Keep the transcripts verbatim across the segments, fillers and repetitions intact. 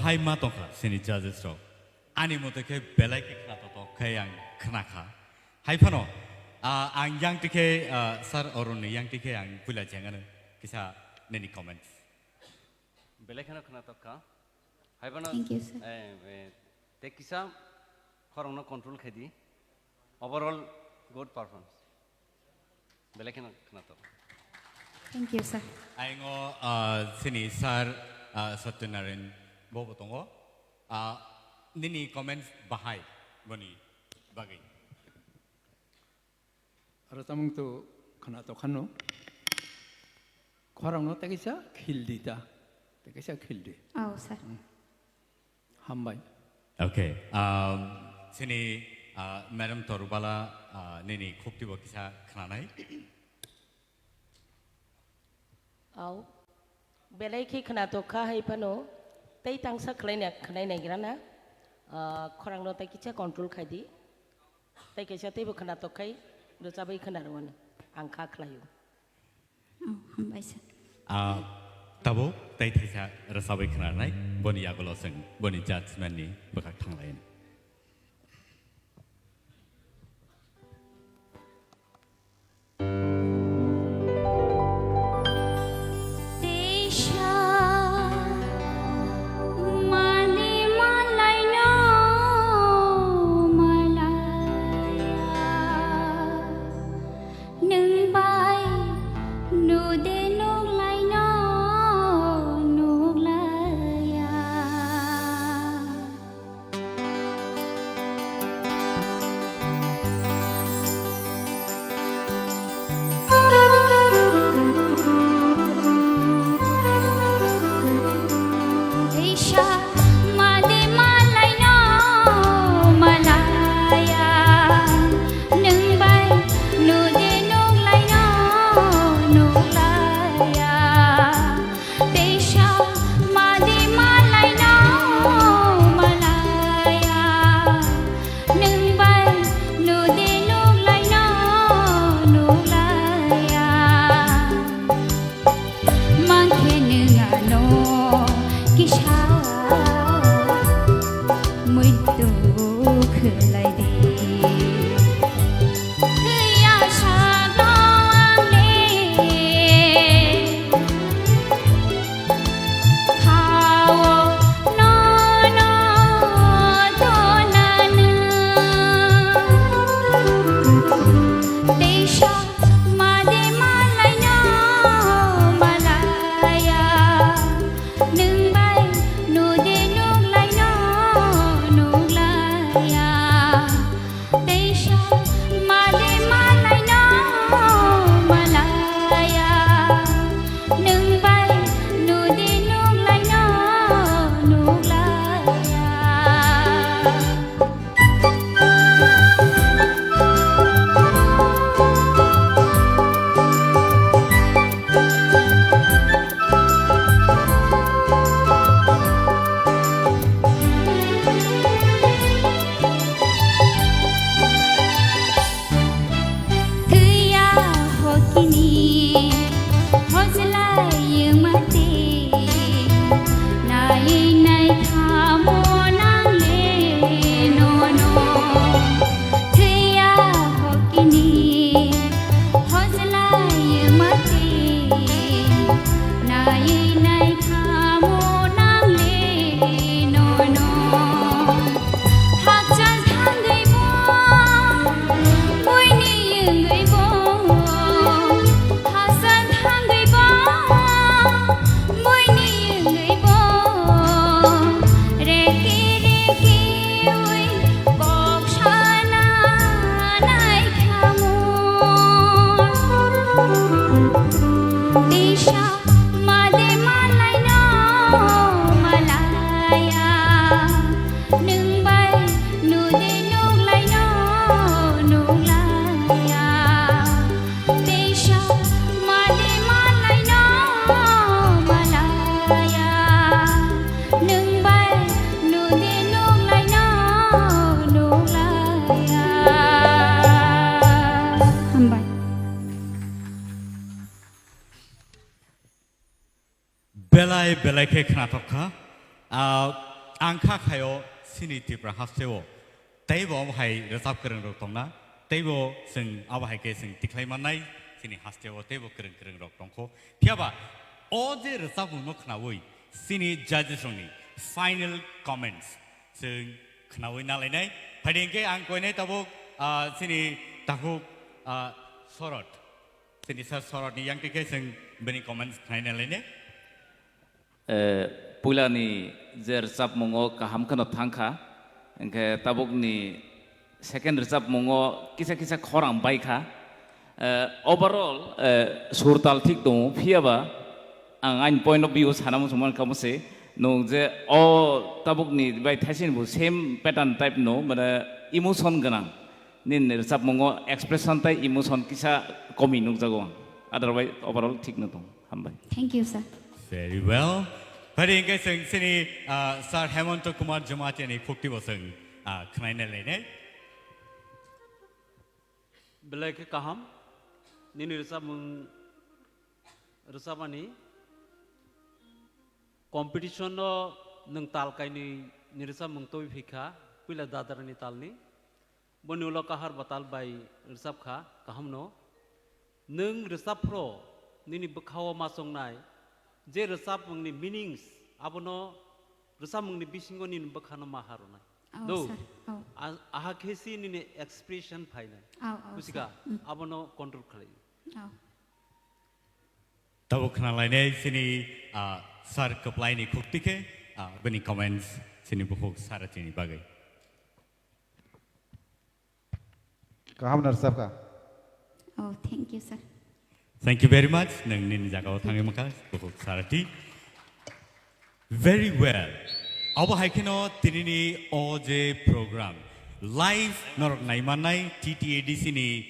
Hai ma tongkha sini judges rok. Ani mote khe belai khe khna totok khe ang khna kha. Hai phano, ah, ang yang tikhe, ah, Sir Arun ni yang tikhe ang puila jengano kisa nini comments. Belai kheno khna tokkha. Hai phano, Thank you, sir. Eh, eh, te kisa khorokno control khai di. Overall good performance. Belai kheno khna tok. Thank you, sir. Aingo, ah, sini Sir, ah, Satyanarayan bobo tongo. Ah, nini comments bahai boni bagwi. Aro tamung tu khna tokhano. Khorang no tei kisa khil di ta. Tei kisa khil di. Oh, sir. Hmm. Hambai. Okay. Um, sini, uh, Madam Torubala, uh, nini khukti bo kisa khnanai. Au. Belai khe khna tokha hai phano. Tei tangsa khlai na, khnai nai gira na. Uh, khorang no tei kisa control khai di. Tei kaisa teibo khna tok khai, rwchabwi khna rwano. Ang kha khlaio. Oh, hambai sir. Ah, tabuk tei thaisa rwchabwi khna rwnai, boni yagulo chwng boni judgment ni bwkhak thanglaino. Teisa mani malaino malaya, nwng bai nude nuklaino nuklaya. Teisa madi malaino malaya, nwng bai nude nuklaino nuklaya. Teisa madi malaino malaya, nwng bai nude nuklaino nuklaya. Mangkhe nwng ano kisa muitu khwlai di. Thwiya sakno ang le khao nono tonanw. Teisa madi malaino malaya, nwng bai nude nuklaino nuklaya. Teisa madi malaino malaya, nwng bai nude nuklaino nuklaya. Thwiya hokini hojlai mati, nai nai khamo nangle nono. Thwiya hokini hojlai mati, nai nai khamo nangle nono. Hakchal thangwi bo, buini wngwi bo, hakchal thangwi bo, buini wngwi bo, reki reki wi kok sana nai khamu. Tisa made malaino malaya, nwng bai nude nuklaino nuklaya. Tisa made malaino malaya, nwng bai nude nuklaino nuklaya. Hambai. Belai belai khe khnathok kha. Ah, Ang kha khaio chini Tripura hasteo teibo omo hai rwchap kwrwng rok tongna, teibo chwng abo hai khe chwng tikhlai mannai chini hasteo teibo kwrwng kwrwng rok tongkho. Phiyaba o je rwchapmung no khnaui chini judges rokni final comments chwng khnaui nalainai. Phaidi hwnkhe ang koinai tabuk, ah, chini takhuk, ah, Sorot. Chini sir Sorotni yang tikhe chwng bini comments khnai nalainai. Eh, puilani je rwchapmungo kaham kheno thangkha, hwnkhe tabukni second rwchapmungo kisa kisa khorang baikha. Eh, overall, eh, sur tal thik tongo, phiyaba ang ani point of view sana muchung mankha mose, nwng je o tabukni bai thaisini bo same pattern type no, mane emotion gwnang nini rwchapmungo expression tai emotion kisa komi nukjago ang, otherwise overall thik no tongo. Hambai. Thank you, sir. Very well. Phaidi hwnkhe chwng chini, ah, Sir Hemanta Kumar Jamatia ni khukti bo chwng, ah, khwnai nalainai. Belai khe kaham, nini rwchapmung rwchapmani competition no nwng tal kainwi ni rwchapmung twi phikha, puila dadarani talni. Boni ulo kahar batal bai rwchapkha, kahamno. Nwng rwchapphro nini bwkhao ma chongnai je rwchapmungni meanings, abono rwchapmungni bisingo nini bwkhano ma harwnai. Oh, do. Sir. Oh. A-, aha khe si nini expression phainai. Oh, oh, Kusika, sir. Mm. Abono control khlai. Oh. Tabuk khna lainai chini, ah, sir kwplaini khukti khe, ah, bini comments chini bukhuk Sarati ni bagwi. Kaham no rwchapkha. Oh, thank you, sir. Thank you very much. Nwng nini jagao thangwi mankha, bukhuk Sarati. Very well. Abo hai kheno tinini o je program live norok naimannai T T A D C ni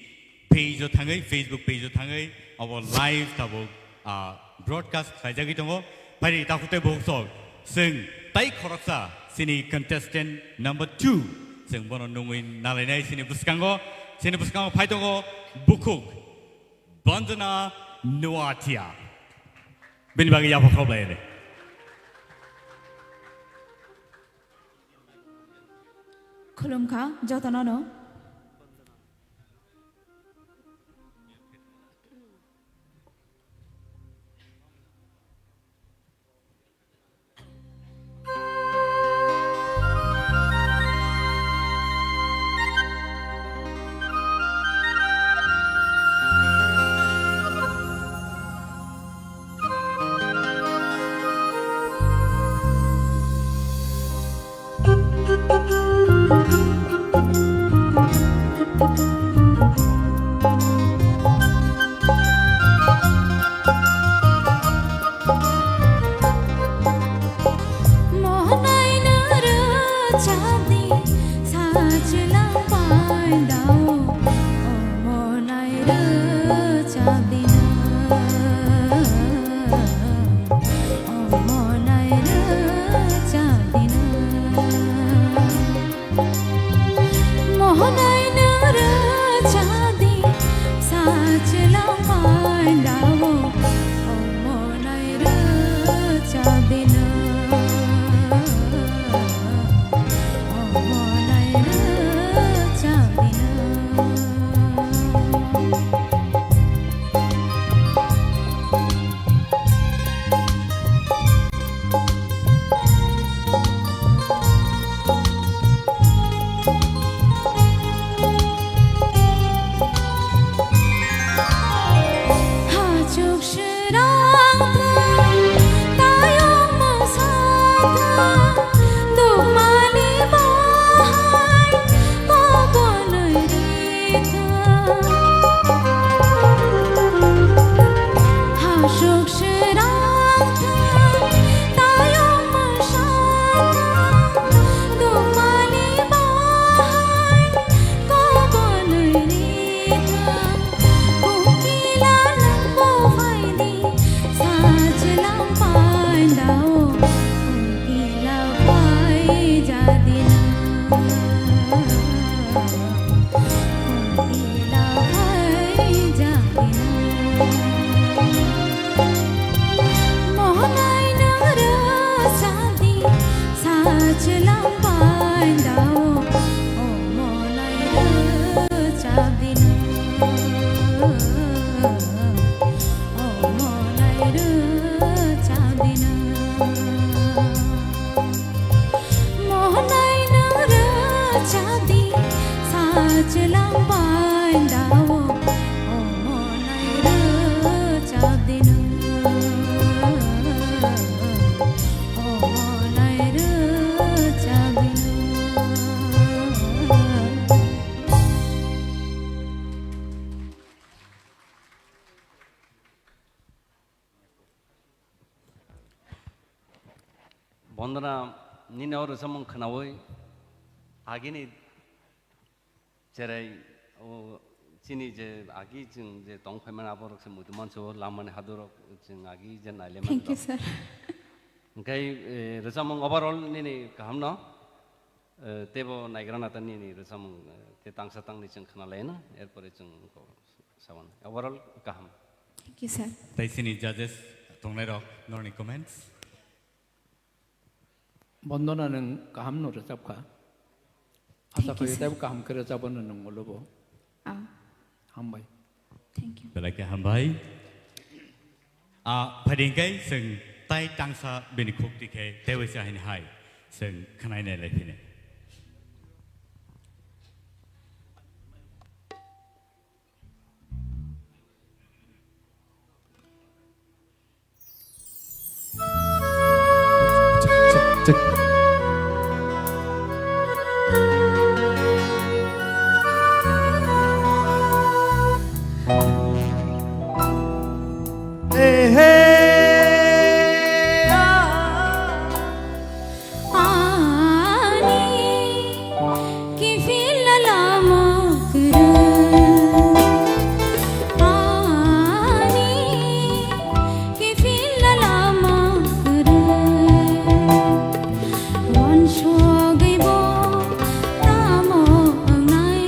page o thangwi, Facebook page o thangwi, abo live tabuk, ah, broadcast khlaijagwi tongo. Phaidi takhuk tei bukhuk sok, chwng tai khoroksa chini contestant number two, chwng bono nungwi nalainai chini bwskango, chini bwskango phai tongo bukhuk Banjana Noatia. Bini bagwi yapha khablai de. Khulumkha jotono no. Chwlang bai dao, omo nai rwchap di nw. Omo nai rwchap di nw. Bondona, nini o rwchapmung khwnaui agini cherai o chini je agi chwng je tong phaimani aborok se muitu manso lamani hadurok chwng agi je nailemani Thank you, rok. Sir. Hwnkhe, eh, rwchapmung overall nini kahamno, eh, teibo naigra nata nini rwchapmung, eh, te tangsa tangni chwng khwnalaino, erpore chwng ko sabon. Overall kaham. Thank you, sir. Tei chini judges tongnairok norni comments. Bondona nwng kaham no rwchapkha. Asa Thank you, khaio sir. Teibo kaham khe rwchapno nwng ulo bo. Ah. Hambai. Thank you. Belai khe hambai. Ah, phaidi hwnkhe chwng tai tangsa bini khuk tikhe teibo se ahini hai chwng khwnai nai lai phini. Ani kiphilna lama kwrwi. Ani kiphilna lama kwrwi. Wansugwi bo tamo wngnai,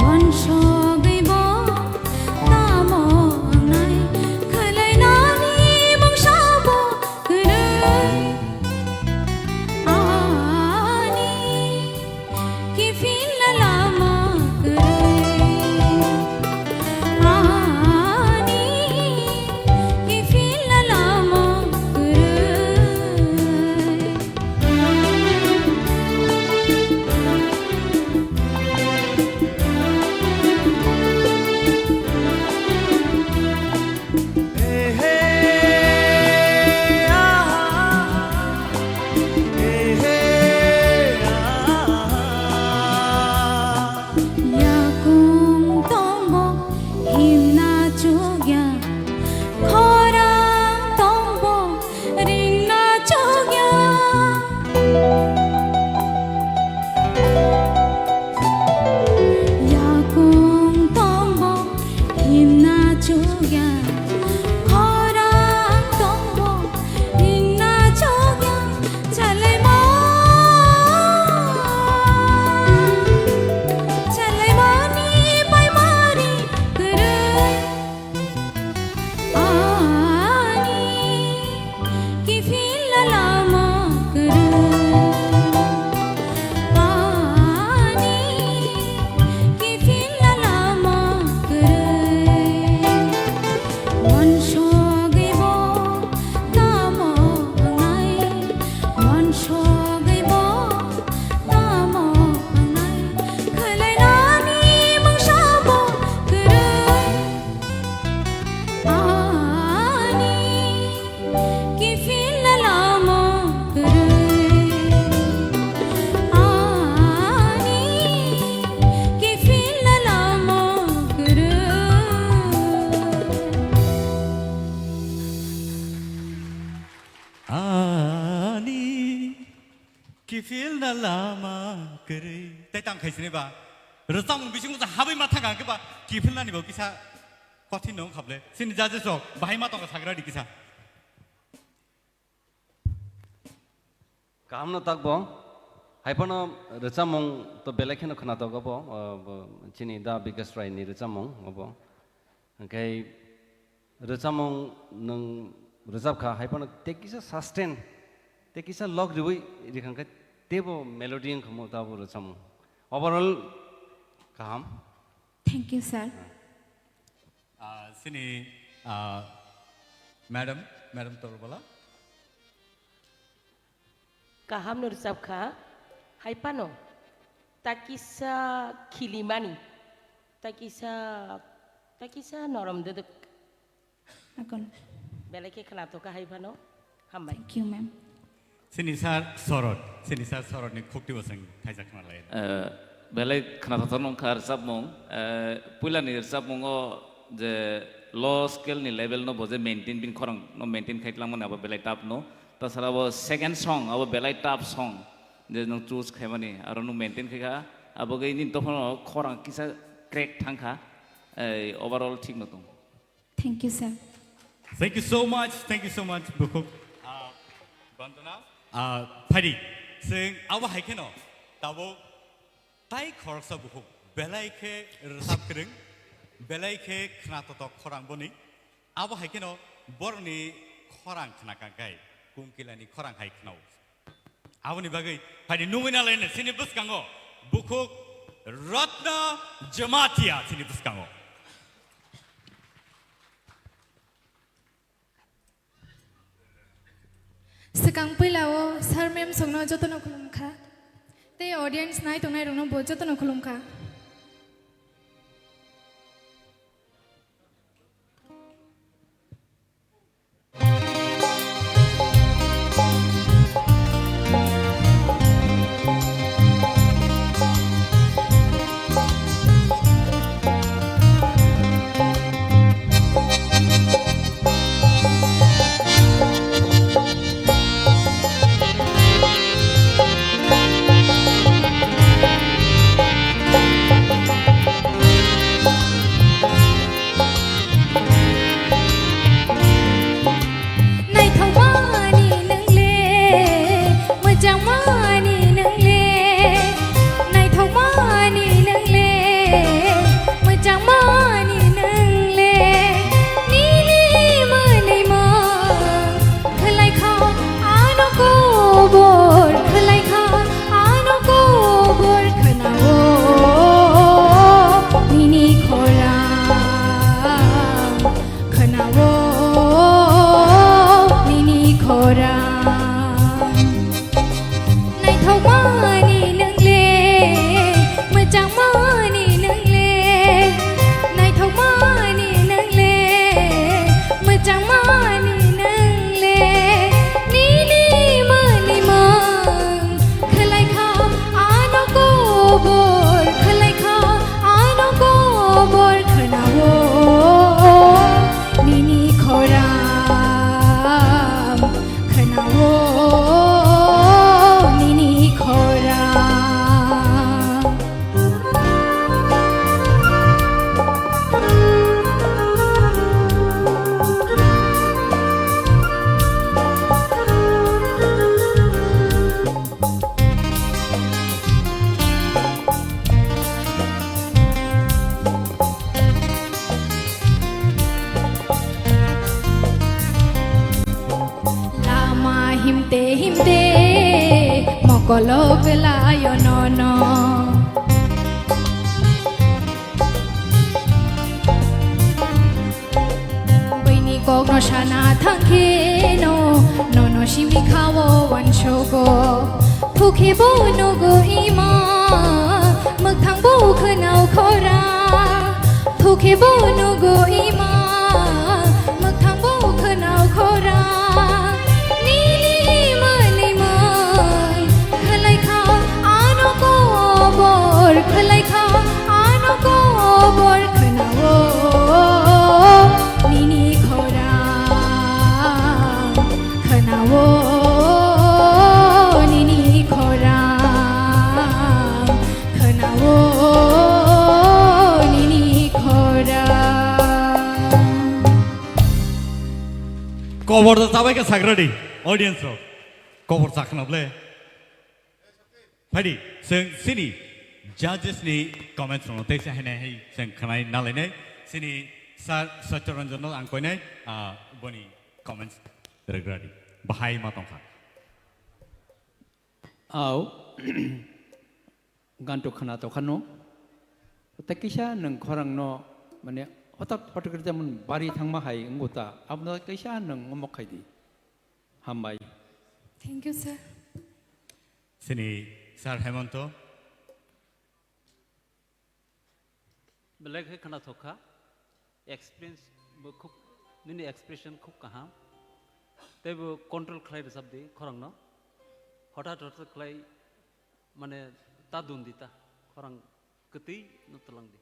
wansugwi bo tamo wngnai, khwlainani mungsa bo kwrwi. Ani kiphilna lama kwrwi. Ani kiphilna lama kwrwi. Yakung tongbo himna chukya, khorang tongbo ringna chukya. Yakung tongbo himna chukya, khorang tongbo ringna chukya. Chalaima, chalaimani paimari kwrwi. Ani kiphilna lama kwrwi. Ani kiphilna lama kwrwi. Wansugwi bo tamo wngnai, wansugwi bo tamo wngnai, khwlainani mungsa bo kwrwi. Ani kiphilna lama kwrwi. Ani kiphilna lama kwrwi. Ani kiphilna lama kwrwi. Tei tang khai sini ba. Rwchapmung bisingo sa habai ma thang khe ba kiphilnani bo kisa kothin no khable. Sini judges rok bahai ma tong sagra di kisa. Kaham no takbo. Haiphano rwchapmung to belai kheno khwnatok obo, uh, bo chini Da Bikas Rai ni rwchapmung obo. Hwnkhe rwchapmung nwng rwchapkha, haiphano tei kisa sustain, tei kisa log riwi rikha khe teibo melody wngkha mo tabo rwchapmung. Overall kaham. Thank you, sir. Ah, sini, ah, madam, madam Torbala. Kaham no rwchapkha, haiphano Takisa khilimani, takisa, takisa norom dwdwk. Akon. Belai khe khwnathok kha hai phano. Hambai. Thank you, ma'am. Sini sir Sorot, sini sir Sorot ni khukti bo chwng thaijak khna lai. Eh, belai khwnathok nong kha rwchapmung. Eh, puila ni rwchapmungo je low scale ni level no bo je maintain, bini khorang no maintain khai tlangmani abo belai tough no. Tasara bo second song abo belai tough song. Je nwng choose khaimani, aro nwng maintain khai kha, abo khe nini dophano khorang kisa crack thang kha, ei, overall thik no tong. Thank you, sir. Thank you so much, thank you so much, bukhuk, ah, Bandana. Ah, phaidi, chwng abo hai kheno tabuk tai khoroksa bukhuk belai khe rwchap kwrwng, belai khe khna totok khorang boni. Abo hai kheno borokni khorang khna kang khai, Kungkilani khorang hai khnao. Aboni bagwi phaidi nugwi na laino chini bwskango bukhuk Ratna Jamatia chini bwskango. Swkang puila o sir ma'am songno jotono khulum kha. Tei audience nai tongnai rokno bo jotono khulum kha. Naithokmani nwngle, mwchangmani nwngle, naithokmani nwngle, mwchangmani nwngle, nini mwnwi mung khwlai kha ano kobor, khwlai kha ano kobor khwnao nini khorang. Khwnao nini khorang. Naithokmani nwngle, mwchangmani nwngle, naithokmani nwngle, mwchangmani nwngle, nini mwnwi mung khwlai kha ano kobor, khwlai kha ano kobor khwnao nini khorang, khwnao nini khorang. Lama himte himte mokolo kwlaio nono. Buini kokno sana thangkheno, nono simi khao uansogo. Thukhe bo nugo ima, mwkang bo khwnao khorang. Thukhe bo nugo ima, mwkang bo khwnao khorang. Nini mwnwi mung khwlai kha ano kobor, khwlai kha ano kobor khwnao nini khorang, khwnao nini khorang, khwnao nini khorang. Kobor da chabai kha sagradi audience rok. Kobor chakna ble. Phaidi, chwng chini judges ni comments rokno teisa hainai hai chwng khwnai nalainai. Chini Sir Satyaranjan no ang koinai, ah, boni comments rwgradi. Bahai ma tongkha. Au, ganto khwna tokha no. Tei kisa nwng khorang no, mane, hotak hotak khe jemon bari thangma hai wngkha ta. Abono kisa nwng omo khaidi. Hambai. Thank you, sir. Chini Sir Hemonto. Belai khe khwnathok kha, experience bo khub, nini expression khub kaham. Tei bo control khlai rwchap di khorang no. Hothat hothat khlai, mane, ta dun di ta, khorang kwtwi no twlang di.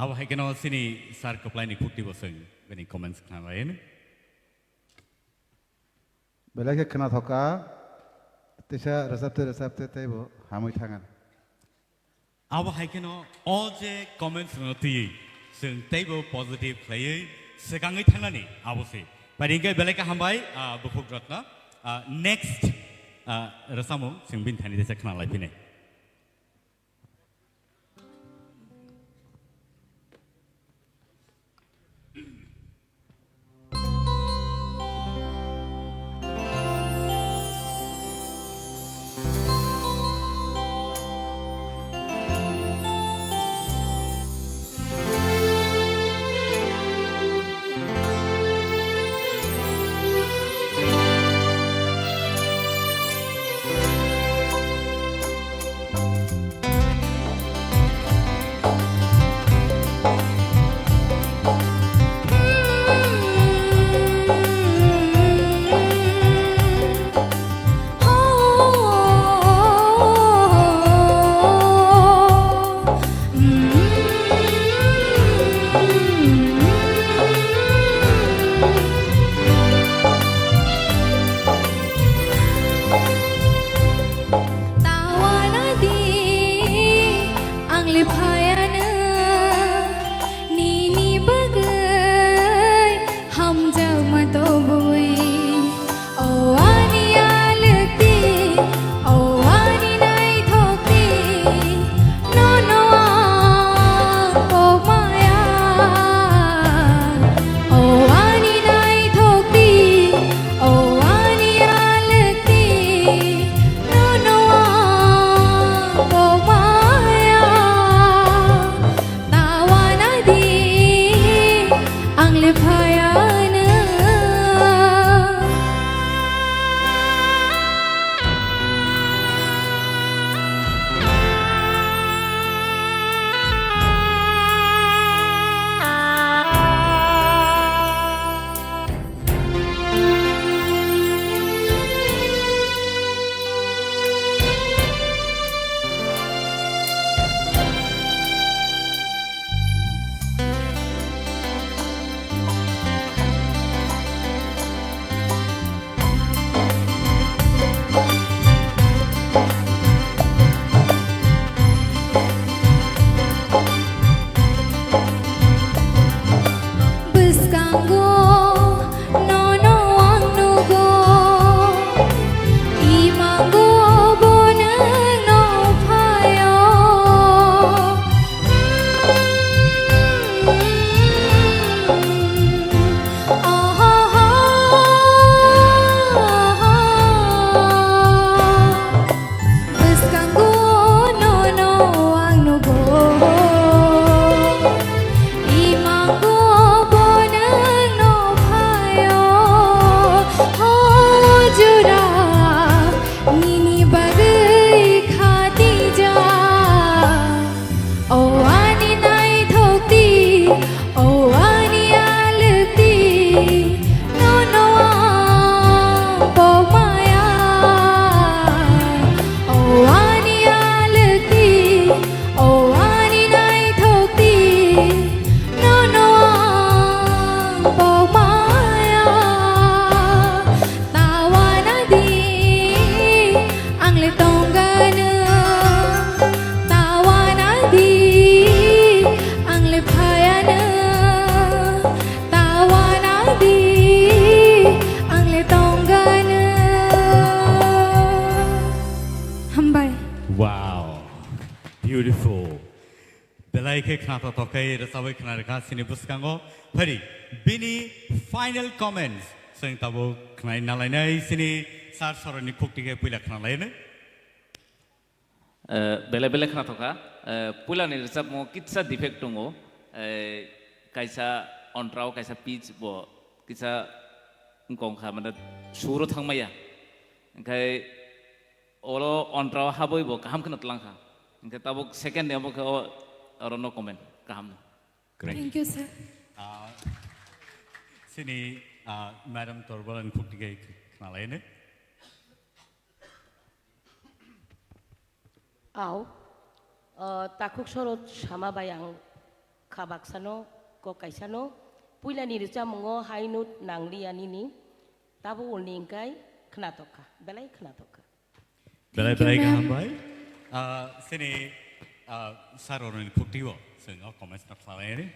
Abo hai kheno chini sir kwplai ni khukti bo chwng bini comments khna lai. Belai khe khwnathok kha, tisa rwchapte rwchapte tei bo hamwi thangan. Abo hai kheno o je comments rwno twiwi chwng teibo positive khlaiwi swkangwi thangnani abo se. Pai hwnkhe belai khe hambai, ah, Bukhuk Ratna. Ah, next, ah, rwchapmung chwng bini thani tesa khna lai phinai. Tawana di ang le phayano nini bagwi hamjakma tobwi. O ani alwkti, o ani naithokti, nono ang kokmaya. O ani naithokti, o ani alwkti, nono ang kokmaya. Tawana di ang le phayano. Bwskango nono ang nugo, imango bo nwngno phaio. Bwskango nono ang nugo, imango bo nwngno phaio. O jora nini bagwi khatijak. O ani naithokti, o ani alwkti, nono ang kokmaya. O ani alwkti, o ani naithokti, nono ang kokmaya. Tawana di ang le tongano, tawana di ang le phayano, tawana di ang le tongano. Hambai. Wow, beautiful. Belai khe khna toktok khe rwchabwi khna rwkha chini bwskango. Phari bini final comments chwng tabuk khnai nalainai chini sir soroni khukti khe puila khna lainai. Eh, belai belai khna thokha. Eh, puilani rwchapmo kitsa defect tongo. Eh, kaisa ontrao kaisa pitch bo kitsa wngkong kha, mane suro thangmaya. Hwnkhe oro ontrao habwi bo kaham kheno tlang kha. Hwnkhe tabuk second ni omo khe o Oro no comment. Kaham. Great. Thank you, sir. Ah, sini, ah, Madam Torbalani khukti khe khna laino. Au, ah, takhuk sorot sama bai ang kha baksano, kok kaisano, puilani rwchapmungo hai note nangliya nini, tabo ulni wngkai khna tokkha, belai khna tokkha. Belai Thank you, belai ma'am. Kaham bai. Ah, sini, ah, sir oroni khukti o, sini o comments no khlai ri.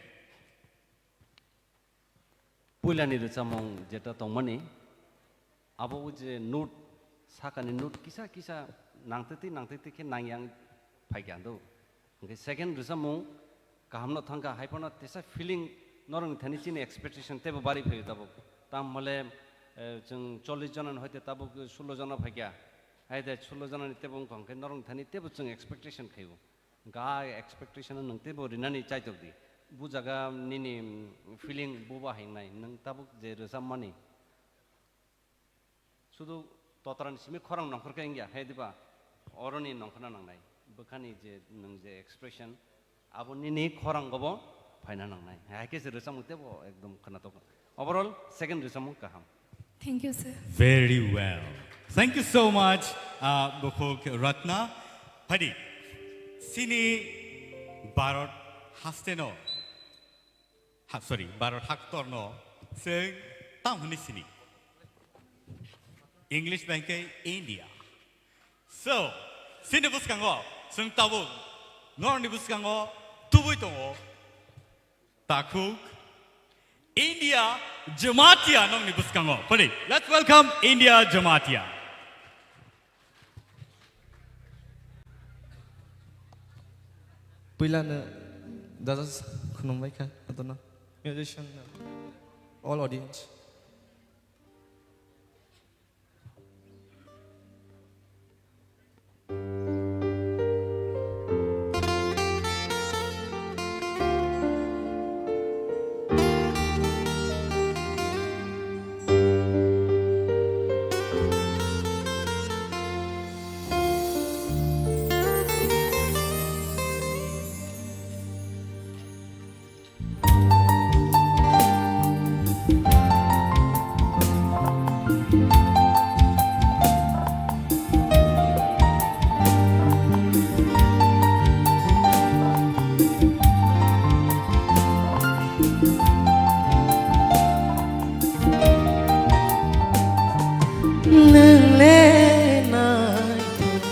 Puilani rwchapmung jeta tongmani, abo o je note, sakani note kisa kisa nangtwi twi nangtwi twi khe nangyang phaikha do. Hwnkhe second rwchapmung kahamno thangkha, haiphano tesa feeling norokni thani chini expectation teibo bari phaio tabuk. Tam hole, eh, chwng chollish jona ni hoite tabuk sullo jona phaikha. Haide sullo jona ni teibo wngkha, hwnkhe norokni thani teibo chwng expectation khaio. Hwnkhe a expectation no nwng teibo rinani chaitok di. Bu jaga nini, mm, feeling buba hingnai, nwng tabuk je rwchapmani. Sudu totrani simi khorang nongkhor khe wngya, he diba? Oroni nongkhorna nangnai. Bwkhani je nwng je expression, abo nini khorangobo phaina nangnai. Hai khe se rwchapmung teibo ekdom khwnatok. Overall, second rwchapmung kaham. Thank you, sir. Very well. Thank you so much, uh, Bukhuk Ratna. Phadi, sini Bharat hasteno, ha, sorry, Bharat haktorno chwng tam hwnwi sini. English bai khe India. So, sini bwskango chwng tabuk norokni bwskango tubui tongo. Takhuk, India Jamatia nongni bwskango. Pwdi, let's welcome India Jamatia. Puilano judges khulumbai kha, adono musician, all audience. Nwng le naithok,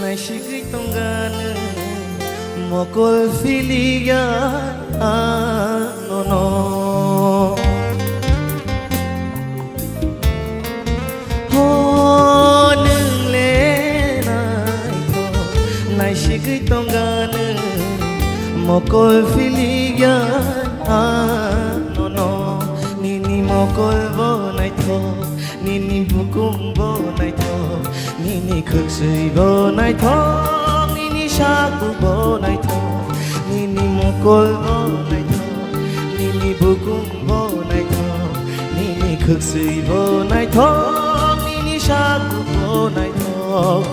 naisigwi tongga nwng, mokol philikya anono. Ho nwng le naithok, naisigwi tongga nwng, mokol philikya anono. Nini mokol bo naithok, nini bukum bo naithok, nini khwksui bo naithok, nini saku bo naithok, nini mokol bo naithok, nini bukum bo naithok, nini khwksui bo naithok, nini saku bo naithok.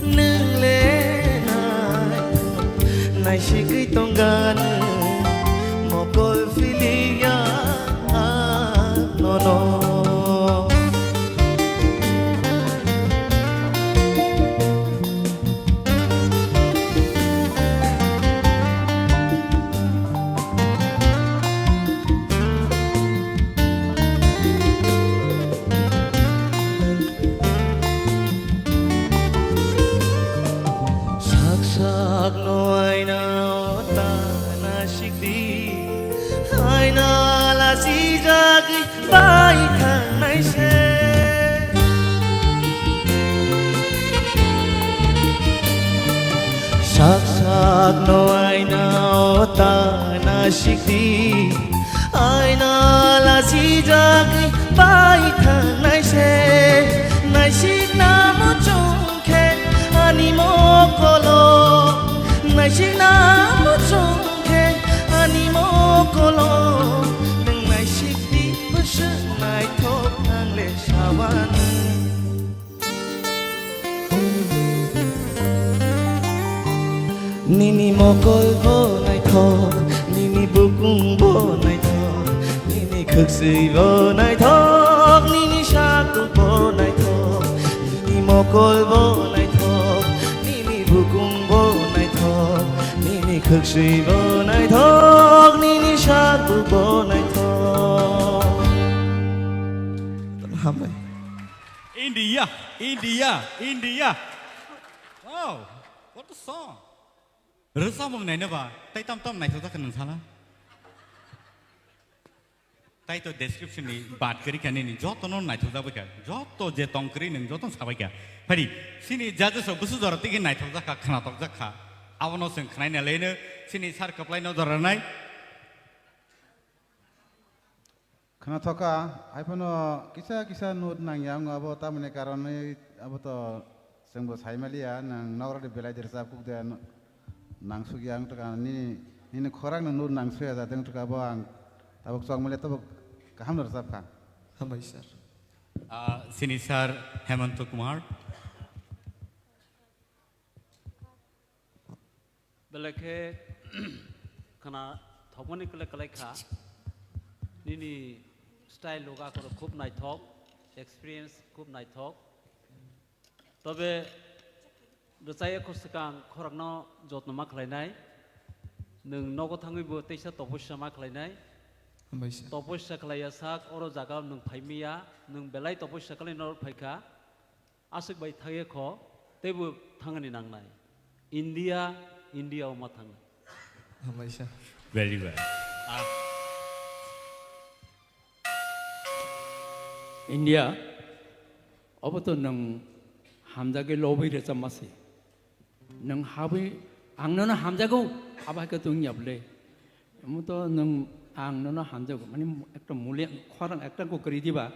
Nwng le naithok, naisigwi tongga nwng, mokol philikya anono. Sak sak no aina o ta nasikdi, aina lasijagwi bai thangnai se. Sak sak no aina o ta nasikdi, aina lasijagwi bai thangnai se. Naisikna muchung khe ani mokolo, naisikna muchung khe ani mokolo, nwng naisik di bwswk naithok ang le sawano. Nini mokol bo naithok. Nini bukung bo naithok, nini khwksui bo naithok, nini satung bo naithok, nini mokol bo naithok, nini bukung bo naithok, nini khwksui bo naithok, nini satung bo naithok. Hambai. India, India, India. Wow, what a song. Rwchapmung naina ba, tai tam tam naithok jak kha nwng sala. Tai to description ni bat kwrwi kha nini joto no naithok jak bai kha. Joto je tong kwrwi nwng joto no sabai kha. Phari, sini judges rok busu jora tigi naithok jak kha, khnatok jak kha. Abono chwng khnaina leno, sini sir kwplai no jora nai. Khwnathoka, haiphano kisa kisa note nangya wngwi abo tamoni karonwi abo to chwngbo saimaliya, nwng nokrokni belai de rwchap kuk de no-, nangsukya wngtwkha, nini, nini khorang no note nangsuya jatwi wngtwkha, abo ang tabuk chokmaliya tabuk kaham no rwchapkha. Hambai sir. Ah, sini sir Hemanta Kumar. Belai khe khwna thokmani kwlai kwlai kha. Nini style loga khoro khub naithok, experience khub naithok. Tobe rwchaya kho swkang khorokno jotno ma khlainai. Nwng nogo thangwi bo teisa topossa ma khlainai. Hambai sir. Topossa khlaiya sak oro jaga nwng phaimiya, nwng belai topossa khlai norok phaikha. Aswk bai thangya kho, teibo thangani nangnai. India, India o ma thang. Hambai sir. Very well. Ah. India, obo to nwng hamjagwi lobwi rwchapma se. Nwng habwi ang nono hamjago, abo hai khe to wngya bwle. Omo to nwng ang nono hamjago, mane ekta muli khorang ekta kok kwrwi diba.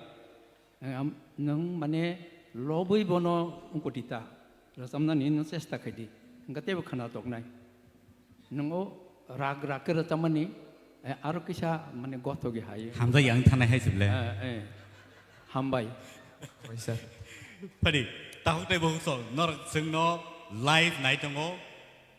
Am-, nwng mane lobwi bono wngkoti ta, rwchapnani nwng chesta khai di, hwnkhe teibo khwna toknai. Nwng o rag rag khe rwchapmani, eh, aro kisa mane gothogwi hai. Hamjak yang thanai hai se ble. Eh, eh. Hambai. Hambai sir. Phadi, takhuk tei bukhuk song, norok chwngno live nai tongo.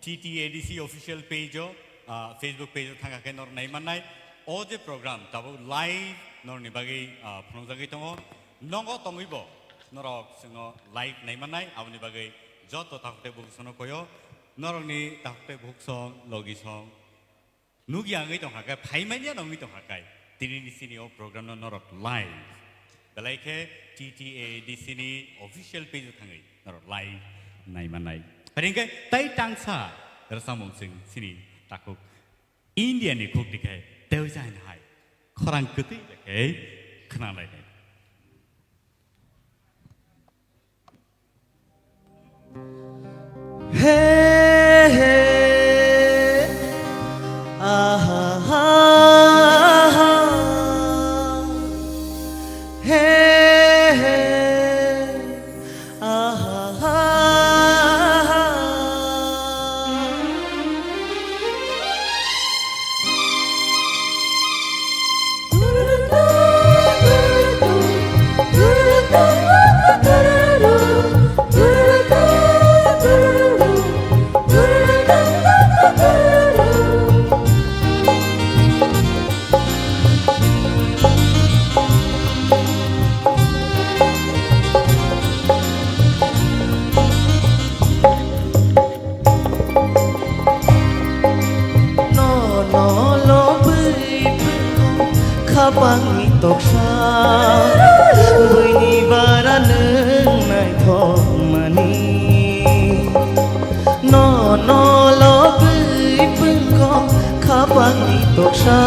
T T A D C official page o, ah, Facebook page o thangkha khe norok nai mannai. O je program tabuk live norokni bagwi, ah, phunukjagwi tongo. Nogo tongwibo norok chwngno live nai mannai, aboni bagwi joto takhuk tei bukhuk songno koyo. Norokni takhuk tei bukhuk song, logi song nukya wngwi tongkha khe, phaimanya wngwi tongkha khe, tinini chini o program no norok live, belai khe T T A D C ni official page o thangwi norok live nai mannai. Phari hwnkhe tai tangsa rwchapmung chwng chini takhuk India ni khuk tikhe tei jain hai khorang kwtwi bai khe khwnalainai. He, he, aha, ha, ha. He, he, aha, ha, ha. Nono lobwi phano khapangni toksa, buini bara nwng naithokmani. Nono lobwi phano khapangni toksa,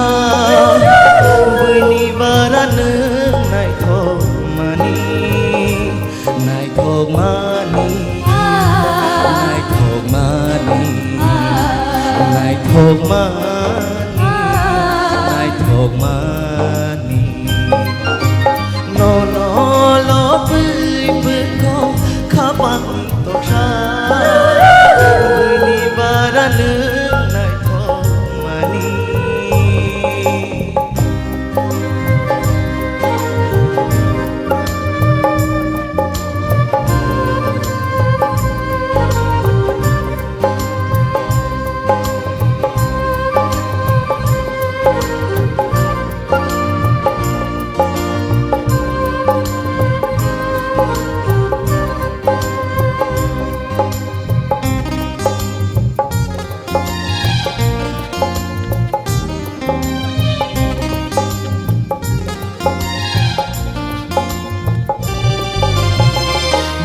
buini bara nwng naithokmani. Naithokmani, naithokmani, naithokmani, naithokmani. Nono lobwi bwkha khapangni toksa, buini bara nwng naithokmani.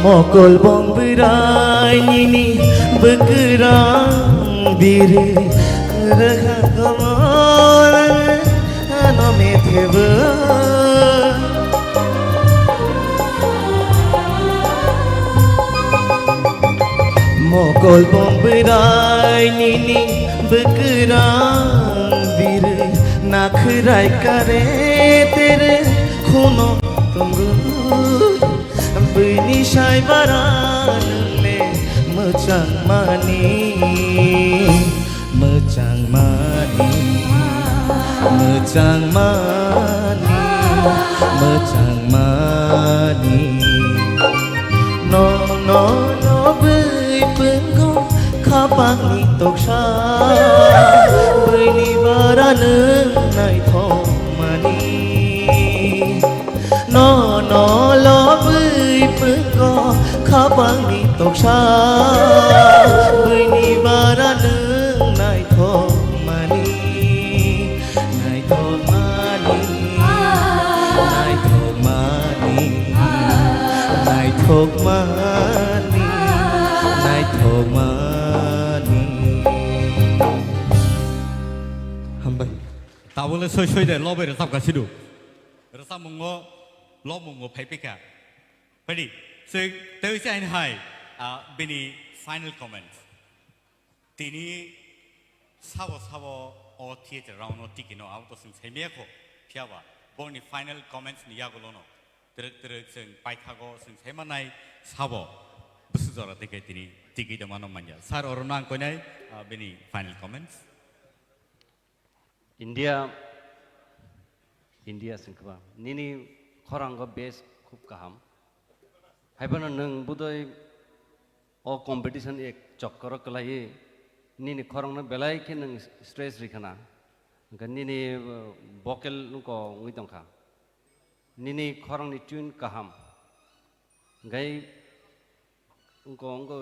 Mokol bong bwrai nini bwkrang biri rwkha komor ano methebo. Mokol bong bwrai nini bwkrang biri nakhrai kare tere khuno tongo. Bini sai bara nungle mwchang mani, mwchang mani, mwchang mani, mwchang mani. No, no, no, bui pungko khapangni toksa, buini bara nung naithok mani. No, no, lobwi pungko khapangni toksa, buini bara nung naithok mani, naithok mani, naithok mani, naithok mani, naithok mani. Hambai. Tabole soi soi de lobe rwchapka sidu. Rwchapmungo, lobmungo phaiphikha. Phaidi, chwng tei se haino hai, ah, bini final comments. Tini sabo sabo o theatre round o tiki no abo to chwng saimaya kho, phiyaba boni final comments ni yagulo no twrwk twrwk chwng paithago chwng saimanai sabo bwswk jora tike tini tiki de mano manya. Sir, oro no ang koinai, ah, bini final comments. India, India sengkaba. Nini khorang go best khub kaham. Haibano nwng budoi o competition ek chokkoro kwlaiwi nini khorang no belai khe nwng stress rikhana. Hwnkhe nini, uh, vocal wngko wngwi tongkha. Nini khorang ni tune kaham. Hwnkhe Wngko, wngko,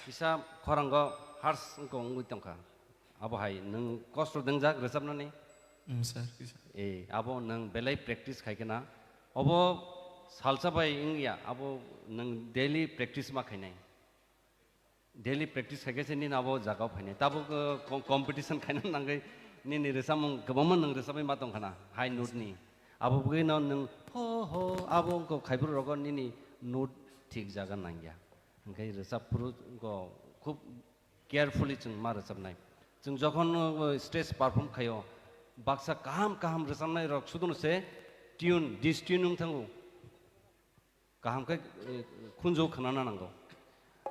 kisa khorango harsh wngko wngwi tongkha. Abo hai nwng kosto dwngjak rwchapnani? Mm, sir, kisa. Eh, abo nwng belai practice khai khna. Obo salsa bai wngya, abo nwng daily practice ma khainai. Daily practice khai khe se nini abo jagao phainai. Tabuk, uh, co-, competition khaina nangwi nini rwchapmung kwbangma nwng rwchapwi ma tongkhna, high note ni. Abo bwgwino nwng pho ho abo wngko khaibruk rogo nini note thik jaga nangya. Hwnkhe rwchap phuru go khub carefully chwng ma rwchapnai. Chwng jokhon, uh, stage perform khaio, baksa kaham kaham rwchapnai rok sudono se tune, dis-tune wng thango. Kaham khe, eh, khunju khnana nango.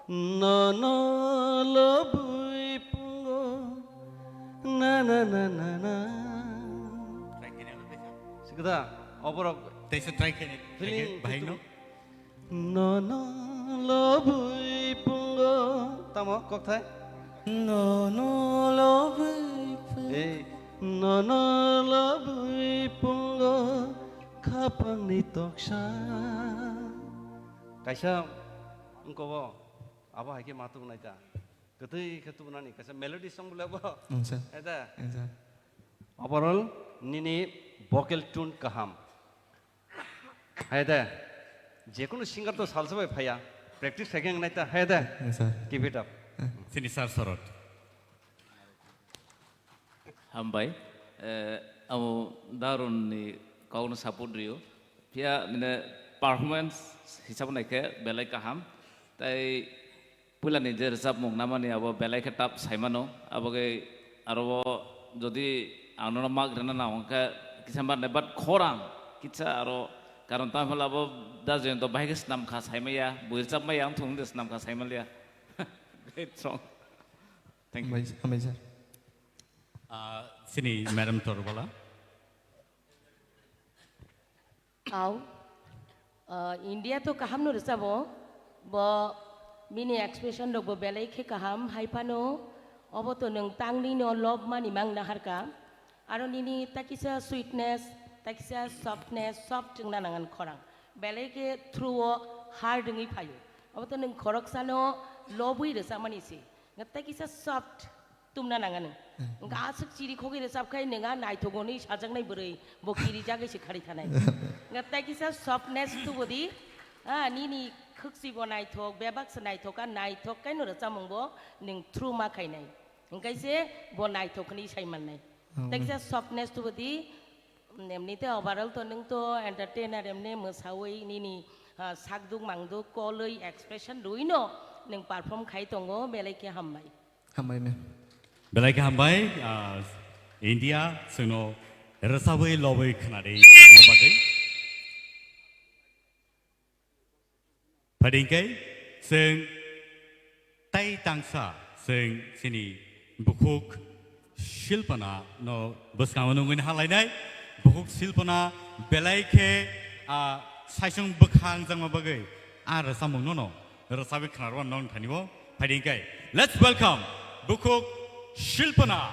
Nono lobwi pungo, na, na, na, na, na. Sikda, oborok Teisa try khaini, feeling bahai no? Nono lobwi pungo. Tamo, kokthai? Nono lobwi pungo. Eh, nono lobwi pungo, khapangni toksa. Kaisa wngko bo, abo hai khe ma tubunai ta. Kwtwi khe tubunani, kaisa melody song bole bo. Wngsa. Eta. Wngsa. Overall, nini vocal tune kaham. Hai de, jekunu singer to salsa bai phaiya, practice khai khe wngnai ta, hai de. Yes, sir. Keep it up. Sini sir sorot. Hambai, eh, amo Darun ni kok no support rio. Phiya nini performance hisab nai khe belai kaham. Tai Puila ni je rwchapmung namani abo belai khe tough saimano, abo khe aro o jodi ang nono mak rwna nang hwnkhe kisa mane, but khorang kisa aro, karon tamo hwnle abo da Jayanta bahai khe swnam kha saimaya, bui rwchapmaya wng thung de swnam kha saimaliya. Great song. Thank you. Hambai, hambai sir. Ah, sini Madam Torbala. Au, ah, India to kaham no rwchabo, bo bini expression rok bo belai khe kaham, hai phano obo to nwng tangni no love mani mang naharka, aro nini takisa sweetness, takisa softness, soft wngna nangan khorang, belai khe through o hard wngwi phaio, obo to nwng khoroksa no love wi rwchapmani se. Ngattai kisa soft tumna nangani. Wngkha aswk chiri khogwi rwchap khai nwng a naithok hwnwi sajaknai bwrwi bo kiri jagwi se khari thanai. Ngattai kisa softness tubudi, ah, nini Khwkchi bo naithok, bebak se naithok, a naithok kaino rwchapmung bo nwng through ma khainai. Hwnkhe se bo naithok hwnwi sai mannai. Omo. Teksa softness tubudi, emnite overall to nwng to entertainer, emni mwsawi nini, ah, sakduk mangduk kolwi expression rwino nwng perform khai tongo, belai khe hambai. Hambai ma'am. Belai khe hambai, ah, India, chwngno rwchabwi lobwi khwnadi tongna bagwi. Phaidi hwnkhe chwng tai tangsa chwng chini bukhuk Shilpana no bwskango nungwi halainai. Bukhuk Shilpana belai khe, ah, saichung bwkha wngjakma bagwi a rwchapmung no no rwchabwi khwnarwano nong thani o. Phaidi hwnkhe let's welcome bukhuk Shilpana.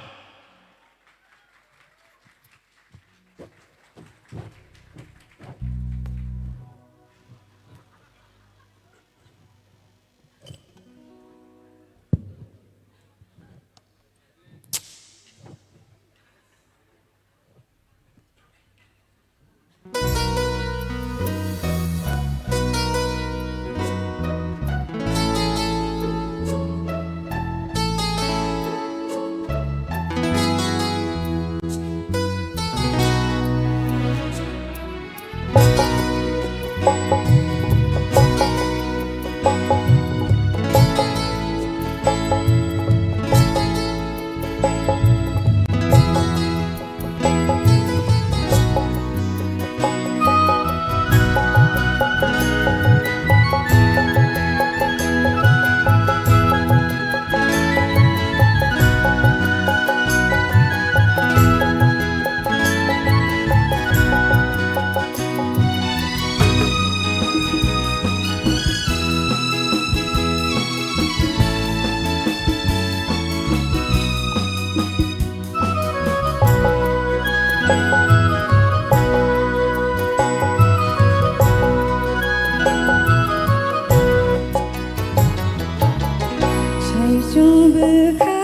Saichung bwkha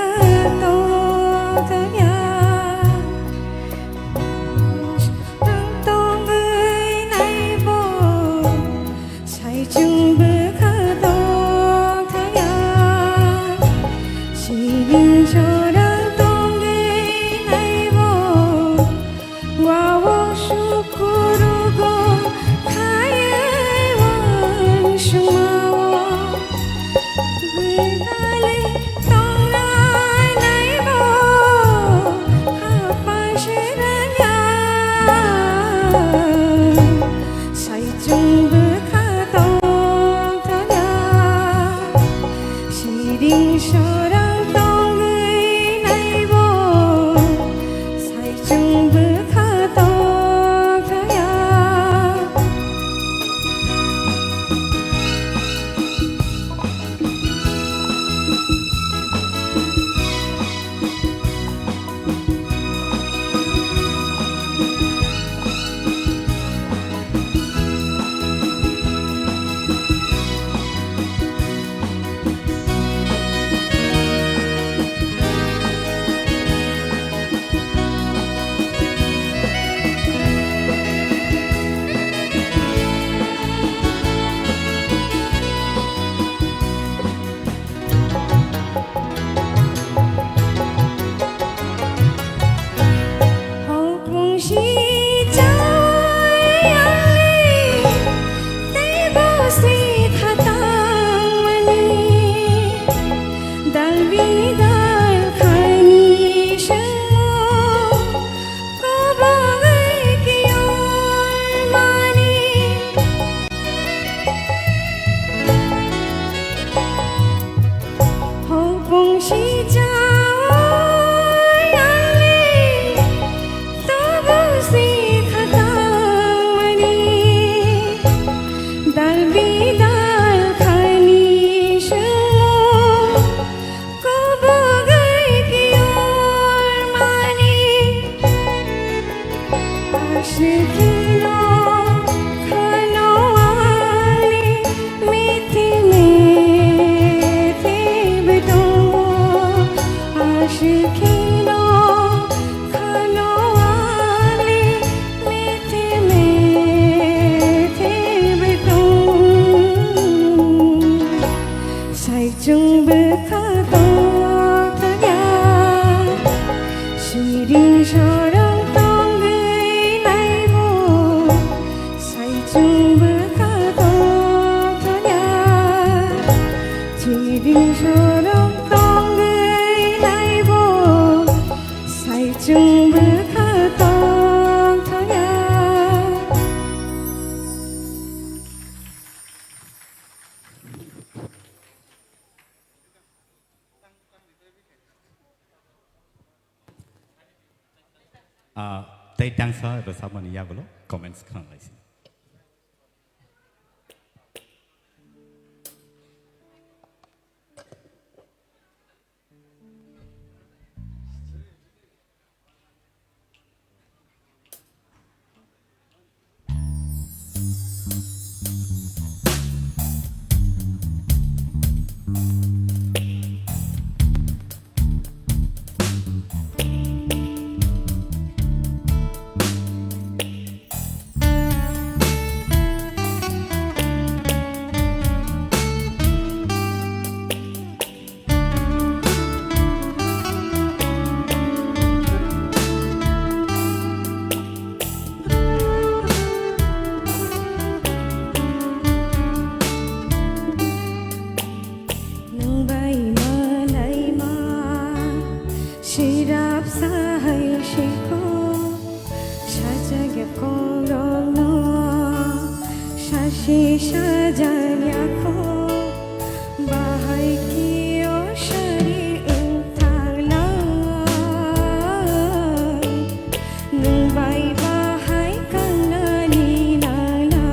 tongthokya, ang tongwi naibo. Saichung bwkha tongthokya, siring sorang tongwi naibo. Wao sukurugo khaiwi wansukmao. Bwdalwi tongnai naibo hapha se rwngya. Saichung bwkha tongthokya, siring sorang tongwi naibo, saichung bwkha tongthokya. Hopung si chai ang le, tei bo si khatang mani, dal bini dal khaini swngo, kobogwi kiyor mani. Hopung si chawai ang le, tobo si khatang mani. Dal bi dal khaini swngo, kobogwi kiyor mani. Aswk kheno khano ani mithi mithi bwdongo. Ah, tei tangsa rwchapmani yagulo comments khna lai si. Nwng bai malaima, sirap sahai sikho, sajagya kongrokno, sasi sajagya kho, bahai kio sari wngthangla. Nwng bai bahai kangnani nangla.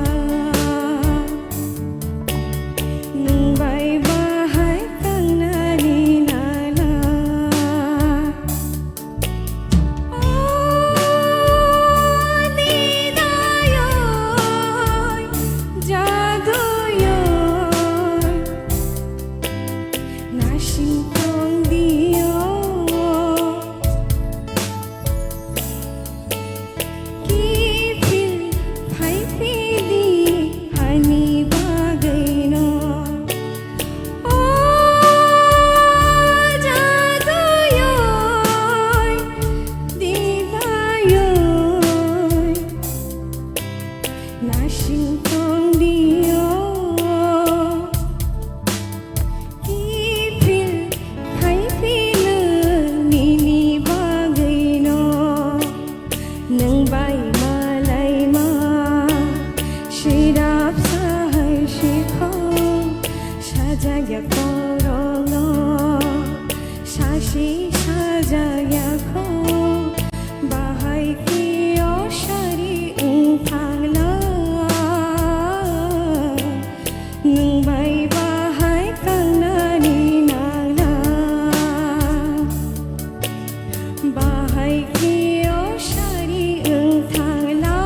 Nwng bai bahai kangnani nangla. O Nidayoi, Jaduyoi, nasing tongdio. Kiphil phaiphili ani bagwino. O Jaduyoi, Didayoi, nasing tongdio. Kiphil phaiphino nini bagwino, nwng bai malaima, sirap sahai sikho, sajagya korokno, sasi sajagya kho, bahai kio sari wngthangla. Nwng bai bahai kangnani nangla. Bahai kio sari wngthangla.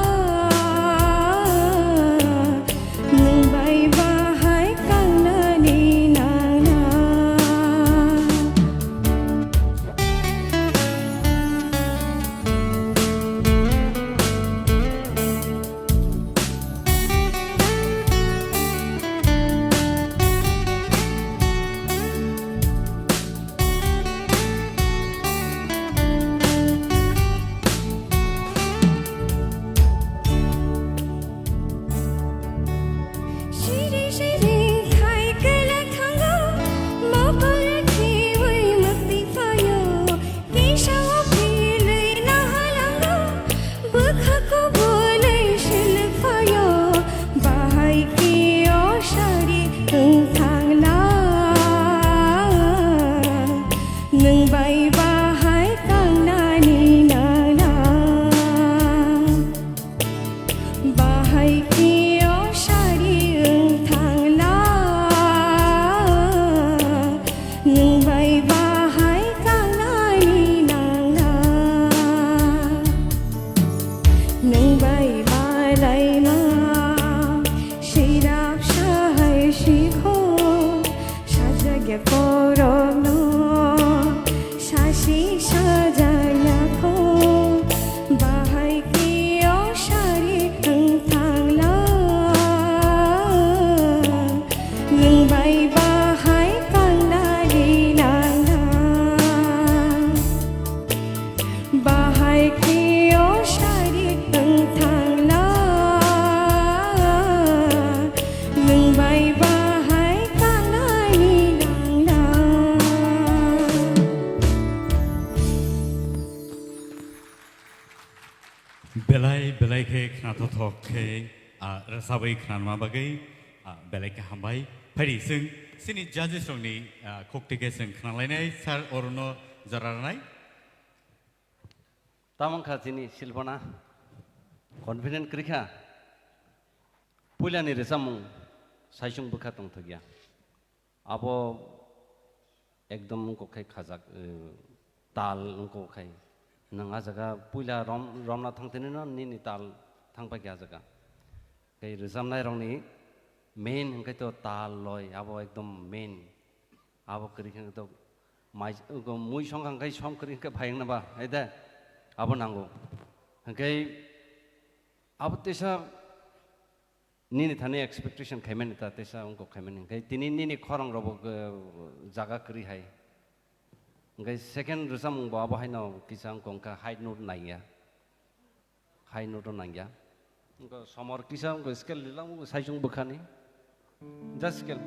Nwng bai bahai kangnani nangla. Siri siri khai kwla thango, mokol khiwi mwktwi phaio, kisa o philwi nahalango, bwkha kubulwi silwi phaio, bahai kio sari wngthangla. Nwng bai bahai kangnani nangla. Bahai kio sari wngthangla, nwng bai bahai kangnani nangla. Nwng bai malaima, sirap sahai sikho, sajagya korokno, sasi sajagya kho, bahai kio sari wngthangla. Nwng bai bahai kangnani nangla. Bahai kio sari wngthangla, nwng bai bahai kangnani nangla. Belai belai khe khnathothok khe, ah, rwchabwi khnanma bagwi, ah, belai khe hambai. Phaidi chwng chini judges rokni, ah, khukti khe chwng khnalainai, sir, orono jora rwnai. Tamo wngkha chini Silpana confident kwrwi kha. Puilani rwchapmung saichung bwkha tongthokya. Abo ekdom wngkok khai khajak, eh, tal wngkok khai. Nwng a jaga puila rom-, romna thangtini no nini tal thangpaikha a jaga. Tei rwchapnairokni main hwnkhe to tal loi, abo ekdom main. Abo kwrwi khe to mai, mui song kha hwnkhe som kwrwi hwnkhe phai wngna ba, hai de? Abo nango. Hwnkhe abo teisa nini thani expectation khaimani ta, teisa wngkok khaimani. Hwnkhe tini nini khorang rokbo, eh, jaga kwrwi hai. Hwnkhe second rwchapmung bo abo haino kisa wngkha high note nangya. High note o nangya. Wngkha somor kisa wngkha scale lilang wngkha saichung bwkhani. Just scale.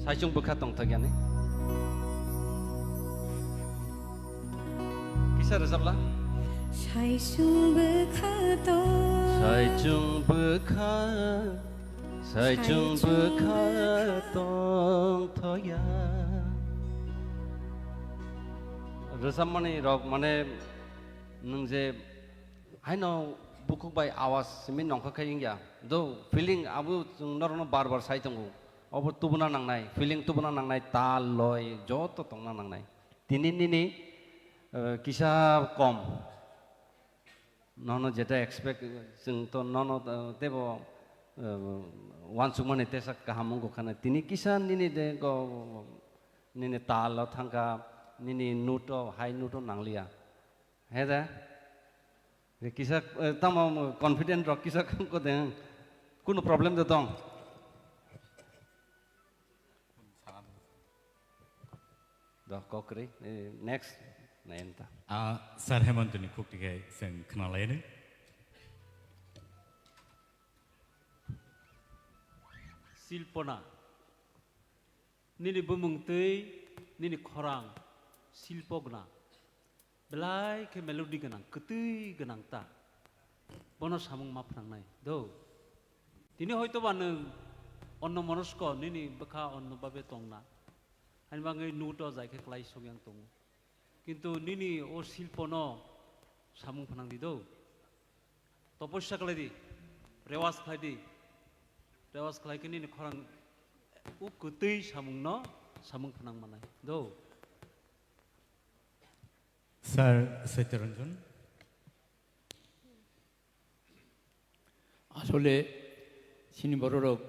Saichung bwkha tongthok yani. Kisa rwchapla? Saichung bwkha tong. Saichung bwkha. Saichung bwkha tongthokya. Rwchapmani rok mane nwng je haino bukhuk bai awas simi nongkha khai wngya. Do feeling abo chwng norokno bar bar sai tongo. Obo tubuna nangnai, feeling tubuna nangnai, tal loi joto tongna nangnai. Tini nini, eh, kisa kom. Nono jeta expect, chwng to nono, eh, tebo, eh, uansukmani tesa kaham wngkha na. Tini kisa nini de go, nini tal o thangkha, nini note o, high note o nangliya. He de? Kisa, eh, tamo confident rok kisa ko de. Kunu problem de tong? Doh, kokri, eh, next, na enta. Ah, Sir Hemantoni khukti khe chwng khna lainai. Silpona, nini bumung twi, nini khorang, silpo gwnang. Belai khe melody gwnang, kwtwi gwnang ta. Bono samung ma phnangnai, do. Tini hoito ba nwng onno monosko, nini bwkha onno babe tongna. Ani bagwi note o jai khe klai song yang tongo. Kintu nini o silpono samung phnang di do. Topossa khlai di, rewas khlai di. Rewas khlai khe nini khorang o kwtwi samungno samung phnang manai do. Sir Saitya Ranjan. Asole chini bororok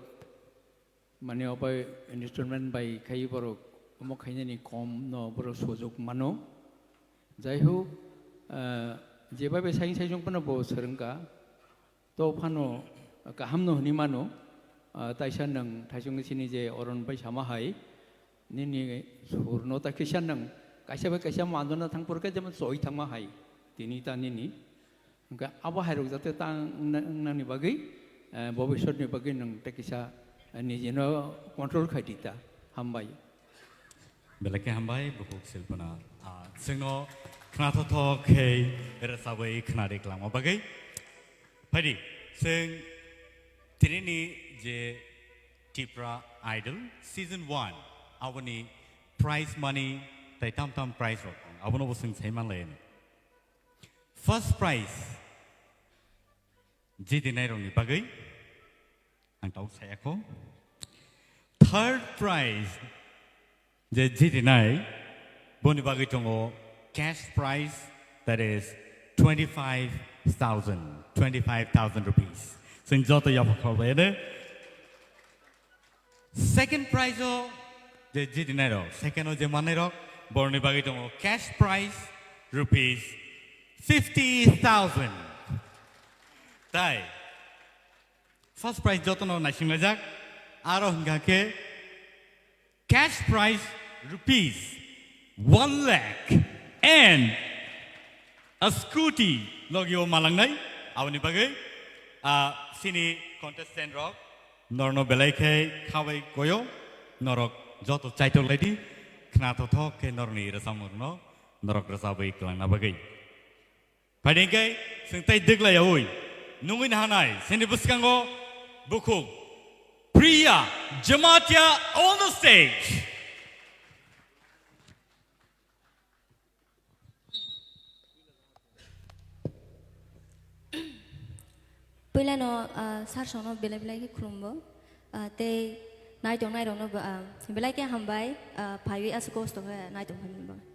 mane obai instrument bai khai borok omo khainani kom no borok sojok mano. Jai hok, ah, jebai bai saing saijong phano bo swrwngkha. To phano kaham no hwnwi mano, ah, taisa nwng thaisungni sini je oron bai sama hai, nini sur no ta kisa nwng kaisa bai kaisa mandona thang phuru khe jemon choi thangma hai, tini ta nini. Hwnkhe abo hai rok jate ta wngna-, wngnani bagwi, eh, bobiswt ni bagwi nwng ta kisa, eh, niji no control khai di ta. Hambai. Belai khe hambai, bukhuk silpona. Ah, chwngno khnathokthok khe rwchabwi khna ri kwlangma bagwi. Phaidi, chwng tinini je Tipra Idol Season one, aboni prize money tei tam tam prize rok, abono bo chwng sai manlai. First prize, jidinai rokni bagwi. Ang tabuk saya kho. Third prize je jitinai, boni bagwi tongo cash prize, that is twenty-five thousand, twenty-five thousand rupees. Chwng joto yapha kholbai de. Second prize o je jitinai rok, second o je manai rok, boroni bagwi tongo cash prize rupees fifty thousand. Tai First prize jotono naisinglaijak, aro hwnkha khe cash prize rupees one lakh and a scooty logio malangnai, aboni bagwi, ah, sini contestant rok norno belai khe khabai koyo, norok joto chaitok laidi, khnathokthok khe norni rwchapmungno norok rwchabwi kwlangna bagwi. Phaidi hwnkhe chwng tei dwklaiyaui nungwi nahanai, sini bwskango bukhuk Priya Jamatia on the stage. Puilano, ah, sir songno belai belai khe khulumbo. Ah, tei naitong nairokno bo, ah, belai khe hambai, ah, phaiwi aswk kosto khe naitong phaimani bagwi.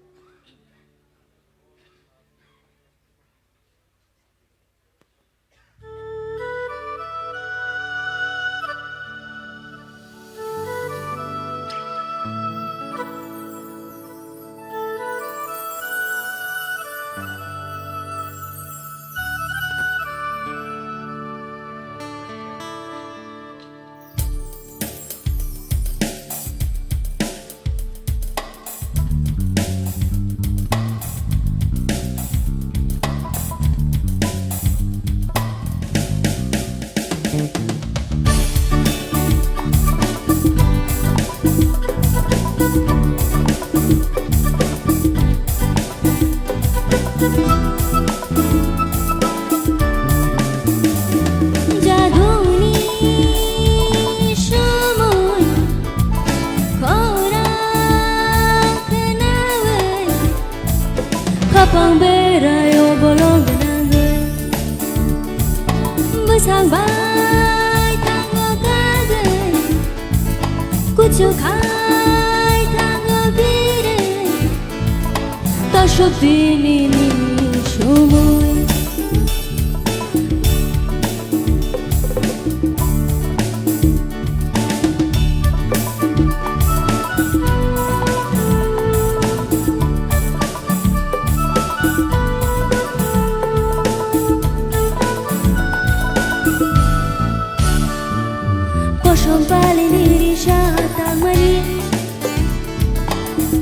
Jaduni somoi khorang khnawi, khapang berai o bolong gwnangwi, bwsang bai thango kagwi, kuchuk hai thango birwi. Tasuk dinini somoi. Kosom palini risa tangmani.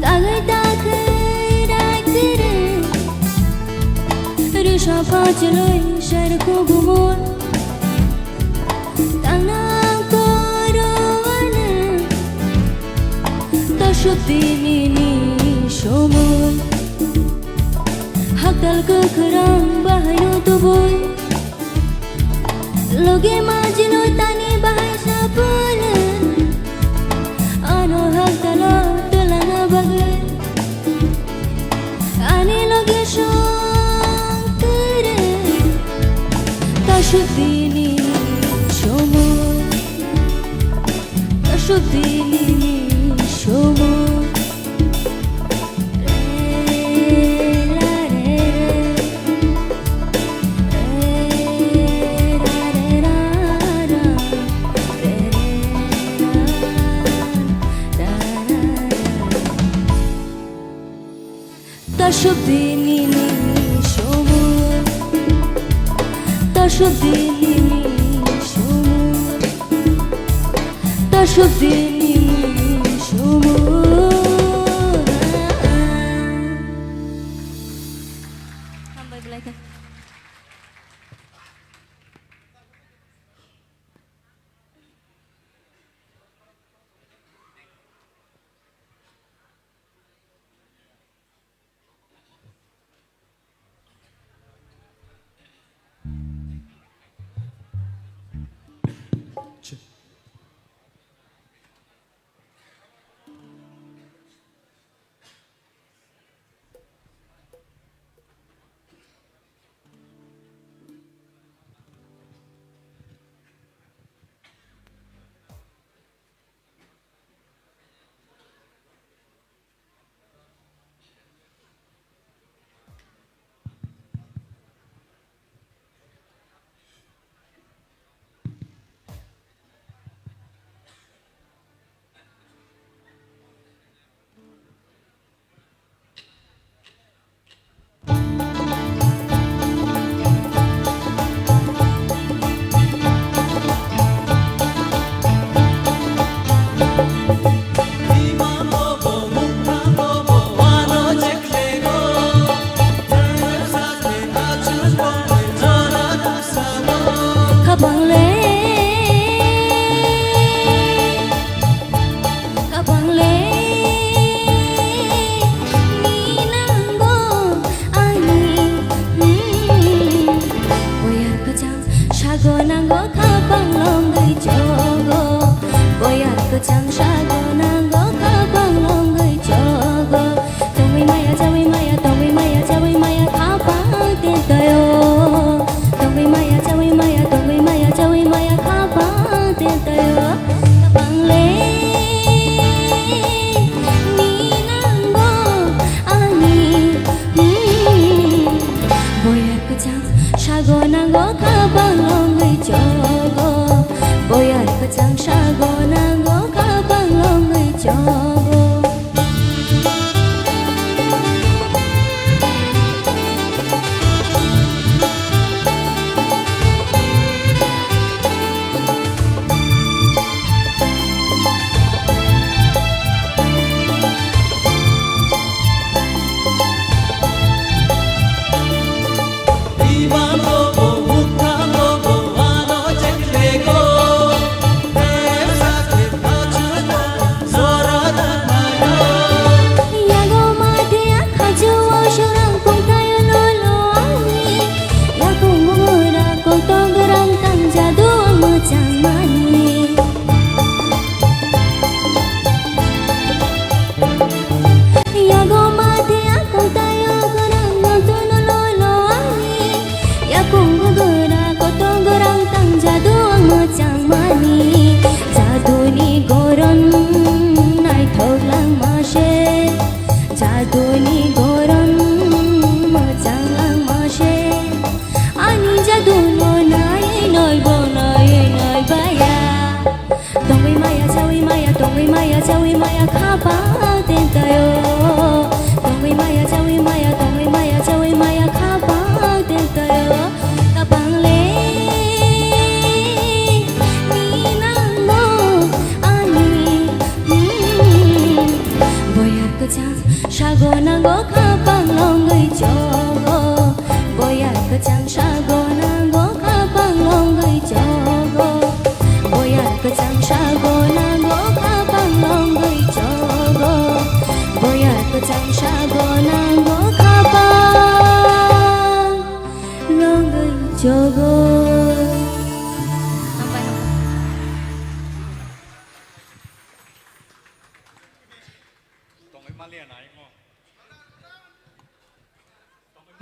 Tagai tagai rai kiri, risa pachloi sar kugumor. Tangnang koro wane, tasuk dinini somoi. Haktal kwkhwrang bahaino tubui. Loge majilo tani bahai sapule. Ano haktalo twlangna bagwi. Ani loge song tere. Tasuk dinini somoi. Tasuk dinini somoi. Tasuk dinini somoi. Tasuk dinini somoi. Tasuk dinini somoi. Hambai belai khe. Tayo, kapangle, ni nango, ani, hmm. Boyar kwchang, sago nango, kapang longwi chogo. Boyar kwchang, sago nango, kapang longwi chogo. Yago mate akhajo wasorang kongtayo lolo ani. Yakung bumura kongtong gerang tang jadu ang mochangmani. Yago mate akong tayo gwnang no tono lolo ani. Yakung gogora kotong gorang tang jadu ang mochangmani. Jaduni goron naithok langma se. Jaduni goron mochang langma se. Ani jadu no nai noi bo noi noi baya. Tongwi maya, chawi maya, tongwi maya, chawi maya, khapang tentayo. Tongwi maya, chawi maya, tongwi maya, chawi maya, khapang tentayo. Kapang le, ni nango, ani, hmm. Boyar kwchang, sago nango, khapang longwi chogo. Boyar kwchang, sago nango, khapang longwi chogo. Boyar kwchang sago nango khapang longwi chogo. Boyar kwchang sago nango khapang longwi chogo.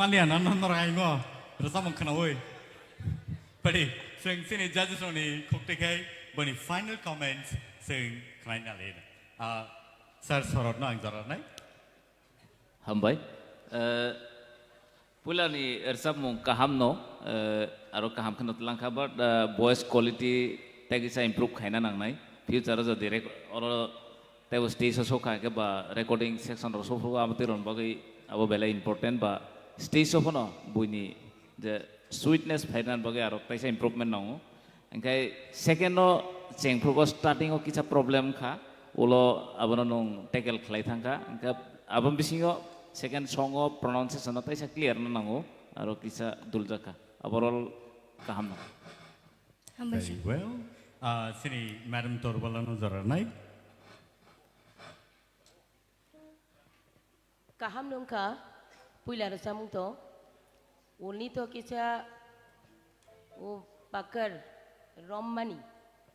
Maliya na no, no rai mo. Rwchapmung khwnawi. Padi, chwng chini judges rokni khukti khai boni final comments chwng khwnaina le. Ah, sir Sorotno ang jora nai. Hambai. Eh, puilani rwchapmung kaham no, eh, aro kaham kheno twlang kha, but, eh, voice quality tei kisa improve khaina nangnai. Future o jodi rek-, oro Tei bo stage o sokha khe ba recording section rok sokha abo twi rwna bagwi abo belai important ba stage o phano buini je sweetness phaina bagwi aro kaisa improvement nango. Hwnkhe second o chengphrugo starting o kisa problem kha, ulo abono nwng tackle khlai thangkha. Hwnkhe aboni bisingo second song o pronunciation no taisa clear no nango, aro kisa duljakha. Overall kaham nango. Hambai sir. Very well. Ah, chini Madam Torbala no jora nai. Kaham nungkha, puila rwchapmung to, ulni to kisa, o pakar, rommani,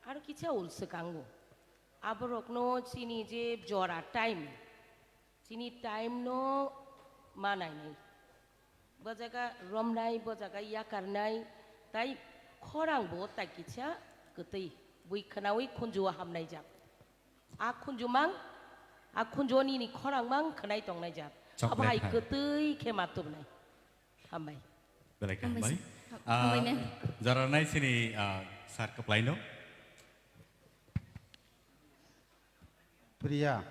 aro kisa ul swkango. Aborokno chini je jora time, chini time no manainai. Bo jaga romnai, bo jaga yakarnai, tai khorang bo tai kisa kwtwi, bui khwnawi khunju o hamnai jak. A khunjumang, a khunju nini khorangmang khwnai tongnai jak. Chocolate hai hai. Kwtwi khe ma tubnai. Hambai. Belai khe hambai. Hambai sir. Ah, hambai ma'am. Jora nai sini, ah, sir kwplaino. Priya,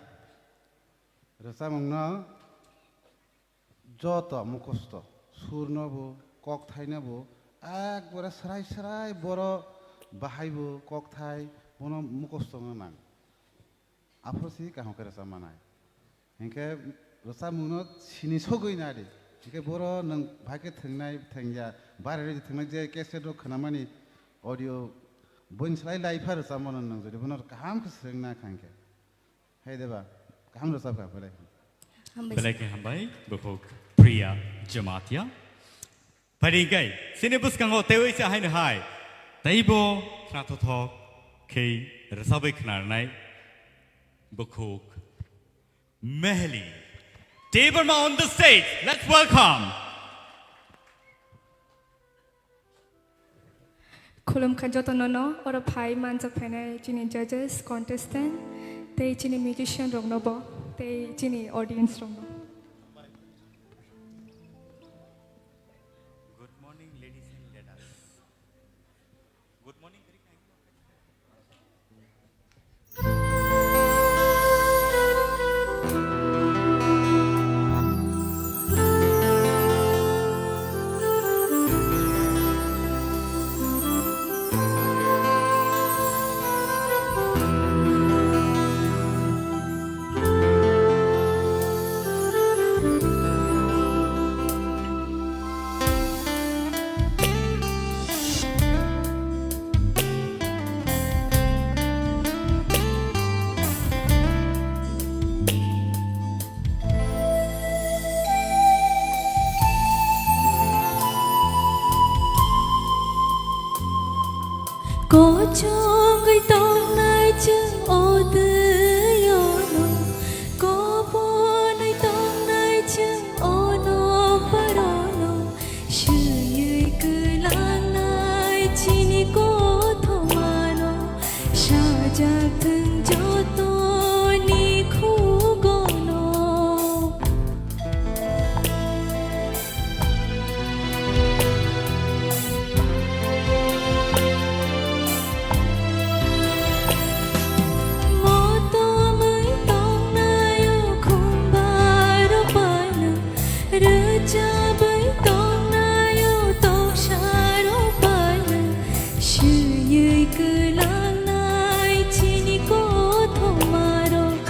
rwchapmungno joto mukhusto, surno bo, kokthaino bo, ekbare srai srai boro bahai bo, kokthai bono mukhusto wngna nang. Aphuru si kaham khe rwchap manai. Hinkhe rwchapmungno sini sogwi nadi. Hinkhe boro nwng bahai khe thwngnai, thwngya, bare rwi thwngnai je cassette rok khwnamani audio boini slai lai pha rwchapmano nwng jodi bono kaham khe swrwngna kha hinkhe. Hai deba, kaham rwchapkha, belai. Hambai. Belai khe hambai, bukhuk Priya Jamatia. Phaidi kai, chini bwskango teiwi cha haino hai. Teibo khnathok thok khe rwchapwi khnarnai bukhuk Mehli Debbarma on the stage. Let's welcome. Khulumkha jotono no, oro phai manjak phainai chini judges, contestant, tei chini musician rokno bo, tei chini audience rokno. Good morning, ladies and ladies. Good morning. Kochongwi tongnai chwng o twi-o no, koponwi tongnai chwng o nokbarono, swiwi kwlangnai chini kothomano, sajak thwng jotoni khugono. Motomwi tongnai o khumbarok bai no, rwchabwi tongnai o toksarok bai no, swiwi kwlangnai chini kothomarok.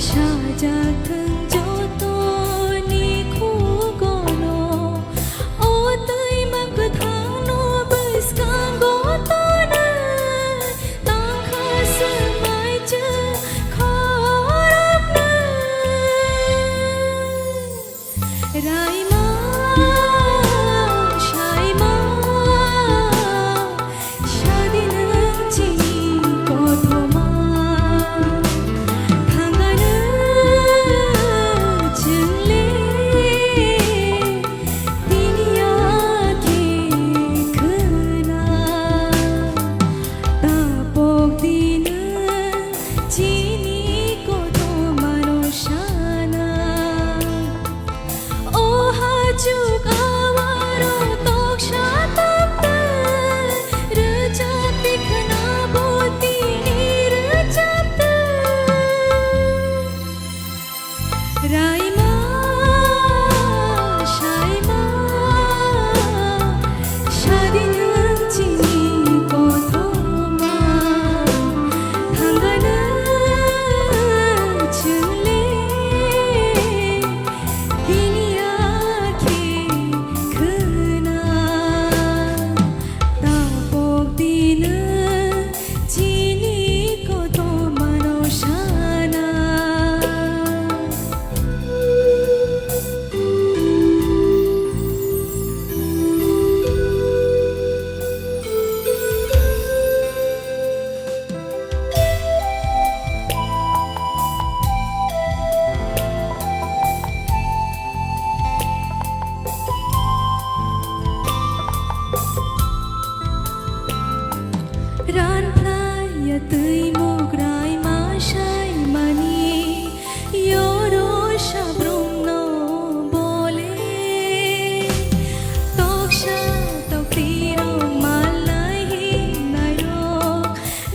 Sajak thwng jotoni khugono, o twima kwthangno bwskango tonwi, tongkha swmai chwng khoroknwi. Raima, saima, sadi nwng chini kothoma. Thangano chwngle tini ya khe khwna. Tapok di nwng chini kothomano sana. O hachuk awaro toksa tokta, rwchapdi khna bo tini rwchapta. Raima, saima, sadi nwng chini kothoma, thangano chwngle. Tini ya khe khwna, tapok di nwng chini kothomano sana. Ranphlaiya twi mukrai ma saimani, yoro sabrumno bole. Toksa toktirok malnai hinnairok,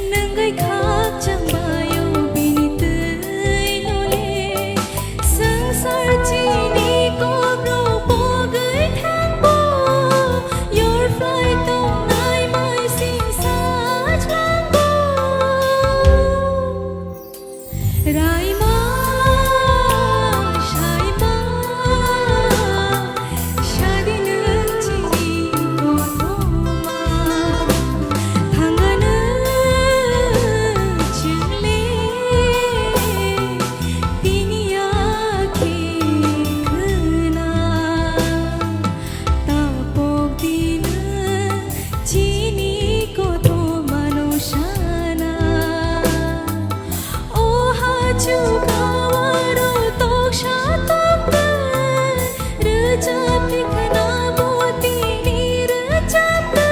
nwngwi khakchang baio bini twi nole. Swngchar chini kokrok pogwi thangbo, yorphlai tongnai maising sajlango. Raima, saima, sadi nwng chini kothoma, thangano chwngle. Tini ya khe khwna, tapok di nwng chini kothomano sana. O hachuk awaro toksa tokta, rwchapdi khna bo tini rwchapta.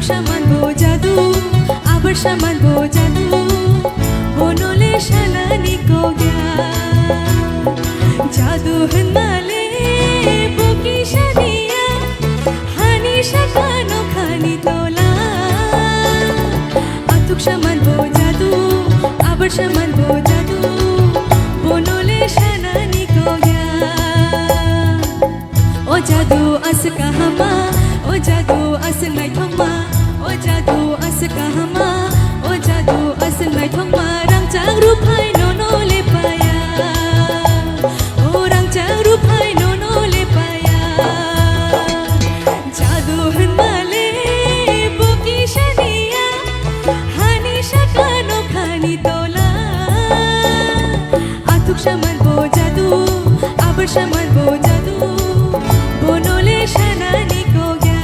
Saman bo jadu, abar saman bo jadu, bono le sanani kogya. Jadu hwnmale bo kisa niya, hani sakano khani tola. Athuk saman bo jadu, abar saman bo jadu, bono le sanani kogya. O jadu aswk kahama, o jadu aswk naithokma, o jadu aswk kahama, o jadu aswk naithokma, rangchak ruphai nono lepaya, o rangchak ruphai nono lepaya. Jadu hwnmale bo kisa niya, hani sakano khani tola. Athuk saman bo jadu, abar saman bo jadu, bono le sanani kogya.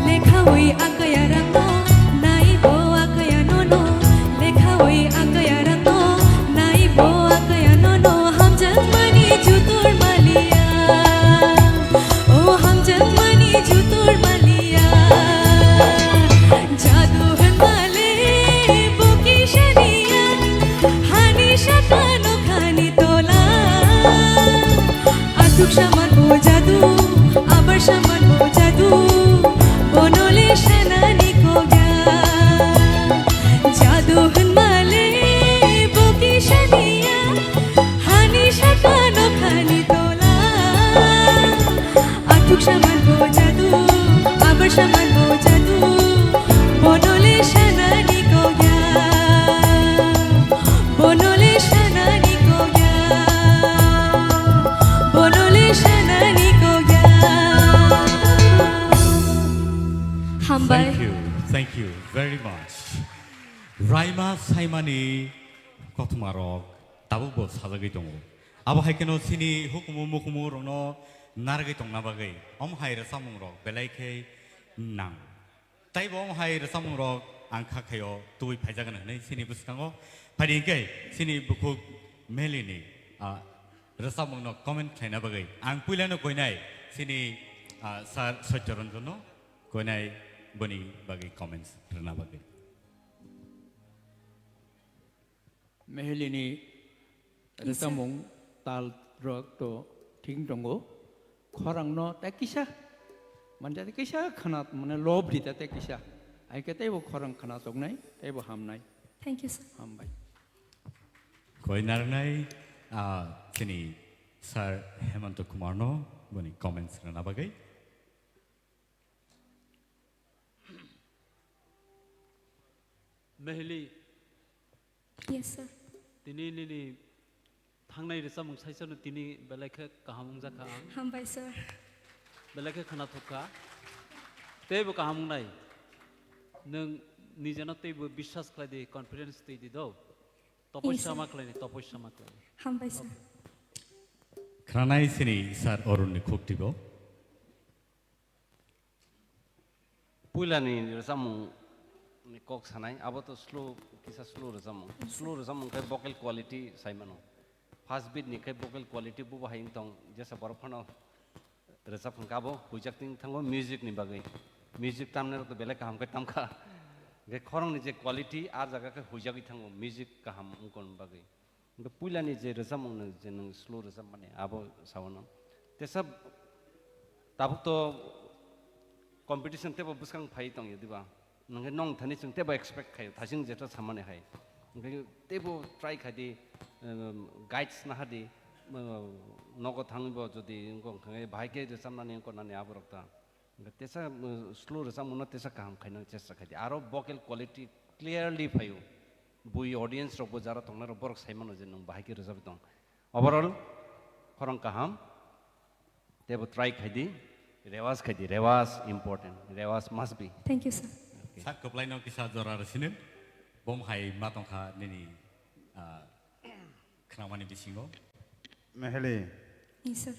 Lekhawi akaya rangno, naibo akaya nono. Lekhawi akaya rangno, naibo akaya nono. Hamjakmani jutur maliya, o hamjakmani jutur maliya. Jadu hwnmale bo kisa niya, hani sakano khani tola. Athuk saman bo jadu, abar saman bo jadu, bono le sanani kogya. Jadu hwnmale bo kisa niya, hani sakano khani tola. Athuk saman bo jadu, abar saman bo jadu, bono le sanani kogya, bono le sanani kogya, bono le sanani kogya. Hambai. Thank you, thank you very much. Raima Saimani kothoma rok tabuk bo sajagwi tongo. Abo hai kheno chini hukumu mukumu rokno narwgwi tongna bagwi om hai rwchapmung rok belai khe nang. Taibo om hai rwchapmung rok ang kha khaio tubui phaijagan hwnwi chini bwskango. Phaidi hwnkhe chini bukhuk Melini, ah, rwchapmungno comment khlaina bagwi ang puilano koinai chini, ah, sir Satya Ranjanno koinai boni bagwi comments rwna bagwi. Mehelini Yes, sir. Rwchapmung tal rok to thik tongo. Khorangno tei kisa, mane tei kisa khana, mane lob di tei kisa. Hai khe teibo khorang khana toknai, teibo hamnai. Thank you, sir. Hambai. Koi narnai, ah, chini Sir Hemanta Kumarno boni comments rwna bagwi. Mehli. Yes, sir. Tini nini thangnai rwchapmung saisano tini belai khe kaham wngjakha ang. Hambai, sir. Belai khe khwnathok kha. Teibo kaham wngnai. Nwng nijeno teibo biswas khlai di, confidence twi di do. Yes, sir. Topossa ma khlai di, topossa ma khlai di. Hambai, sir. Khranai sini sir Arun ni khuk tibo. Puilani rwchapmung ni kok sanai, abo to slow, kisa slow rwchapmung. Yes, sir. Slow rwchapmung khe vocal quality sai mano. First beat ni khe vocal quality bubo hai wng tong, jesa borok phano rwchap hwnkhe abo huijak ting thango music ni bagwi. Music tamnai rok to belai kaham khe tamkha. Hwnkhe khorang ni je quality, a jaga khe huijagwi thango, music kaham wngkon bagwi. Hwnkhe puilani je rwchapmung no je nwng slow rwchapmani abo sao no. Tesa tabuk to competition teibo bwskang phai tongya diba? Hwnkhe nong thani chwng teibo expect khaio, thasing jeto samani hai. Hwnkhe teibo try khai di, um, guides naha di, um, nogo thangwi bo jodi wngkha hwnkhe bahai khe rwchapnani wngkha nani aborok ta. Tesa, uh, slow rwchapmungno tesa kaham khaina chesta khaidi. Aro vocal quality clearly phaio. Bui audience rokbo jara tongnai rok borok sai mano je nwng bahai khe rwchapwi tong. Overall, khorang kaham. Teibo try khaidi. Rewaj khaidi. Rewaj important. Rewaj must be. Thank you, sir. Okay. Sak kwplaino kisa jora rwsini. Bom hai ma tongkha nini, ah, Khwnamani bisingo. Meheli. Yes, sir.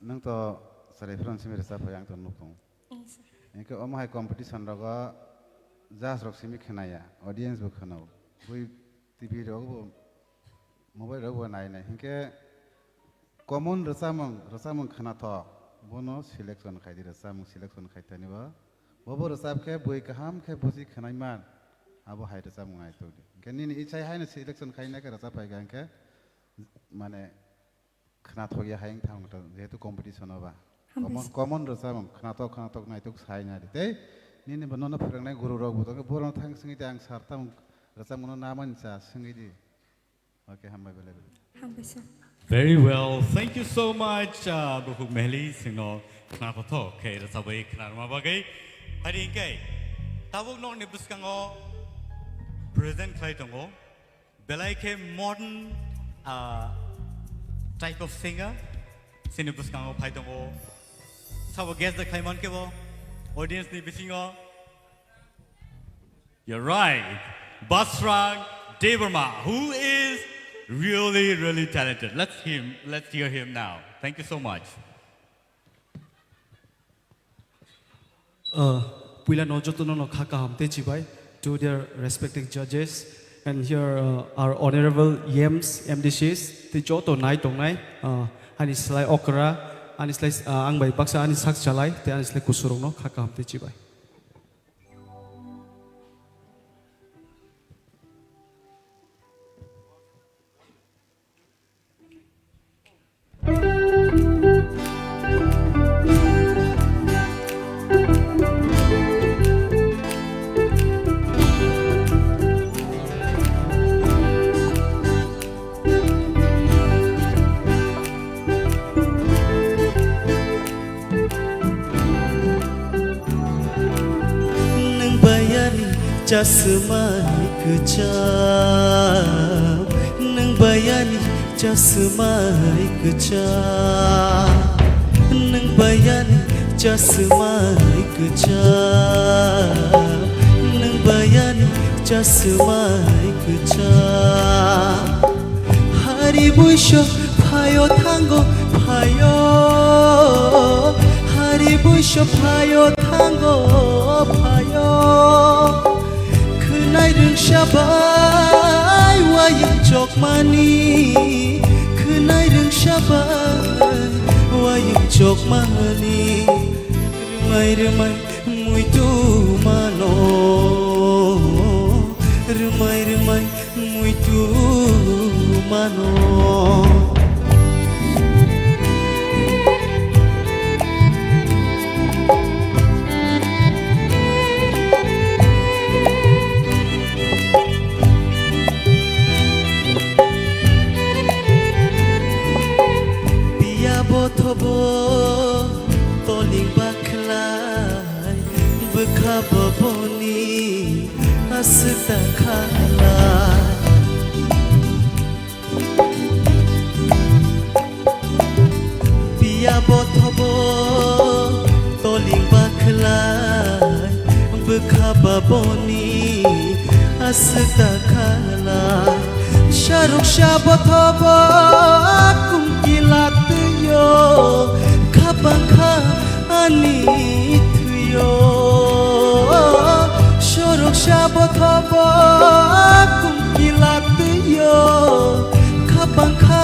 Nwng to chwrai phano simi rwchap phai, ang to nuk tongo. Yes, sir. Hinkhe omo hai competition rogo judge rok simi khnaya, audience bo khnao. Bui T V rok bo, mobile rok bo nai nai. Hinkhe common rwchapmung, rwchapmung khnathok, bono selection khai di, rwchapmung selection khai tani bo. Bobo rwchap khe bui kaham khe buji khnai man, abo hai rwchapmung nai tok di. Hinkhe nini ichai haino selection khai nai khe rwchap phai kha hinkhe, mane, khnathok ya hai wng thang ta, jehetu competition o ba. Hambai common, sir. Common rwchapmung, khnathok, khnathok naitok sai na di. Tei nini bo nono phwrwngnai guru rok bo tongkhe, borok thang swngwi di, ang sir tamo rwchapmung no na mani cha swngwi di. Okay, hambai belai belai. Hambai, sir. Very well. Thank you so much, uh, Bukhuk Mehli, singno khnathok khe rwchapwi khnarma bagwi. Hari hinkhe tabuk nokni bwskango present khlai tongo. Belai khe modern, ah, type of singer, sini bwskango phai tongo. Sabo guess da khlai man khe bo, audience ni bisingo. You're right. Basrang Debbarma, who is really, really talented. Let's him, let's hear him now. Thank you so much. Uh, puila no joto no no kha kaham tei chibai to their respective judges, and here, uh, our honorable E Ms, M D Cs, tei joto nai tongnai, uh, ani slai okra, ani slai, uh, ang bai baksa ani sak chalai, tei ani slai kusurok no kha kaham tei chibai. Nwng bai ani chasmai kwcham, nwng bai ani chasmai kwcham, nwng bai ani chasmai kwcham, nwng bai ani chasmai kwcham. Hari buiso phaio thango phaio, hari buiso phaio thango phaio. Khwnai rwngsa bai wayung chokmani, khwnai rwngsa bai wayung chokmani. Rwmai rwmai muitu mano, rwmai rwmai muitu mano. Piya bothobo toling bakhlai, bwkha boboni aswk ta khalai. Piya bothobo toling bakhlai, bwkha boboni aswk ta khalai. Saruksa bothobo kumkila twio, khabang kha ani thwio. Soroksa bothobo kumkila twio, khabang kha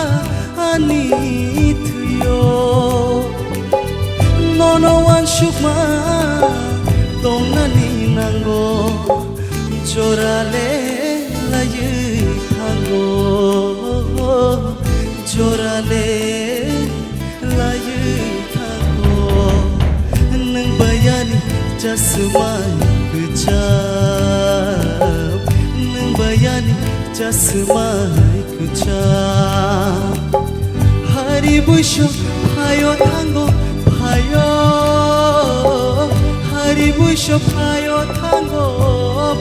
ani thwio. Nono uansukma tongnani nango, jorale laiwi thango, jorale laiwi thango. Nwng bai ani chasmai kwcham, nwng bai ani chasmai kwcham. Hari buiso phaio thango phaio, hari buiso phaio thango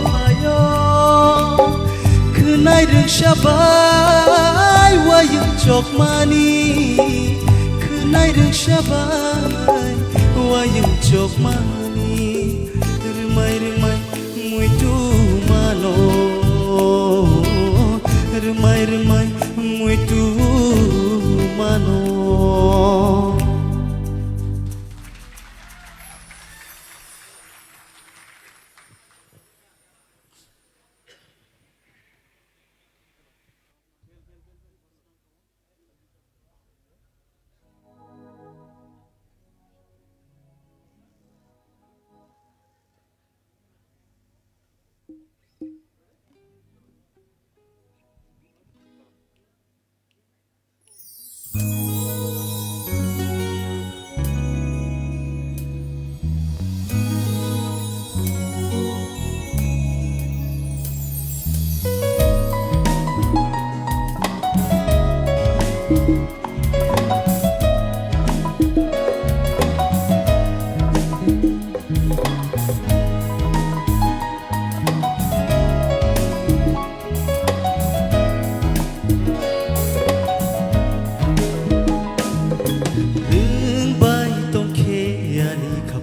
phaio. Khwnai rwngsa bai wayung chokmani, khwnai rwngsa bai wayung chokmani. Rwmai rwmai muitu mano, rwmai rwmai muitu mano.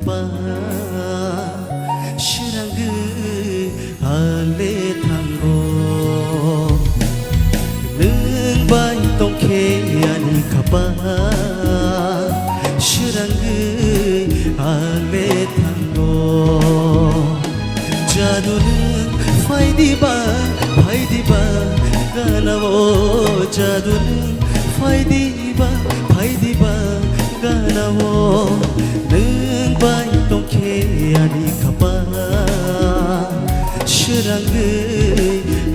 Ba, srangwi ale thango. Nwng bai tongkhe ani khapa, srangwi ale thango. Jadu nwng phaidiba, phaidiba, ganao. Jadu nwng phaidiba, phaidiba, ganao. Nwng bai tongkhe ani khapa, srangwi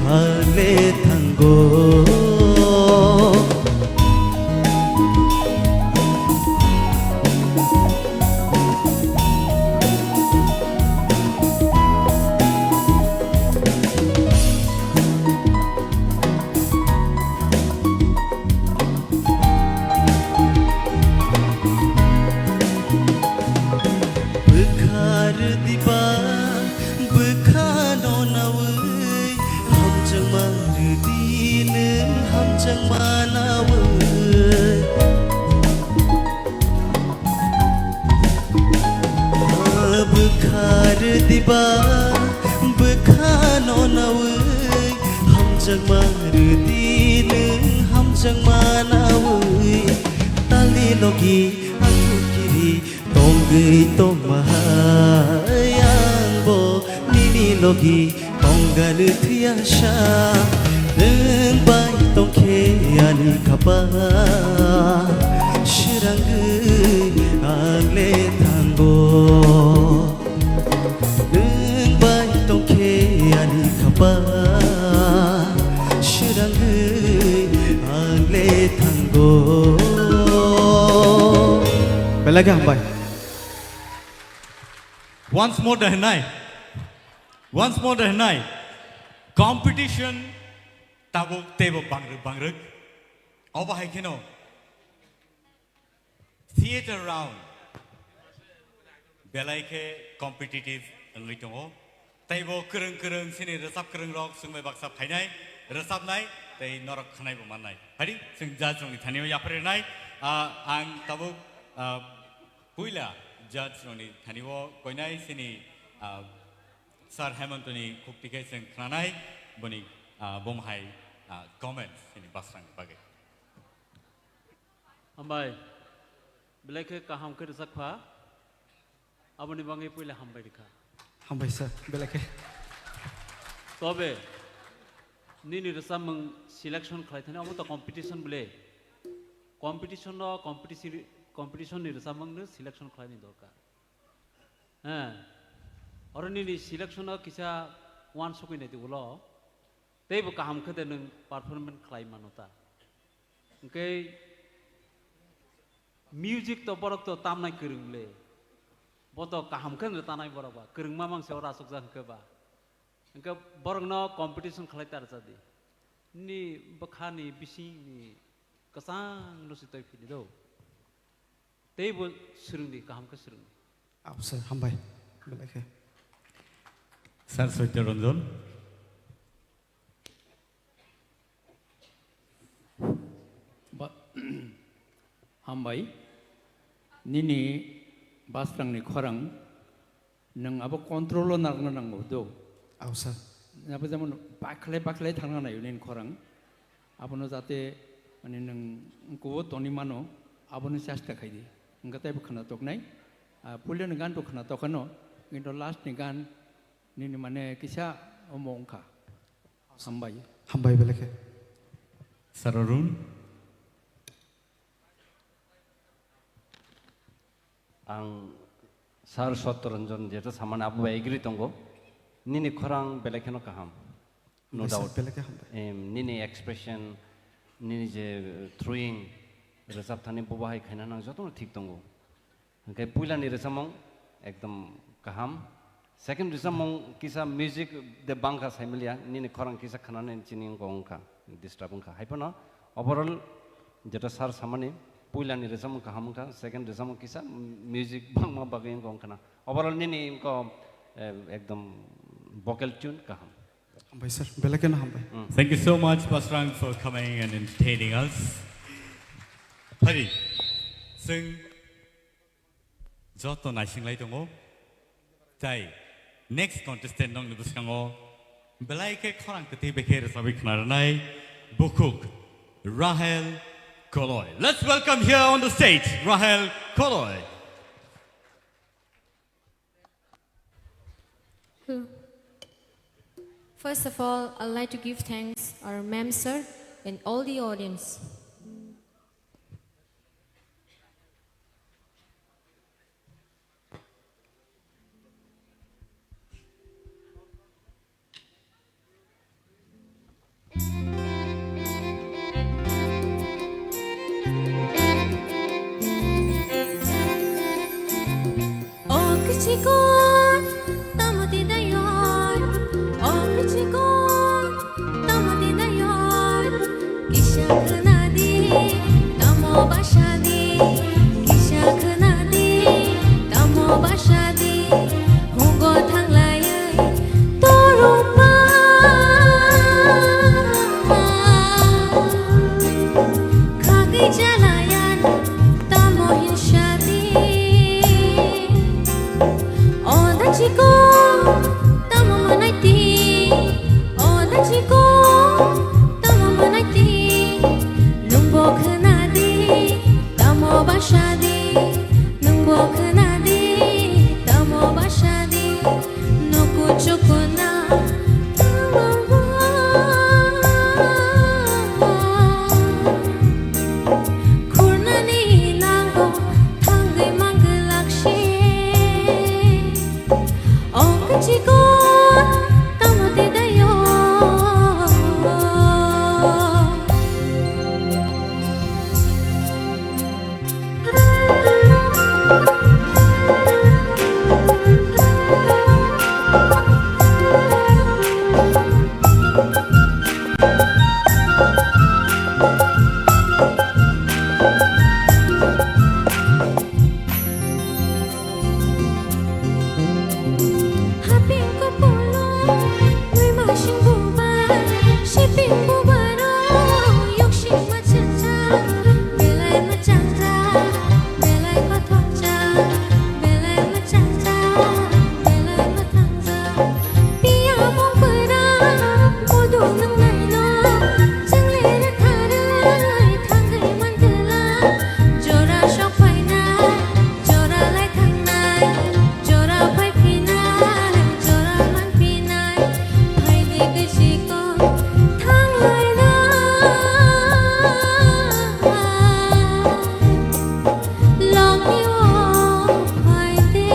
ale thango. Bwkha rwdiba, bwkhano nawi, hamjakma rwdi nwng hamjakma nawi. Bwkha rwdiba, bwkhano nawi, hamjakma rwdi nwng hamjakma nawi. Talni logi aku kiri tongwi tongma hai, angbo nini logi tongganw thwiya sa. Nwng bai tongkhe ani khapa, srangwi ang le thango. Nwng bai tongkhe ani khapa, srangwi ang le thango. Belai khe hambai. Once more da hwnai. Once more da hwnai. Competition tabuk teibo bangrwk bangrwk. Obo hai kheno theatre round belai khe competitive wngwi tongo. Teibo kwrwng kwrwng chini rwchap kwrwng rok chwng bai baksa phainai, rwchapnai tei norok khwnai bo mannai. Phadi chwng judge rokni thani o yapharwi rwnai. Ah, ang tabuk, ah, puila judge rokni thani o koinai chini, ah, Sir Hemantoni khukti khe chwng khnanai, boni, ah, bomo hai, ah, comments chini Basrangni bagwi. Hambai, belai khe kaham khe rwchap kha, aboni bagwi puila hambai rwkha. Hambai sir, belai khe. Tobe, nini rwchapmung selection khlai thani, abo to competition bwle. Competition no, competition, competition ni rwchapmung no selection khlaini dorkar. He. Oro nini selection o kisa uansukwi naidi ulo. Teibo kaham khe de nwng performance khlai mano ta. Hwnkhe music to borok to tamnai kwrwng le. Bo to kaham khe no tanai borok ba. Kwrwngma mangse oro asukjak hwnkhe ba. Hwnkhe borokno competition khlai ta rwchadi. Nini bwkhani bisingni kwchangno se twi phini do. Teibo swrwngdi, kaham khe swrwngdi. Aw, sir, hambai. Belai khe. Sir Satya Ranjan. Ba-, hambai. Nini Basrangni khorang nwng abo control o narwkna nango do. Aw, sir. Abo jemon bakhlai bakhlai thangna naio nini khorang. Abono jate, mane, nwng kubo toni mano, abono chesta khaidi. Hwnkhe teibo khwnathoknai. Ah, puilani gan to khwnathok kheno, kintu last ni gan nini, mane, kisa omo wngkha. Hambai. Hambai belai khe. Sir Arun. Ang Sir Satyaranjan jeto samani abo bai agree tongo. Nini khorang belai kheno kaham. No doubt. Belai khe hambai. Em, nini expression, nini je, uh, throwing, rwchap thani bo bahai khaina nang jotono thik tongo. Hwnkhe puilani rwchapmung ekdom kaham. Second rwchapmung kisa music de bangkha saimaliya, nini khorang kisa khnanani chini wngkha, wngkha, disturb wngkha. Haiphano overall jeto sir samani, puilani rwchapmung kaham wngkha, second rwchapmung kisa music bangma bagwi wngkha, wngkha na. Overall nini wngkha, eh, ekdom vocal tune kaham. Hambai sir, belai kheno hambai. Mm. Thank you so much, Basrang, for coming and entertaining us. Phari, chwng Joto naisinglai tongo. Tai next contestant nongni bwskango belai khe khorang kwtwi bai khe rwchapwi khna rwnai bukhuk Rahel Koloi. Let's welcome here on the stage Rahel Koloi. Hello. First of all, I'd like to give thanks our ma'am, sir, and all the audience. O kichiko, tamo twi dayo? O kichiko, tamo twi dayo? Kisa khna di, tamo basa di. Kisa khna di, tamo basa di. Hugo thanglaiwi toruma. Khagwi jalayan tamo hinsa di. O dachiko, tamo manai di. O dachiko, tamo manai di. Nwngbo khna di, tamo basa di. Nwngbo khna di, tamo basa di. Nuku chukuna. Khurnani nango thangwi mangwlak se. O kichiko, tamo twi dayo? Haping kupulung, muima sing bubar, siping bubarung, yuksing machangchang, belai machangchang, belai kothokchang, belai machangchang, belai mathangchang. Piya mung pura, mudu nang naino, chang le ra tharwi, thangwi man tela, jora sok phainai, jora lai thangnai. Jora phai phinai, jora man phinai, phai di khe sikon thang lai na. Logi o phai de.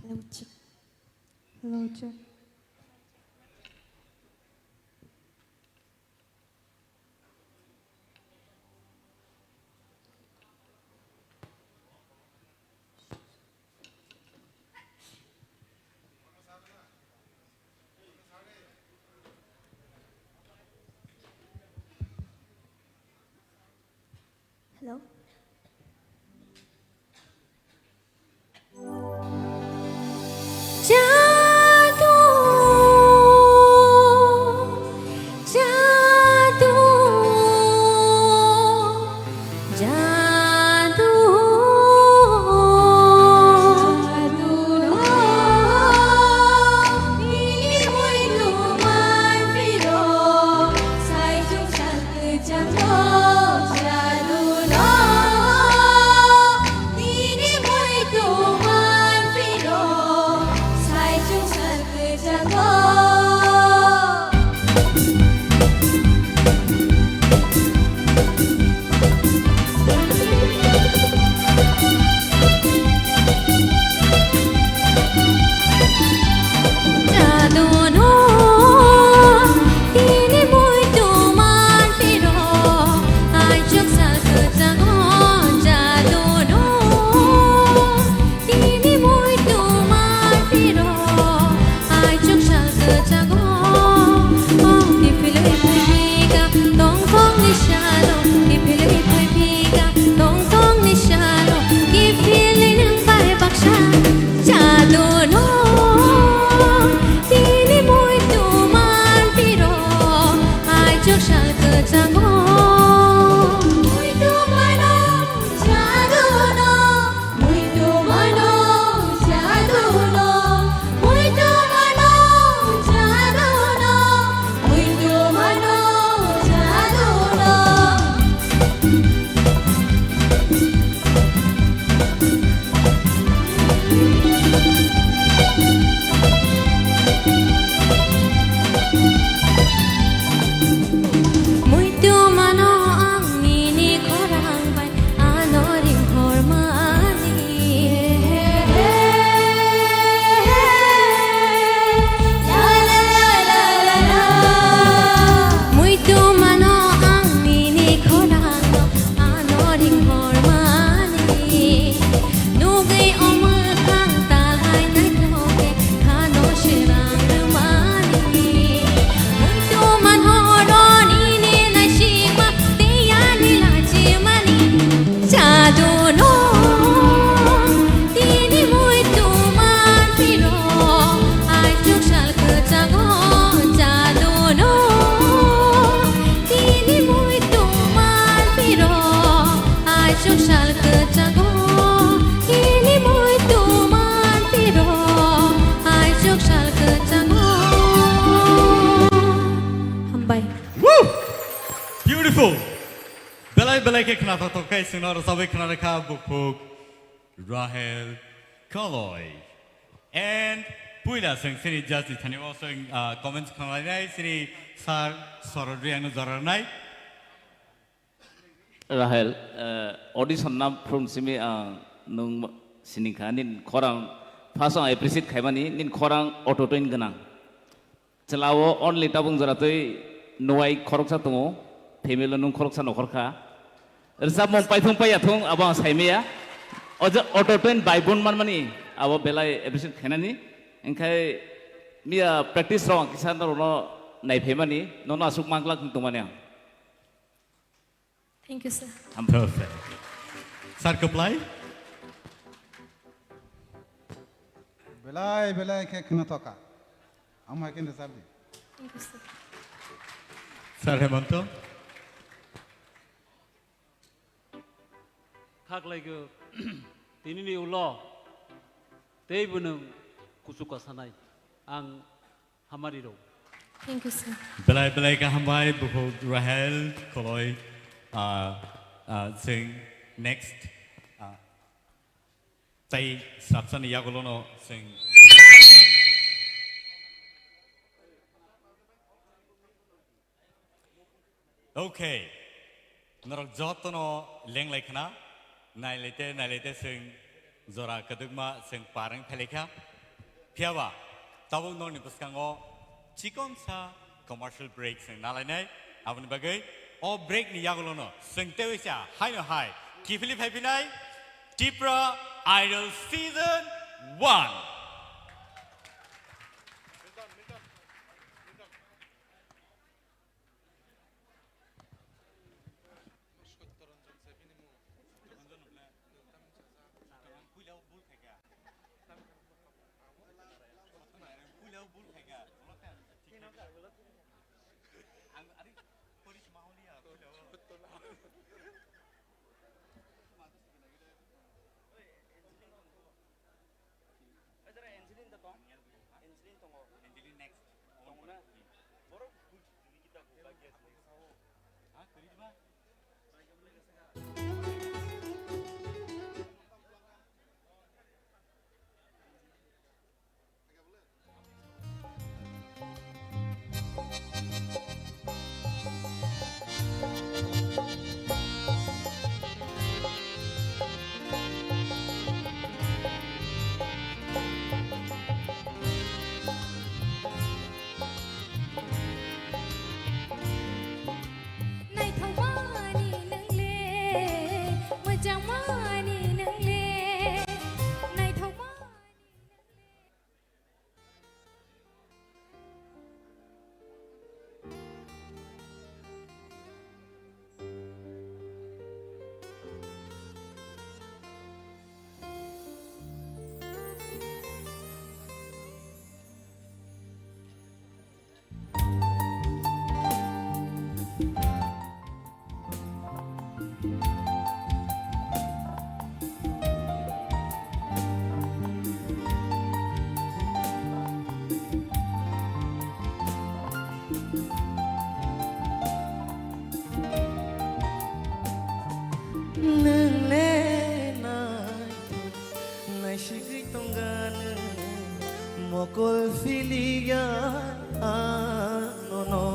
Hello, check. Hello, check. Hello. Jadu, jadu, jadu. Belai khe khnathok thok khe chwngno rwchabwi khna rwkha bukhuk Rahel Koloi. And puila chwng chini judge ni thani o chwng, ah, comments khna lainai chini sir Sorod Reang no jora rwnai. Rahel, eh, audition na phurung simi ang nung sinikha nin khorang first ang appreciate khaimani nin khorang auto tune gwnang. Chwla o only tabung jora twi nuwai khoroksa tongo, family o nung khoroksa nokhor kha. Rwchapmung paithung paiya thung abo ang saimaya. O je auto tune bai bun manmani abo belai appreciate khainani. Engkhai miya practice rok ang kisa norokno naiphaimani, nono aswk manglak wng tongmani ang. Thank you, sir. I'm perfect. Sir, comply. Belai, belai khe khna thoka. Ang hai khe rwchap di. Thank you, sir. Sir Hemanto. Khaklai go, tini ni ulo, tei bo nwng kuchuk kasanai. Ang Hamari rok. Thank you, sir. Belai belai khe hambai bukhuk Rahel Koloi, ah, ah, chwng next, ah, tai srapsani yagulono chwng. Okay. Norok jotono lenglai khna, nailaite, nailaite chwng jora kwdwkma chwng par wng phailaikha. Phiyaba, tabuk norokni bwskango chikonsa commercial break chwng nalainai. Aboni bagwi o break ni yagulono chwng tei waisa haino hai kiphilwi phaiphinai Tipra Idol Season one. Angelin da tong? Angelin tongo. Angelin next. Tongo na? Borok buji tini kita ko bagia sini. Ha, kiri ba? Naithokmani nwngle, mwchangmani nwngle, naithokmani nwngle. Nwng le naithok naisigwi tongga nwng mokol philiya anono.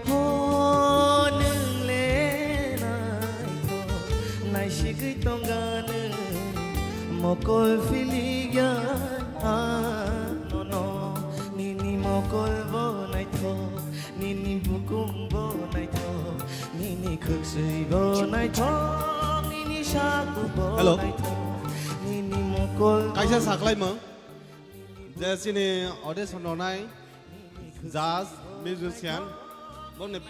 Ho nwng le naithok naisigwi tongga nwng mokol philiya anono. Nini mokol bo naithok, nini bukum bo naithok, nini khwksui bo naithok, nini saku bo Hello. Naithok, nini mokol bo Kaisa saklaimung, je chini audition rwnai judge, musician, boni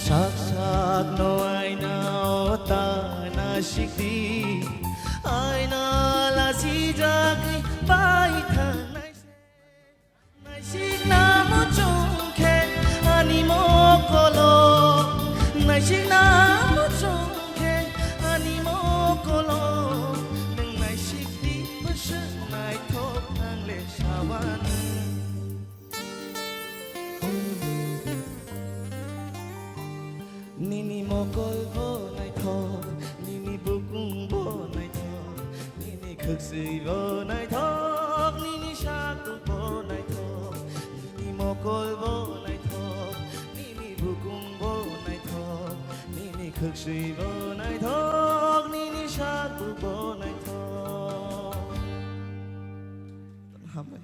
Sak sak no aina o ta naisik di, aina lasi jagwi bai thang naisik. Naisik na muchung khe ani mokolo, naisik na muchung khe ani mokolo, nwng naisik di bwswk naithok ang le sawani. Nini mokol bo naithok, nini bukung bo naithok, nini khwksui bo naithok, nini saku bo naithok, nini mokol bo naithok, nini bukung bo naithok, nini khwksui bo naithok, nini saku bo naithok. Hambai.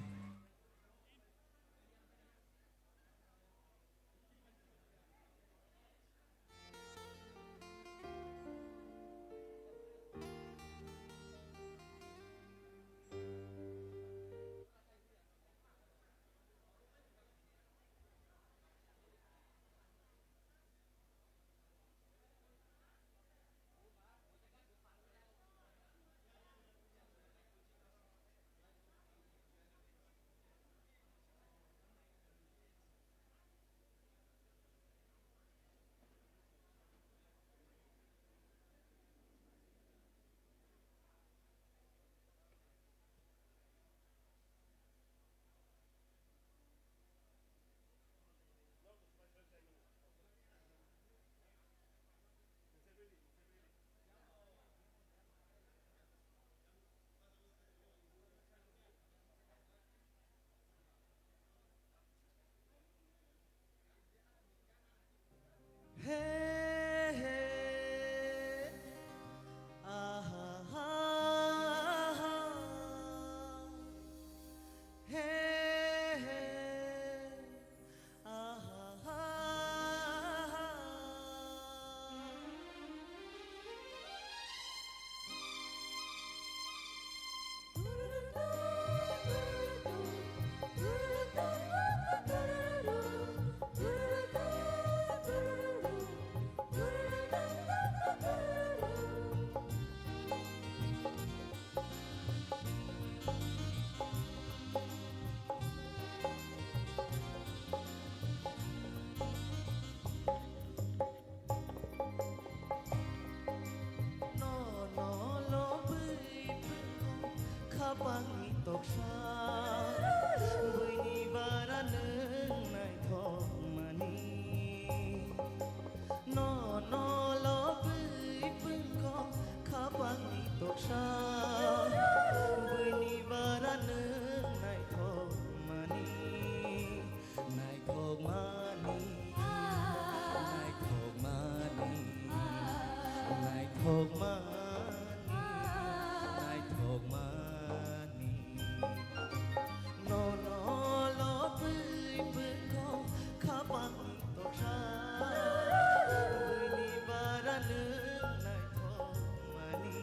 He, he, aha, ha, ha. He, he, aha, ha, ha. Nono lobwi phungo khapangni toksa, buini bara nwng naithokmani. Nono lobwi phungo khapangni toksa, buini bara nwng naithokmani. Naithokmani, naithokmani, naithokmani, naithokmani. Nono lobwi phungo khapangni toksa, buini bara nwng naithokmani.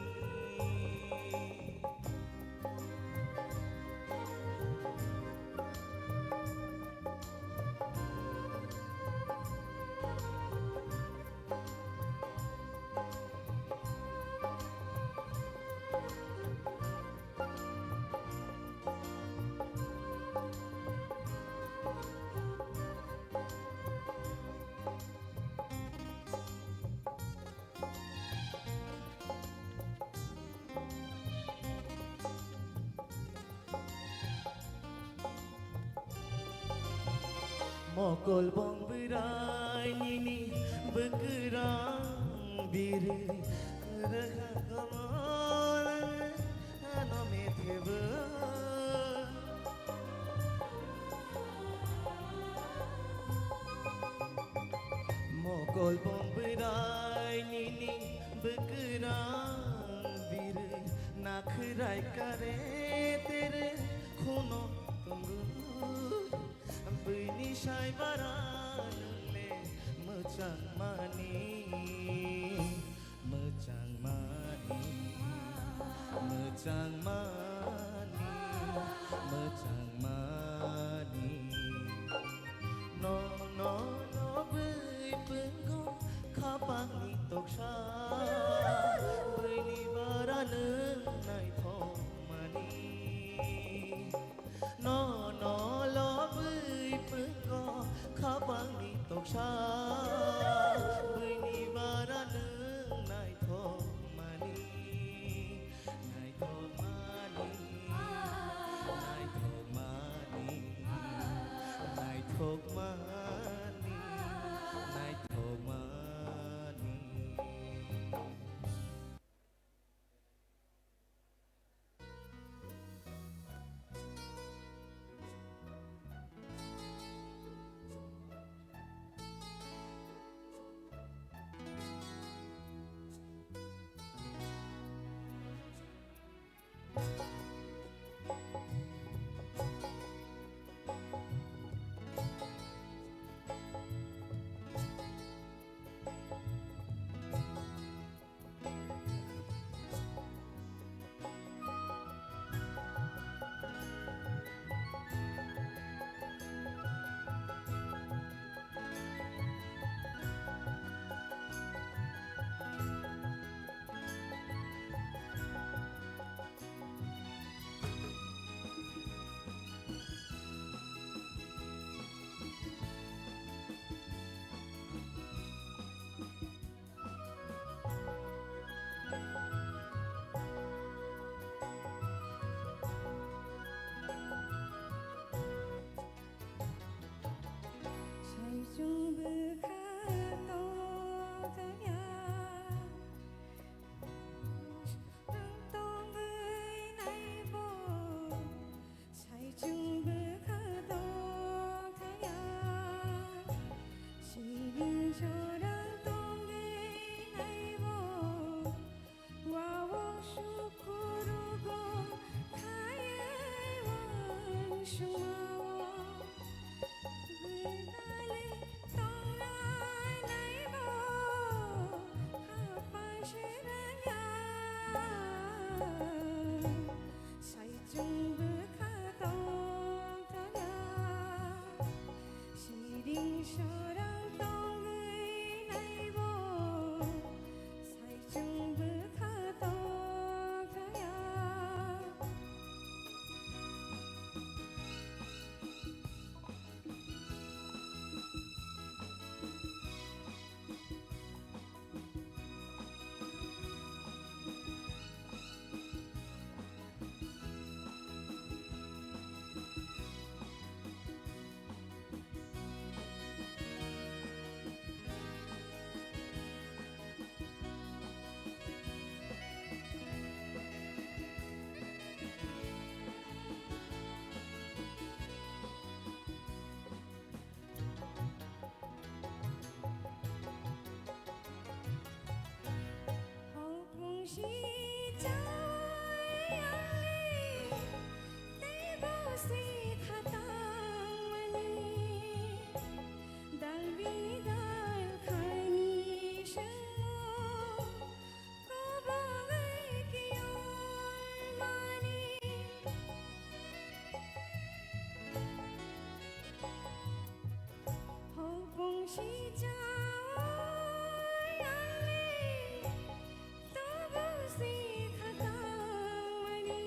Mokol bong bwrai nini bwkrang birwi rwkha komor ano methebo. Mokol bong bwrai nini bwkrang birwi nakhwrai kare tere khuno tongo. Bwini sai bara nwng le mwchangmani, mwchangmani, mwchangmani, mwchangmani. Nono lobwi phungo Khapangni toksa bwini bara nwng naithokmani. Nono lobwi pwngo khapangni toksa bwini bara nwng naithokmani. Naithokmani, naithokmani, naithokmani, naithokmani. Saichung bwkha tongthokya, ang tongwi naibo. Saichung bwkha tongthokya, siring sorang tongwi naibo. Wawang sukurugo khayai wansukmao. Gwdalwi tongnai naibo haphang serangya. Saichung bwkha tongthokya. Siring sorang tongwi naibo, saichung bwkha tongthokya. Hopung si chai ali, tei bo si khatang mani. Dal bini dal khaini swngo, kobogwi kiyor mani. Hopung si chai ali, tobo si khatang mani.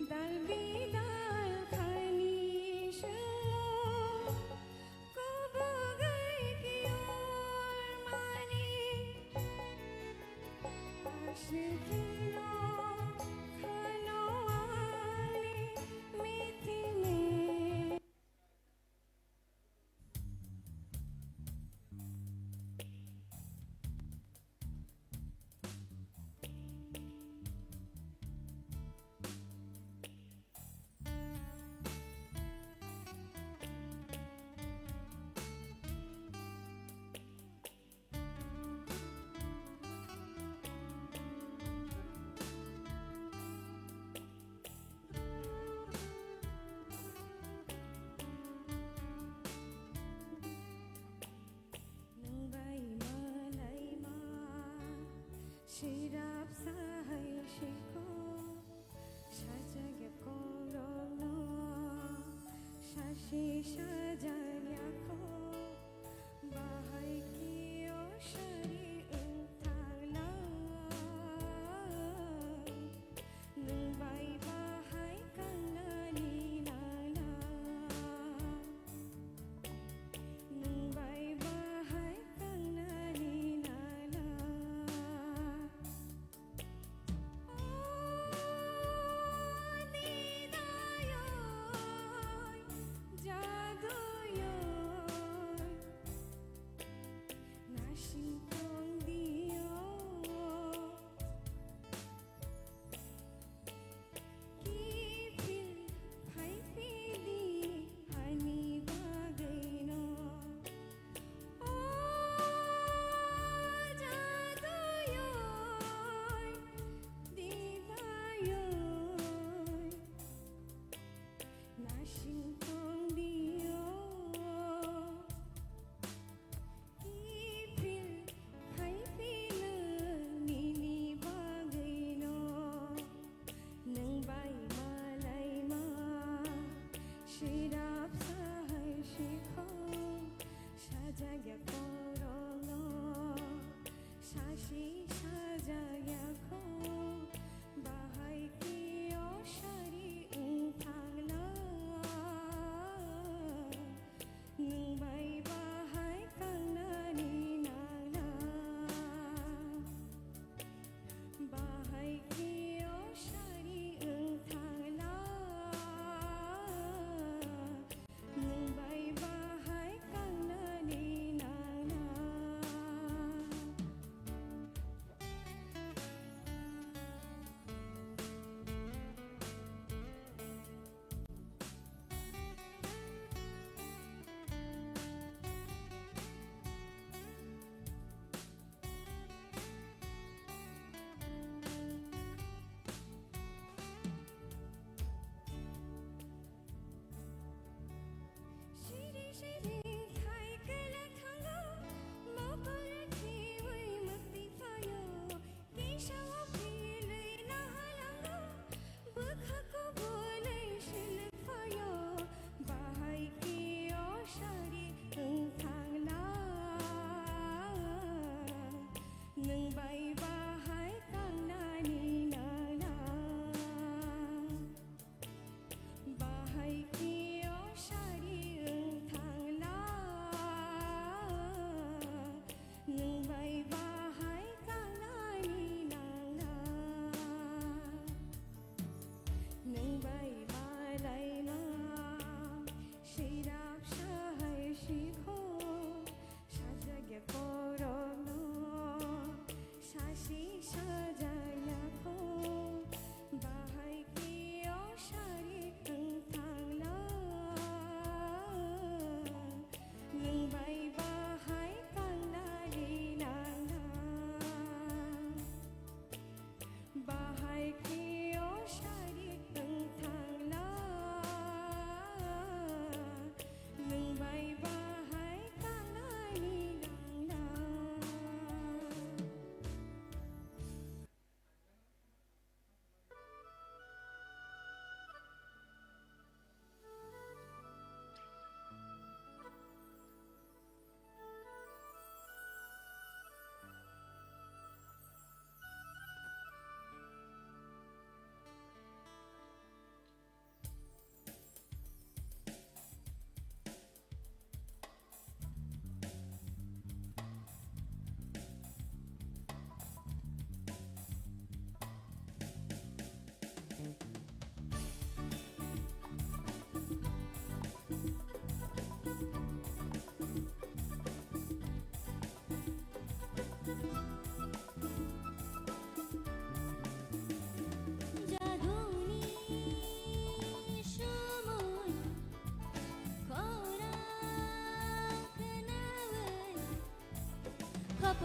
Dal bini dal khaini swngo, kobogwi kiyor mani. Aswk kheno khano ani mithi mi. Nwng bai malaima sirap sahai siko, sajak ya kongrokno sasi sajak ya kho, bahai ki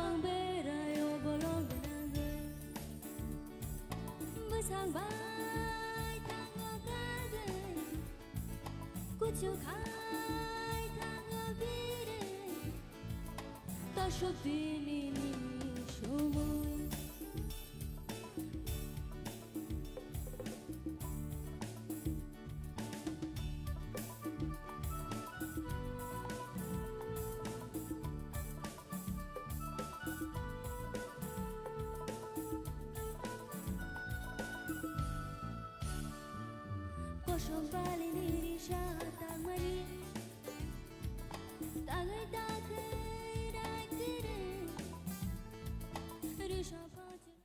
Ang berai o bolong gwnangwi. Bwsang bai thango kagwi. Kuchuk hai thango biri. Tasuk tini ni sumui. Kosom bali ni risa tangmani. Tagai tagai rai kiri. Risa pachir.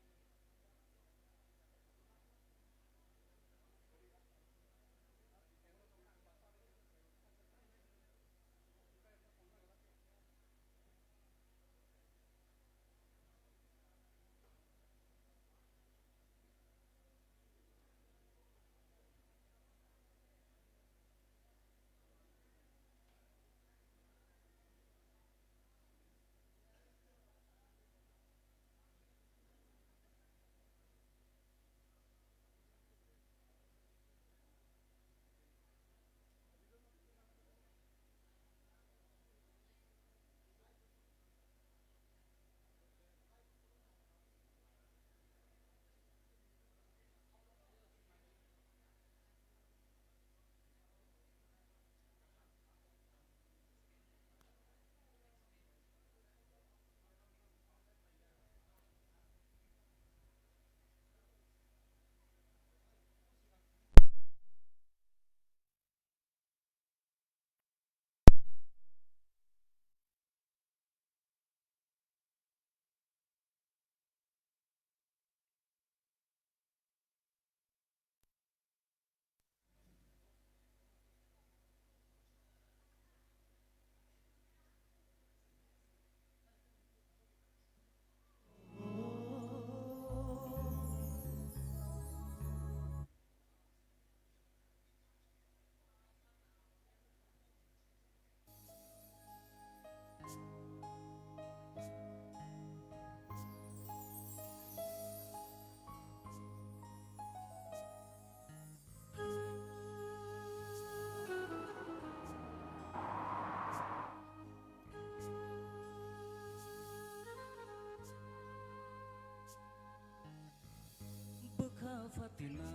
Bwkha phatina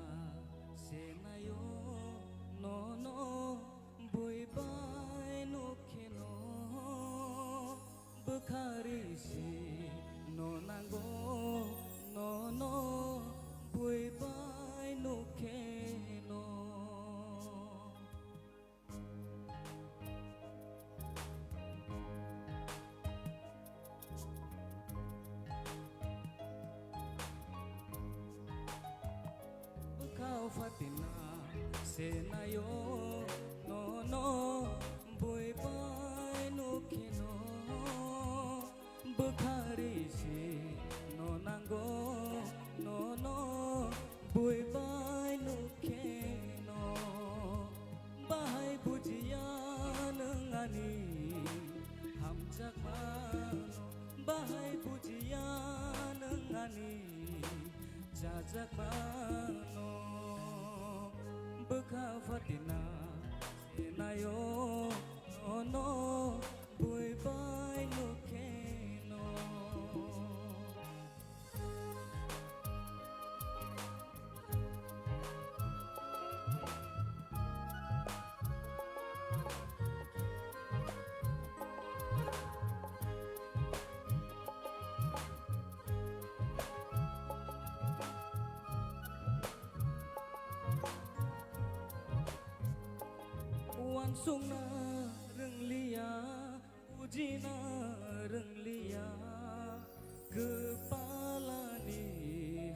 se naio nono bui bai nukhe no. Bwkha risi no nango nono bui bai nukhe no. Bwkha o phatina se naio nono bui bai nukhe no. Bwkha risi no nango nono bui bai nukhe no. Bahai bujiya nwng ani hamjakmano, bahai bujiya nwng ani chajakmano. Bwkha phatina se naio nono bui bai nukhe no. Uansukna rwngliya, bujina rwngliya, kwpalani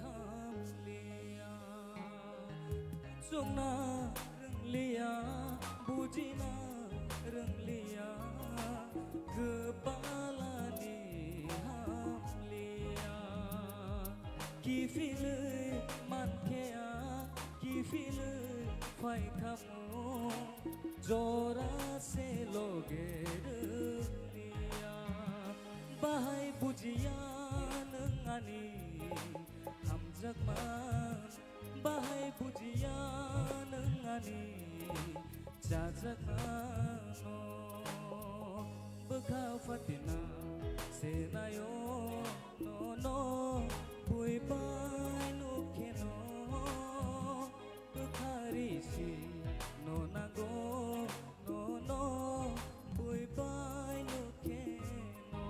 hamliya. Uansukna rwngliya, bujina rwngliya, kwpalani hamliya. Kiphilwi mankhe a, kiphilwi phaikhamu, jora se loge rwliya. Bahai buji Jaknano bwkha phatina se naio nono bui bai nukheno bwkha risi no nango nono bui bai nukheno.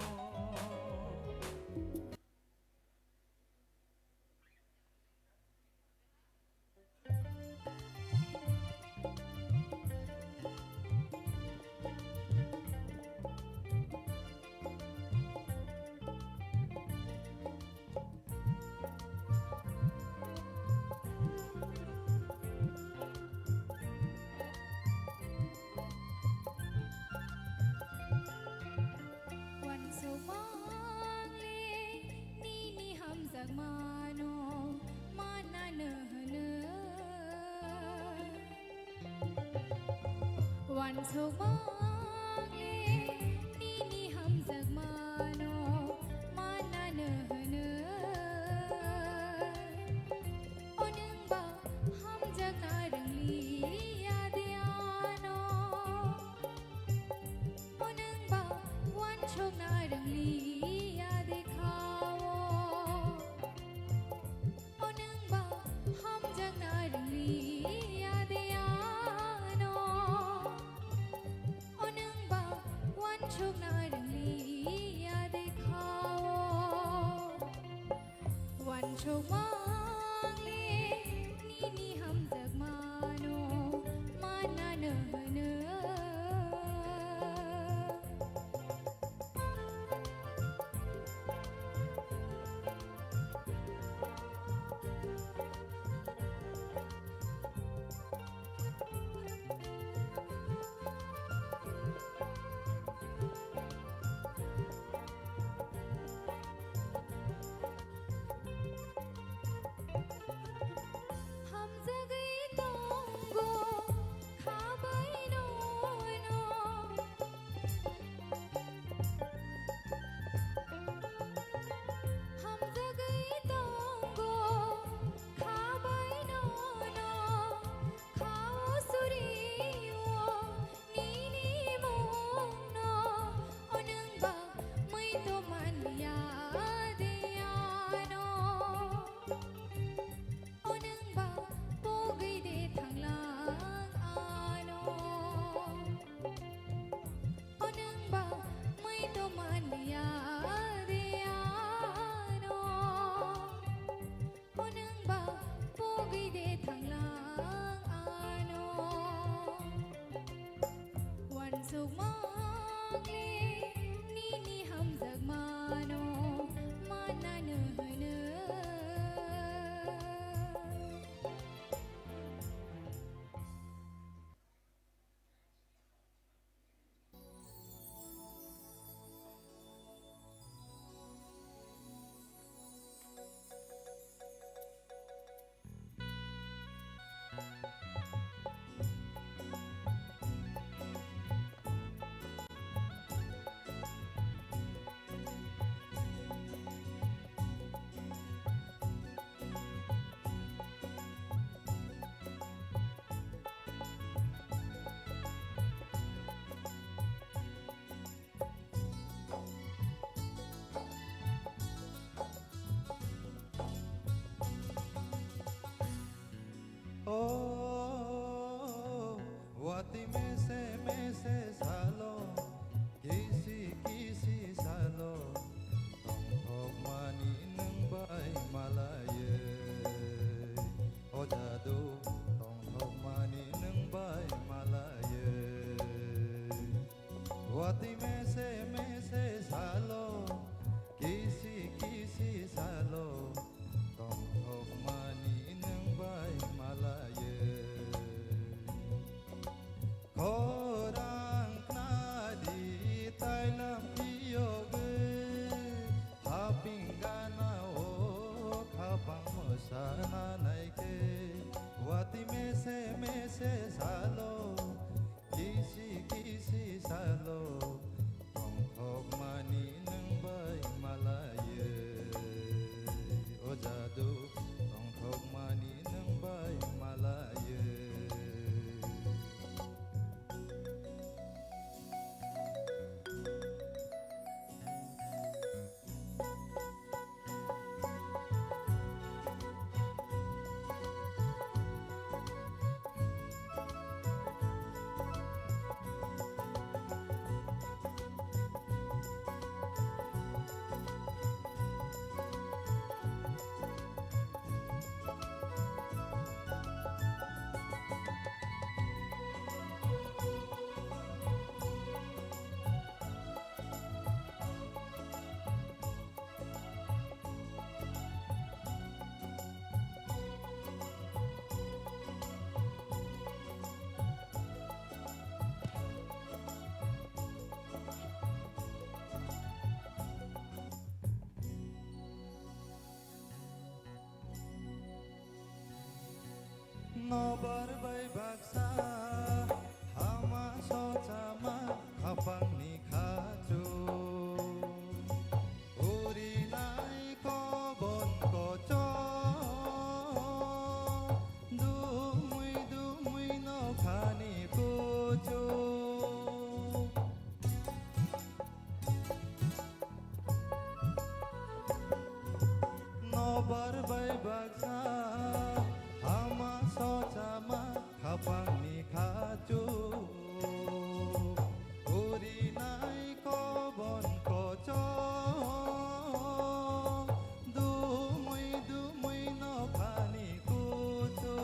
Uansukmangli nini hamjakmano manna no hwno. Uansukmangli nini hamjakmano manna no hwno. O nwngba hamjakna rwngliya de ano. O nwngba uansukna rwngliya de kha o. O nwngba hamjakna rwngliya de ano. O nwngba uansukna rwngliya de kha o. Uansukmangli nini hamjakmano manna no hwno. Hamjagwi tongo khabai nono. Hamjagwi tongo khabai nono. Khao surio nini mungno, o nwngba mui to manliya de ano. O nwngba pogwi de thanglang ano. O nwngba mui to manliya de ano. O nwngba pogwi de thanglang ano. Uansukmangli nini hamjakmano manna no hwno. O watwi mese mese salo, kisi kisi salo, tongthokmani nwng bai malaye. O jadu, tongthokmani nwng bai malaye. Watwi mese mese salo, kisi kisi salo, tongthokmani nwng bai malaye. Khorang khnadi tailam phiyogwi, haping gana o khapang mwsana naikhe. Watwi mese mese salo, kisi kisi salo, tongthok Nobar bai baksa hama sochama khapangni khachu. Urinai kobon kocho, dumui dumui nokhani kuchu. Nobar bai baksa hama sochama khapangni khachu. Urinai kobon kocho, dumui dumui nokhani kuchu.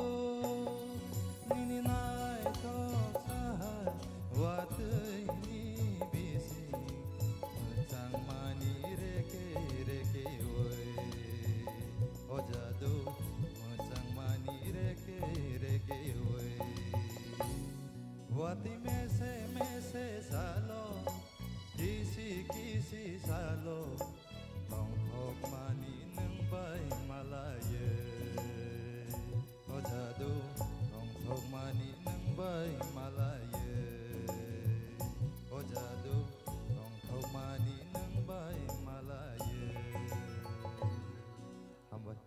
Nini naithok sahai watwini bising, mwchangmani reke reke oi. O jadu, mwchangmani reke reke oi. Watwi mese mese salo, kisi kisi salo, tongthokmani nwng bai malaye. O jadu, tongthokmani nwng bai malaye. O jadu, tongthokmani nwng bai malaye. Hambai.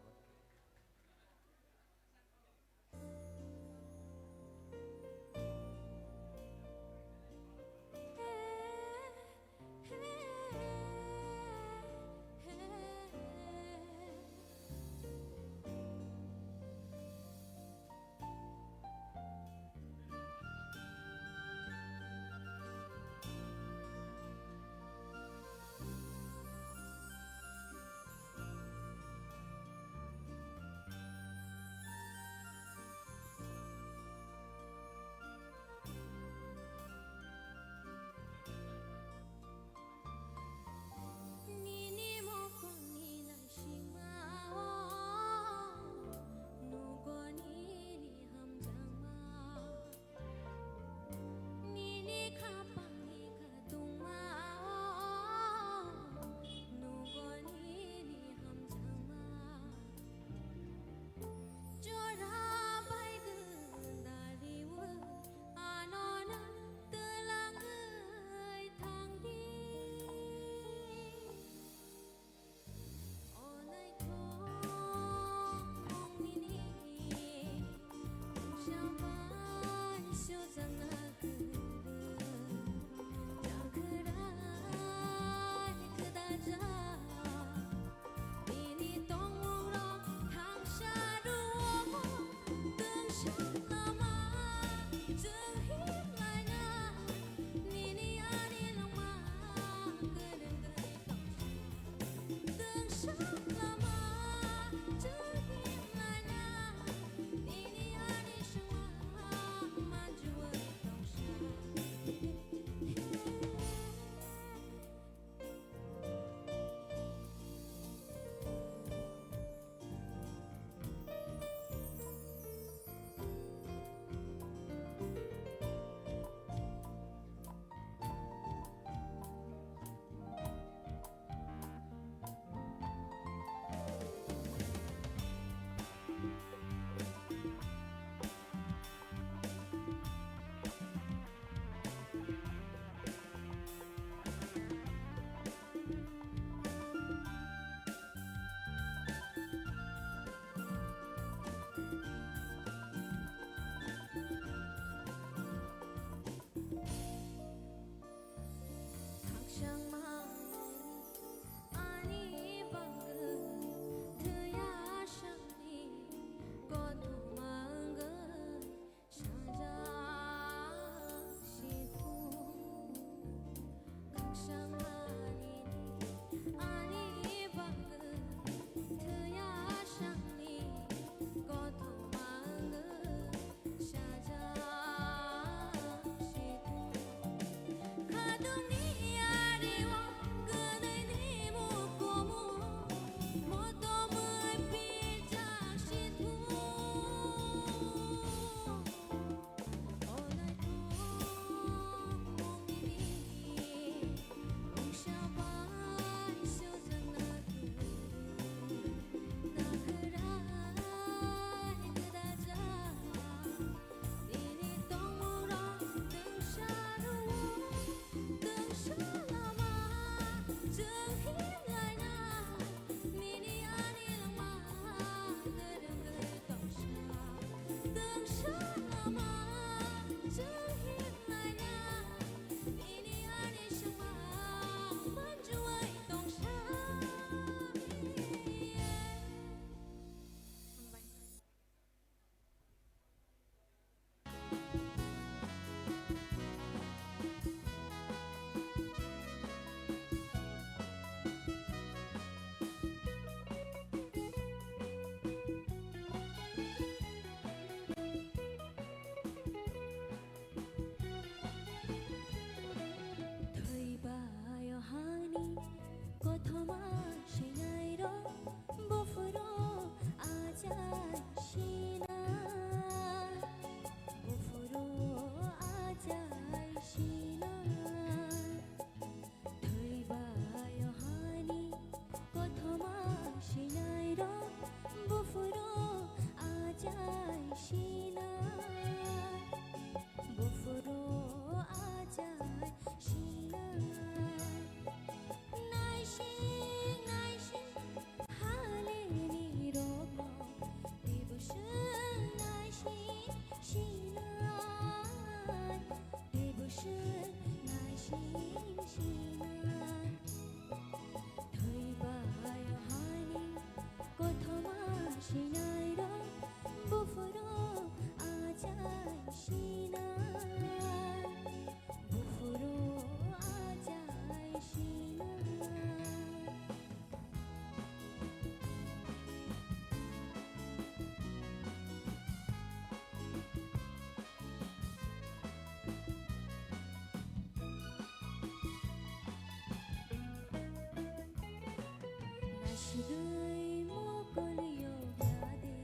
Sigwi mokol yokya de,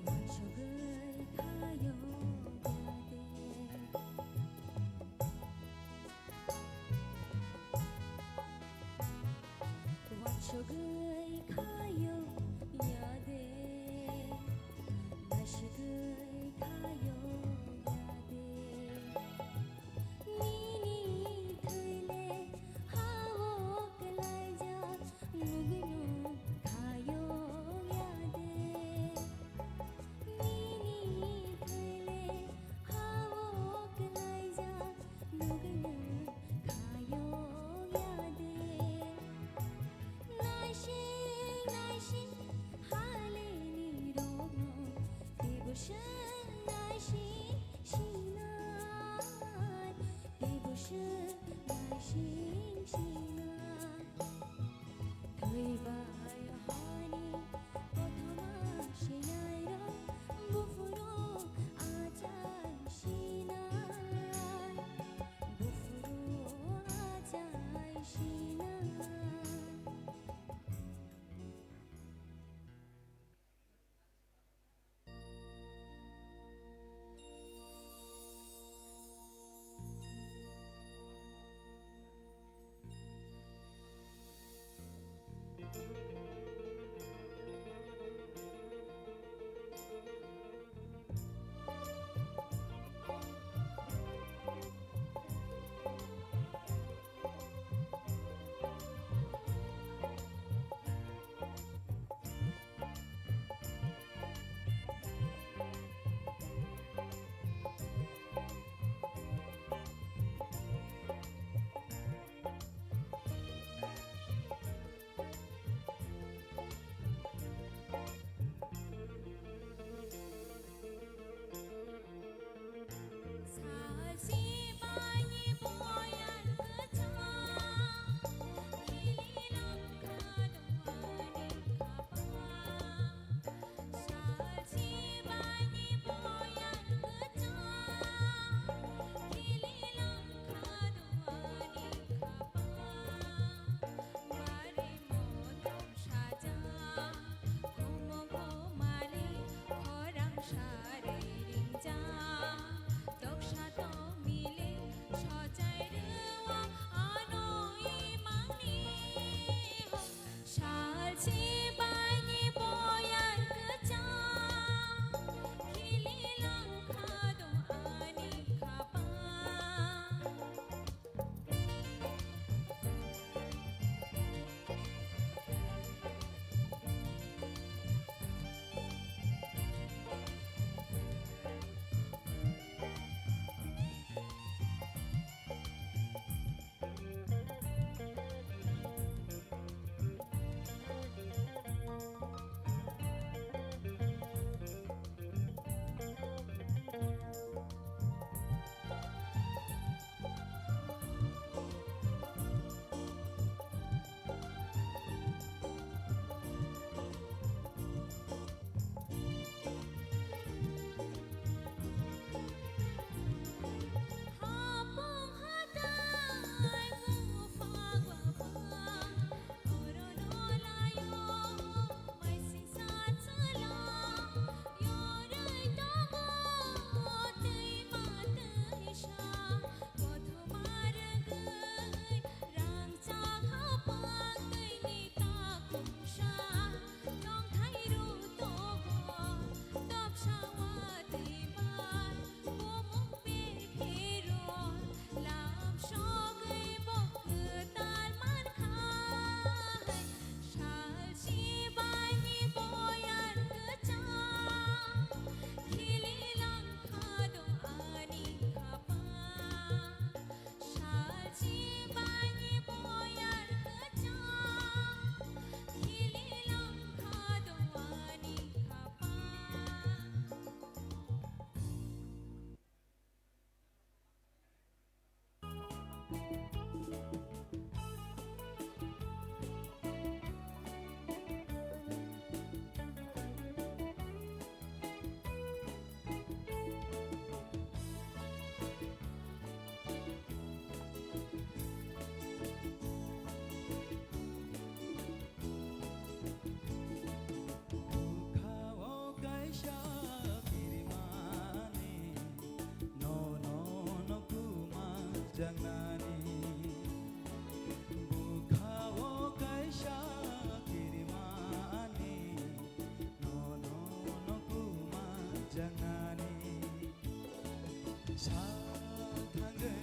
wansugwi kha yokya de. Wansugwi kha yokya de, nasigwi kha yokya de. Nini thwile ha-o kwlaijak, Jangnani bwkhao kaisa kirimani, nono no kuma jangnani. Sal thangwi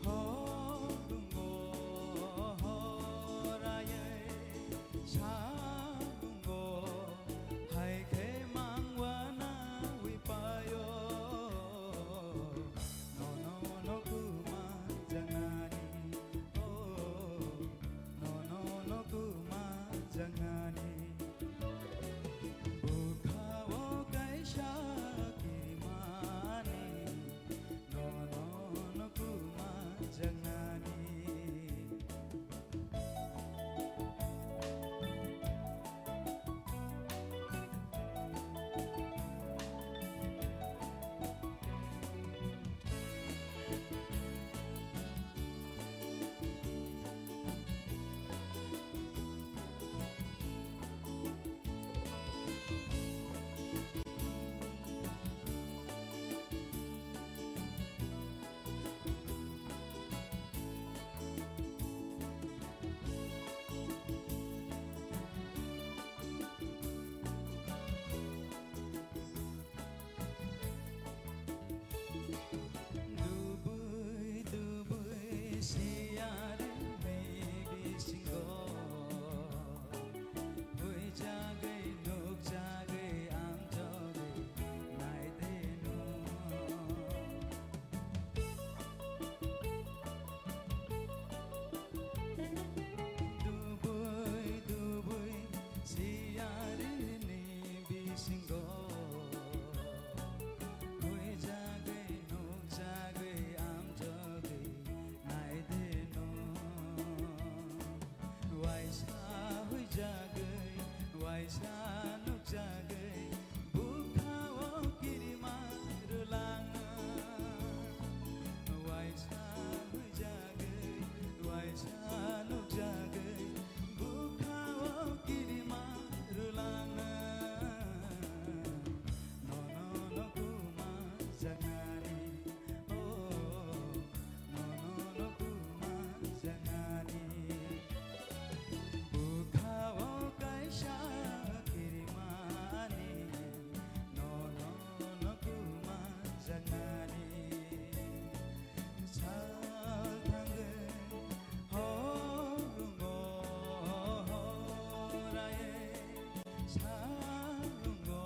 horungo horaywi salungo, hai khe mangwana wi paio. Nono no kuma jangnani, oh, nono no kuma jangnani. Bwkhao kaisa kirimani, nono no kuma jangnani. Dubui dubui siyarni bisingo, huijagwi nukjagwi amjogwi naide no. Dubui dubui siyarni bisingo, huijagwi nukjagwi amjogwi naide no. Waisa huijagwi, waisa nukjagwi, bwkhao kirima rwlangna. Waisa huijagwi, waisa nukjagwi, bwkhao kirima rwlangna. Nono no kuma jangnani, oh, nono no kuma jangnani. Bwkhao kaisa kirimani, nono no kuma jangnani. Sal thangwi horungo horaywi salungo,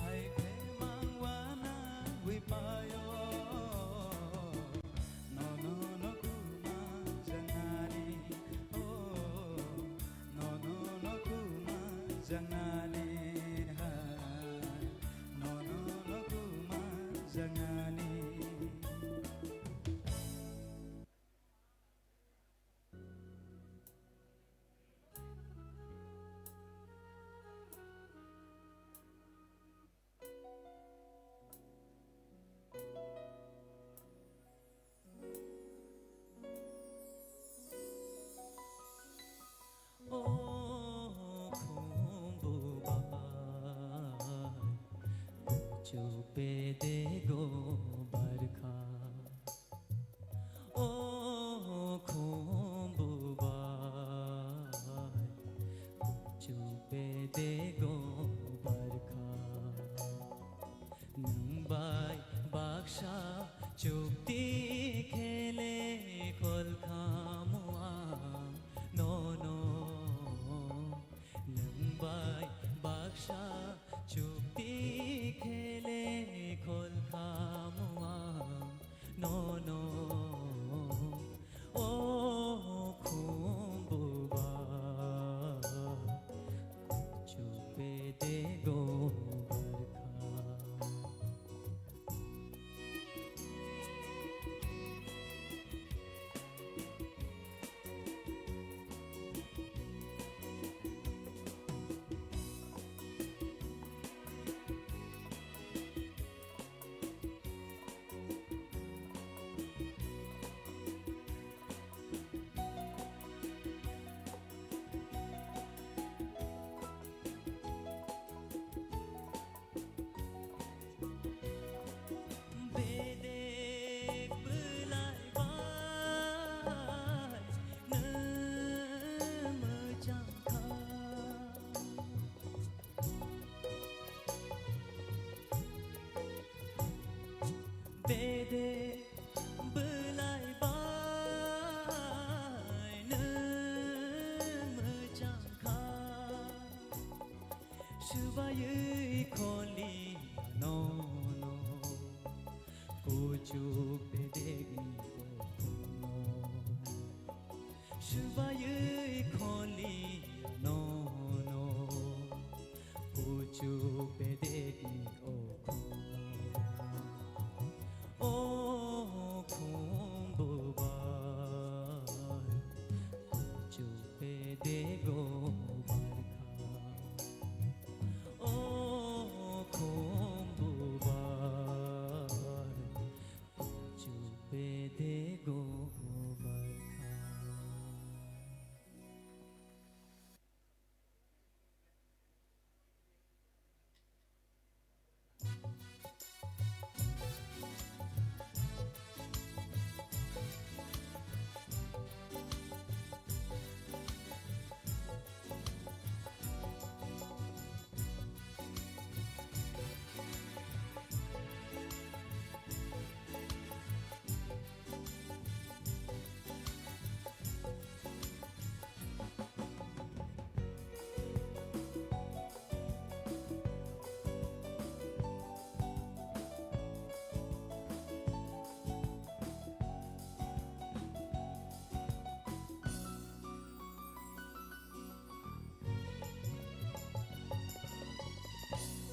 hai khe mangwana wi paio. Nono no kuma jangnani, oh, nono no kuma jangnani, ha. Nono no kuma jangnani. O khumbu bai, kuchu pede go barkha. O khumbu bai, kuchu pede go barkha. Nwng bai baksa chukti khele khol khamu ang nono. Nwng bai baksa chukti khele khol Baywi kholi nono kuchuk bedekni okhum. Okhum bubar kuchuk bedego barkha. Okhum bubar kuchuk bedego barkha.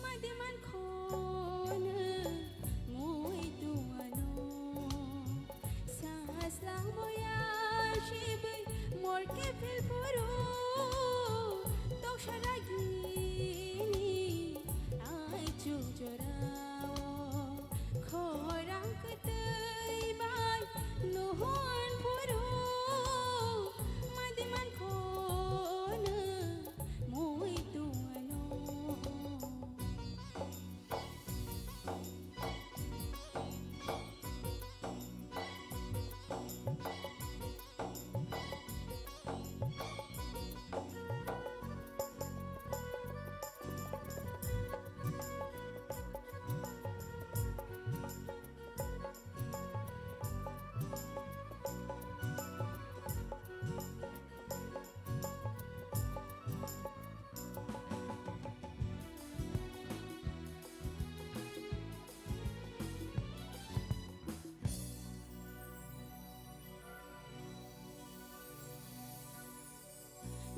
Madi man khon mui tuano. Saslang boya shibai mor ke phil puru. Tok saragini ai chuk jorao. Khorang kwtwi bai nuhun puru. Madi man khon mui tuano.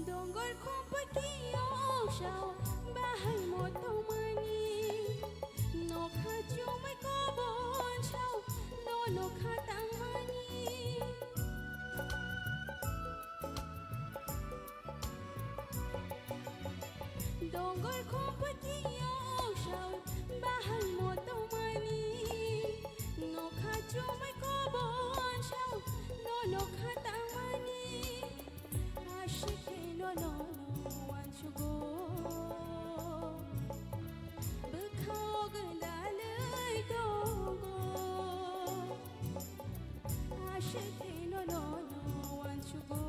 Dongor khompati yoksao bahai motomani. Nokha chumai kobon sao no nokha tangmani. Dongor khompati yoksao bahai motomani. Nokha chumai kobon sao no nokha tangmani. Ashikhe no no no wansugo. Bwkhao gwdalwi tongo. Ashikhe no no no wansugo.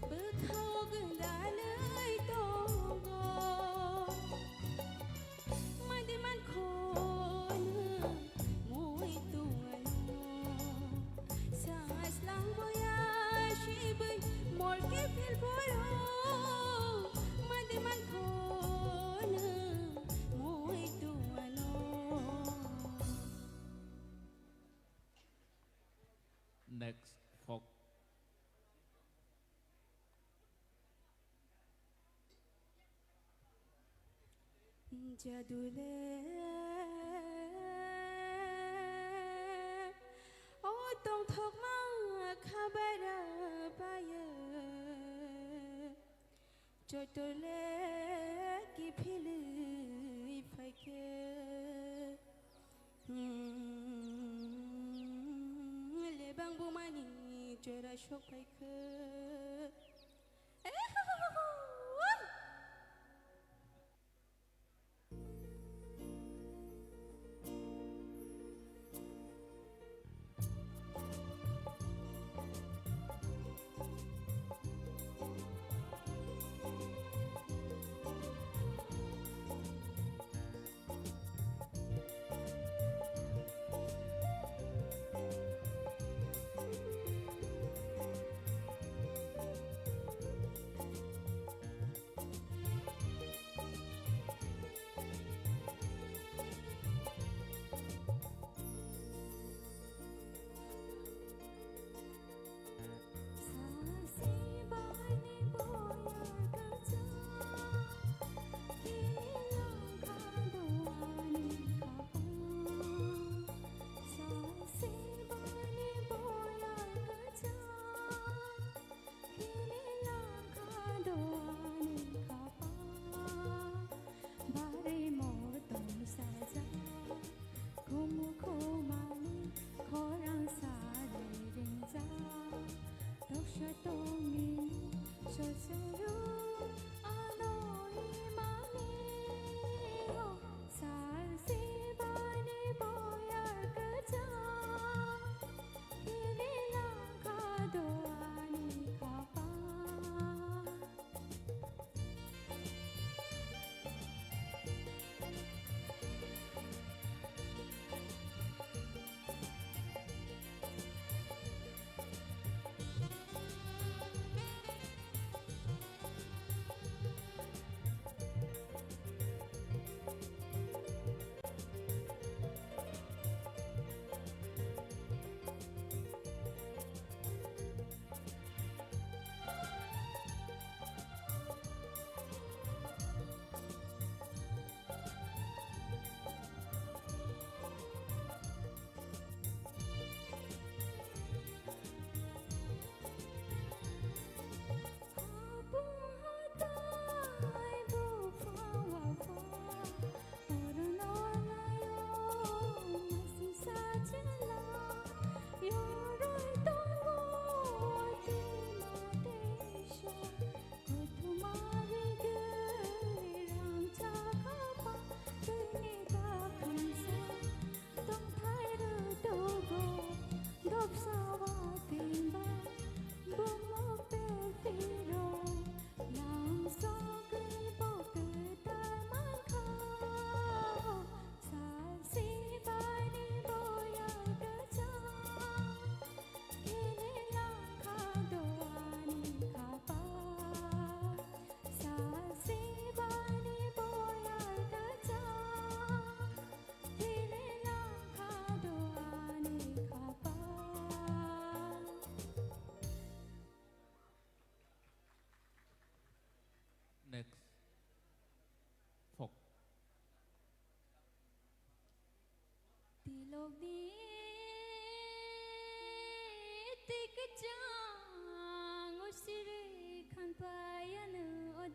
Bwkhao gwdalwi tongo. Madi man khon mui tuano. Saslang boya shibai mor ke phil poro. Madi man khon mui tuano. Next folk. Jadule o tongthokma khabara paye. Chotole kiphilwi phaikhe. Hmm, lebang bumani jora sok phaikhe.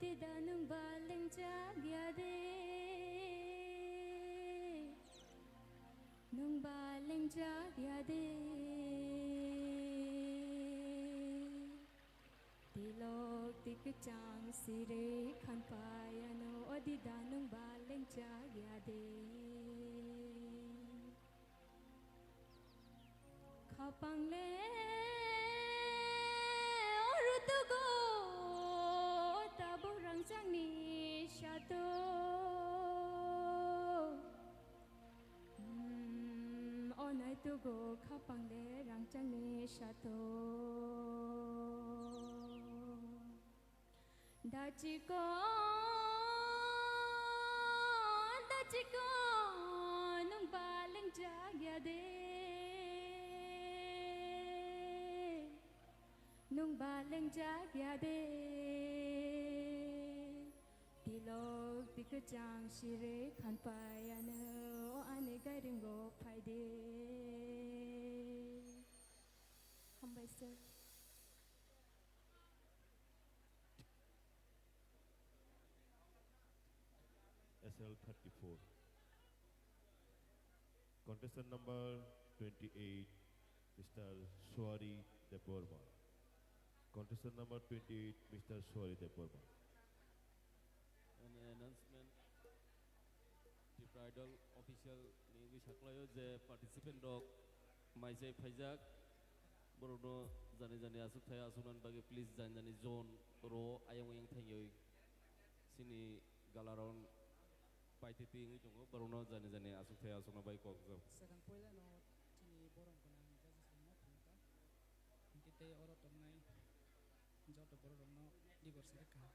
Odi da nwng ba lengjak ya de, nwng ba lengjak ya de. Tilok ti kwchang siri khanpai ano, odi da nwng ba lengjak ya de. Khapang le orutugo tabuk rangchakni sato. Hmm, onai tugo khapang le rangchakni sato. Dachiko, dachiko, nwng ba lengjak ya de, nwng ba lengjak ya de. Tilok ti kwchang siri khanpai ano, o ani gairingo phai de. Hambai sir. S L thirty-four. Contestant number twenty-eight, Mister Suari Debbarma. Contestant number twenty-eight, Mister Suari Debbarma. An announcement. Tipra Idol official ni wngwi saklaio je participant rok mai chai phaijak, borokno jani jani aswk thai aswknani bagwi please jani jani zone ro ayang oyang thangwi chini gala round paitwi twi wngwi tongo, borokno jani jani aswk thai aswkna bai kok jak. Swkang puila no chini borom gwnang jajak songma phunukha, hinkhe tei oro tongnai joto borok rokno dibor sari kaham.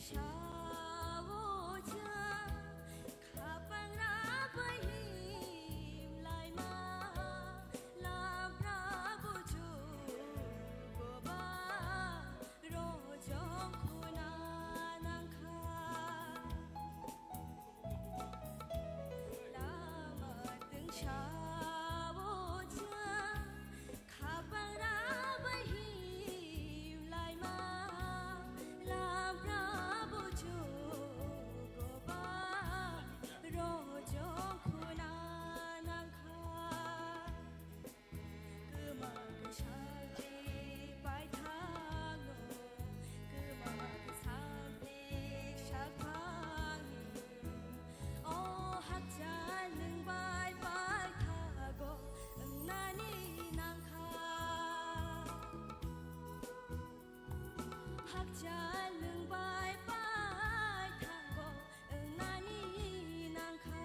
Sao chwng khapangra bai him laima, lampra buchuk goba rojong khuna nangkha. Lama twngsao chwng khapangra bai him laima, lampra buchuk goba rojong khuna nangkha. Kwma kwsakni paithango, kwma kwsakni sakphangni, o hakchal nwng bai paithago wngnani nangkha. Hakchal nwng bai paithango wngnani nangkha.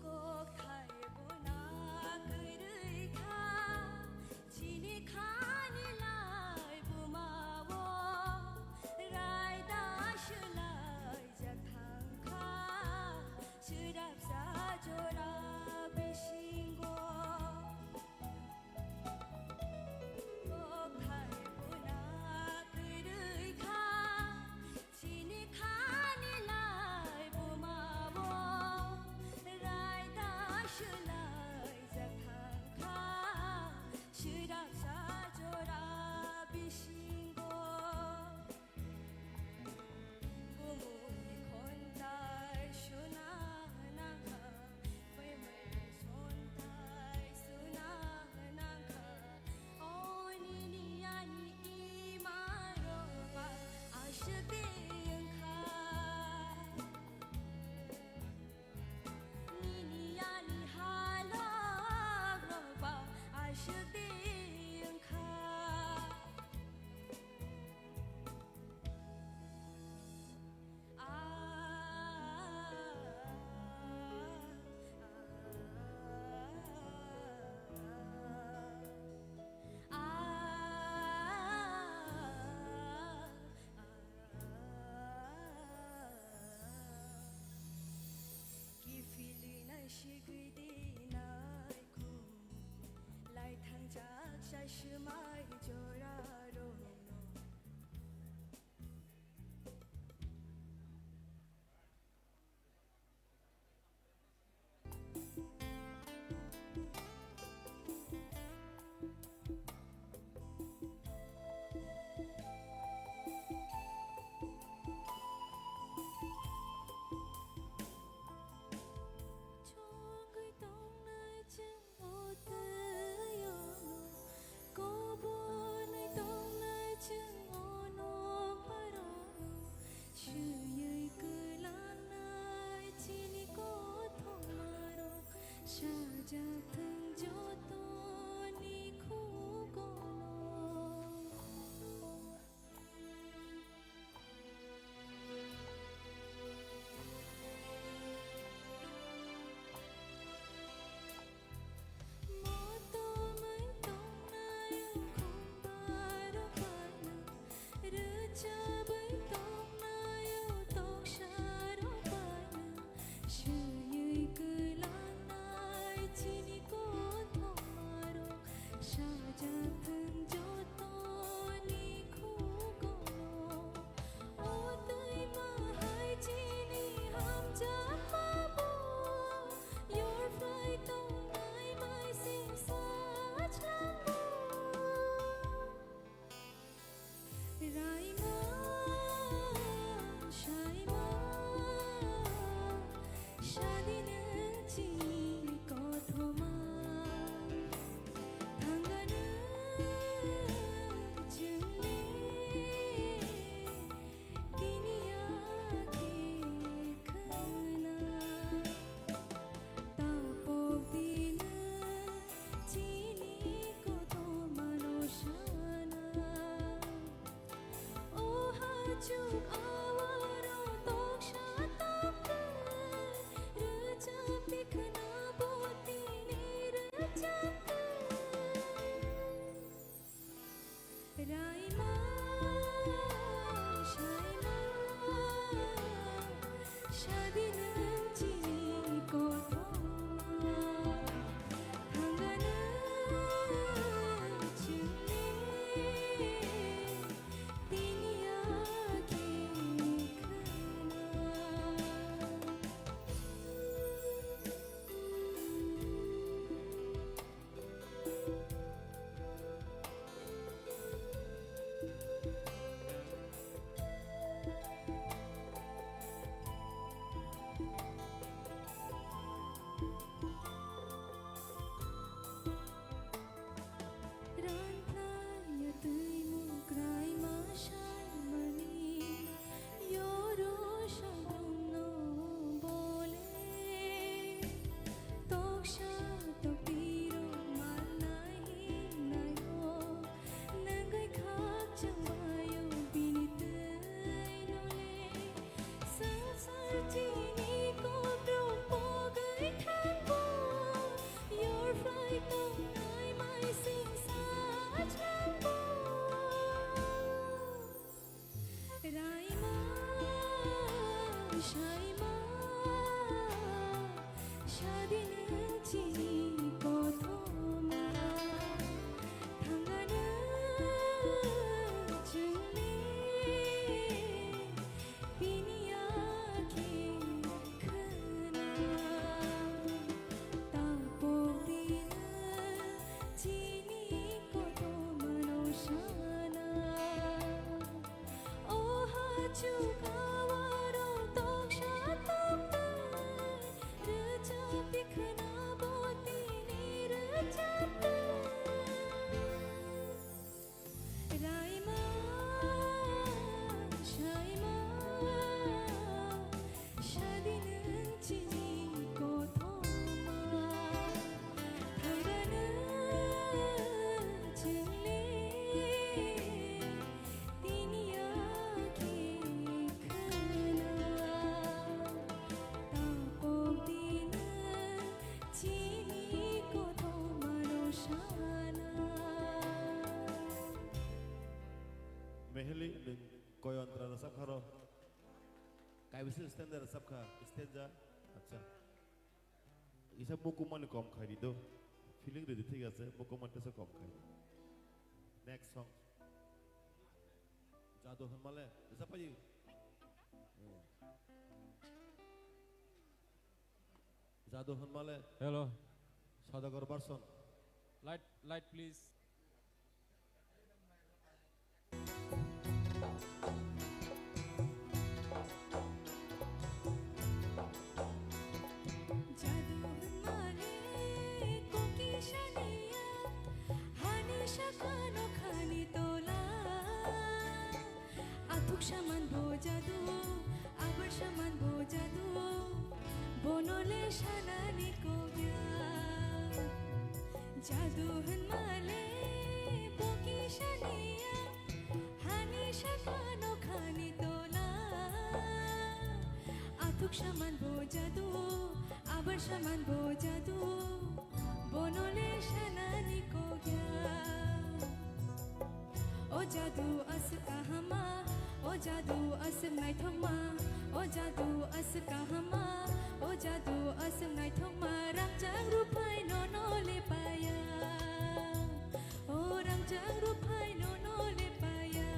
Kokthai buna kwrwi kha, chini khani lai buma o, raida swlaijak thang kha, swrapsa jora bisingo. Kokthai buna kwrwi kha, chini khani lai buma o, raida swlaijak thang kha, swrapsa jora bisingo. Bumungni khonthai suna nangkha, bai bai sonthai suna nangkha. O nini ani ima roba aswk de wngkha. Nini ani halok roba aswk de wngkha. Kiphilwi nai sigwi di nai khu, lai thangjak sa swmai jora rokno. Chongwi tongnai chwng o twi o, kobornwi tongnai chwng o nokpharo, swiwi kwlangnai chini kothoma rok, sajak thwng jotoni khugono. Motomwi tongnai o khumbarok baino, rwchabwi tongnai o toksarok baino, swiwi kwlangnai chini kothoma. Chuk awaro toksa tokte, rwchapni khna bo tini rwchapte. Raima, saima, sadi nwng chini kothoma, thangano chwngni tini yakhe khna. Rantlaio twi mukraima saimani, yoro sabungno bole. Toksa toktirok malnai hinnaio, nangwi khakchangbaio bini twi nole. Swngchar chini kokrok pogwi thangbo, yorphlai tongnai maising sajlangbo. Raima, saima, sadi nwng chini kothoma, thangano chwngni bini yakhe khna. Tapok dino chini kothomano sana. O hachuk awaro toksa tokte, rwchapni khna bo tini rwchapte. Raima, saima, sadi nwng chini kothoma, thangano chwngni tini yakhe khna. Tapok dino chini kothomano sana. Meheli, nwng koi antra rwchapkha ro? Kaibisa stanza rwchapkha, stanza. Acha. Isa mukumani kom khai di do. Feeling ridi, thik ase, mukumani tesa kom khai. Next song. Jadu hwnmale, rwchap paidi. Jadu hwnmale. Hello. Sadagar version. Light, light, please. Jadu hwnmale koki saniya, hani sakano khani tola. Athuk saman bo jadu, abar saman bo jadu, bono le sanani kokya. Jadu hwnmale boki saniya, hani sakano khani tola. Athuk saman bo jadu, abar saman bo jadu, bono le sanani kokya. O jadu aswk kahama, o jadu aswk naithokma, o jadu aswk kahama, o jadu aswk naithokma, rangchak ruphai nono le paya, o rangchak ruphai nono le paya.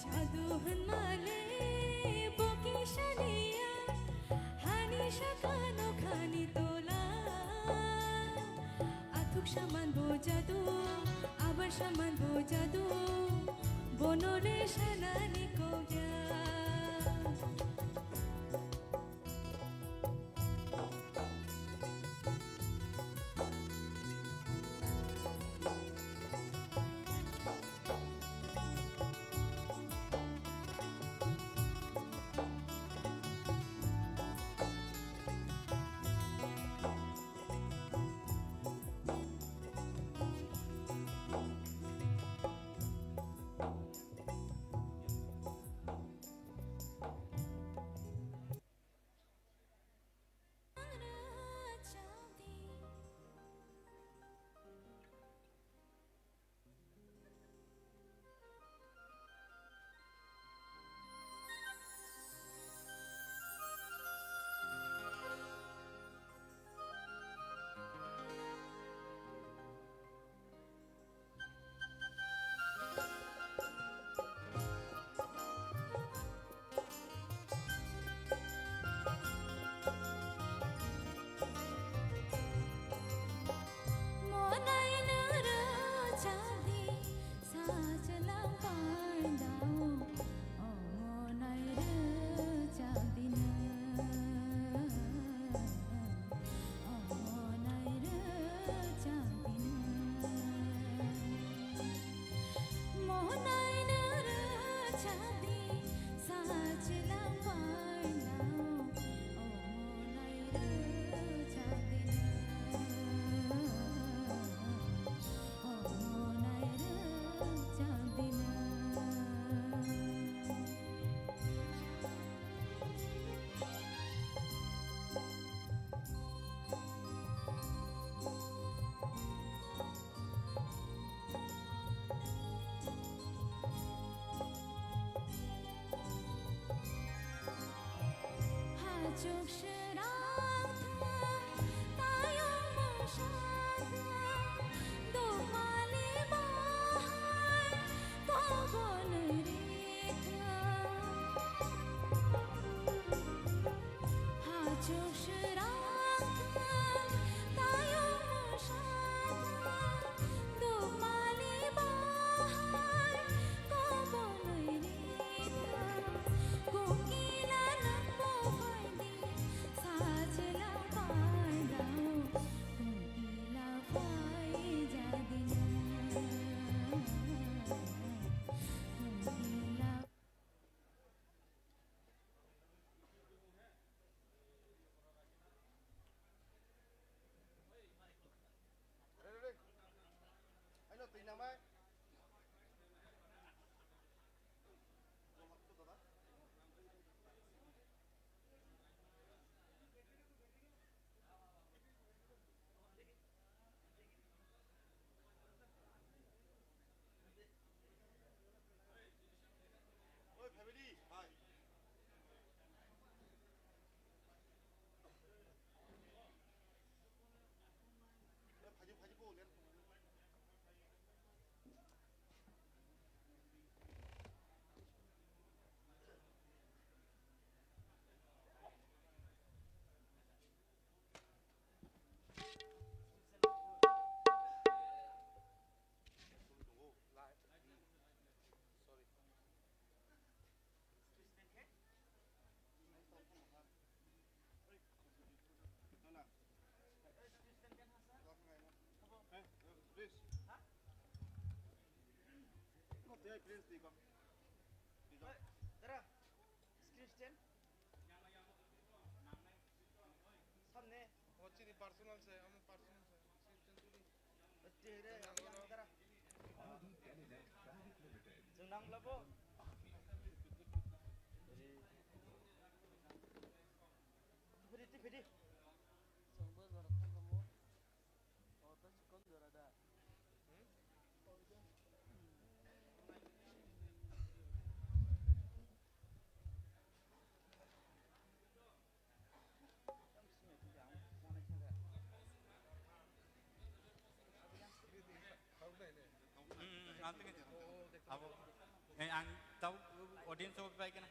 Jadu hwnmale boki saniya, hani sakano khani tola. Athuk saman bo jadu, abar saman bo jadu, bono le sanani kokya. Chuk srang thang, tayung mung sa thang, dopmali bahai kobonwi ri thang. Ha chuk srang thang, tayung mung sa thang, dopmali bahai kobonwi ri thang. Kokila nang bo phai di. Sajla paidao, kokila phai jadina. Kokila. Dara, screen stand. Samne. O chini personal se, amo personal se. Screen stand tuli. Tere, dara. Chwng nang labo. Tifidi, tifidi. Chwngbo jora thangkhamu. O to chikon jora da. Hmm, ang tingin. Abo. Eh, ang tau audience o bai kena.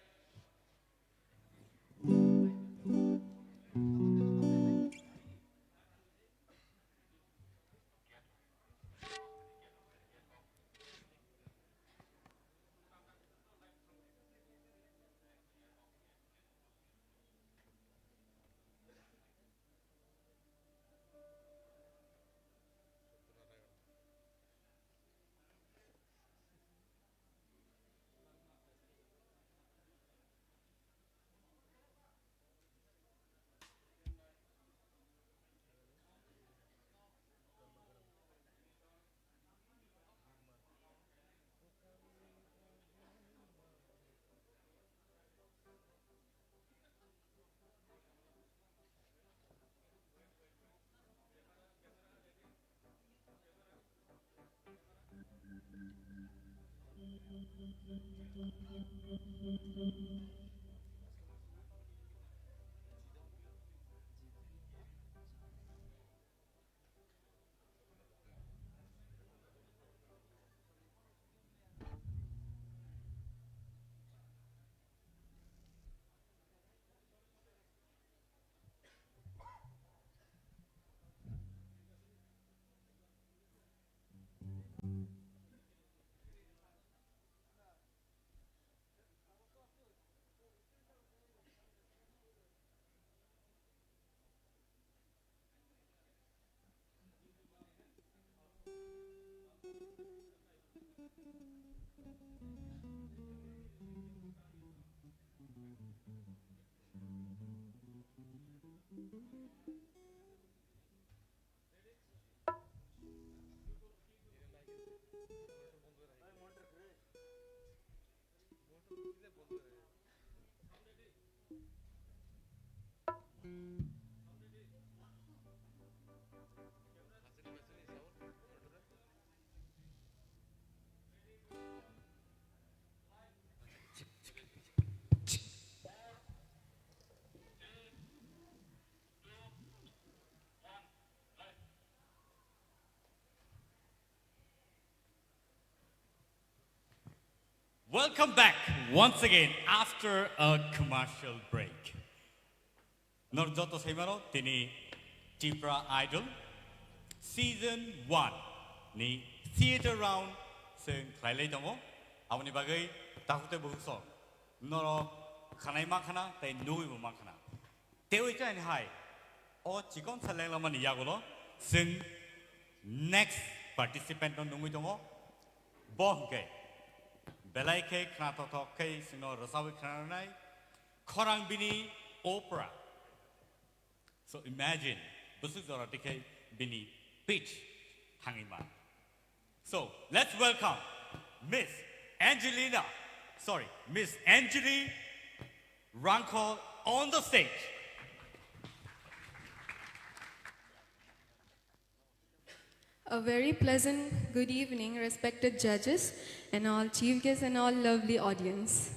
Welcome back once again after a commercial break. Nor joto saimano tini Tipra Idol season one ni theater round se khlailai tongo. Aboni bagwi takhuk tei bukhuk song norok khanai mankhana tei nugwibo mankhana. Tewi chain hai o chikon sa lenglamani yagulo chwng next participant no nungwi tongo. Bo hwnkhe belai khe khnathokthok khe chwngno rwchawi khnanai khorang bini opera. So imagine, bwswk jora tikhe bini pitch thangwi ma. So let's welcome Miss Angelina, sorry, Miss Anjali Rangkhol on the stage. A very pleasant good evening, respected judges and all chief guests and all lovely audience.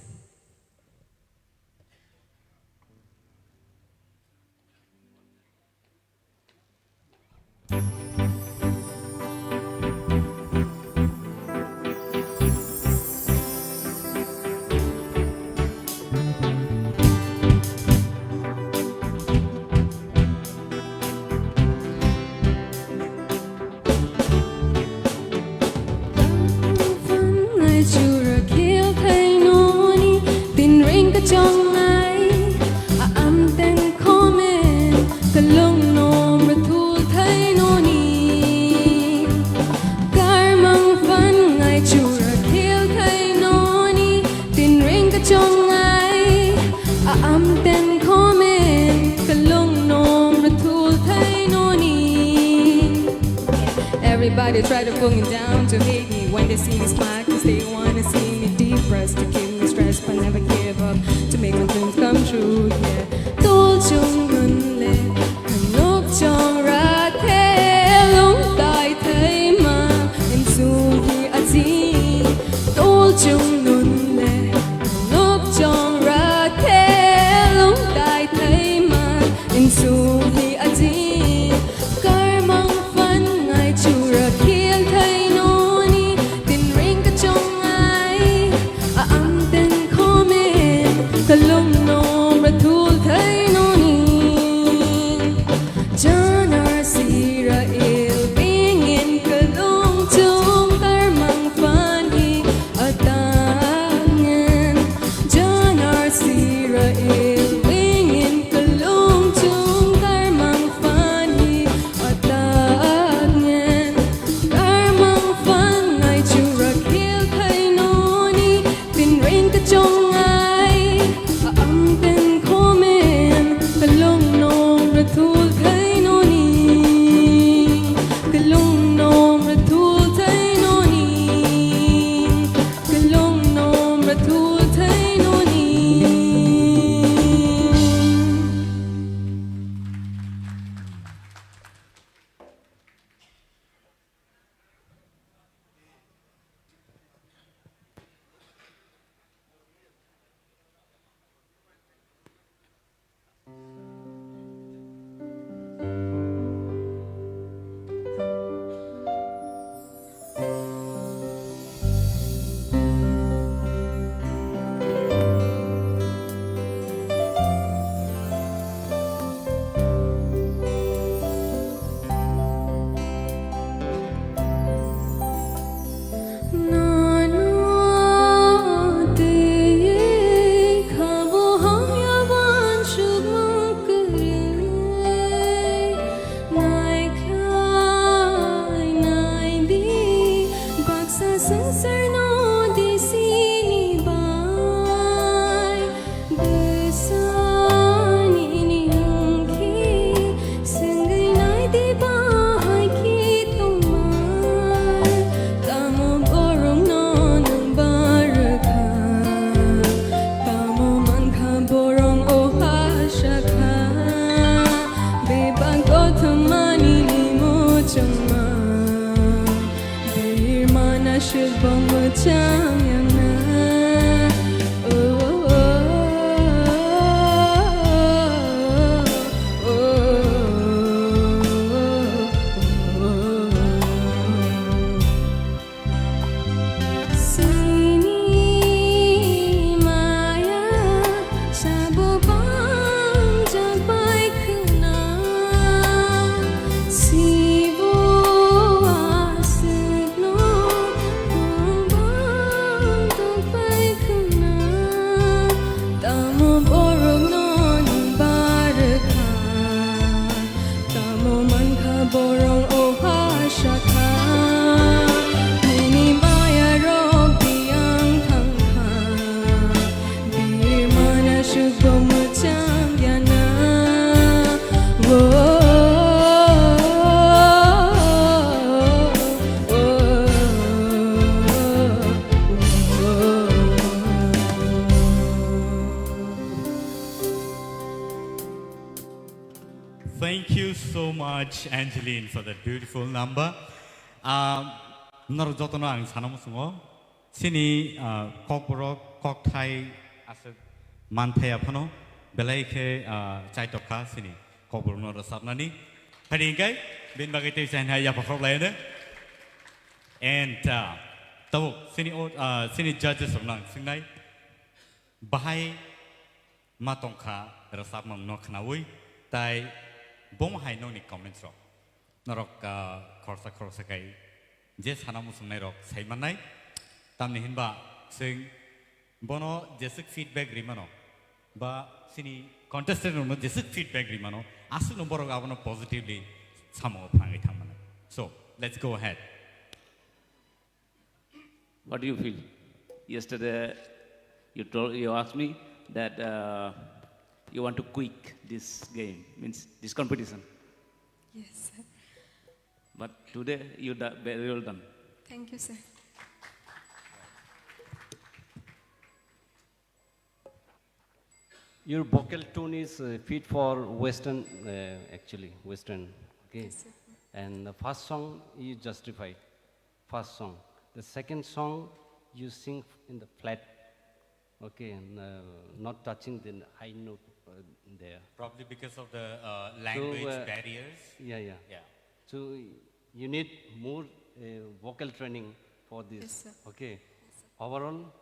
Phan ngai chura khel thai noni, tin ring ka chong ngai, a am ten khomen, ka long nom ra thul thai noni. Kar mang phan ngai chura khel thai noni, tin ring ka chong ngai, a am ten khomen, ka long nom ra thul thai noni. Everybody try to pull me down to hate me when they see me smile, 'cause they wanna see me depressed, to keep me stressed, but never give up, to make my dreams come true, yeah. Tol chung nun le, nok chong ra the, long tai thai ma, in su hi a ji. Tol chung nun le, nok chong ra the, long tai thai ma, in su hi a ji. Kar mang phan ngai chura khel thai noni, tin ring ka chong ngai, a am ten khomen, ka long nom ra thul thai noni. Janar sira il bingin ka long chung, kar mang phan hi a tangen. Janar sira il bingin ka long chung, kar mang phan hi a tangen. Kar mang phan ngai chura khel thai noni, tin ring ka chong ngai, a am ten khomen, ka long nom ra thul thai noni, ka long nom ra thul thai noni, ka long nom ra thul thai noni. Baksa sangsarno di sini bai. Bwsani hwnkhe swngwi nai di bahai khe tongmai. Tamo borokno nwng barwkha, tamo mankha borok o ha sakha. Bebak kothoma nini muchungma. Birmana shibong muchang yangna. Oh, oh, oh, oh. Sini Borok oha sakha, nini maya rok biyang thangkha, birmana sukbo mwchang yana. Wo, wo, wo, wo. Thank you so much, Angeline, for that beautiful number. Um, norok jotono ang sana muchungo. Chini, uh, kokborok, kokthai aswk manthaya phano belai khe, uh, chaitokha chini kokborokno rwchapnani. Phadi hingkai, bini bagwi tei chainai yapha khorok laiyano. And, uh, tabuk chini o-, uh, chini judges rokno ang swngnai. Bahai ma tongkha rwchapmungno khnaui, tai bomo hai nokni comments rok. Norok, ah, khoroksa khoroksa khai je sana muchungnai rok sai mannai. Tamni hinba chwng bono jeswk feedback ri mano, ba chini contestant rokno jeswk feedback ri mano, aswkno borok abono positively samungo phangwi thang mano. So, let's go ahead. What do you feel? Yesterday, you told, you asked me that, uh, you want to quit this game, means this competition. Yes, sir. But today, you do very well done. Thank you, sir. Your vocal tone is, uh, fit for Western, uh, actually, Western. Okay. Yes, sir. And the first song, you justify. First song. The second song, you sing in the flat. Okay, and, uh, not touching the high note, uh, there. Probably because of the, uh, language uh, barriers. Yeah, yeah. Yeah. So you need more, uh, vocal training for this. Yes, sir. Okay. Yes, sir. Overall,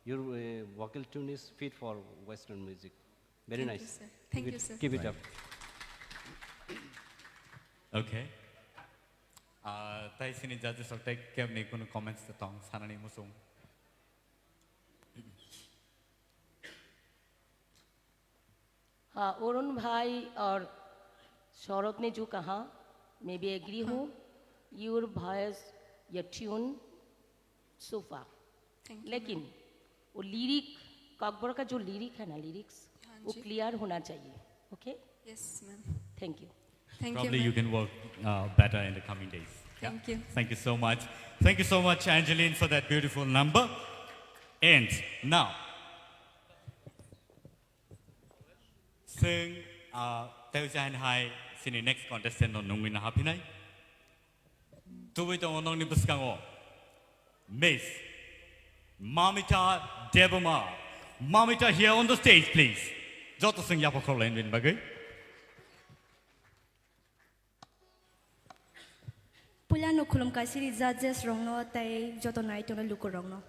your, uh, vocal tune is fit for Western music. Very nice. Thank you, sir. Thank you, sir. Keep it up. Okay. Ah, tai sini judges rok tai kebni kunu comments tong sanani muchung. हाँ, अरुण भाई और सौरभ ने जो कहा, मैं भी एग्री हूँ। Your voice, your tune, so far. Thank you, लेकिन वो लिरिक, ककबर का जो लिरिक है ना, लिरिक्स, हाँ वो जी। क्लियर होना चाहिए। Okay? Yes, ma'am. Thank you. Thank you, Probably you ma'am. Can work, uh, better in the coming days. Yeah? Thank you. Thank you so much. Thank you so much, Angeline, for that beautiful number. And now, Sing, uh, tei jain hai sini next contestant no nungwi na hapinai. Tubui tongo nongni bwskango Miss Mamita Debbarma. Mamita here on the stage, please. Joto sing yapha khorok lain bin bagwi. Puilano khulumkha siri judges rokno tei joto nai tongnai lukurokno.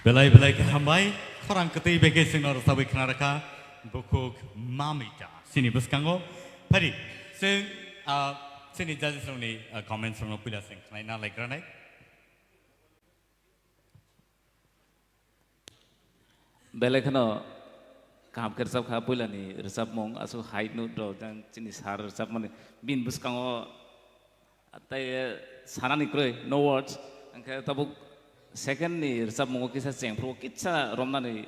Belai belai khe hambai, khorang kwtwi bai khe chwngno rwchabwi khna rwkha, bukhuk mamita. Chini bwskango, phari, chwng, ah, chini judges rokni, ah, comments rokno puila chwng khnaina laikranai. Belai kheno kaham khe rwchap kha, puilani rwchapmung aswk high note rok jang chini sir rwchapmani bini bwskango tei, eh, sanani kwrwi, no words. Hwnkhe tabuk second ni rwchapmungo kisa chengphuru kisa romnani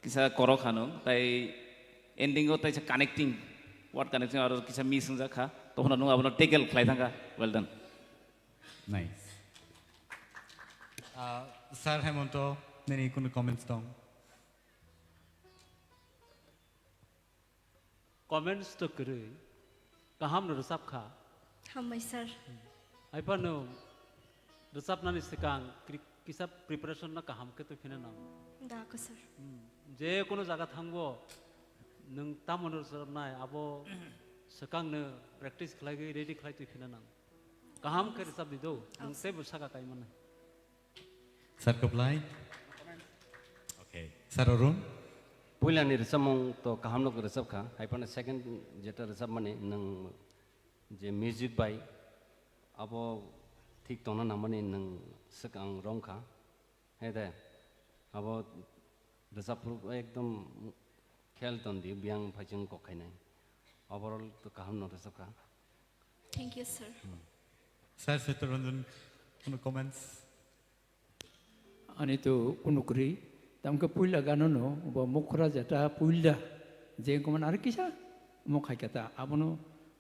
kisa korok kha nwng, tei ending o teisa connecting, word connecting aro kisa miss wngjak kha, tophano nwng abono tackle khlai thang kha. Well done. Nice. Ah, Sir Hemonto, nini kunu comments tong? Comments to kwrwi, kaham no rwchap kha. Hambai, sir. Haiphano rwchapnani swkang kri-, kisa preparation no kaham khe twi phina nang. Da ko, sir. Hmm. Je kono jaga thangbo, nwng tamo no rwchapnai, abo swkang no practice khlaiwi ready khlai twi phina nang. Kaham khe rwchap di do, ang teibo saka kai mano. Sir Kublai. Okay. Sir Arun. Puilani rwchapmung to kaham no rwchap kha, haiphano second jeta rwchapmani nwng je music bai abo thik tongna nangmani nwng swkang rong kha. He de, abo rwchapphuru ekdom khel ton di, biyang phaichung kok khainai. Overall to kaham no rwchap kha. Thank you, sir. Hmm. Sir Sethuranjan, kunu comments? Ani to kunu kwrwi, tamkhe puila gano no, bo mukhra jeta puila, je koman ar kisa, mo khaikata, abono,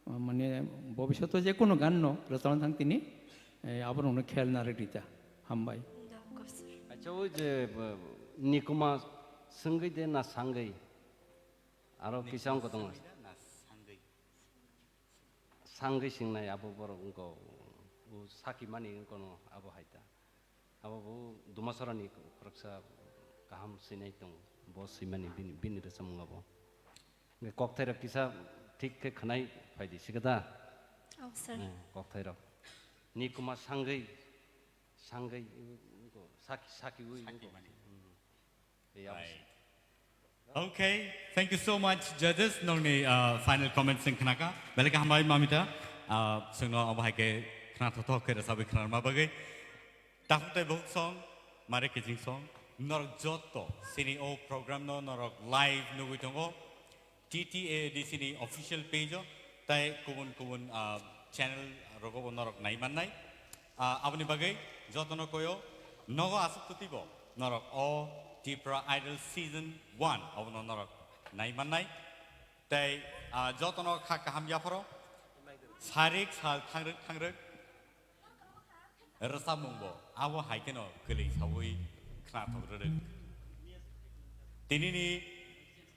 ah, mane, bobishoto je kono gan no, rwchapna thang tini, eh, abono no khel na rwgri ta. Hambai. Da, of course, sir. Acha, o je, bo, nikuma swngwi de na sangwi? Aro kisa wngkha tongo. Sangwi singnai abo borok wngkha, o saki mani wngkha no abo hai ta. Abo bo Dumasarani khoroksa kaham sinai tongo. Bo simani bini, bini rwchapmung abo. Hwnkhe kokthai rok kisa thik khe khwnai phaidi sikha da? Oh, sir. Eh, kokthai rok. Nikuma sangwi, sangwi, wngkha, saki, saki wi wngkha. Saki mani. Hmm. Right. Okay, thank you so much, judges. Nongni, uh, final comments sing khnaka. Belai khe hambai, Mamita. Uh, singno abo hai khe khna thothok khe rwchabwi khnarma bagwi. Takhuk tei bukhuk song, mare kijing song. Norok joto sini o program no norok live nugwi tongo. T T A A D C ni official page o tei kubun kubun, ah, channel rogo bo norok nai mannai. Ah, aboni bagwi jotono koyo nogo aswk twtwi bo norok o Tipra Idol Season one abono norok nai mannai. Tei, ah, jotono kha kaham yapharo sarik sal thangrwk thangrwk rwchapmung bo abo hai kheno kwlwi saui khnathok rwrwk. Tinini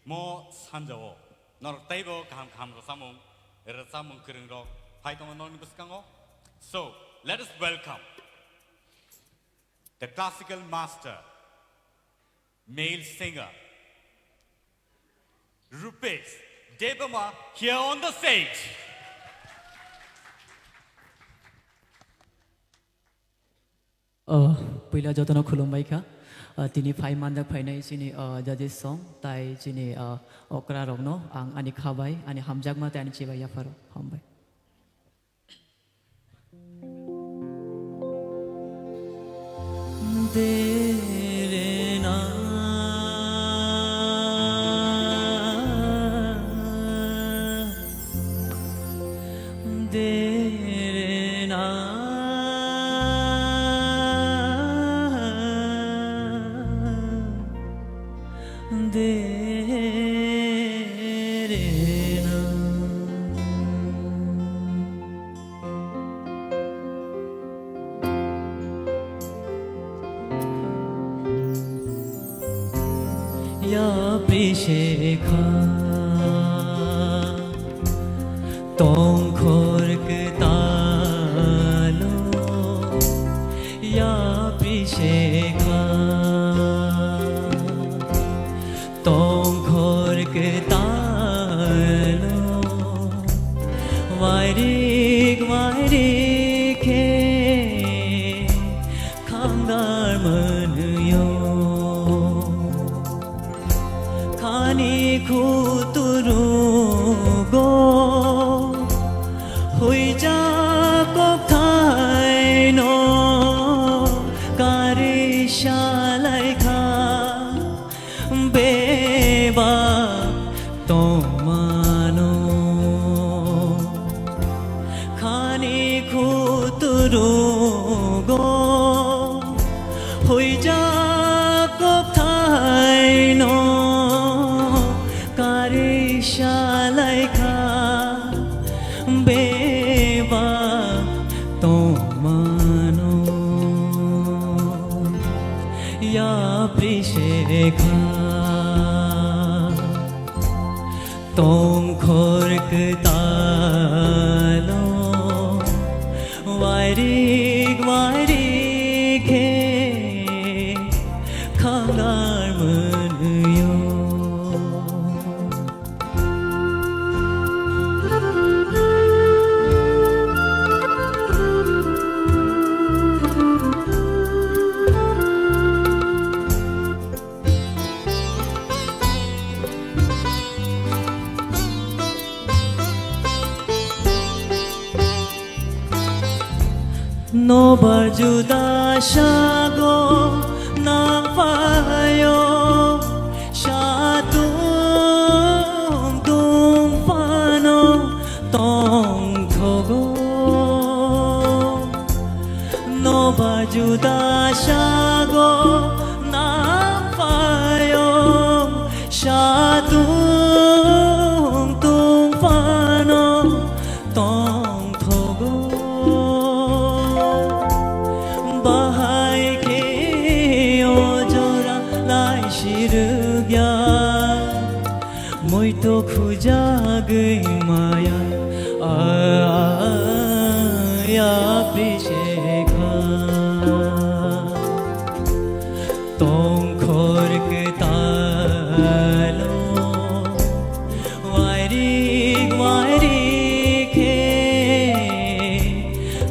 mo sanjao norok teibo kaham kaham rwchapmung, rwchapmung kwrwng rok phai tongo norokni bwskango. So, let us welcome the classical master, male singer, Rupesh Debbarma here on the stage. Oh, puila jotono khulumbai kha. Ah, tini phai manjak phainai chini, ah, judges song, tai chini, ah, okra rokno ang ani khabai, ani hamjakma tai ani chibai yapharo. Hambai. Yapri shekha tongkhor kwtalo, yapri shekha tongkhor kwtalo, wairik wairik khe khamdar mwnwio. Khuturugo huijak kokthaino kari salaikha beba tongmano yapri sekha. Tongkhor kwtalo wairik wairik khe khangar mwnwio. Nobar juda sago nangphaio, satung tungphano tongthogo. Nobar juda sago nangphaio, satung tungphano tongthogo. Bahai khe o jora lai sirwkya. Muito khujagwi maya, a, a, ya pisekha. Tongkhor kwtalo, wairik wairik khe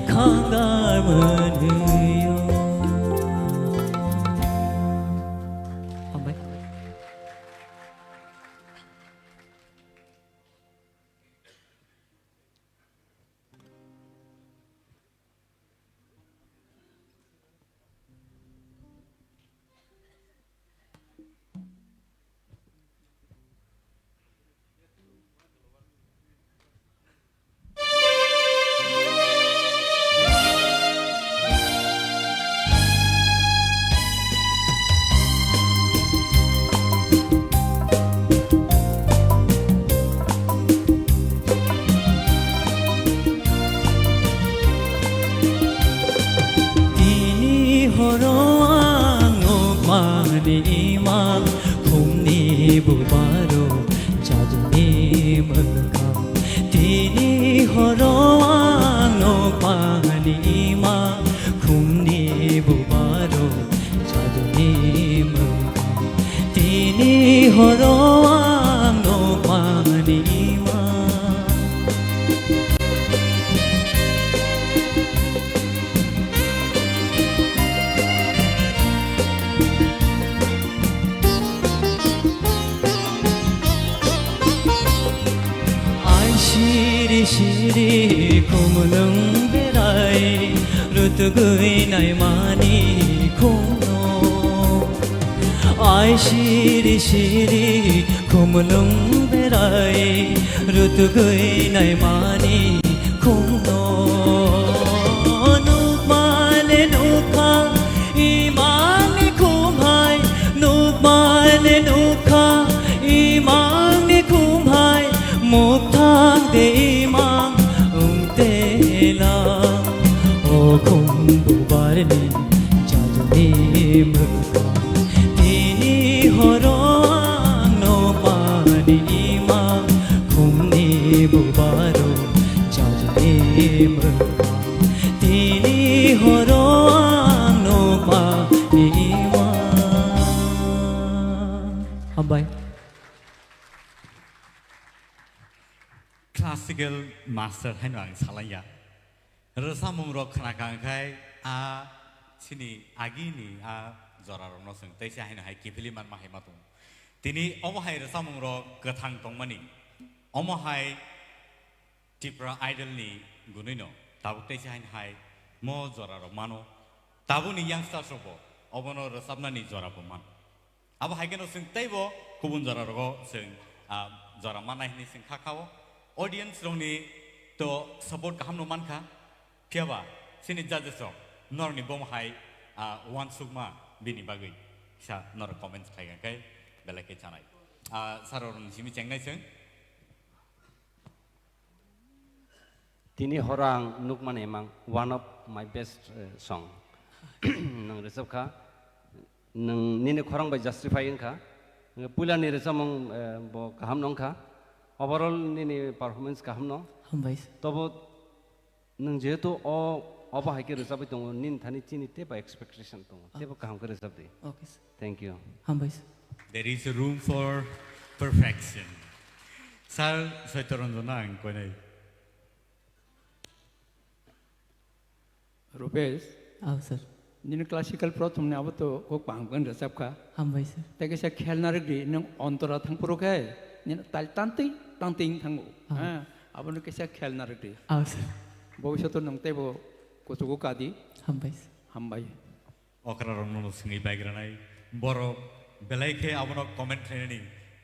khangar mwnwio. Hambai. Tini horo ang nukmani imang, khumni bubaro chajuni mwkhang. Tini horo ang nukmani imang, khumni bubaro chajuni mwkhang. Tini horo ang nukmani imang. Ai siri siri khumlwng berai rutugwi naimani khumno. Ai siri siri khumlwng berai rutugwi naimani khumno. Nukmale nukha imangni khumhai, nukmale nukha imangni khumhai, mukthang de imang wngtela. O khum bubarni chajuni mwkhang. Tini horo ang nukmani imang, khumni bubaro chajuni mwkhang. Tini horo ang nukmani imang. Hambai. Classical master haino ang salaiya. Rwchapmung rok khna kha, hwnkhe a chini agini a jora rokno chwng teisa haino hai kiphilwi manma hai ma tongo. Tini omo hai rwchapmung rok kwthang tongmani, omo hai Tipra Idol ni gunui no tabuk teisa haino hai mo jora rok mano. Tabukni youngsters rok bo obono rwchapnani jora bo mano. Abo hai kheno chwng teibo kubun jora rogo chwng, ah, jora mannai hinwi chwng kha kha-o. Audience rokni to support kaham no mankha. Phiya ba, chini judges rok norokni bomo hai, ah, uansukma bini bagwi kisa norok comments khai kha khe belai khe chanai. Ah, sir rokni simi chengnai chwng. Tini horo ang nukmani emang one of my best, eh, song. Nwng rwchap kha, nwng nini khorang bai justify wngkha. Puila ni rwchapmung, eh, bo kaham no wngkha. Overall nini performance kaham no. Hambai sir. Tobo nwng jehetu o, obo hai khe rwchapwi tongo, nini thani chini teibo expectation tongo. Teibo kaham khe rwchap di. Okay sir. Thank you. Hambai sir. There is a room for perfection. Sir, Saitya Ranjan ang koinai. Rupesh. Oh, sir. Nini classical prothom ni abo to kok bang bang rwchap kha. Hambai sir. Tei kaisa khelna rwgdi, nwng ontora thang phuru khe, nini tal tantwi tantwi wng thango. Ah. Ha, abono kaisa khelna rwgdi. Oh, sir. Bobishoto nwng teibo kuchugo kadi. Hambai sir. Hambai. Okra rokno swngwi baigranai borok belai khe abono comment khlainani,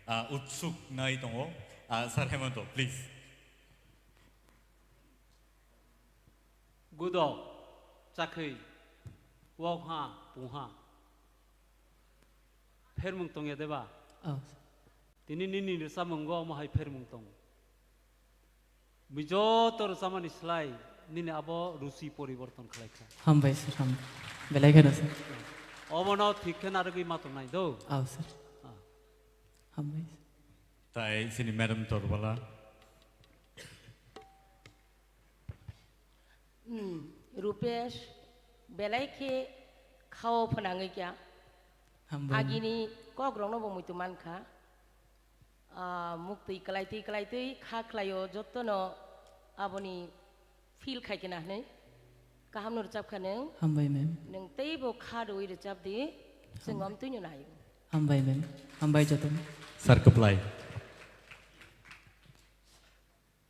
ah, utsuk nai tongo. Ah, Sir Hemanta, please. Gudo, chakhwi, wokha, pungha. Phermung tongya deba? Oh. Tini nini rwchapmungo omo hai phermung tongo. Bini joto rwchapmani slai nini abo ruchi poriborton khlai kha. Hambai sir, hambai. Belai kheno sir. Obono thik khe narwgwi ma tongnai do. Oh, sir. Ah. Hambai sir. Tai chini Madam Torbala. Hmm, Rupesh, belai khe khao phnangwi kya. Hambai. Agini kokrokno bo muitu mankha. Ah, muktwi kwlaitwi kwlaitwi kha khlaio, jottono aboni feel khai kena hwnwi. Kaham no rwchap kha nwng. Hambai, ma'am. Nwng teibo kha rwui rwchap di, chwng Hambai. Omtwino naio. Hambai, ma'am. Hambai jotono. Sir, kwplai.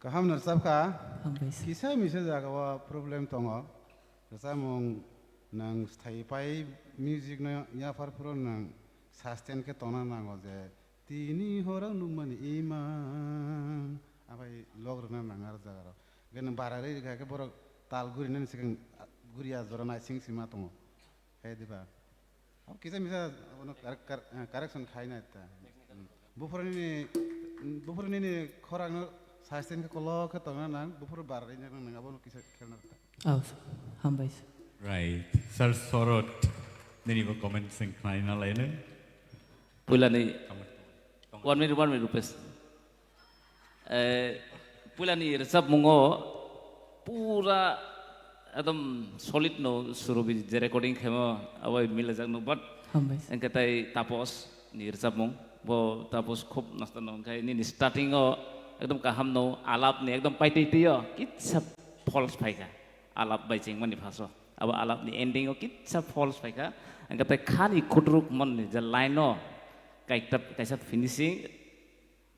Kaham no rwchap kha. Hambai sir. Kisa misa jaga o problem tongo. Rwchapmung nwng sthai pai music no yaphar phuru nwng sustain khe tongna nango je tini horo nukmani imang. Abai log rwna nang aro jaga rok. Gwnang bara rwi rwkha khe borok tal gurinani swkang guriya jora naising sima tongo. He diba? Abo kisa misa abono kar-, kar-, eh, correction khai nai ta. Hmm. Buphuru nini, buphuru nini khorang no sustain khe kolok khe tongna nang, buphuru bar ri nang nang abono kisa khelna ta. Oh, sir. Hambai sir. Right. Sir Sorot, nini bo comment sing khnai na lai nang. Puila ni. Comment. One minute, one minute, Rupesh. Eh, puilani rwchapmungo pura ekdom solid no surobi je recording khemo abai milajak no, but Hambai sir. Engke tai Tapos ni rwchapmung, bo Tapos khub nosto no, engke nini starting o ekdom kaham no, alap ni ekdom paitwi twi o kitsa false phaikha, alap bai chengmani phaso abo alap ni ending o kitsa false phaikha, engke tai khani khutruk mon ni je line o kaita kaisa finishing,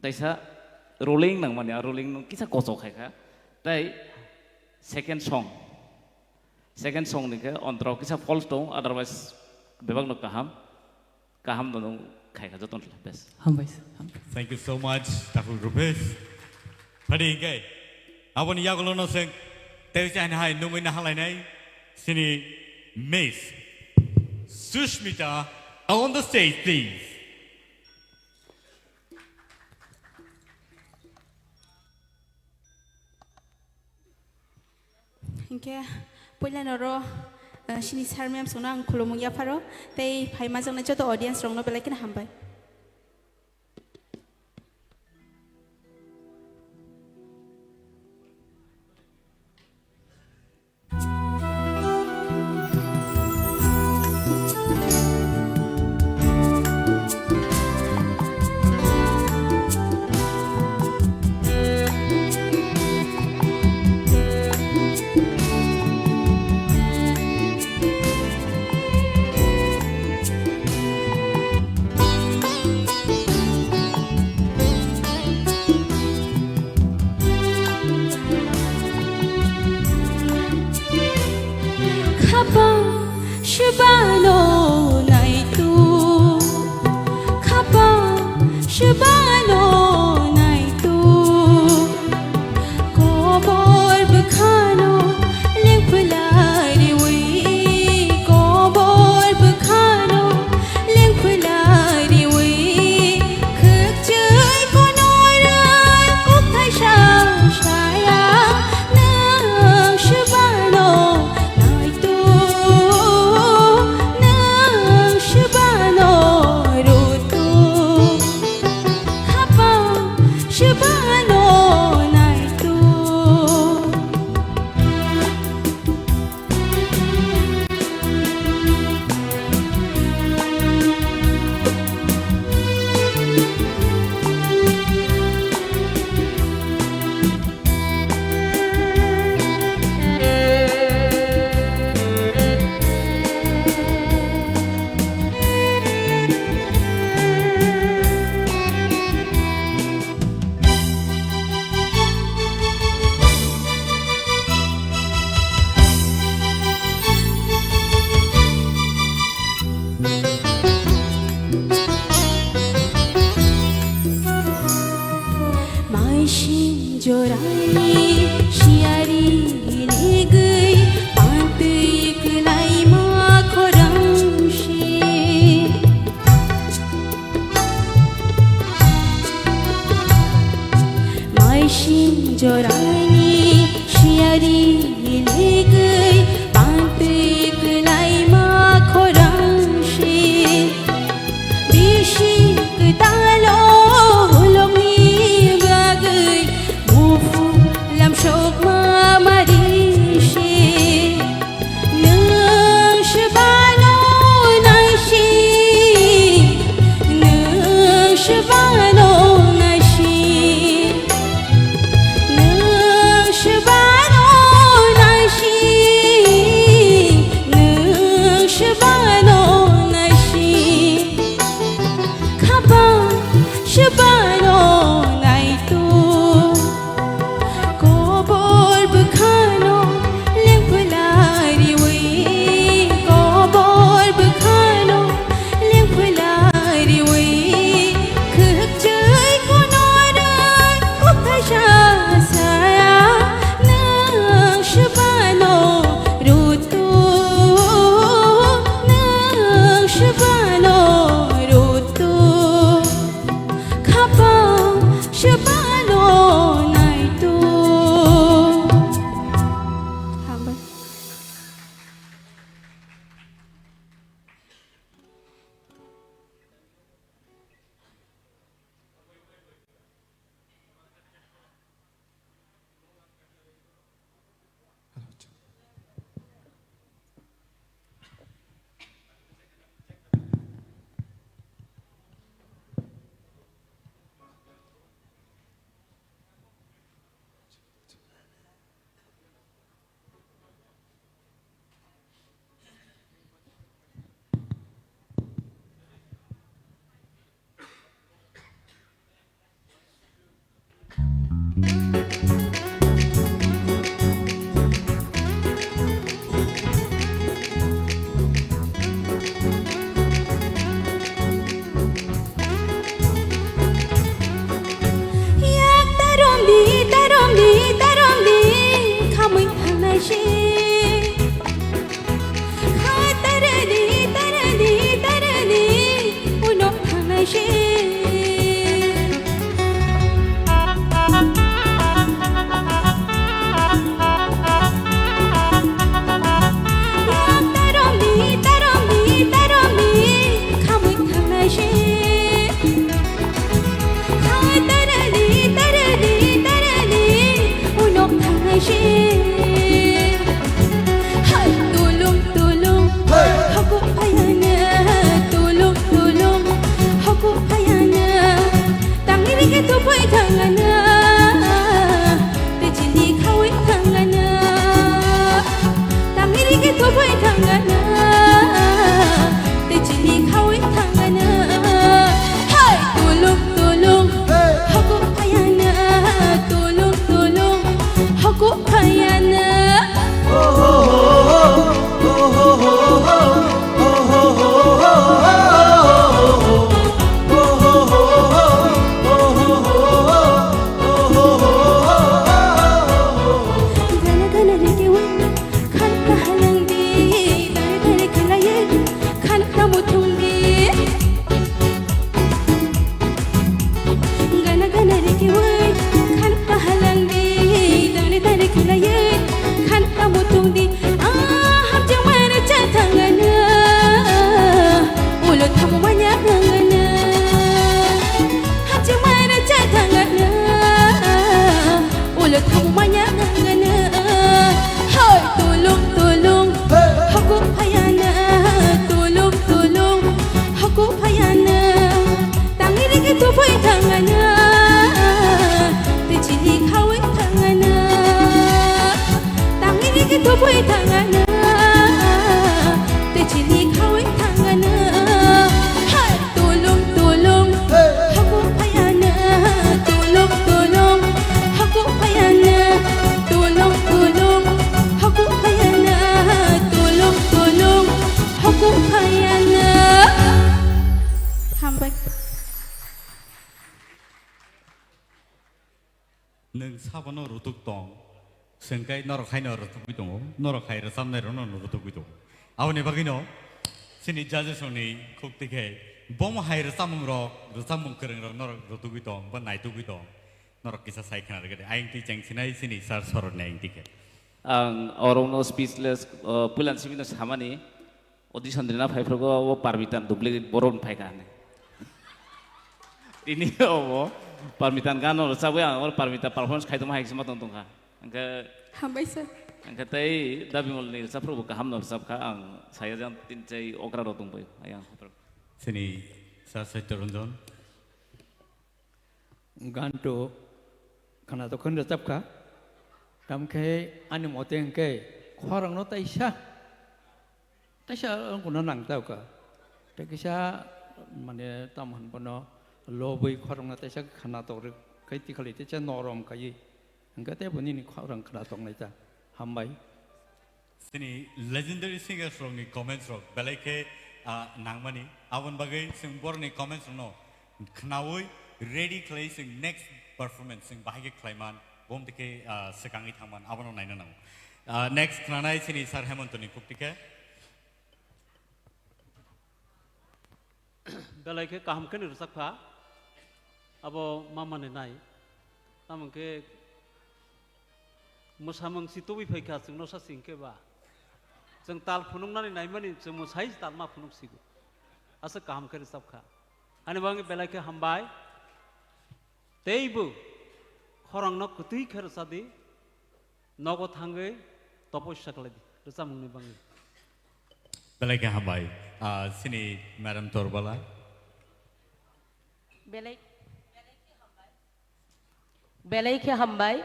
Taisa rolling nangmani, a rolling no kisa kochok khai kha. Tai second song. Second song ni khe ontrok kisa false tong, otherwise bebak no kaham. Kaham no nung khai kha joto no best. Hambai sir, hambai. Thank you so much, Takhuk Rupesh. Phadi hinkhe, aboni yagulo no seng, tei chahini hai nungwi na halainai, sini Miss Sushmita on the stage, please. Hinkhe puila noro, eh, sini sir ma'am songno ang khulumung yapharo, tei phai majaknai joto audience rokno belai kheno hambai. Khapang shibano naitu, khapang shibano naitu, kobor bwkhano leng Tarani, tarani, tarani, ulo thangnai se. Tarani, tarani, tarani, khamwi thangnai se. Hai tarani, tarani, tarani, ulo thangnai se. Hai tulung tulung, haku phayana, tulung tulung, haku phayana. Tangri ke tu phai thangana, te chini khawi thangana. Tangri ke tu phai thangana, te chini khawi thangana. Hai tulung tulung, haku phayana, tulung tulung, haku phayana. Gana gana rege wai, khan kahalang di, dare dare khalaye, khan kamuthung di. Gana gana rege wai, khan kahalang di, dare dare khalaye, khan kamuthung di. Ah, hamjang mara cha thangana, ulo thamu manya ngana. Hamjang mara cha thangana, ulo thamu manya ngana. Hoi tulung tulung, haku phayana, tulung tulung, haku phayana. Tangri ke tu phai thangana, te chini khawi thangana. Tangri ke tu phai thangana, te chini khawi thangana. Hai tulung tulung, haku phayana, tulung tulung, haku phayana, tulung tulung, haku phayana, tulung tulung, haku phayana. Hambai. Nwng sabono rutuk tong, chwng khe norok haino rutugwi tongo, norok hai rwchapnairokno rutugwi tongo. Aboni bagwino chini judges rokni khuk twi khe bomo hai rwchapmungrok, rwchapmung kwrwngrok norok rutugwi tong ba naitugwi tong, norok kisa sai khna rwgwi di. Ayang twi cheng sinai chini sir sorokni ayang twi khe. Ang orokno speechless, uh, puilan simi no samani. Audition rina phaiphrugo o Parmitan duplicate borok ni phaikha hinwi. Tini obo Parmitan gano rwchabwi ang oro Parmita performance khaitongma hai khe ma tong tongkha. Hwnkhe Hambai sir. Hwnkhe tei Dabimol ni rwchapphrubo kaham no rwchapkha, ang saya jang tin chai okra rok tongbai ayang. Chini sir Satya Ranjan. Ganto khwnatok khe rwchapkha. Tamkhe ani mote hwnkhe khorangno taisa, taisa wngkukno nangtokha. Tei kisa mane tamo hwn bono lobwi khorangno taisa khwnatok rwkhe tikhali taisa norom khaiwi. Hwnkhe teibo nini khorang khwnatok naita. Hambai. Chini legendary singers rokni comments rok belai khe, ah, nangmani. Aboni bagwi chwng borokni comments rokno khnaui ready khlai chwng next performance chwng bahai khe khlaiman, bom twi khe, ah, swkangwi thangman abono naina nango. Ah, next khnanai chini Sir Hemontoni khuk twi khe. Belai khe kaham khe ni rwchapkha, abo mamani nai. Tamo khe mwsamung si tubui phaikha, chwngno sa sing khe ba. Chwng tal phunuknani naimani, chwng mwsai tal ma phunuk sigo. Aswk kaham khe rwchapkha. Ani bagwi belai khe hambai. Teibo khorangno kwtwi khe rwchadi. Nogo thangwi topoisa khlai di, rwchapmungni bagwi. Belai khe hambai. Ah, chini Madam Torbala. Belai, belai khe hambai.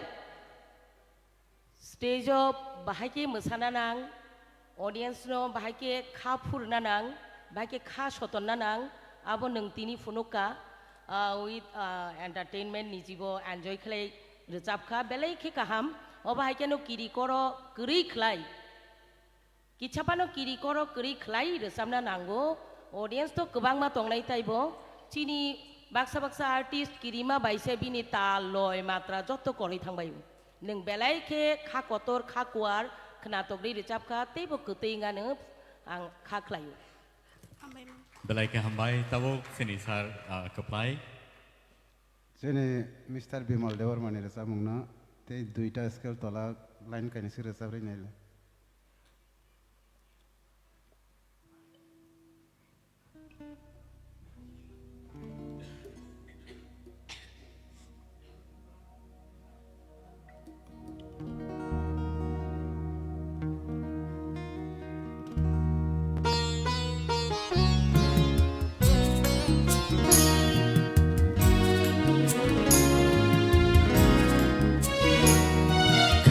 Stage o bahai khe mwsana nang, audience no bahai khe kha phurna nang, bahai khe kha sotonna nang, abo nwng tini phunukha, ah, with, ah, entertainment ni jibo enjoy khlai rwchapkha, belai khe kaham. Obo hai kheno kiri koro kwrwi khlai. Kichapano kiri koro kwrwi khlai rwchapna nango. Audience to kwbangma tongnai taibo. Chini baksa baksa artist kirima bai se bini tal, loi, matra jotto korwi thangbaio. Nwng belai khe kha kotor, kha kuar, Khwnatok ri rwchap kha, teibo kwtwi wngano ang kha khlaio. Belai khe hambai, tabuk chini sir, ah, kwplai. Chini Mister Bimal Debbarmani rwchapmungno tei duita scale tola line kainwi se rwchap ri naile.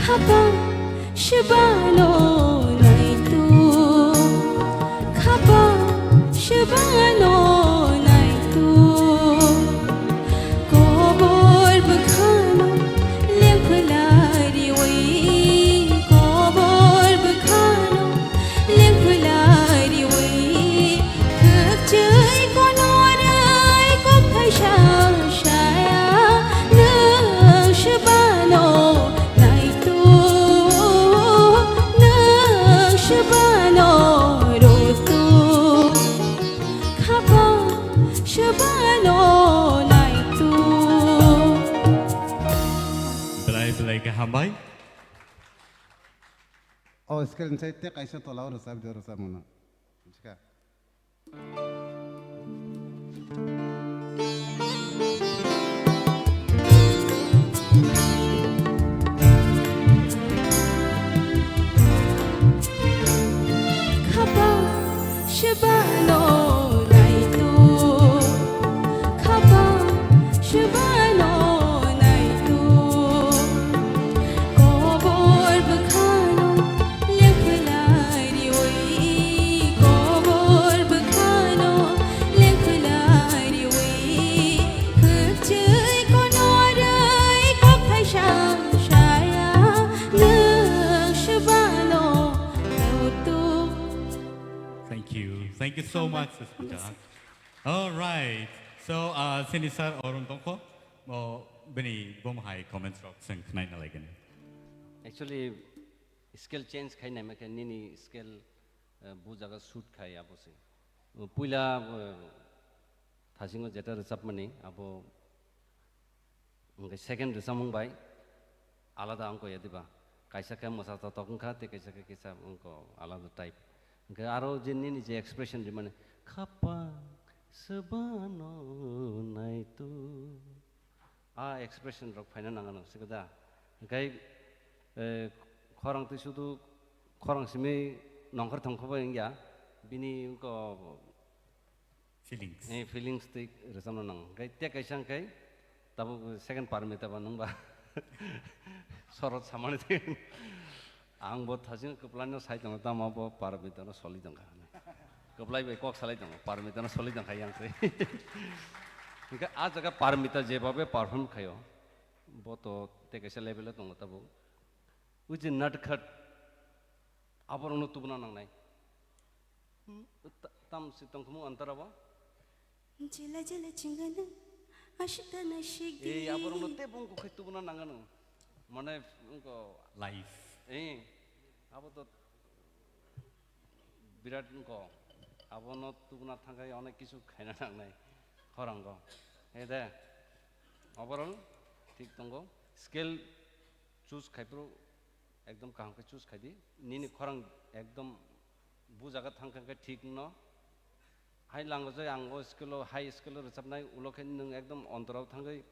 Khapang shibano naitu, khapang shibano naitu, kobor bwkhano lengphlariwi, kobor bwkhano lengphlariwi, khwchwi konorai kok thaisa saya, nwng shibano naitu, nwng shibano rutu, khapang shibano naitu. Belai belai khe hambai. O scale ni side te kaisa tola o rwchap di, o rwchapmungno. Buji kha? Khapang shibano naitu, khapang shibano naitu, kobor bwkhano lengphlariwi, kobor bwkhano lengphlariwi, khwchwi konorai kok thaisa saya, nwng shibano naitu. Thank you. Thank you so much, Suspita. All right. So, uh, chini sir Arun tongkho, o, bini bum hai comments rok chwng khnaina laigani. Actually, scale change khai naima khe nini scale, uh, bu jaga suit khai abo se. Uh, puila, uh, thasingo jeta rwchapmani abo Hwnkhe second rwchapmung bai alada wngkha ya diba? Kaisa khe mwsa totok wngkha, tei kaisa khe kisa wngkha alada type. Hwnkhe aro je nini je expression rimani, "Khapang swbano naitu." A expression rok phaina nangano, sika da? Hwnkhe, eh, khorang twi sudu khorang simi nongkhor thongkho bai wngya, bini wngkha Feelings. Eh, feelings twi rwchapna nango. Hwnkhe tei kaisa hwnkhe tabuk second Parmita ba nwng ba sorot samani twi. Ang bo thasing kwplaino sai tongo, tamo bo Parmitano soli tongkha hwnwi. Kwplai bai kok salai tongo, Parmitano soli tongkha yang twi. Hwnkhe a jaga Parmita jebabe perform khaio, bo to tei kaisa level o tongo tabuk. Ujin natkhat aborokno tubuna nangnai. Hmm, ta-, tam si tongthumung antara bo? Jela jela chingana, ashita na shigdi. Ei, aborokno tei bung kukhai tubuna nangano. Mane, wngko. Life. Ei, abo to birat wngko. Abono tubuna thangkai onek kisu khaina nangnai. Khorango. Ei de. Overall, thik tongo. Scale choose khaiphuru ekdom kaham khe choose khaidi. Nini khorang ekdom bu jaga thang kha khe thik no. Hai lango je ang o scale o, high scale o rwchapnai, ulo khe nwng ekdom ontorao thangwi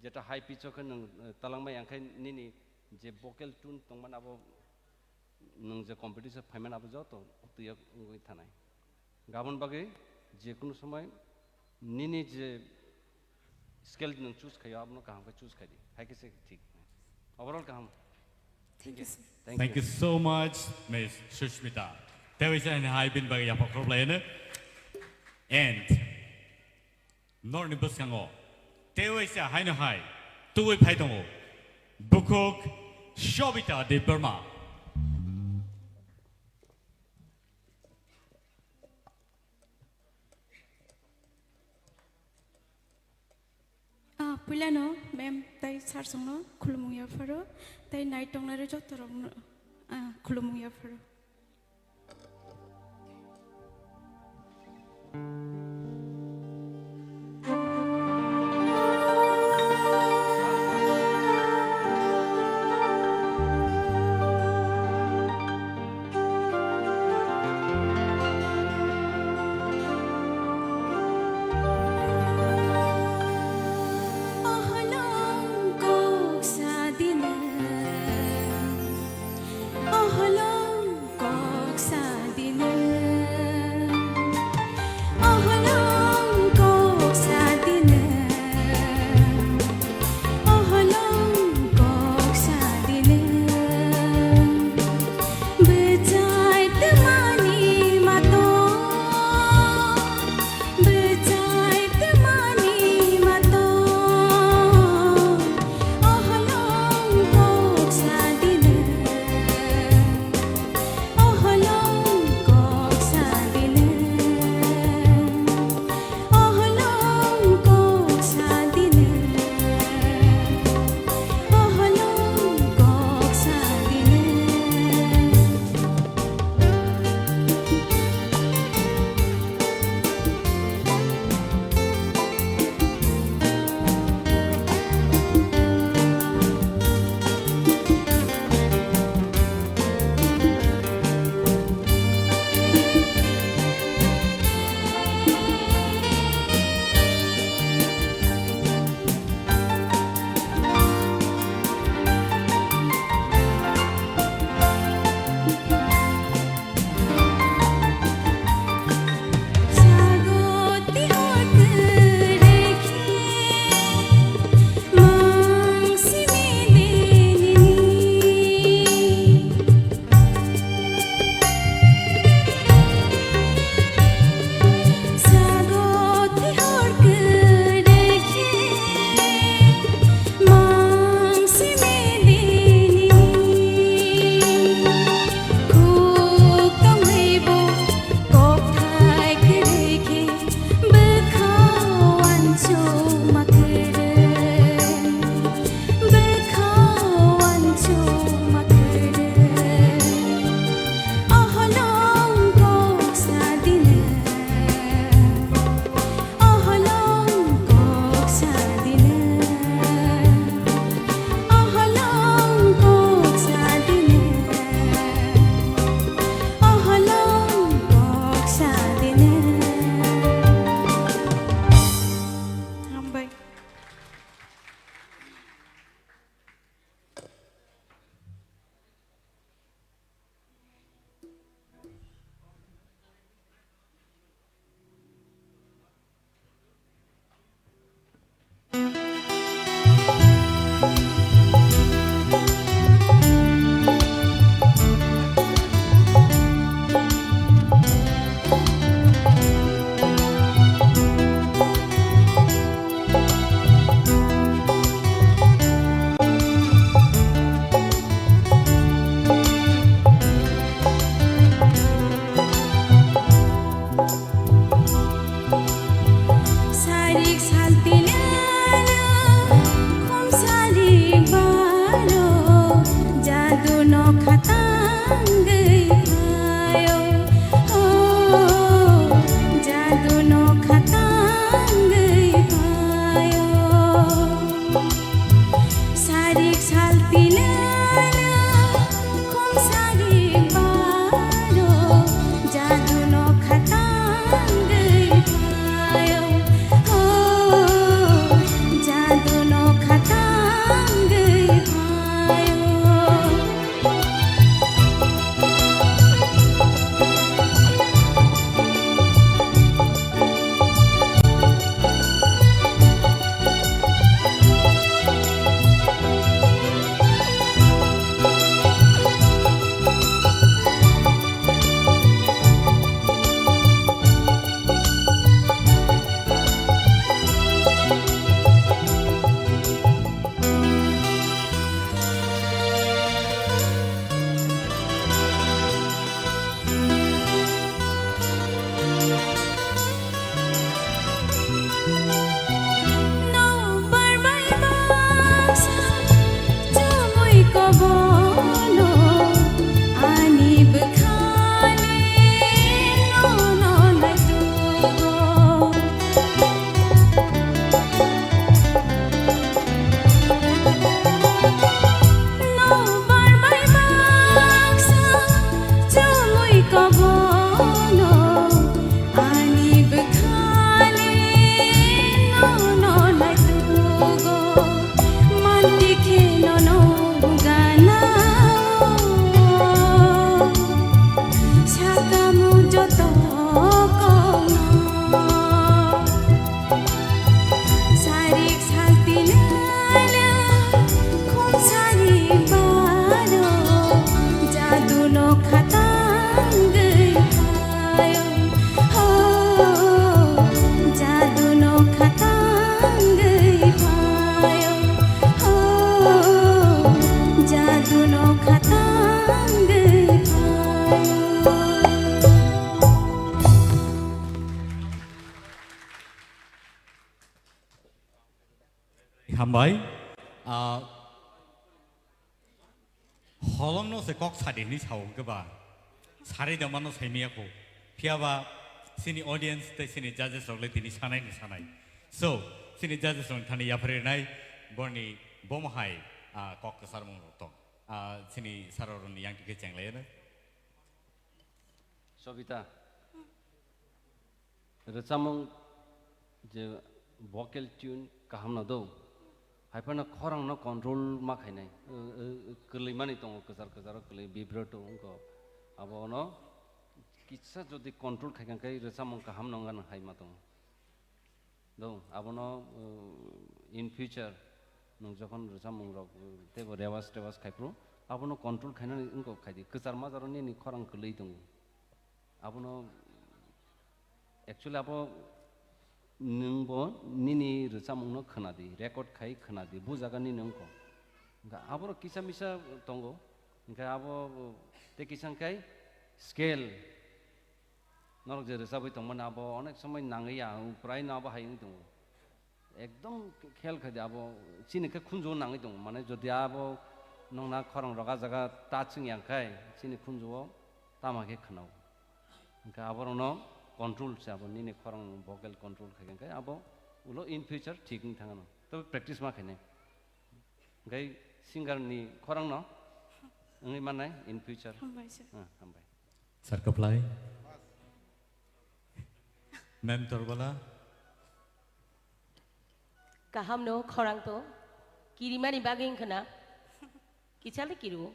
jeta high pitch o khe nwng, eh, talangmai, ang khe nini je vocal tune tongmani abo nwng je competition phaimani abo joto twiyo wngwi thanai. Gabon bagwi je kunu somoi nini je scale nwng choose khaio, abono kaham khe choose khai di. Hai khe se thik. Overall kaham. Thank you, sir. Thank you so much, Miss Sushmita. Tei waisa hai bini bagwi yapha khorok lai hwno. And norokni bwskango tei waisa haino hai tubui phai tongo. Bukhuk Shobita Debbarma. Ah, puilano ma'am tai sir songno khulumung yapharo, tai nai tongnai joto rokno, Ah, khulumung yapharo. Oholong kok sadina, oholong Hambai. Ah, holongno se kok sadi hwnwi sao hwnkhe ba, sari da mano saimaya kho. Phiya ba chini audience tei chini judges rok le tini sanai ni sanai. So, chini judges rok thani yapharwi rwnai borni bomo hai, ah, kok kwcharmung rok tong. Ah, chini sir rokni yang khe chenglai no. Sobita. Rwchapmung je vocal tune kaham no do. Hai phano khorang no control ma khainai. Kwlwi mani tongo, kwchar kwcharo kwlwi, vibrato wngkha. Abo no kisa jodi control khai kha khe rwchapmung kaham no wngya hai ma tongo. Do, abono, uh, in future nwng jokhon rwchapmung rok, uh, teibo rewas tewas khai phuru, abono control khainani wngkha khai di. Kwchar majaro nini khorang kwlwi tongo. Abono, actually, abo nwngbo nini rwchapmungno khwnadi, record khai khwnadi, bujaga nini wngkho. Hwnkhe aborok kisa misa tongo, hwnkhe abo tei kisa wngkhai scale. Norok je rwchapwi tongmani abo onek somoi nangwi ya, prai no abo hai wngwi tongo. Ekdom khel khai di abo chini khe khunju nangwi tongo. Mane jodi abo nokna khorang rok ah jaga touch wng ya khai chini khunju o tama khe khwnao. Hwnkhe aborokno control se abo nini khorang vocal control khai khe abo ulo in future thik wng thangano. Tobe practice ma khainai. Hwnkhe singer ni khorang no wngwi mannai in future. Hambai sir. Ah, hambai. Sir kwplai. Ma'am Torbala. Kaham no khorang to. Kirimani bagwi wngkha na. Kichale kiru.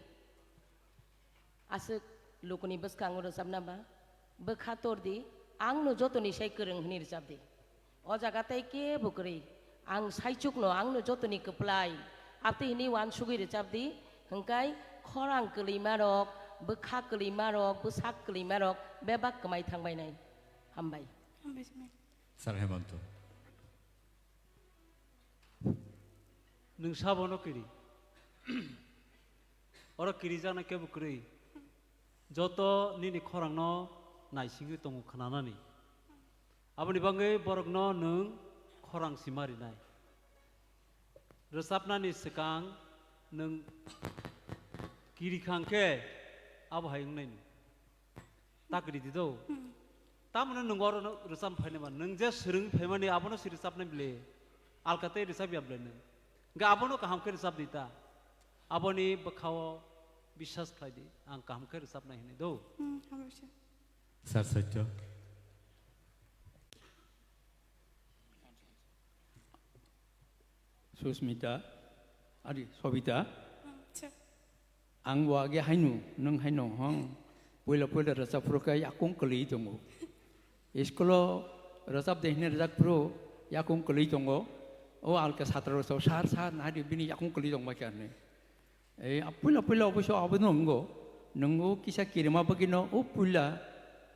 Aswk lukuni bwskango rwchapna ba. Bwkha tor di. Ang no jotoni sai kwrwng hwnwi rwchap di. O jaga tei kebo kwrwi. Ang saichukno, ang no jotoni kwplai. Abtwi hwnwi uansugwi rwchap di. Hwnkhe khorang kwlwima rok, bwkha kwlwima rok, bwsak kwlwima rok bebak kwmai thangbai nai. Hambai. Hambai, sir. Sir Hemanto. Nwng sabono kiri. Oro kirijaknai kebo kwrwi. Joto nini khorangno naisingwi tongo khwnanani. Aboni bagwi borokno nwng khorang sima rinai. Rwchapnani swkang nwng kiri kha hwnkhe abo hai wngnai nwng. Ta kiri di do. Hmm. Tamoni nwng oro rwchap phainai ba, nwng je swrwng phaimani abono se rwchapnai bile. Alka tei rwchap ya bile nwng. Hwnkhe abono kaham khe rwchap di ta. Aboni bwkhao biswas khlai di, ang kaham khe rwchapnai hinwi do. Hmm, hambai sir. Sir Satya. Susmita, ari Sobita. Hmm, sir. Ang bo age haino, nwng haino hong. Puila puila rwchapphuru khe yakung kwlwi tongo. School-o rwchap de hwnwi rwchapphuru yakung kwlwi tongo. O alka satra rok, "Sir, sir, nai di, bini yakung kwlwi tongma khe," hinwi. Ei, a puila puila oboisyo abono wngo. Nwng o kisa kirima bagwino o puila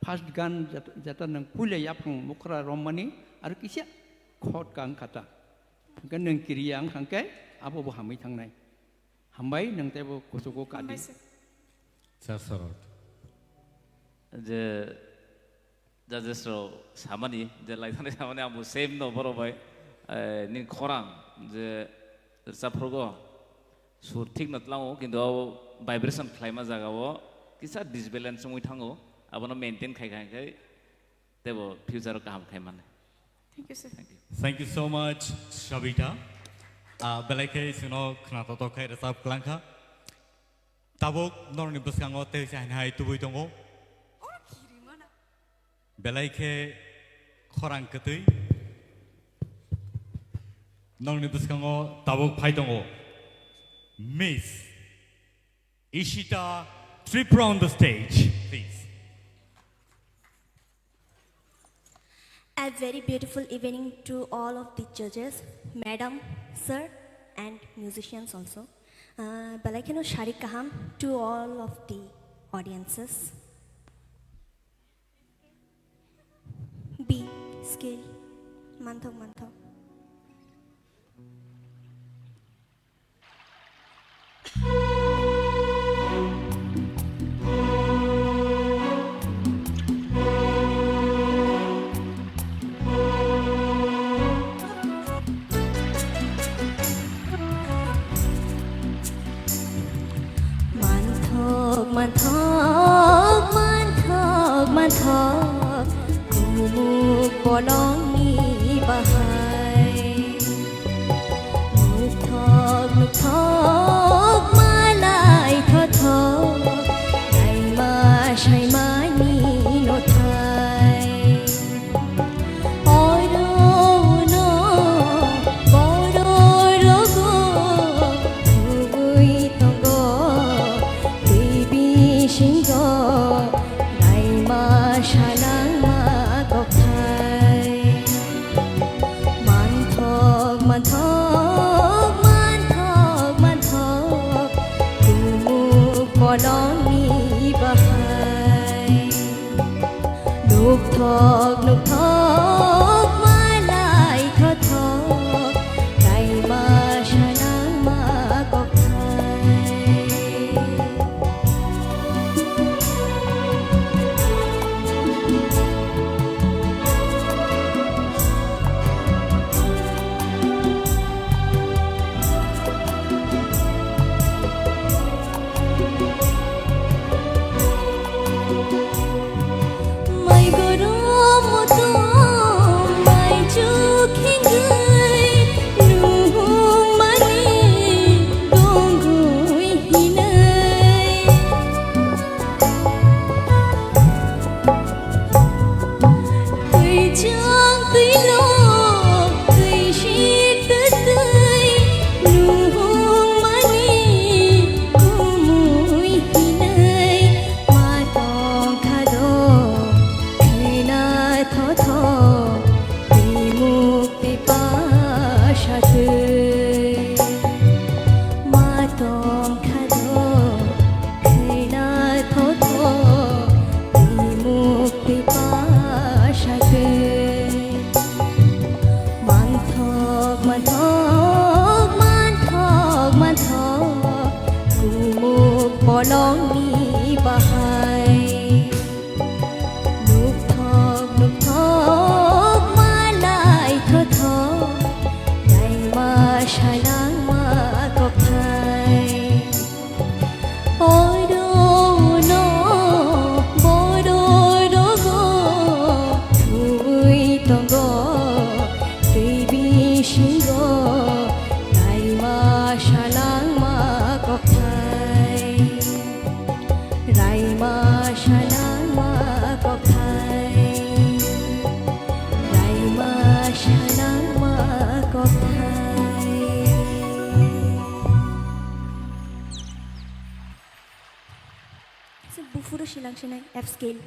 first gan jeta, jeta nwng puila yaphang mukhra rommani aro kisa khot kang kha ta. Hwnkhe nwng kiriya wng kha hwnkhe abo bo hamwi thangnai. Hambai, nwng teibo kuchugo kadi. Hambai sir. Sir Sorot. Je judges rok samani, je laithani samani, ang bo same no borok bai, eh, nini khorang je rwchapphrugo sur thik no tlango, kintu abo vibration khlaima jaga o kisa disbalance wngwi thango, abono maintain khai khai khai teibo future o kaham khai mano. Thank you, sir. Thank you. Thank you so much, Shabita. Ah, belai khe chwngno khna totok khai rwchap kwlang kha. Tabuk norokni bwskango tei se haino hai tubui tongo. Belai khe khorang kwtwi. Norokni bwskango tabuk phai tongo Miss Ishita Tripura on the stage, please. A very beautiful evening to all of the judges, madam, sir, and musicians also. Uh, belai kheno sarik kaham to all of the audiences. B scale, manthok manthok. Manthok kumuk bolongni bahai. Nukthok nukthok malai thothok, naima saimani nothai. Oro uno bororogo thubui tongo twi bisingo naima sanangma kokthai. Manthok, manthok, manthok, manthok, kumuk bolongni bahai. Nukthok, nukthok, malai thothok, naima sanangma kokthai. Mai goro motom mai chukhingwi nuhung mani dongwi hinai. Twi chang twi no twi si twi twi nuhung mani kumui hinai. Ma tong kha do khena thotho, bimuk bipasa thwi. Ma tong kha do khena thotho, bimuk bipasa thwi. Manthok, manthok, manthok, manthok, kumuk bolongni bahai. Nukthok, nukthok, malai thothok, naima sanangma kokthai. Oro uno bororogo thubui tongo twi bisingo naima sanangma kokthai. Raima sanangma kokthai. Raima sanangma kokthai. Buphuru silang sinai F scale.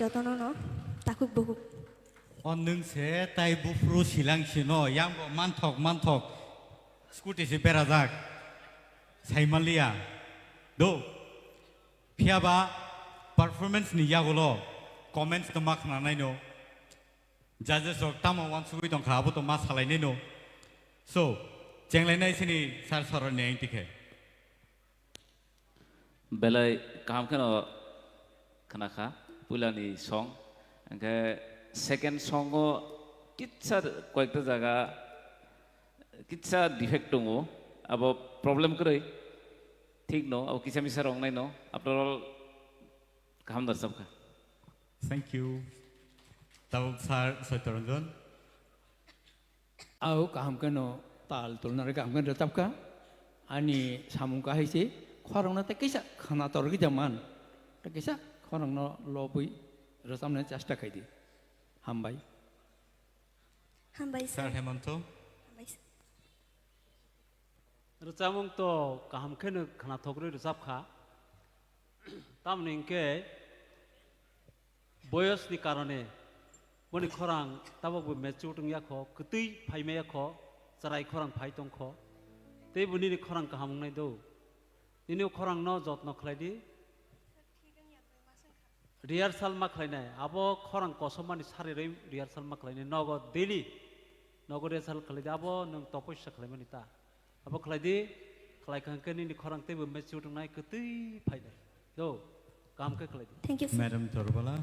Jotono no takhuk bukhuk. O nwng se tai buphuru silang sino, yang bo manthok manthok. Scooty se berajak. Saimanliya. Do. Phiya ba performance ni yagulo comments no ma khna nai no. Judges rok tamo wansugwi tongkha, abo to ma salai nai no. So, chenglai nai sini sir soror ni aing tikhe. Belai kaham kheno khna kha puilani song. Hwnkhe second song o kitsa koyekta jaga kitsa defect tongo. Abo problem kwrwi. Thik no, abo kisa misa rok nai no. After all, kaham da sabkha. Thank you. Tabuk sir Satyaranjan. Au kaham kheno tal tulnari kaham kheno rwchapkha. Ani samung kahai se khorokno tei kisa khwnator gwi da man. Tei kisa khorokno lobwi rwchapnani chesta khai di. Hambai. Hambai sir. Sir Hemanto. Hambai sir. Rwchapmung to kaham kheno khwnathok rwi rwchapkha. Tamoni hwnkhe boyos ni karone boni khorang tabok bo mature wng yakho, kwtwi phaima yakho, chwrai khorang phai tongkho. Tei bo nini khorang kaham wngnai do. Nini o khorang no jotno khlai di. Rehearsal ma khlainai, abo khorang kosom mani sari rwi rehearsal ma khlainai, nogo daily nogo rehearsal khlai di, abo nwng topossa khlaimani ta. Abo khlai di, khlai kha hwnkhe nini khorang teibo mature wngnai, kwtwi phainai. Do, kaham khe khlai di. Thank you, sir. Madam Torbala.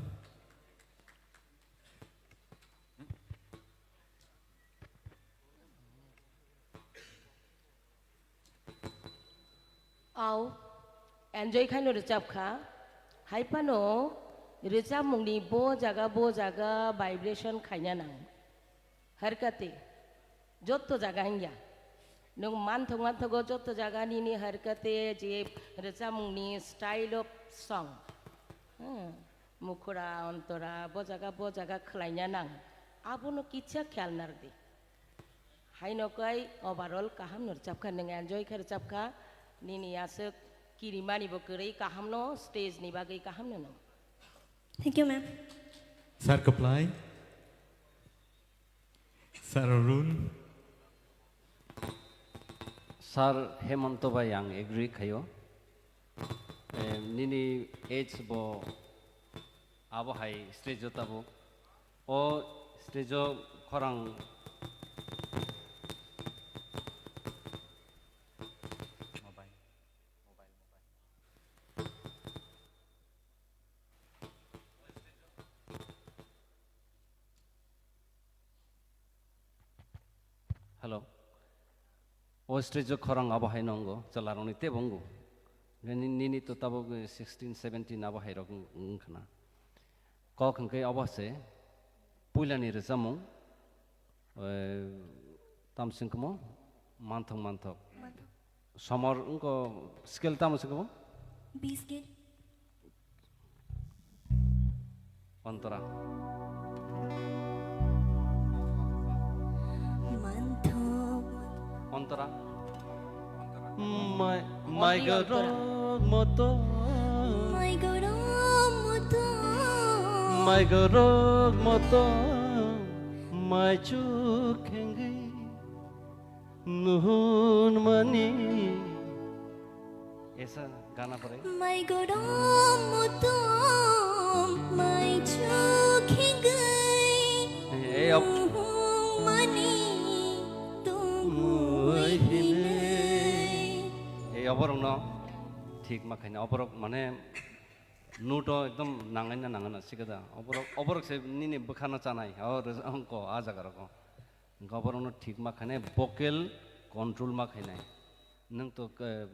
Au, enjoy khaino rwchap kha. Hai phano rwchapmungni bo jaga, bo jaga vibration khaina nang. Harkati, jotto jaga hingya. Nwng manthok manthogo jotto jaga nini harkati je rwchapmungni style of song. Hmm, mukhura, ontora, bo jaga, bo jaga khlaina nang. Abono kicha khayal narwdi. Haino kai overall kaham no rwchapkha, nwng enjoy khe rwchapkha, nini aswk kirimani bo kwrwi kahamno, stage ni bagwi kahamno nwng. Thank you, ma'am. Sir Kaplai. Sir Arun. Sir Hemanto bai ang agree khaio. Eh, nini age bo abo hai stage o tabuk. O stage o khorang Hello. O stage o khorang abo hai no wngo, chwla rokni teibo wngo. Nini, nini to tabuk sixteen, seventeen abo hai rok wng, wng khna. Kok hwnkhe obo se puilani rwchapmung, eh, tamo se wngkha mo? Manthok, manthok. Manthok. Somor wngkha scale tamo se wngkha mo? B scale. Ontora. Manthok. Ontora. Mai, mai gorok moto. Mai gorok moto. Mai gorok moto. Mai chuk khengwi nuhun mani. Esa gana pore. Mai gorok moto. Mai chuk khengwi. Ei, op- nuhun mani. Tongwi hinwi. Ei, oborokno thik ma khaina, oborok mane note o ekdom nangaina nangaina sikada. Oborok, oborok se nini bwkhano chanai. O, res-, ongko, a jaga rokho. Hwnkhe oborokno thik ma khainai, vocal control ma khainai. Nwng to, eh,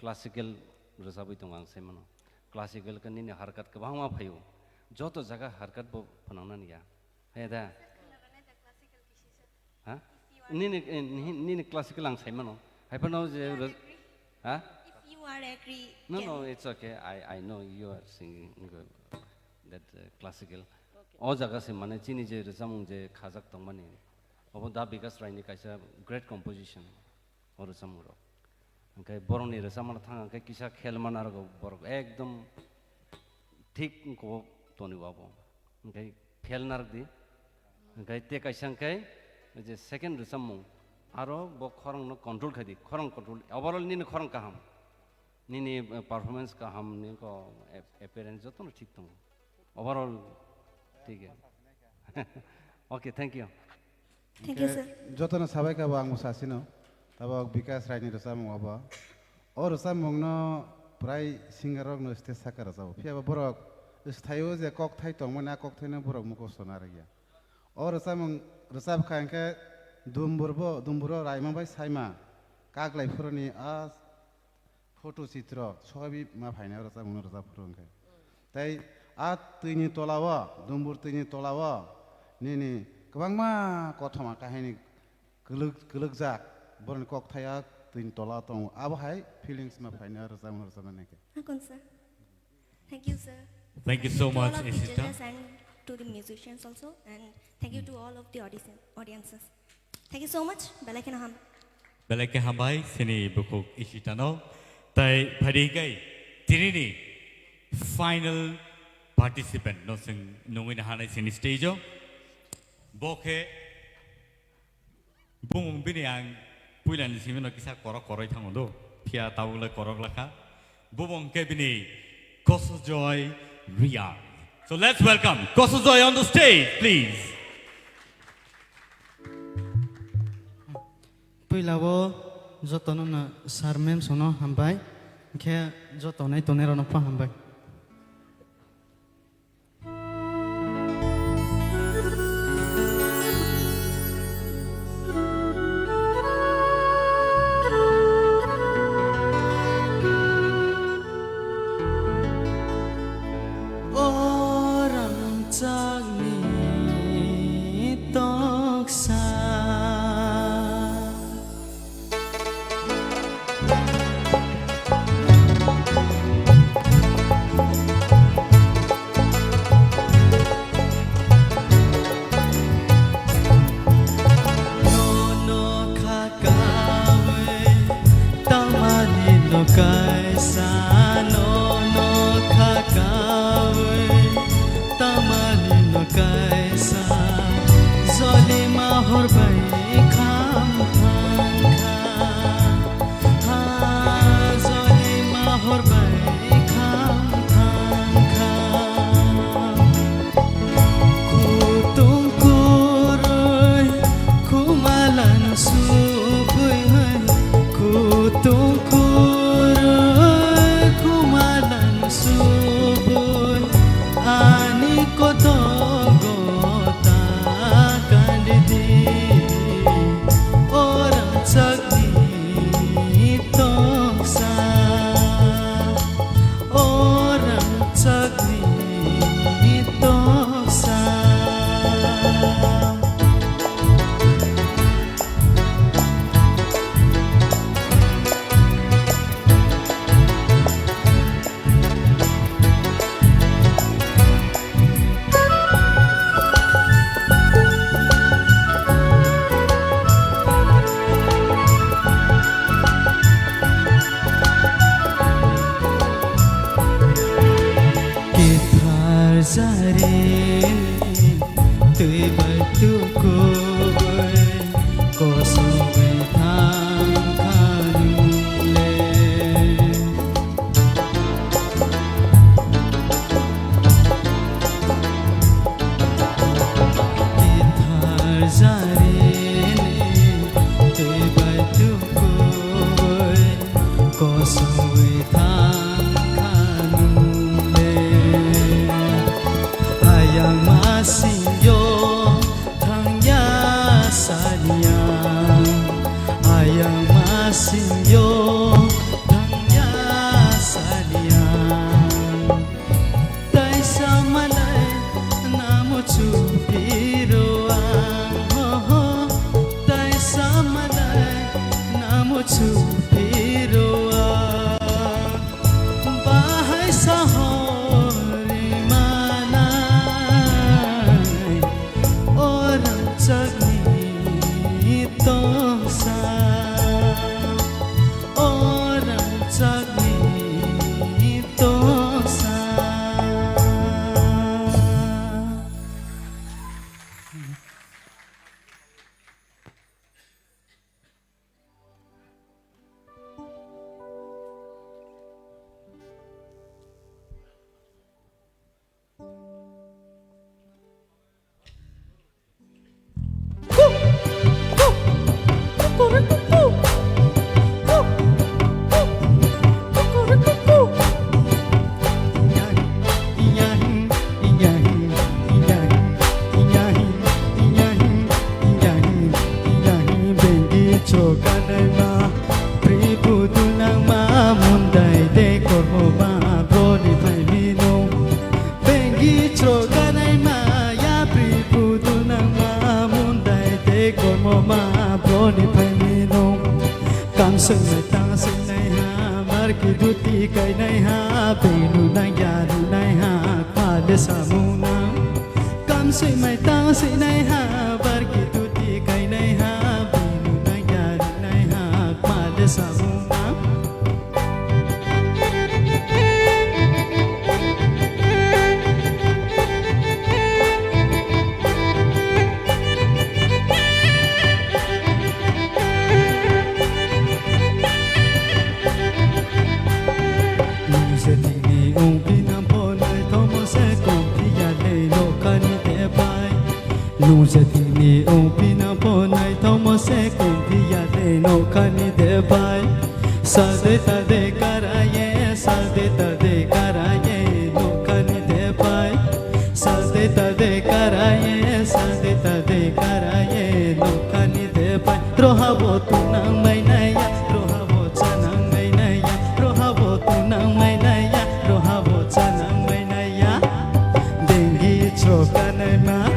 classical rwchapwi tongo ang sai mano. Classical khe nini harkat kwbangma phaio. Joto jaga harkat bo phwnangnani ya. Hai da? Ha? Nini, eh, nini, nini classical ang sai mano. Hai phano je rw-, ha? If you are agree, no, can no, it's okay. I, I know you are singing good. That, uh, classical. Okay. O jaga se mane chini je rwchapmung je khajak tongmani. Obo Da Bikas Rai ni kaisa great composition. O rwchapmung rok. Hwnkhe borokni rwchapmano thang hwnkhe kisa khel man arok borok ekdom thik wngkho toni abo. Hwnkhe fail narwk di. Hwnkhe tei kaisa hwnkhe je second rwchapmung, aro bo khorang no control khai di, khorang control, overall nini khorang kaham, nini, eh, performance kaham, nini ko ap-, appearance joto no thik tongo, overall thik. Okay, thank you. Thank you, sir. Hwnkhe jotono sabai kha bo ang bo sasino. Tabok Bikas Raini rwchapmung obo. O rwchapmungno prai singer rokno stage saka rwchabo. Phiya ba borok sthaio je kokthai tongmani, a kokthaino borok mukhusto narwkya. O rwchapmung rwchap kha hwnkhe Dumburbo, Dumburo Raima bai Saima kaklai phuruni a photo chitro soibi ma phainai o rwchapmungno rwchap phuru hwnkhe. Tei a twini tolao, Dumbur twini tolao nini kwbangma kothoma kahini kwlwk-, kwlwkjak, borokni kokthai a twini tola tongo. Abo hai feelings ma phainai o rwchapmung rwchapnani khe. Hakon sir. Thank you, sir. Thank you so much, Ishita. Thank you to all of the judges and to the musicians also, and thank you to all of the audition-, audiences. Thank you so much. Belai kheno ham. Belai khe hambai, sini bukhuk Ishita no. Tai phari kai, tinini final participant no sing nungwi na hanai sini stage o. Bo khe bumung bini ang puilani simi no kisa korok koroi thango do. Phiya tabuk le korok lakha. Bumung khe bini Kosojoy Reang. So let's welcome Kosojoy on the stage, please. Puila o jotono no sir ma'am sono hambai, khe joto nai tongnai rokno pha hambai. O rangchakni toksa. Nono kha kawi tamani no kaisa, nono kha kawi tamani no kaisa, jolima hor bai kham thang kha. Ha jolima hor bai kham thang kha. Kutung kurui khumalan subui hai. Kutung kurui khumalan subui ani kotogo ta kandi di. O rangchak ni toksa, o rangchakni toksa. Kithar jarini twi bai tukui kosoi thang kha nung le. Kithar jarini twi bai tukui kosoi thang kha nung le. Ayang masing yo thangya saliya, ayang masing yo thangya saliya. Taisa malai namo chupiro ang, ho, ho. Taisa malai namo chupiro ang. Bahai sahori manai, o rangchakni toksa, Swngnai ta swngnai ha, marki duti kainai ha, benu nang ya runai ha, kma de samung nang. Kam swngnai ta swngnai ha, marki duti kainai ha, benu nang ya runai ha, kma de samung nang. Nung se thini ong phi nang pho naithokmo se kom phi ya le nokhani de pai. Nung se thini ong phi nang pho naithokmo se kom phi ya le nokhani de pai. Sal de ta de kara ye, sal de ta de kara ye, nokhani de pai. Sal de ta de kara ye, sal de ta de kara ye, nokhani de pai. Roha bo tu nang mai nai ya, roha bo cha nang mai nai ya, roha bo tu nang mai nai ya, roha bo cha nang mai nai ya. Dengi chrokanai ma,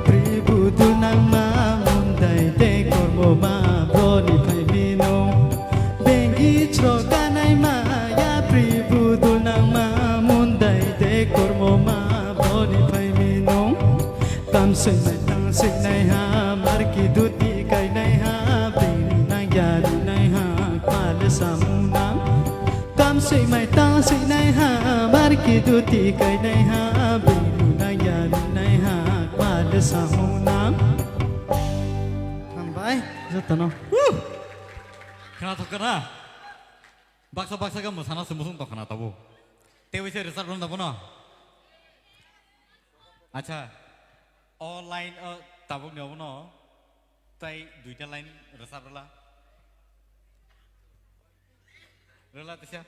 pri budu nang ma, mundai de kormo ma, broni phai bino. Dengi chrokanai ma, ya pri budu nang ma, mundai de kormo ma, broni phai bino. Kam swngnai tang swngnai ha, marki duti kainai ha, bini nang ya rinai ha, kma le samung nang. Kam swi mai ta swi nai ha, mar ki duti kai nai ha, bini nang ya nai ha, kma le samung nang. Hambai, jotono. Khna thok khna. Baksa baksa khe mwsana se musung tong khna tabuk. Tewi se result rwna bono. Acha, o line o tabuk ni obono tai duita line result rwla. Rwla tisa.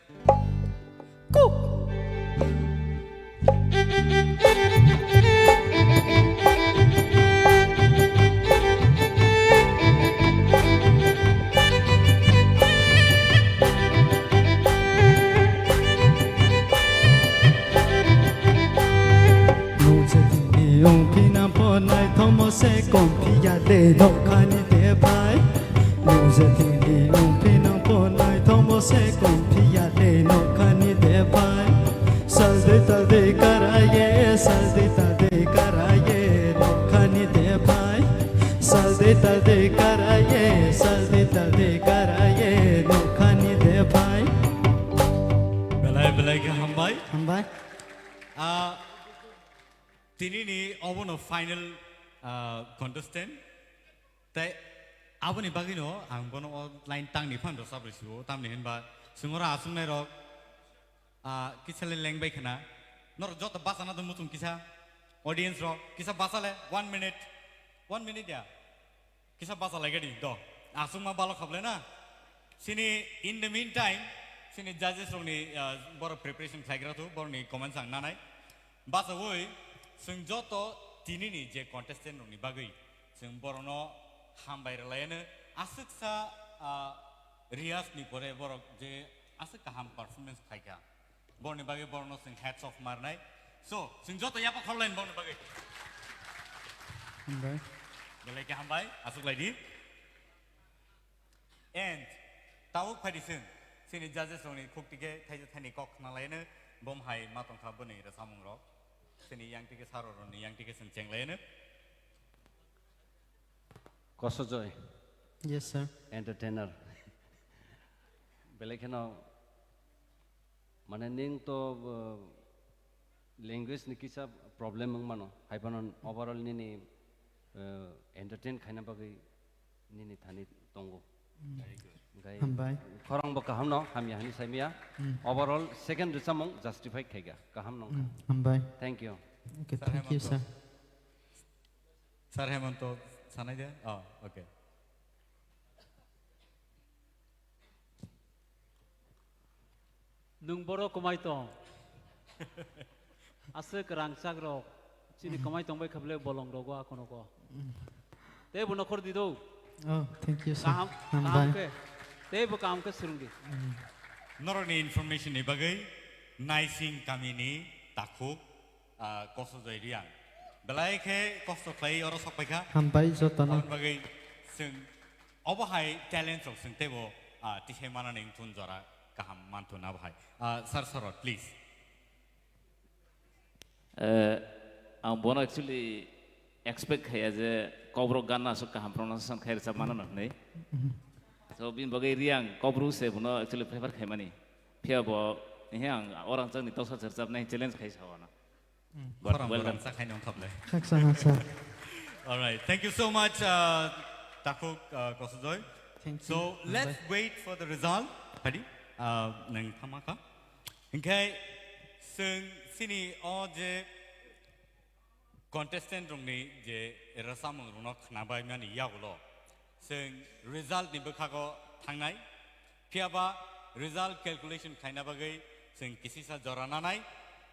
Kuk. Nung je thini ong phina bo naithokmo se kom phiya de nokhani de phai. Nung je thini ong phina bo naithokmo se kom phiya de nokhani de phai. Sal de tal de karaye, sal de tal de karaye, nokhani de phai. Sal de tal de karaye, sal de tal de karaye, nokhani de phai. Belai belai khe hambai. Hambai. Ah, tini ni obono final, ah, contestant. Tai aboni bagwino ang bono o line tangni phan rwchap rw sio, tamni hinba chwng oro achuknai rok, ah, kisa le lengbai khna. Norok joto bachana do muchung kisa, audience rok kisa bacha le, one minute, one minute ya. Kisa bacha lai gadi do. Achukma balok khablai na. Sini in the meantime, sini judges rokni, ah, borok preparation khlaigra thu, borokni comments ang nanai. Bachaui, chwng joto tinini je contestant rokni bagwi, chwng borokno hambai rwlaiano aswksa, ah, riyas ni pore borok je aswk kaham performance khlaikha. Borokni bagwi borokno chwng hats off marnai. So, chwng joto yapha khorlaini borokni bagwi. Hambai. Belai khe hambai, aswk lai di. And tabuk phai di chwng, chini judges rokni khuk tike thaisa thaini kok khna laino, bom hai ma tongkha boni rwchapmung rok. Chini yang tike saro rokni yang tike chwng cheng laino. Kosojoy. Yes, sir. Entertainer. Belai kheno, mane, ning to, uh, language ni kisa problem wng mano. Hai phano overall nini, uh, entertain khaina bagwi nini thani tongo. Mm. Very good. Hambai. Khorang bo kaham no, hamya hani saimya. Mm. Overall second rwchapmung justify khaikha. Kaham nongkha. Mm, hambai. Thank you. Okay, sir, thank you, Hemanto. Sir. Sir Hemanto, sanai de? Oh, okay. Nwng boro kwmai tong. Aswk rangchak rok. Chini kwmai tong bai kha bwle bolong rogo akono ko. Tei bo nokhor di do. Oh, thank you, sir. Kaham, kaham khe. Tei bo kaham khe swrwng di. Mm. Norokni information ni bagwi Naising kamini takhuk, ah, Kosojoy Riang. Belai khe kosto khlai oro sok paikha. Hambai jotono. Aboni bagwi chwng obo hai talent rok chwng teibo ah, tisai manani wngthun jora kaham manthun abo hai. Ah, Sir Sorot, please. Eh, ang bono actually expect khaiya je Kokborok ganna aswk kaham pronunciation khai rwchap mano hwnwi. So, bini bagwi Riang Kokborok se bono actually prefer khaimani. Phiya bo, he ang orang changni toksa chirchapnai challenge khai sa wano. Hmm, But khorang well borang done. Sa khai nong khaple. Khaksa, khaksa. All right, thank you so much, uh, Takhuk, uh, Kosujoy. Thank you. So, let's Bye. Wait for the result. Padi, uh, nang thamaka. Hinkhe, sing sini o je contestant rokni je rwchapmung rokno khnabai mani yagulo, chwng result ni bwkhago thangnai. Phiyaba result calculation khlaina bagwi chwng kisisa jora nanai.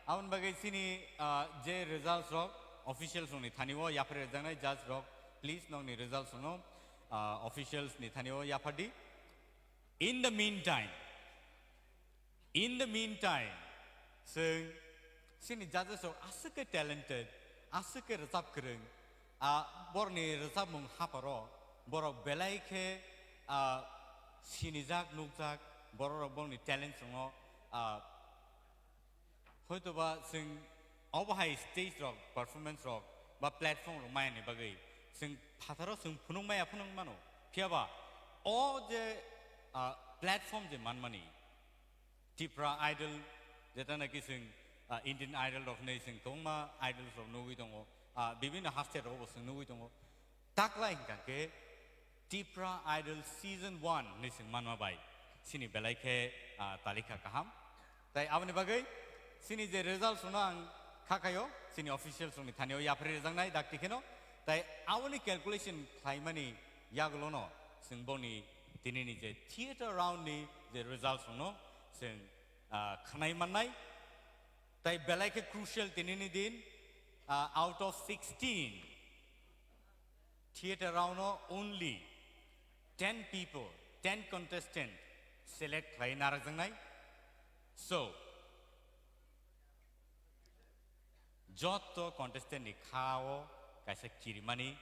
Aboni bagwi chini, ah, je results rok officials rokni thani o yaphar rwjaknai judge rok, please nokni results rokno, ah, officials ni thani o yaphardi. In the meantime, In the meantime, chwng chini judges rok aswk khe talented, aswk khe rwchap kwrwng, ah, borokni rwchapmung haparo borok belai khe, ah, sinijak, nukjak, borok rok borokni talents rokno, ah, hoitoba chwng obo hai stage rok, performance rok ba platform rok maya ni bagwi chwng phataro chwng phunuk maya phano wng mano. Phiyaba o je, ah, platform je manmani, Tipra Idol, jeta naki chwng, ah, Indian Idol rok hinwi chwng kwbangma idols rok nugwi tongo, ah, bibinno haste rok bo chwng nugwi tongo. Takla hinkha khe Tipra Idol Season one hinwi chwng manma bai chini belai khe, ah, talika kaham. Tai aboni bagwi chini je results rokno ang kha khaio, chini officials rokni thani o yapharwi rwjaknai dakti kheno. Tai aboni calculation khlaimani yagulono chwng boni tinini je theatre round ni je results rokno chwng, ah, khnai mannai. Tai belai khe crucial tinini din, ah, out of sixteen theatre round o only ten people, ten contestant select khlai narwkjaknai. So, Jotto contestant ni kha o kaisa kirimani,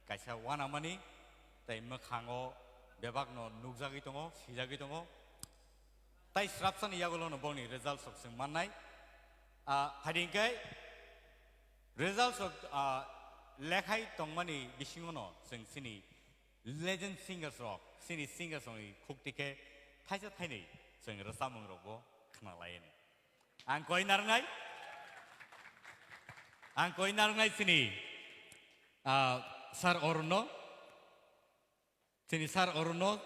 kaisa wanamani, tai mwkhango bebakno nukjagwi tongo, swijagwi tongo. Tai srapsani yagulono bongni results rok chwng mannai. Ah, phaidi hinkhe results rok, ah, lekhai tongmani bisingono chwng chini legend singers rok, chini singers rokni khukti khe thaisa thainwi chwng rwchapmung rokbo khna laiyani. Ang koi narwngnai, ang koi narwngnai chini, ah, Sir Arun no, chini Sir Arun no,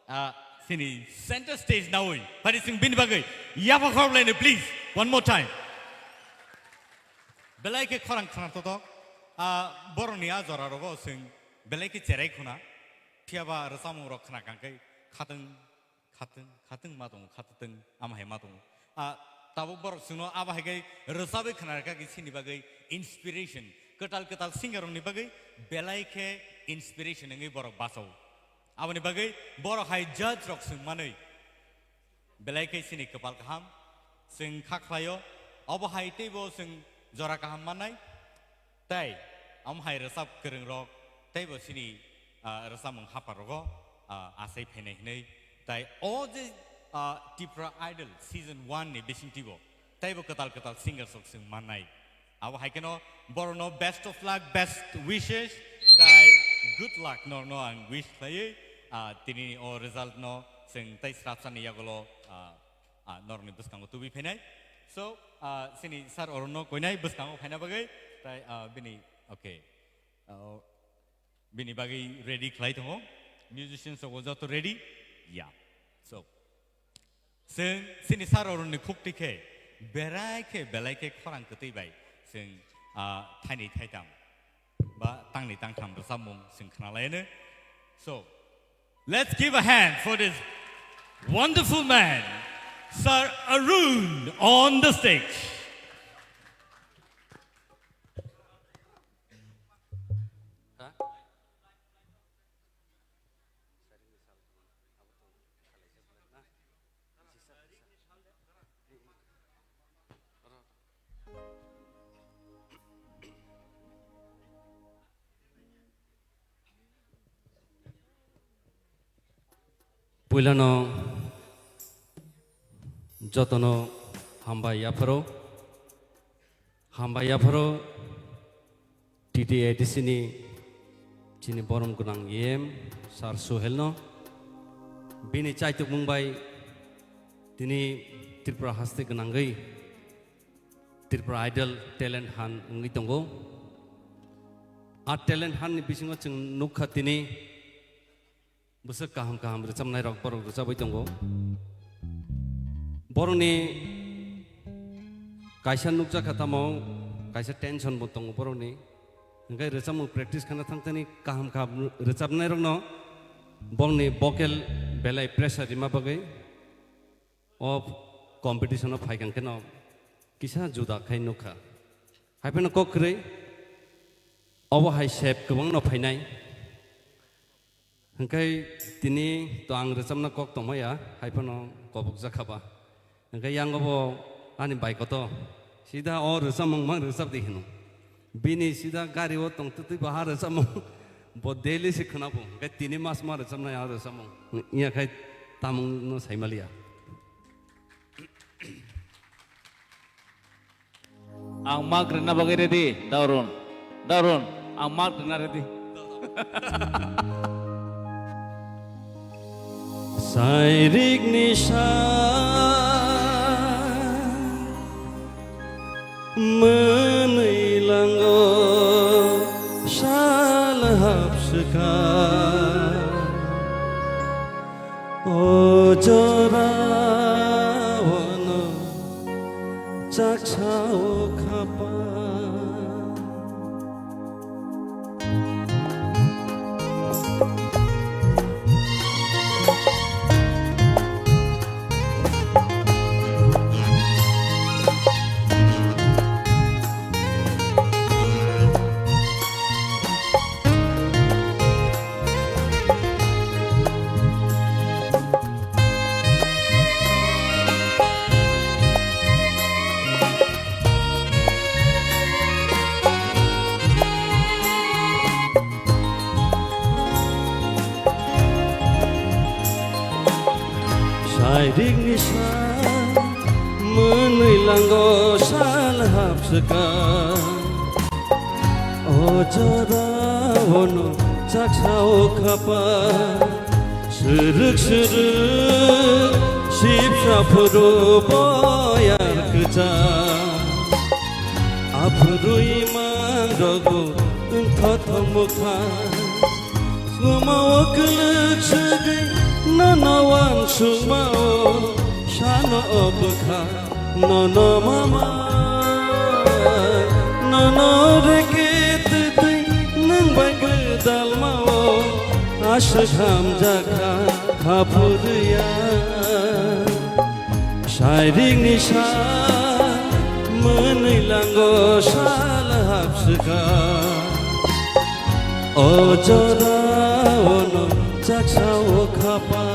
ah, chini center stage nawi, phaidi chwng bini bagwi yapha khorok laino, please, one more time. Belai khe khorang khna totok, ah, borokni a jora rogo chwng belai khe cherai khuna, phiyaba rwchapmung rok khna kang khe khatwng, khatwng, khatwng ma tongo, khatwng ama hai ma tongo. Ah, tabuk borok chwngno abo hai khe rwchabwi khna rwkha khe chini bagwi inspiration, kwtal kwtal singer rokni bagwi belai khe inspiration wngwi borok bachao. Aboni bagwi borok hai judge rok chwng manwi belai khe chini kwpal kaham, chwng kha khlaio, obo hai teibo chwng jora kaham mannai. Tei, amo hai rwchap kwrwng rok, teibo chini, ah, rwchapmung hapar rogo, ah, achai phainai hinwi. Tai o je, ah, Tipra Idol season one ni bisingtwibo, teibo kwtal kwtal singers rok chwng mannai. Abo hai kheno borokno best of luck, best wishes, tai good luck norokno ang wish khlaiwi, ah, tini o result no chwng tei srapsani yagulo, ah, ah, norokni bwskango tubui phainai. So, ah, chini Sir Arun no koinai bwskango phaina bagwi, tai, ah, bini, okay. Ah, bini bagwi ready khlai tongo. Musicians rok joto ready? Ya. So, chwng chini Sir Arun ni khukti khe, berai khe, belai khe khorang kwtwi bai chwng, ah, thaini thaitam ba tangni tangtham rwchapmung chwng khna laino. So, let's give a hand for this wonderful man, Sir Arun, on the stage. Puilano jotono hambai yapharo, hambai yapharo T T A D C ni chini borom gwnang E M Sir Suhel no. Bini chaitukmung bai tini Tripura haste gwnangwi Tripura Idol talent hunt wngwi tongo. A talent hunt ni bisingo chwng nukha tini bwswk kaham kaham rwchapnai rok borok rwchabwi tongo. Borokni kaisa nukjakha tamo kaisa tension bo tongo borokni. Hwnkhe rwchapmung practice khana thangthani kaham kaham rwchapnai rokno borokni vocal belai pressure rima bagwi o competition o phaikha hwnkhe no kisa juda khai nukha. Haiphano kok kwrwi obo hai sep kwbangno phainai. Hwnkhe tini to ang rwchapna kok tongmaya, haiphano kobokjakha ba. Hwnkhe yango bo ani bai koto, sida o rwchapmung mang rwchap di hino. Bini sida gari o tong twtwi baha rwchapmung, bo daily se khwnabu. Hwnkhe tini mas ma rwchapnai a rwchapmung. Wngya khai tamung no saimaliya. Ang mak rwna bagwi ready, Daurun. Daurun, ang mak rwna ready. Sairik ni sa mwnwi lango sal hapswka. O jora ono chaksa o khapa. Sairik ni sa mwnwi lango sal hapswka. O jora ono chaksa o khapa. Srwk srwk sipsa phuru boyar kwchang. Aphuru imang rogo wngthothok mwkha. Sumao kwlwk swgwi nono wansukmao sano o bwkha. Nono mama, nono reke twtwi nwng bai gwdalmao aswk hamjakha khaphurya. Sairik ni sa mwnwi lango sal hapswka. O jora ono chaksa o khapa.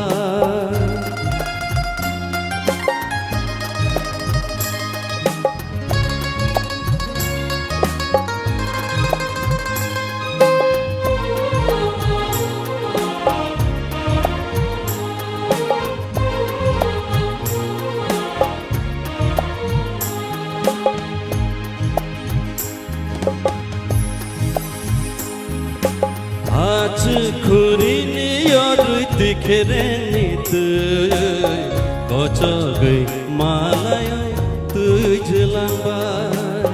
Hachwk khurini yorwi twi khereni twi kochogwi malai twi jwlangbai.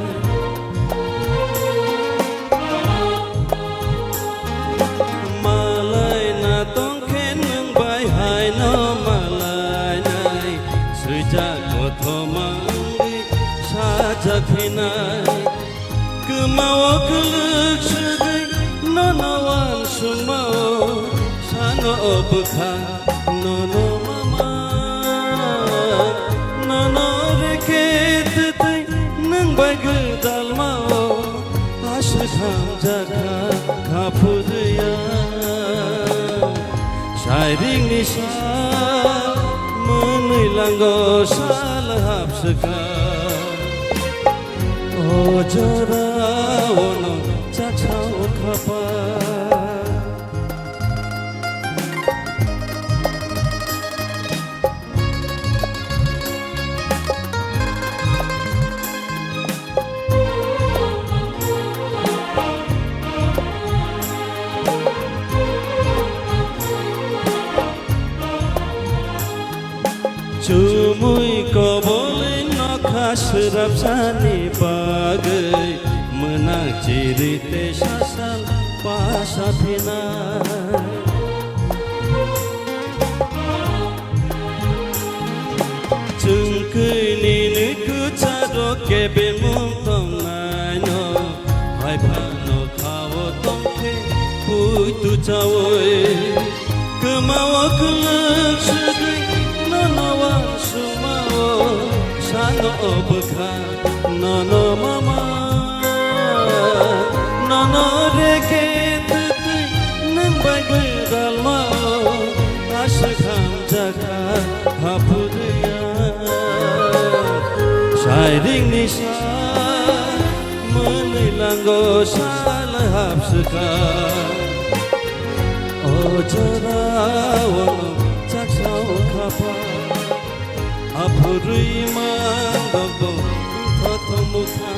Malai na tongkhe nwng bai haino malai nai swijak kothoma wngwi sajak phinai. Kwmao kwlwk swgwi nono wansukmao sano o bwkha nono mama. Nono reke twtwi nwng bai gwdalmao aswk hamjakha khaphurya. Sairik ni sa mwnwi lango sal hapswka. O jora ono chaksa o khapa. Chumui kobol nokha swrapsani bagwi, mwnang chiri tei sasal pasa phinai. Chwng kwi nini kwcharo kebengmung tongnaino, hai phano khao tongkhe puitu chaui. Kwmao kwlwk swgwi nono uansukmao, sano o bwkha nono mama. Nono reke twtwi nwng bai gwdalmao, aswk hamjakha haphurwi ang. Sairingni sa mwnwi lango sal hapswkha. O jorao chaksa o khapa, aphurwi mang rokbo wngthoto mukha.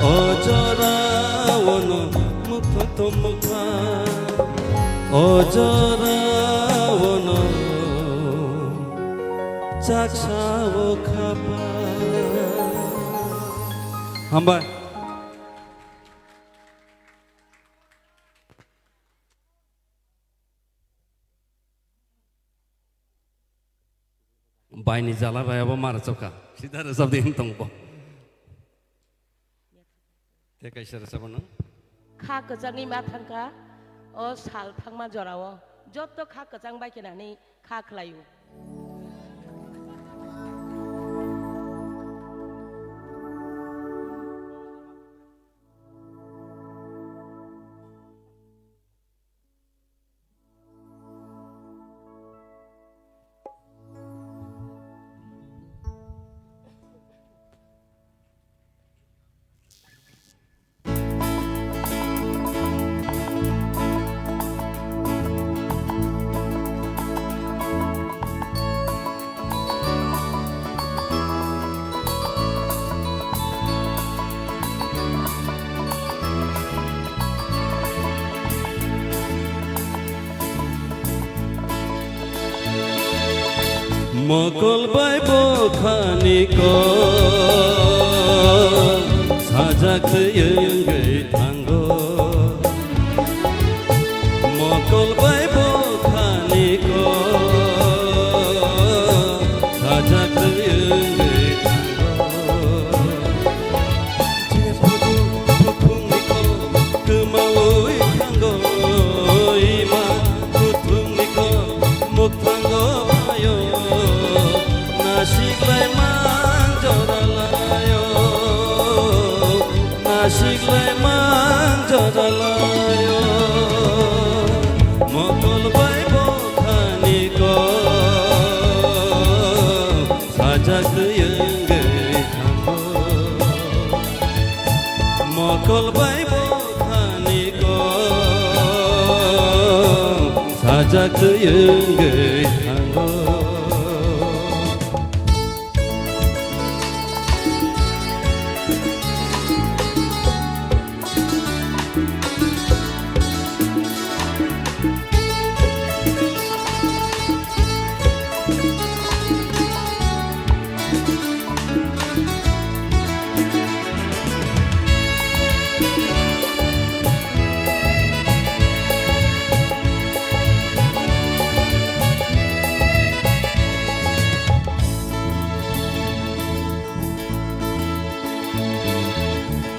O jorao no muktoto mukha. O jorao no chaksa o khapa. Hambai. Baini jala bai abo mara choka. Sida rwchap di tong bo. Te kaisa rwchap no. Kha kwchangwi ma thangkha o sal thangma jorao. Jotto kha kwchang bai khe nani kha khlaio. Mokol bai bokhani kok sajak twi wngwi thango. Mokol bai bokhani kok sajak twi wngwi thango. Jephuru buphungni kok kwmaui thango, ima kuthumni kok mukthango phaio. Nasiklai mang jora laio, nasiklai mang jora laio. Mokol bai bokhani kok sajak twi wngwi thango. Mokol bai bokhani kok sajak twi wngwi thango.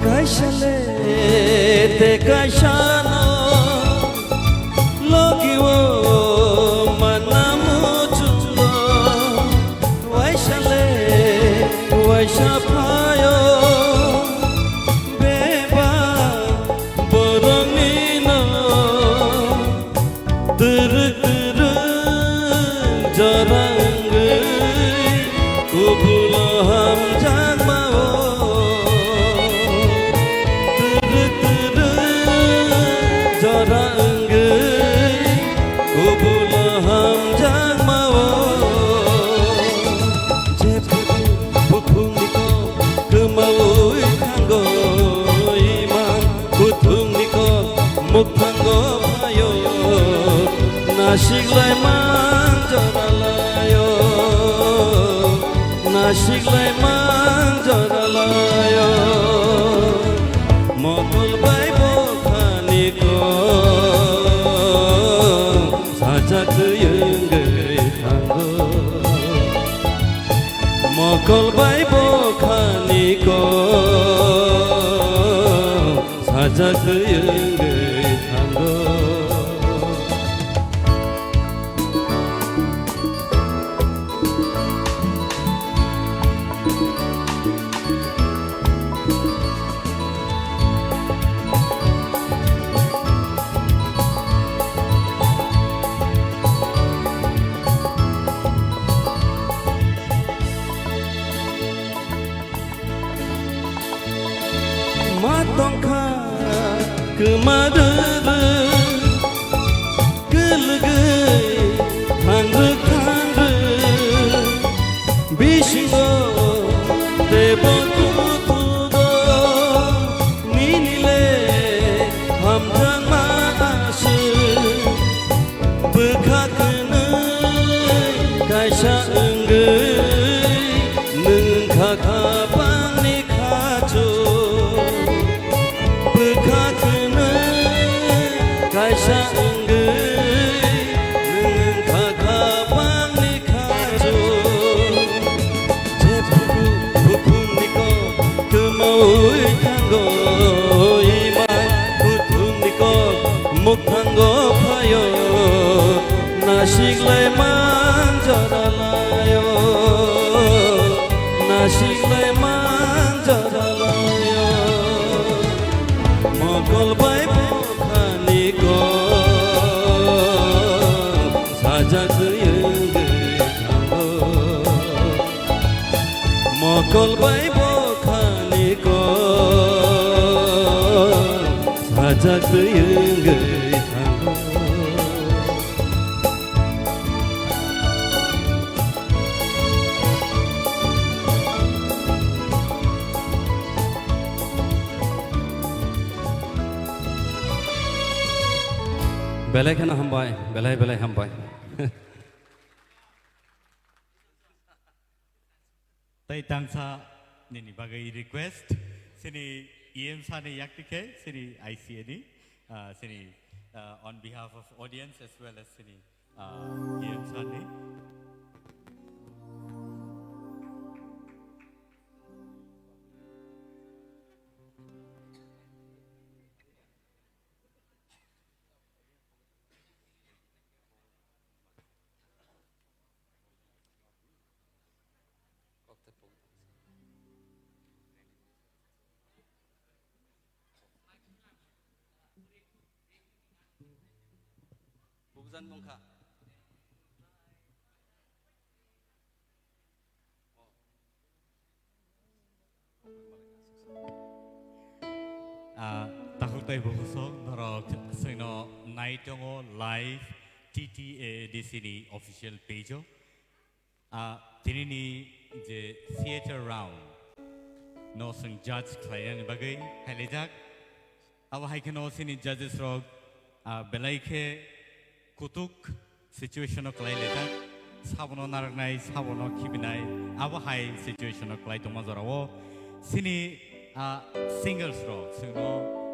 Kaisa le te kaisa no logi o manna muchungo, waisa le waisa phaio bebak borokni no. Twrwk twrwk jora wngwi kubulo hamjakma o. Twrwk twrwk Siklai man jora laio, mokol bai bokhani kok, sajak twi wngwi thango. Mokol bai bokhani kok, sajak twi wngwi thango. Ma tongkha kwma rwrwk, kwlwgwi thangrwk thangrwk, bisingo teibo kutugo nini le hamjakma aswk. Bwkha kwnwi kaisa wngwi nwng wngkha kha bangni khachu. Bwkha kwnwi kaisa wngwi nwng wngkha kha bangni khachu. Jephru bukhumni kok kwmaui thango, ima bukhumni kok mukthango phaio. Nasiklai man jora laio, nasiklai man jora laio. Mokol bai bokhani kok sajak wngwi thango. Mokol bai bokhani kok sajak twi wngwi thango. Belai kheno hambai, belai belai hambai. Tei tangsa nini bagwi request, sini E M sir ni yakti khe, sini I C A ni, ah, sini, ah, on behalf of audience as well as sini, ah, E M sir ni. Bubjan mungkha. Ah, takhuk tei bukhuk sok norok chwngno nai tongo live T T A A D C ni official page o. Ah, tinini je theater round no chwng judge khlainani bagwi hailaijak. Abo hai kheno chini judges rok, ah, belai khe kutuk situation o kwlai laijak, sabono narwknai, sabono khibinai, abo hai situation o kwlai tongma jorao chini, ah, singers rok chwngno,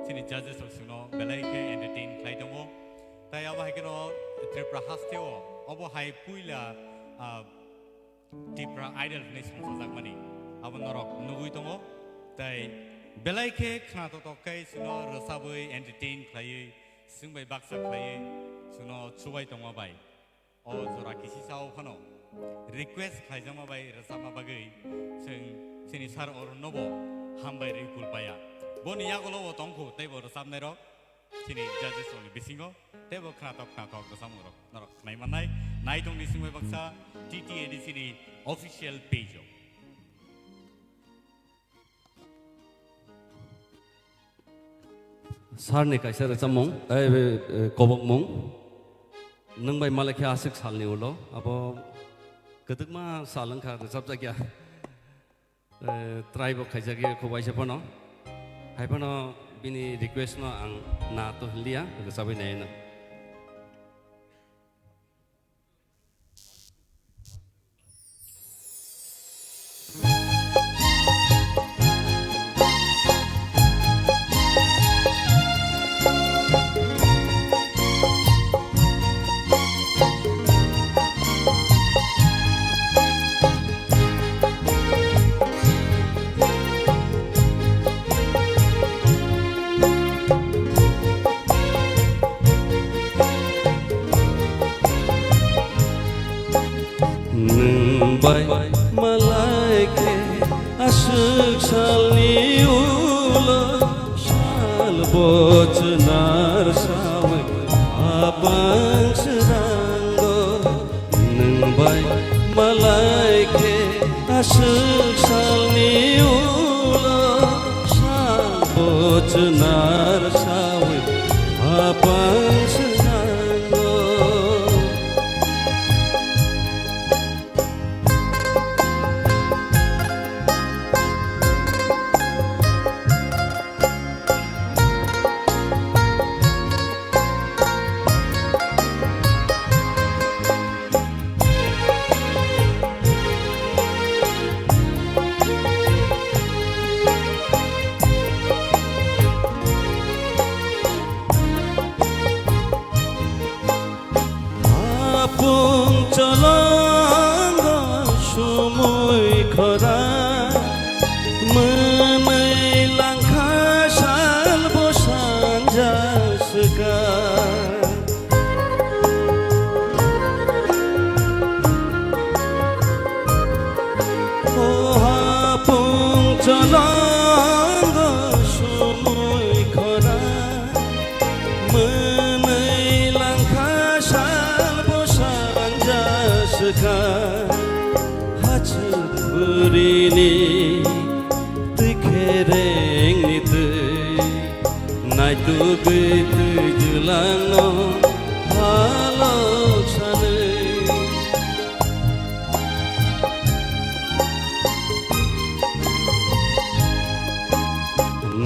chini judges rok chwngno belai khe entertain khlai tongo. Tai abo hai kheno Tripura hasteo obo hai puila, ah, Tipra Idol hwnwi songchajakmani abo norok nugwi tongo. Tai belai khe khna totok khe chwngno rwchabwi entertain khlaiwi, chwng bai baksa khlaiwi chwngno chubai tongma bai. O jora kisisa o phano request khlaijakma bai rwchapma bagwi chwng chini sir Arun nobo hambai rwi kulpaya. Boni yagulo bo tongkhu teibo rwchapnairok. Chini judges rokni bisingo teibo khnatok khnatok rwchapmung rok norok khnai mannai. Nai tongdi singbai baksa T T A D C ni official page o. Sir ni kaisa rwchapmung, eh, eh, kobokmung. Nwng bai malai khe aswk salni ulo, abo kwdwkma sal wngkha rwchapjakya. Eh, try bo khaijakya kho waisa phano. Hai phano bini request no ang na to hiliya, rwchabwi naino. Bai malai khe aswk salni ulo sal bo chwnar sawi hapang srango. Nwng bai malai khe aswk salni ulo sal bo chwnar sawi hapang srango. Hapung cholongo sumui khora, mwnwi langkha sal bo sanja swkang. O hapung cholongo sumui khora, mwnwi langkha sal bo sanja swkha. Hachuk burini twi kherengni twi naitugwi twi jwlangno halok sanwi.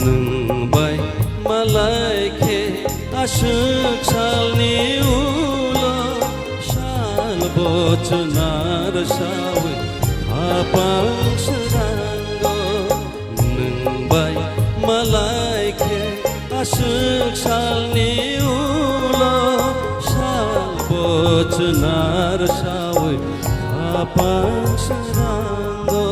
Nwng bai malai khe aswk salni ulo sal bo chwnar sawi hapang srango. Nwng bai malai khe aswk salni ulo sal bo chwnar sawi hapang srango.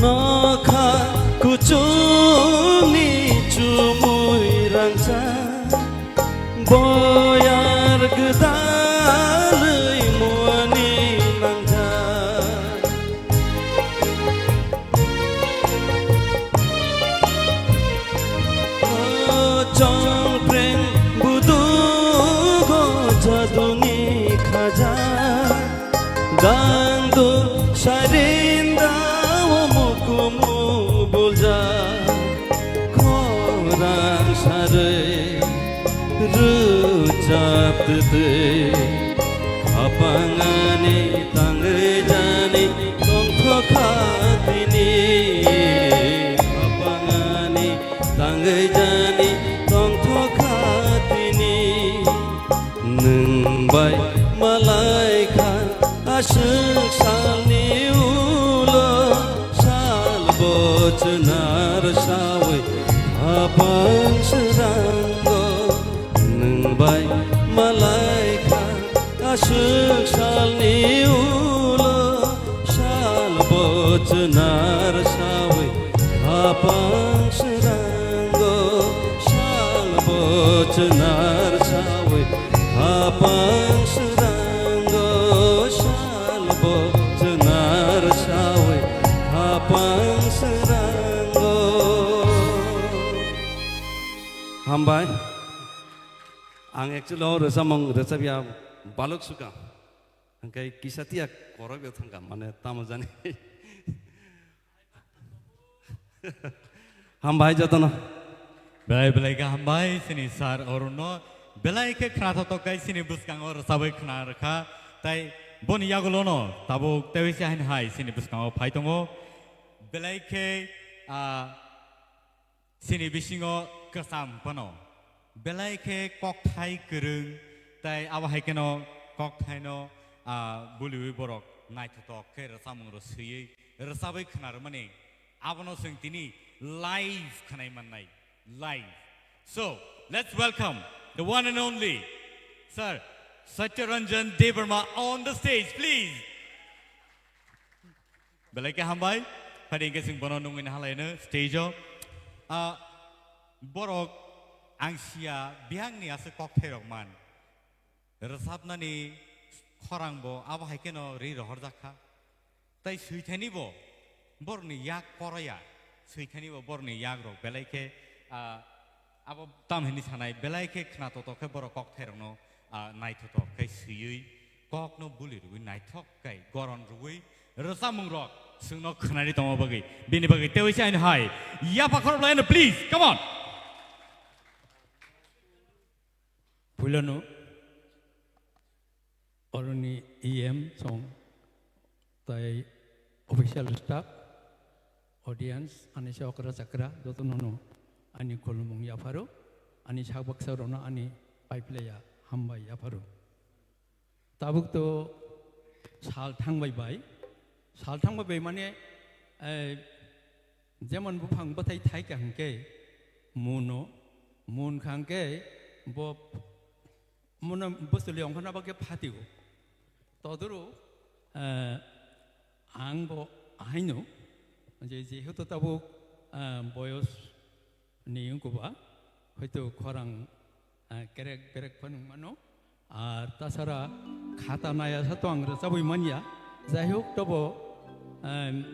Nokha kuchukni chumui rangchak, boyar gwdalwi muani nangjak. O chongpreng budugo jaduni khaja, dangdu sarinda o mukumu bulja, khorang sarwi rwchap twtwi. Khapangani tangwi jani tongthokha tini, khapangani tangwi jani tongthokha tini. Nwng bai malai kha aswk salni ulo sal bo chwnar sawi hapang srango. Nwng bai malai kha aswk salni ulo sal bo chwnar sawi hapang srango. Sal bo chwnar sawi hapang srango. Sal bo chwnar sawi hapang srango. Hambai. Ang actually o rwchapmung rwchapya baluk suka. Hwnkhe kisa tiya korok ya thangkha, mane tamo jani. Hambai jotono. Belai belai khe hambai chini sir Arun no. Belai khe khna thotok khe chini bwskango rwchabwi khna rwkha. Tai boni yagulo no tabuk tewi se hain hai chini bwskango phai tongo. Belai khe, ah, Chini bisingo kwcham phano belai khe kokthai kwrwng, tai abo hai kheno kokthaino, ah, buliwi borok naithotok khe rwchapmung rw swiwi rwchabwi khna rwmani Abono chwng tini live khwnai mannai, live. So, let's welcome the one and only Sir Satyaranjan Debbarma on the stage, please. Belai khe hambai, phadi hwnkhe chwng bono nungwi nahalaino stage-o. Ah, borok ang sia biyangni aswk kokthairok man. Rwchapnani khorangbo abo hai kheno ri rohorjak kha. Tai swithanibo borokni yak koroya, swithanibo borokni yakrok belai khe, ah, abo tam hini sanai, belai khe khna toto khe borok kokthairokno, ah, naithotok khe swiwi kokno buli rwui naithok khe goron rwui rwchapmungrok chwngno khwnari tongma bagwi, bini bagwi tewi se aino hai yapha khorok laino, please, come on. Puilano oroni E M song tai official staff, audience, ani se okra chakra jotono no ani khulumung yapharo, ani sak baksa rono ani paiplaya hambai yapharo. Tabuk to sal thangbai bai, sal thangbai bai mane, eh, jemon buphang bwthai thai ka hwnkhe muno, mun kha hwnkhe bo muno bwswli ongkhorna bagwi phatio. Todoro, eh, ang bo ahaino je, jehetu tabuk, eh, boyos ni wngkha ba, hoito khorang, ah, kerek berek phano wngmano. Ar tasara khata naya sa to ang rwchabwi manya. Jai hok, tobo, em,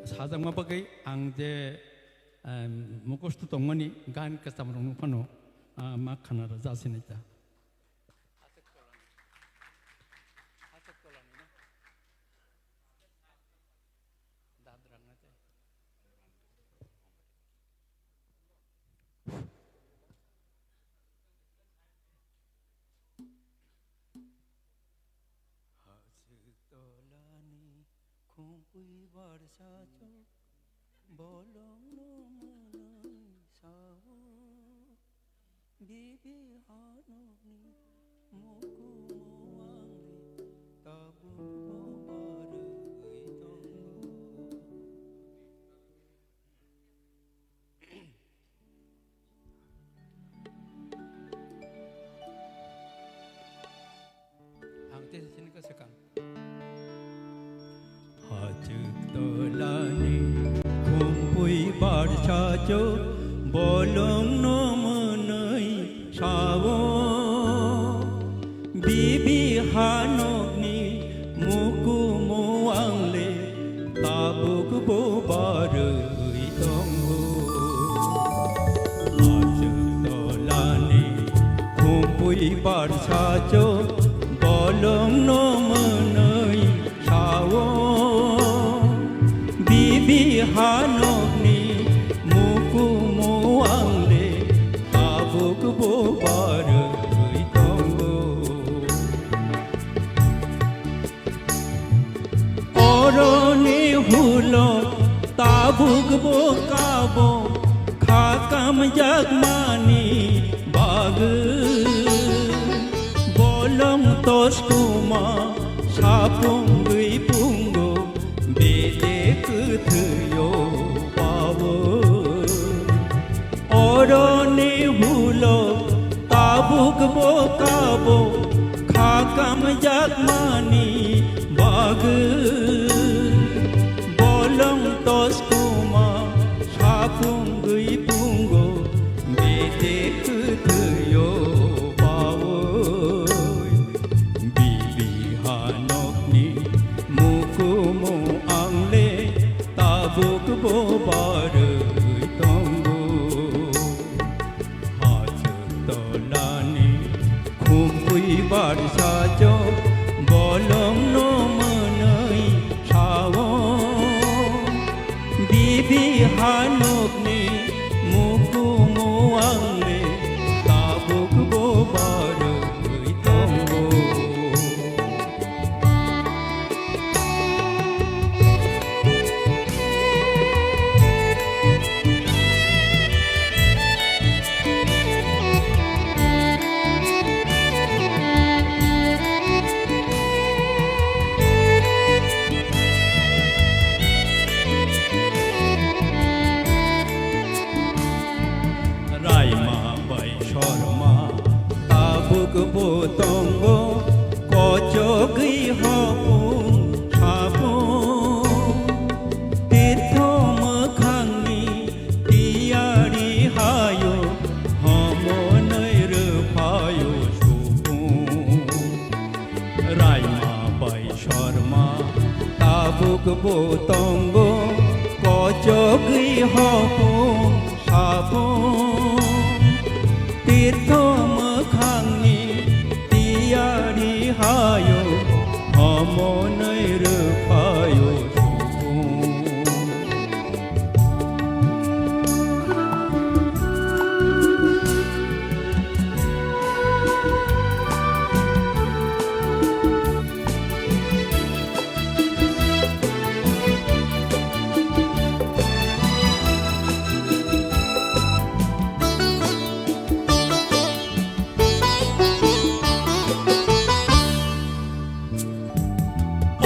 sajakma bagwi ang je, em, mukhusto tongmani gan kwcham rokno phano, ah, ma khana rwja sinai ta. Hachwk tolani khumpui barsa chwk bolongno mwnwi sao. Bibi hanokni mukumu angli tabukbo barwi tongo. Ang tei sini ka sekang. Hachwk tolani khumpui barsa chwk bolongno mwnwi sao. Bibi hanokni mukumu angle tabukbo barwi tongo. Hachwk tolani khumpui barsa chwk bolongno mwnwi sao. Bibi hanokni mukumu angle tabukbo barwi tongo. Oroni hulo tabukbo kabo kha kamjakmani bagwi. Bolong toskuma sapungwi pungo bede kwthwio pawo. Oroni hulo tabukbo kabo kha kamjakmani bagwi. Bolong toskuma sapungwi pungo bede kwthwio pawo. Bibi hanokni mukumu angle tabukbo barwi tongo. Hachwk tolani khumpui barsa chwk bolongno mwnwi sao. Bibi hanokni mukumu angle tabukbo barwi tongo. Tongo kochogwi hopung sapung, tirtho mwkhangni tiyari hayo, homonwi rwphayo supung.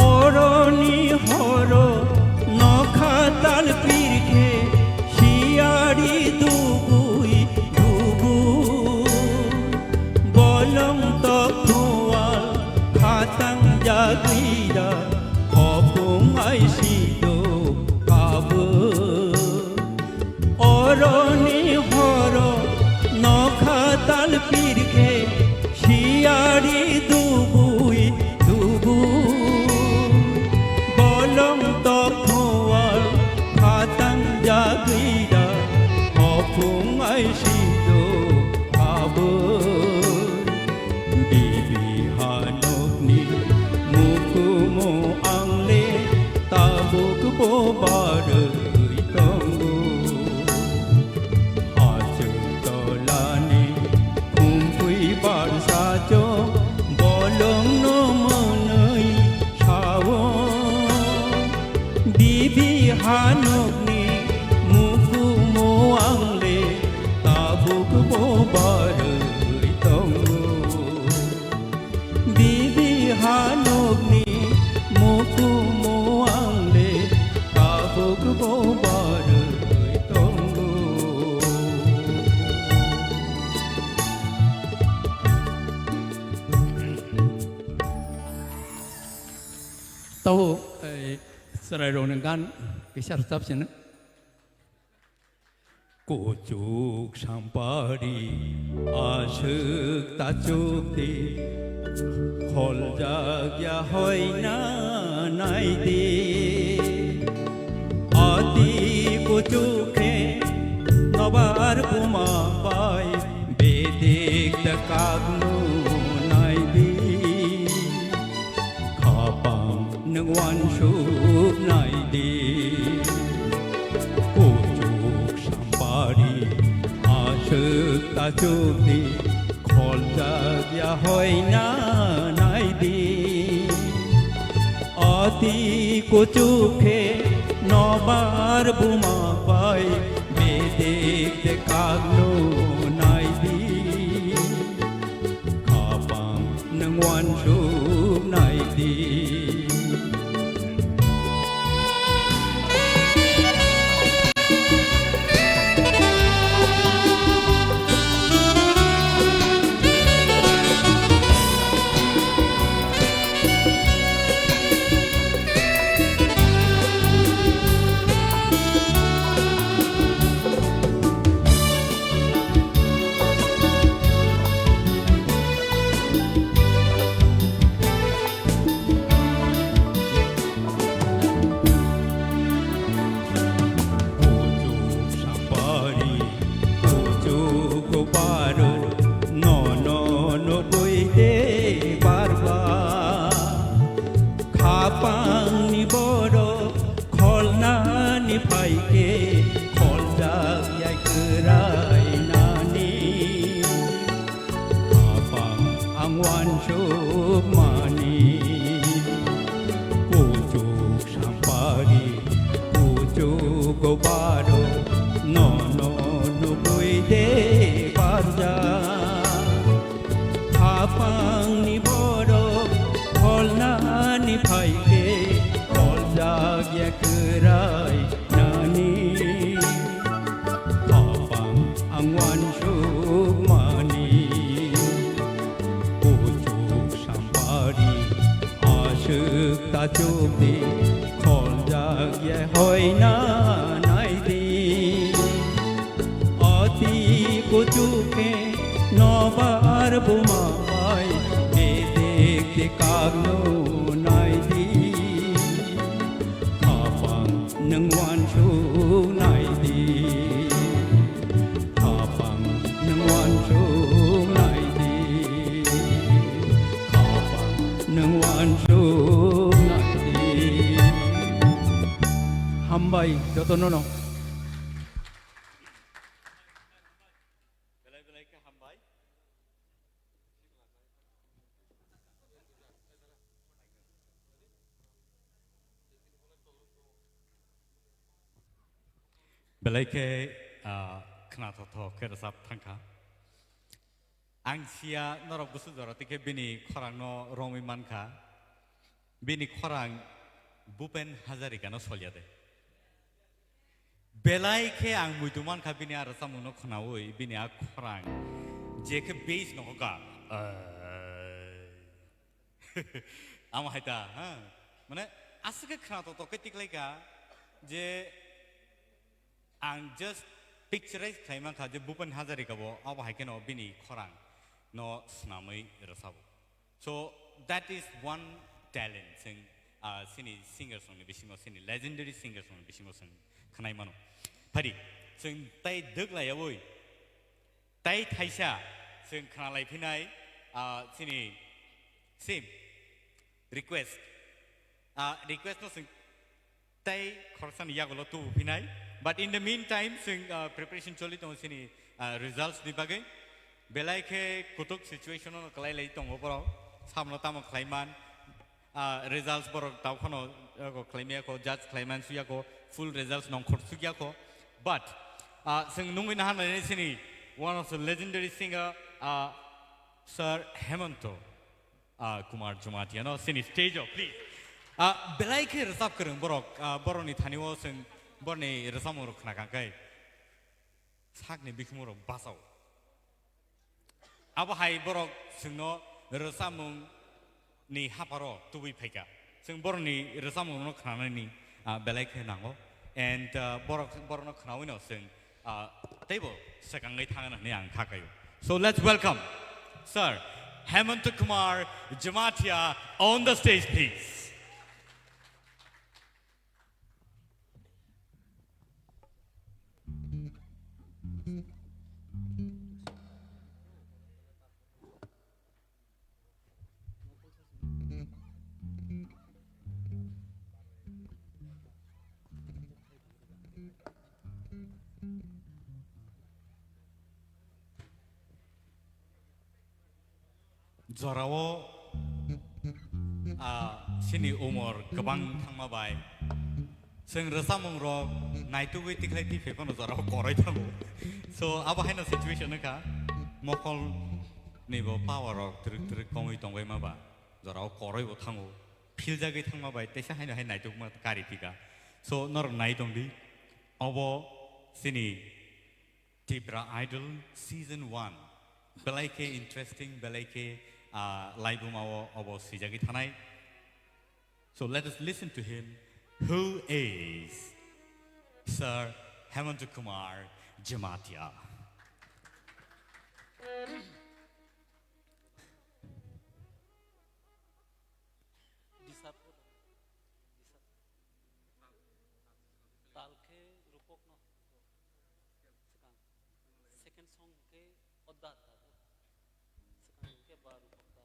Oroni horo nokha tal pirkhe siyari dugui dugu. Bolong tok thual khatang jagwira hopung aisi do kabui. Oroni horo nokha tal pirkhe siyari dugui dugu. Bolong tok thual khatang jagwira hopung aisi do kabui. Bibi hanokni mukumu angle tabuk bo barwi tongo. Hachuk tolani kumpui barsa cho bolongno mwnwi sao. Bibi hanokni mukumu angle tabuk bo barwi tongo. Bibi hanokni mukumu angle tabuk bo barwi tongo. Tau, eh, chwrairokni gan kisa rwchap sino. Kuchuk sampari aswk tachuk di, kholjak ya hoina nai di. Ati kuchuk khe nobar buma bai bedik ta kagnu nai di. Khapang nwng uansuk nai di. Kuchuk sampari aswk tachuk di, kholjak ya hoina nai di. Ati kuchuk khe nobar buma bai bedik te kagnu nai di. Khapang nwng uansuk nai di. Kuchuk sampari, kuchuk baro, nono nugwi de barba. Khapangni borok kholnani phaikhe, kholjak yai kwrainani. Khapang ang uansukmani, kuchuk sampari, kuchuk baro, nono nugwi de barjak. Khapangni borok kholnani phaikhe, kholjak ya kwrainani. Khapang ang uansukmani, kuchuk sampari, aswk tachuk di, kholjak ya hoina nai di. Ati kuchuk khe nobar buma bai, bedik de kagnu nai di. Jotono no. Belai belai khe hambai. Belai khe, ah, khnathokthok khe rwchap thangkha. Ang siya norok bwswk jora tikhe bini khorangno romwi mankha. Bini khorang Bhupen Hazarikano solya de. Belai khe ang muitu mankha bini a rwchapmungno khnaui bini a khorang je khe bass nohoka. Amo hai ta, ha? Mane aswk khe khnathokthok khe tiklaika je ang just picturize khlai mankha je Bhupen Hazarika bo abo hai kheno bini khorang no swnamwi rwchabo. So that is one talent chwng, ah, chini singers rokni bisingo, chini legendary singers rokni bisingo chwng khwnai mano. Phadi chwng tai dwk laiyaui tai thaisa chwng khwnalai phinai, ah, chini sim request. Ah, request no chwng tei khoroksani yagulo tubu phinai. But in the meantime, chwng, ah, preparation choli tongo chini, ah, results ni bagwi. Belai khe kutuk situation no kwlai lai tongo borok. Samno tamo khlai man. Ah, results borok tau phano yago khlai maya kho, judge khlai man su yago, full results nongkhor suk yakho. But, ah, chwng nungwi nahan nai chini one of the legendary singer, ah, Sir Hemanto. Ah, Kumar Jamatia no chini stage o, please. Ah, belai khe rwchap kwrwng borok, ah, borokni thani o chwng borokni rwchapmung rok khna kha khe sakni bikhumung rok bachao. Abo hai borok chwngno rwchapmung ni haparo tubui phaikha. Chwng borokni rwchapmung rokno khnanani, ah, belai khe nango. And, ah, borok, borokno khnaui no chwng, ah, teibo swkangwi thangna hwnwi ang kha kaio. So let's welcome Sir Hemanta Kumar Jamatia on the stage, please. Jorao, ah, chini umor kwbang thangma bai chwng rwchapmung rok naitugwi tikhlai twi phai phano jorao koroi thango. So, abo haino situation wngkha, mokol ni bo power rok twrwk twrwk kongwi tongbaima ba jorao koroi bo thango, philjagwi thangma bai teisa haino hai naitugma kari phika. So, norok nai tongdi, obo chini Tipra Idol Season one. Belai khe interesting, belai khe, ah, laibuma o obo swijagwi thanai. So let us listen to him, who is Sir Hemanta Kumar Jamatia. Disap ko, disap. Tal khe rupak no. Swkang. Second song khe odda ta. Swkang khe ba rupak ta.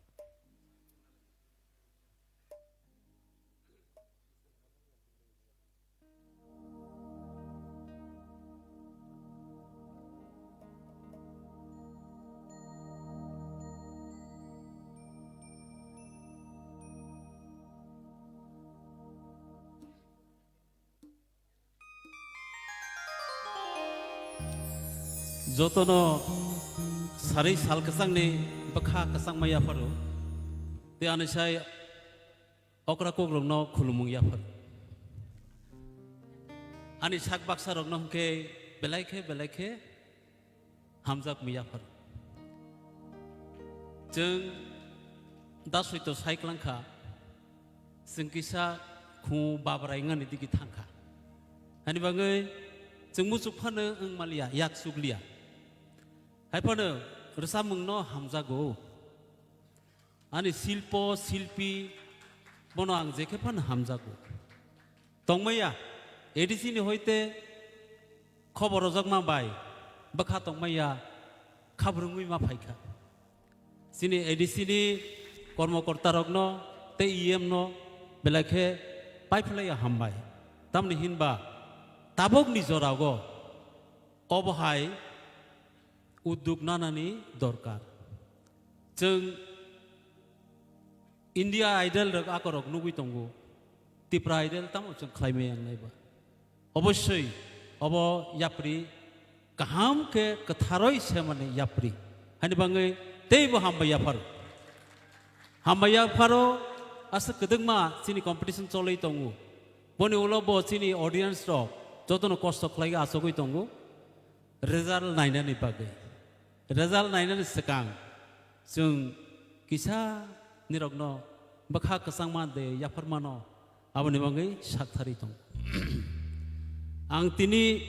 Jotono sarwi sal kwchangni bwkha kwchangma yapharo. Tei ani sai okra kokrokno khulumung yapharo. Ani sak baksarokno hwnkhe belai khe belai khe hamjakmung yapharo. Chwng da soito sai klangkha, chwng kisa khu babrai wngani digi thangkha. Hani bagwi chwng muchuk phano wng maliya, yak chukliya. Hai phano rwchapmungno hamjago. Ani silpo, silpi, bono ang je khe phano hamjago. Tongmaya, A D C ni hoite khobor rojakma bai bwkha tongmaya khabrwngwi ma phaikha. Chini A D C ni kormokortarokno tei E M no belai khe paiphlaiya hambai. Tamni hinba Tabukni jorao obo hai udduk nanani dorkar. Chwng India Idol rok akorok nugwi tongo, Tripura Idol tamo chwng khlaimaya wngnai ba. Obossoi obo yapri kaham khe kwtharoi semani yapri. Hani bangwi teibo hambai yapharo. Hambai yapharo, aswk kwdwkma chini competition cholwi tongo. Boni ulo bo chini audience rok jotono kosto khlaiwi achugwi tongo. Result nainani bagwi. Result nainani swkang chwng kisa nirokno bwkha kwchangma de yapharmano aboni bagwi sakthari tongo. Ang tini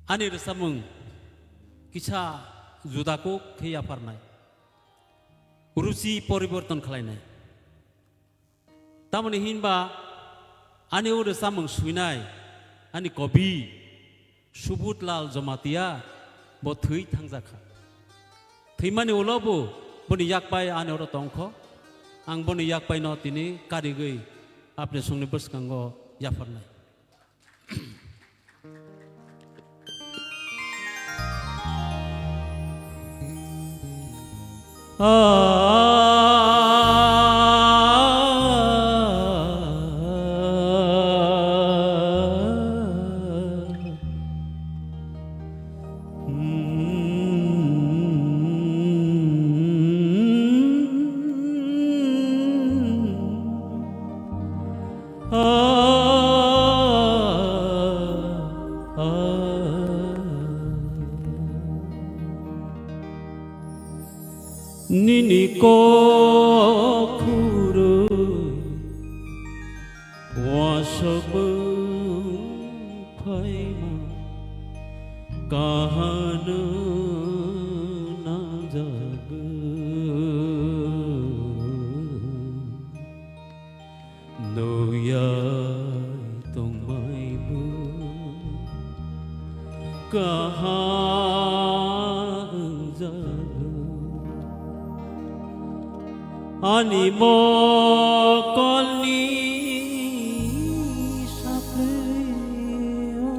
ani rwchapmung kisa juda kuk khe yapharnai. Ruchi poriborton khlainai. Tamoni hinba ani o rwchapmung swinai ani kobi Subut Lal Jamatia bo thwi thangjak kha. Thwimani ulo bo boni yak bai ani oro tong kho. Ang boni yak bai no tini karigwi apni songni bwskango yapharnai. Nini kok khurui wasok bwng phaima kahano nangjago. Nuyai tongmaibo kaham wngjago. Ani mokolni saplio.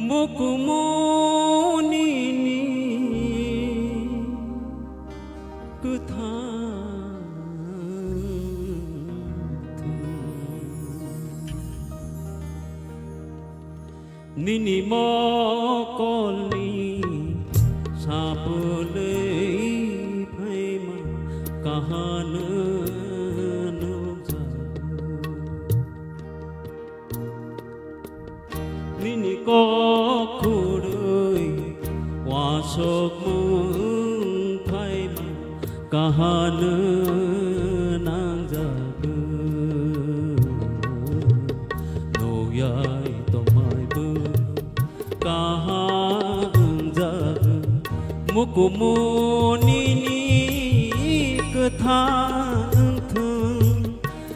Mukumunini kwthang thwi. Nini mokolni sapulwi phaima kahano nukjago. Nini kok khurui wasok mung phaima kahano nangjago. Nuyai tongmaibo kaham wngjago. Mukumunini kwthang thung.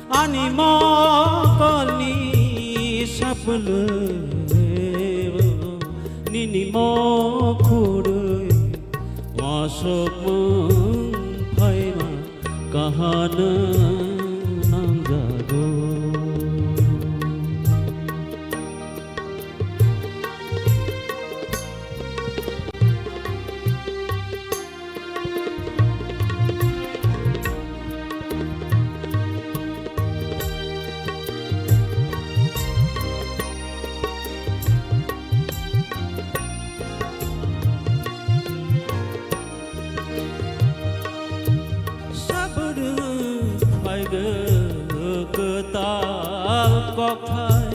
Ani mokolni sapulwi nini mokhorwi wasok mung phaima kahano nangjago. Sabrwng phaigo kwtal kokthai,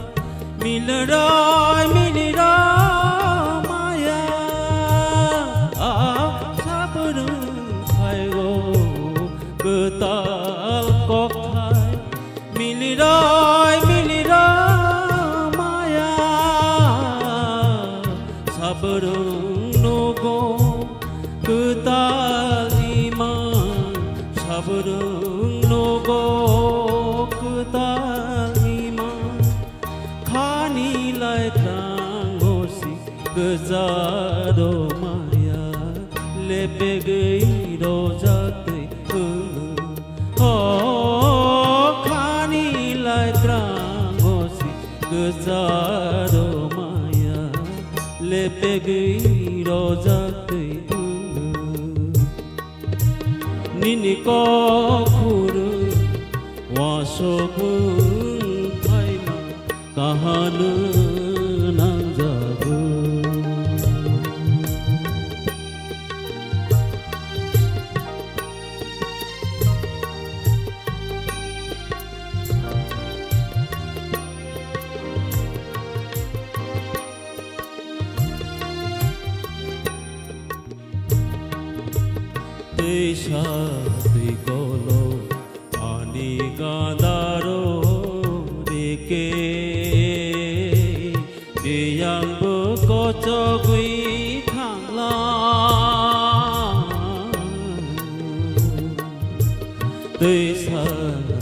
miliroi miliro maya. Sabrwng phaigo kwtal kokthai, miliroi miliro maya. Sabrwng nugo kwtal ima, sabrwng nugo kwtal ima. Khani laitrango si gwja do maya, lepegwi rojak twi phwrwng. O kha Kwcharo maya lepegwi rojak twi wngwi. Nini kok phuru wasok wng phaima kahano nangjago. Twisa twi kolo ani gandaro rike, biyangbo kochogwi thangla. Twisa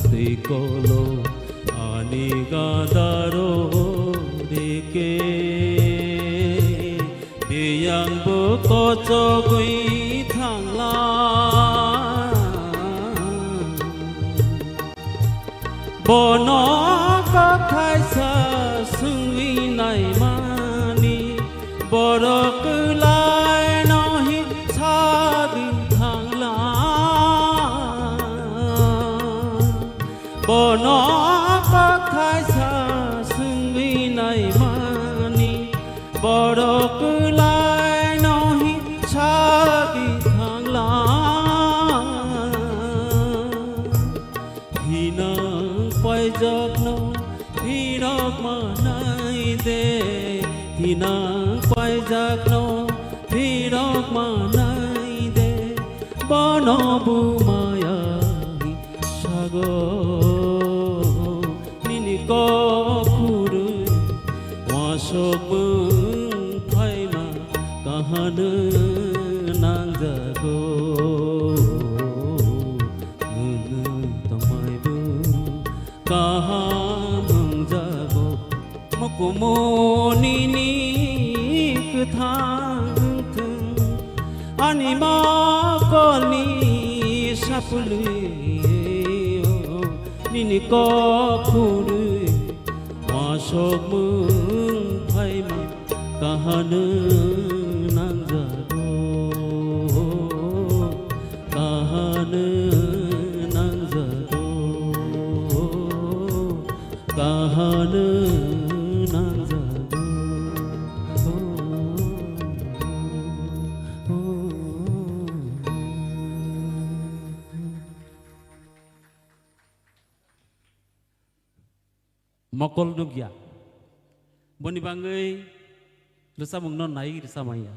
twi kolo ani gandaro rike, biyangbo kochogwi thangla. Bono kok thaisa swngwi naimani, borok kwlaino hi sagwi thangla. Bono kok thaisa swngwi naimani, borok kwlaino hi sagwi thangla. Thinang paijakno phirok manai de, thinang paijakno phirok manai de, bono bumaya sago. Nini kok phuru wasok wng phaima kahano nangjago. Nwng tongmaibo kaham wngjago. Mukumu nini kwthang wngthung, ani mokolni sapulwi, nini kok phurwi wasok wng phaima kahano nangjago, kahano nangjago, kahano nangjago. Mokol nukya. Boni bangwi rwchapmungno nai rwchapmanya.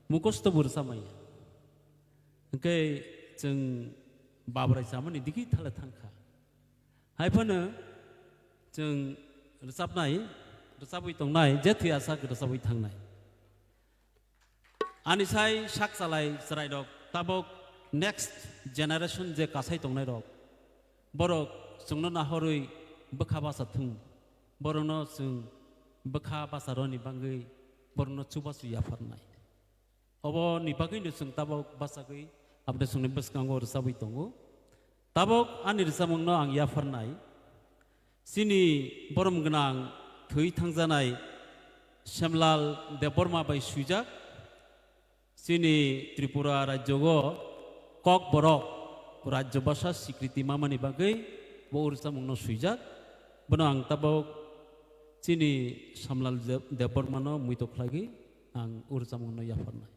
Mukhusto bo rwchapmanya. Hwnkhe chwng Babrai chamani digi thale thangkha. Hai phano chwng rwchapnai, rwchapwi tongnai, je thwi asak rwchapwi thangnai. Ani sai sak chalai chwrairok tabok next generation je kasai tongnairok, borok chwngno nahorwi bwkha basa thung, borokno chwng bwkha basa rwni bangwi borokno chubachu yapharnai. Oboni bagwino chwng tabok bachagwi aboni chwngni bwskango rwchabwi tongo. Tabok ani rwchapmungno ang yapharnai. Chini borom gwnang thwi thangjanai Semlal Debbarma bai swijak, chini Tripura rajyogo Kokborok rajyo bhasha sikriti mamani bagwi bo rwchapmungno swijak. Bono ang tabok chini Semlal Deb-, Debbarmano muito khlaiwi ang rwchapmungno yapharnai.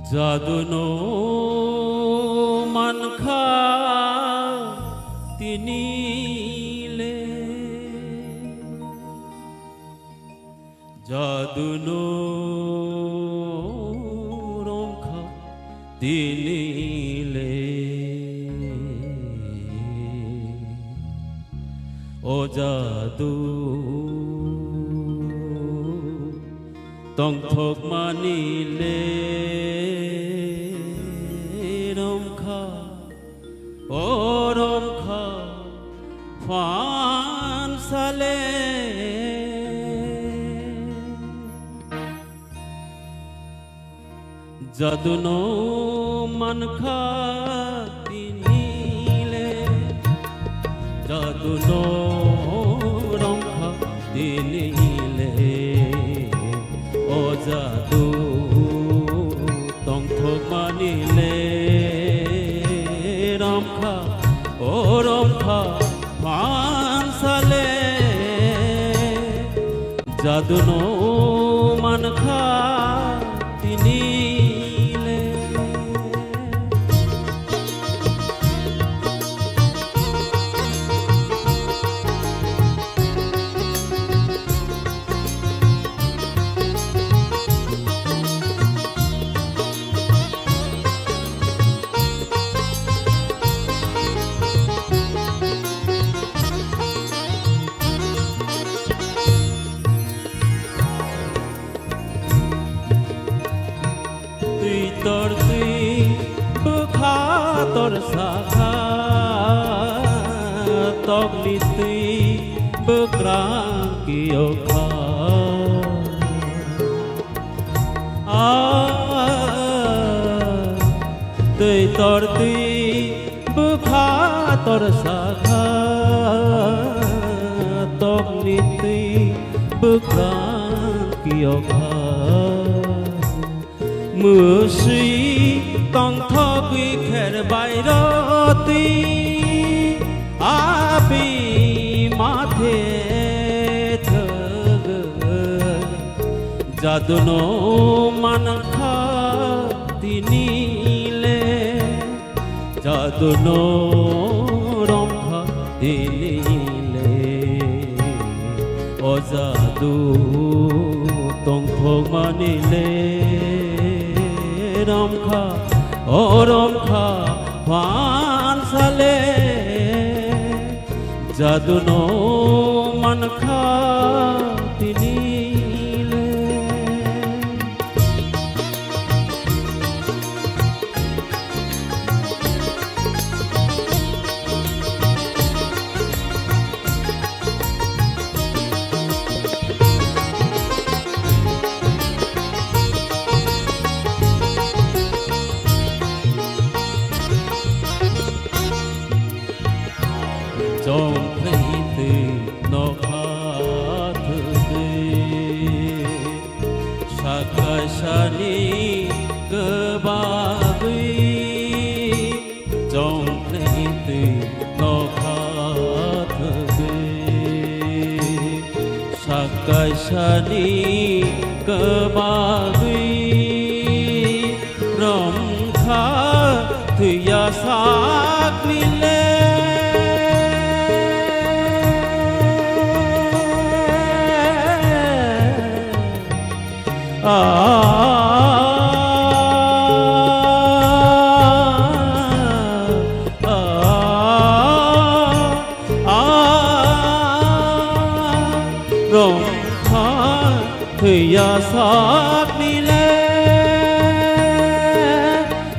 Jaduno mankha tini le, jaduno romkha tini le, o jadu. Tongthokmani le romkha, o romkha phansale. Jaduno mankha tinile, jaduno romkha tinile, o jadu tongthokmani le romkha, o romkha phansale. Jaduno mankha tinile. Twi tor twi bwkha tor sakha, tokni twi bwkrang kiyokha. Ah, twi tor twi bwkha tor sakha, tokni twi bwkrang kiyokha. Mwswi tongthogwi kher bai rw twi, abi mathe thwgwi. Jaduno mankha tinile, jaduno romkha tinile. O jadu tongthokmani le romkha, o romkha phansale. Jaduno mankha tinile. Chongkhlai twi nokha thwgwi, sakaisani kwbagwi. Chongkhlai twi nokha thwgwi, sakaisani kwbagwi. Romkha thwiya sakni le. Ah, ah, ah, ah, romkha thwiya sakni le,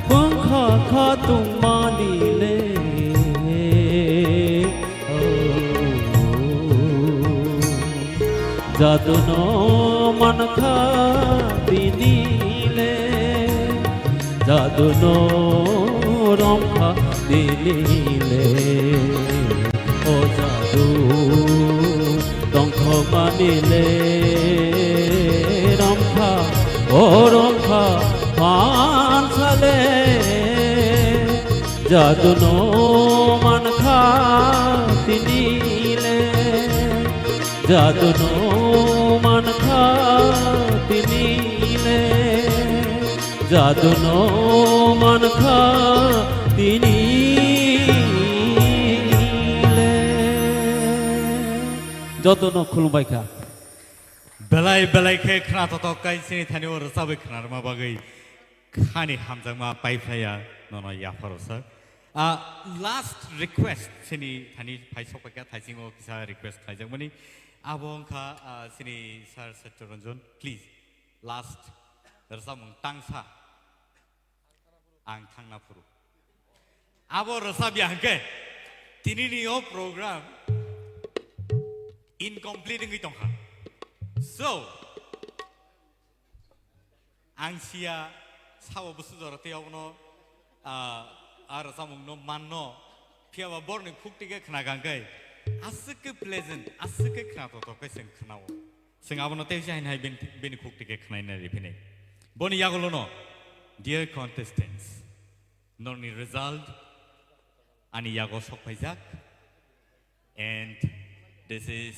bwngkha kha tongmani le. Jaduno mankha tinile, jaduno romkha tinile. O jadu tongthokmani le romkha, o romkha phansale. Jaduno mankha tinile, jaduno mankha tinile, jaduno mankha tinile. Jotono khulumbai kha. Belai belai khe khna totok kai chini thani o rwchabwi khnarma bagwi. Khani hamjakma paiphlaiya nono yapharo sir. Ah, last request chini thani phai sokpaikha thaisingo kisa request khlaijakmani. Abo wngkha, ah, chini sir Satya Ranjan, please. Last rwchapmung tangsa, Ang Thangna Phuru. Abo rwchapya hwnkhe tinini o program incomplete wngwi tongkha. So, ang siya sabo busu jora tei abono, ah, a rwchapmungno manno, phiyaba borni khuk tike khna kangkhe aswk khe pleasant, aswk khe khna totok khe chwng khnao. Chwng abono tei se haino hai bini, bini khuk tike khnaina riphinai. Boni yagulono, dear contestants, norni result ani yago sok phaijak, and this is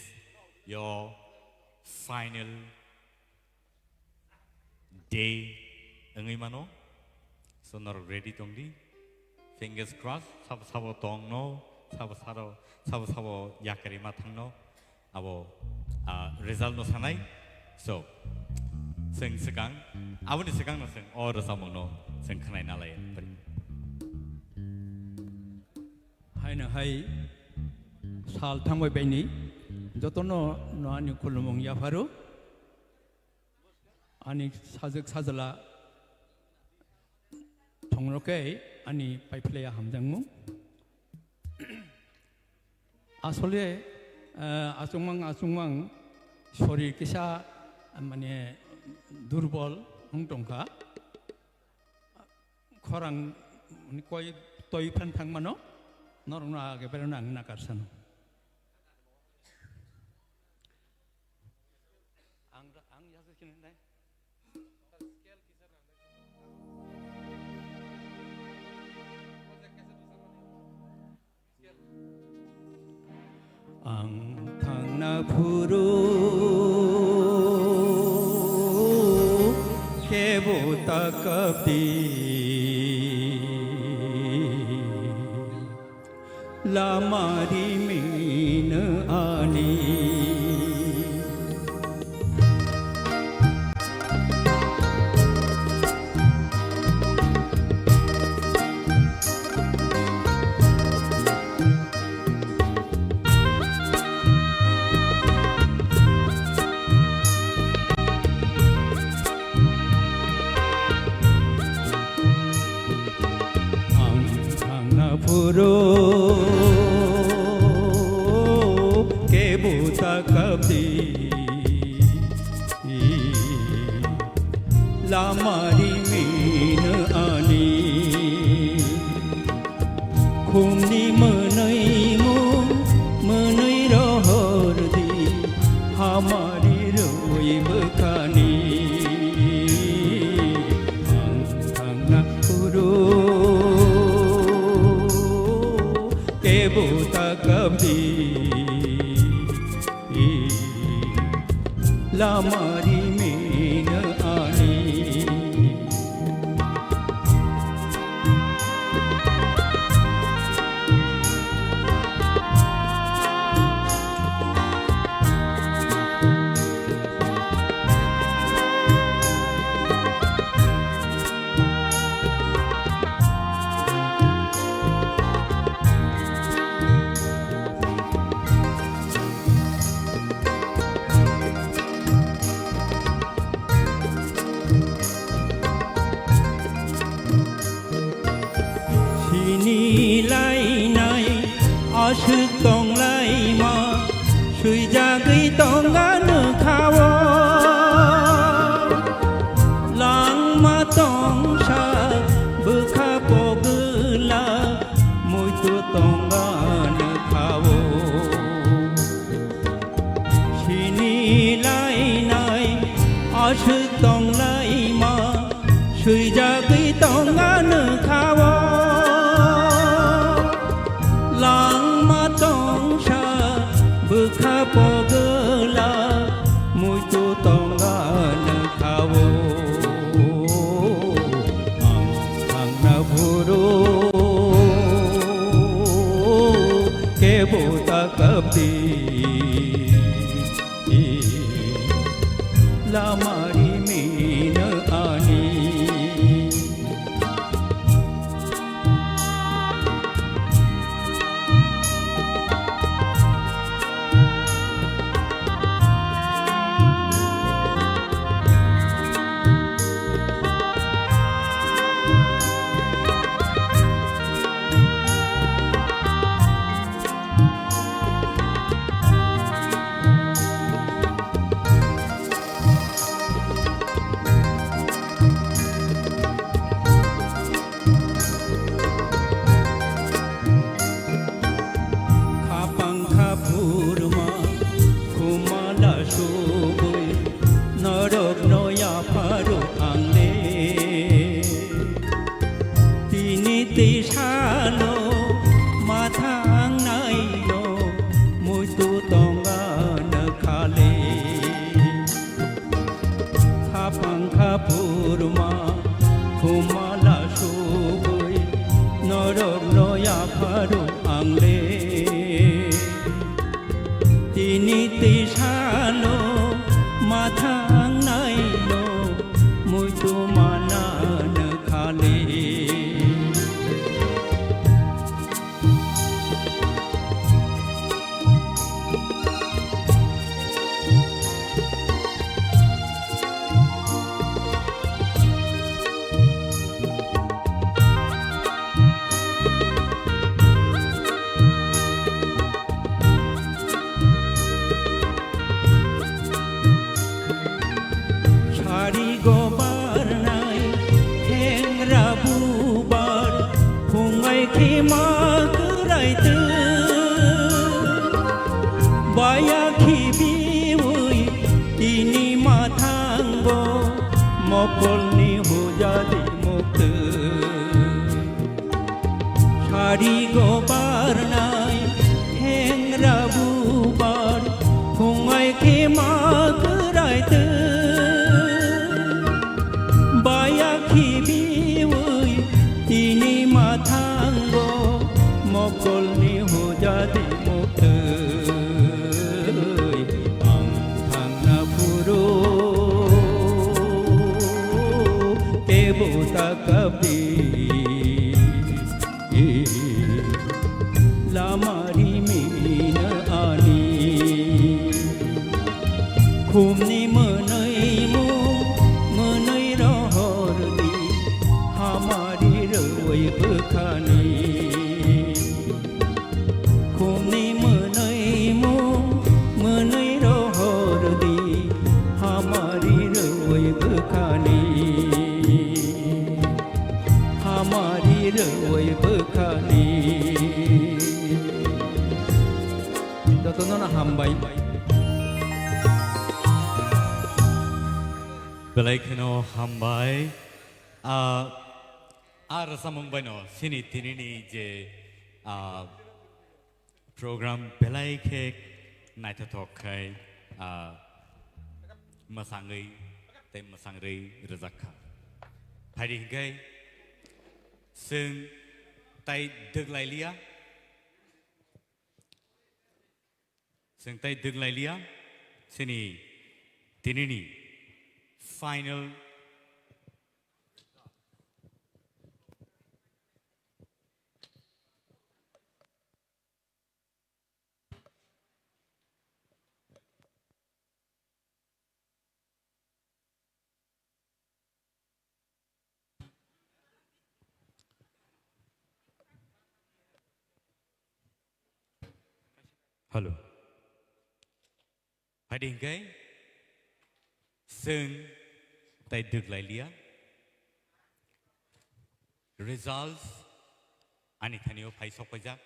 your final day wngwi mano. So norok ready tongdi. Fingers crossed, sabo sabo tongno, sabo sabo, sabo sabo yakarima thangno. Abo, ah, result no sanai. So, chwng swkang, aboni swkang no chwng o rwchapmung no chwng khwnai nalai. Haino hai sal thangbai baini jotono no ani khulumung yapharo. Ani sajwk sajla thongno khe ani paiphlaiya hamjakmung. Asole, eh, achukmang achukmang sorir kisa, mane, durbol wng tongkha. Khorang, mane, koi toi phan thangmano, norokno age berano ang nakarsano. Ang, ang yasuk sini nai. Ang thangna phuru kebo takapdi. Lama rimino ani. Ang thangna phuru kebo takapdi, lama rimino ani. Khumni mwnwi mung, mwnwi rohor di, hamari rwi bwkhani. Ang thangna phuru kebo takapdi, lama rimino ani. Sini lainai aswk tonglaima, swijagwi tonga nokha-o. Langma tongsa bwkha pogwla, muitu tonga nokha-o. Sini lainai aswk tonglaima, swijagwi tonga nokha-o. Langma tongsa bwkha pogwla, muitu tonga nokha-o. Ang thangna phuru kebo takapdi, lama rimino ani. Gobarnai thengra bubar phungai khima kwrai twi. Baya khibiwi tini mathango mokolni hujadi muktwi. Sari gobarnai thengra bubar phungai khima kwrai twi. Baya khibiwi tini mathango mokolni hujadi muktwi. Ang thangna phuru kebo ta kapri. Lama rimina ani. Khumni mwnwi mung mwnwi rohor di, hamari rwi bwkhani. Khumni mwnwi mung mwnwi rohor di, hamari rwi bwkhani. Hamari rwi bwkhani. Jotono no hambai. Belai kheno hambai. Ah, ah, rwchapmung baino chini tinini je, ah, program belai khe naithothok khai, ah, mwsangwi tei mwsangrwi rwjak kha. Phaidi hinkhe chwng tai dwk lai liya, chwng tai dwk lai liya, chini tinini final Hello. Phaidi hinkhe chwng tai dwk lai liya. Results ani thanio phai sok paijak.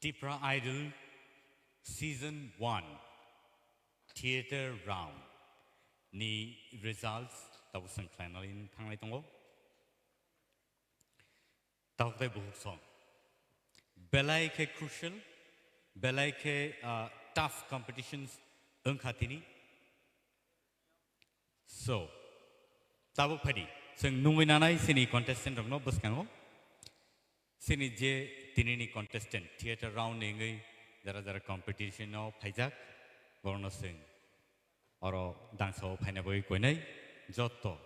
Tipra Idol Season one Theatre Round ni results tabuk chwng khlainani thanglai tongo. Tabuk tei buhuk song. Belai khe crucial, belai khe, ah, tough competitions wngkha tini. So, tabuk phaidi, chwng nungwi nanai chini contestant rokno bwskango. Chini je tinini contestant theater round ni wngwi jara jara competition o phaijak, borokno chwng oro dangsa o phaina bagwi koinai jotto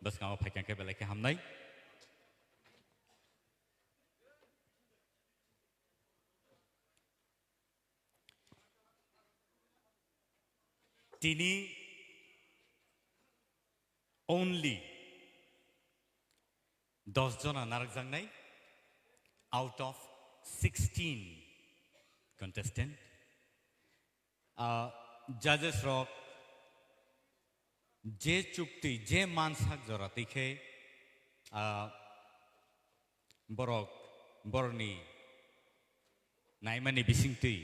bwskango phaikha khe belai khe hamnai. Tini only dos jona narwkjaknai out of sixteen contestant. Ah, judges rok je chukti, je mansak jora twi khe, ah, borok, borokni naimani bisingtwi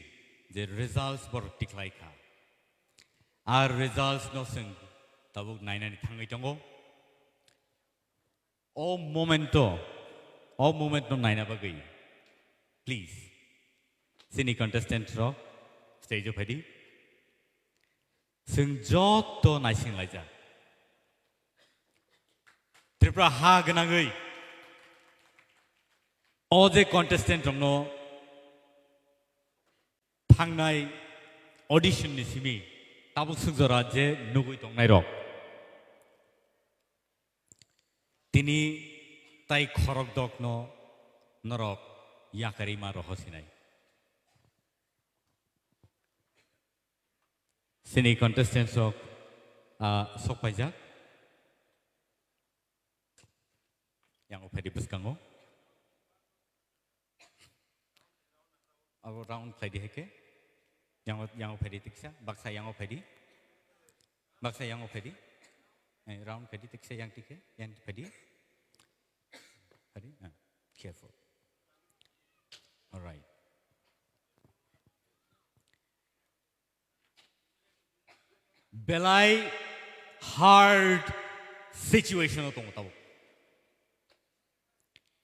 je results borok tikhlai kha. Ar results no chwng tabuk nainani thangwi tongo. O momento, o moment no naina bagwi, please, chini contestant rok stage o phaidi. Chwng jotto naising laijak. Tripura ha gwnangwi o je contestant rokno thangnai audition ni simi tabuk swkjora je nugwi tongnai rok. Tini tai khorok dokno norok yakarima roho sinai. Chini contestants rok, ah, sok paijak. Yang o phaidi bwskango. Abo round khlai di hai khe. Yang o, yang o phaidi tiksa, baksa yang o phaidi. Baksa yang o phaidi. Eh, round phaidi, tiksa yang tikhe, yang phaidi. Phaidi, ah, careful. All right. Belai hard situation o tongo tabuk.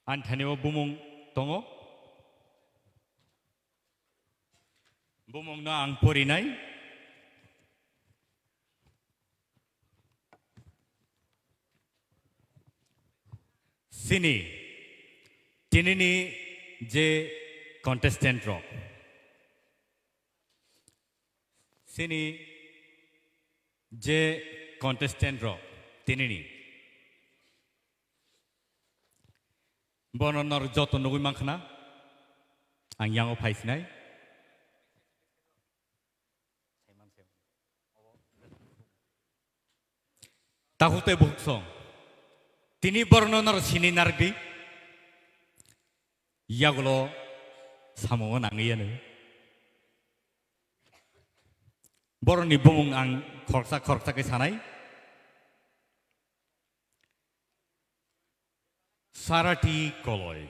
Ani thani o bumung tongo. Bumung no ang porinai. Sini, tinini je contestant rok. Sini je contestant rok, tinini. Bono nor joto nugui mankha na, ang yango phaisinai. Takhuk tei bukhuk song. Tini borokno noro sini narwkdi. Yagulo samung o nangwi yanu. Borokni bumung ang khoroksa khoroksa khe sanai. Sarati Koloi.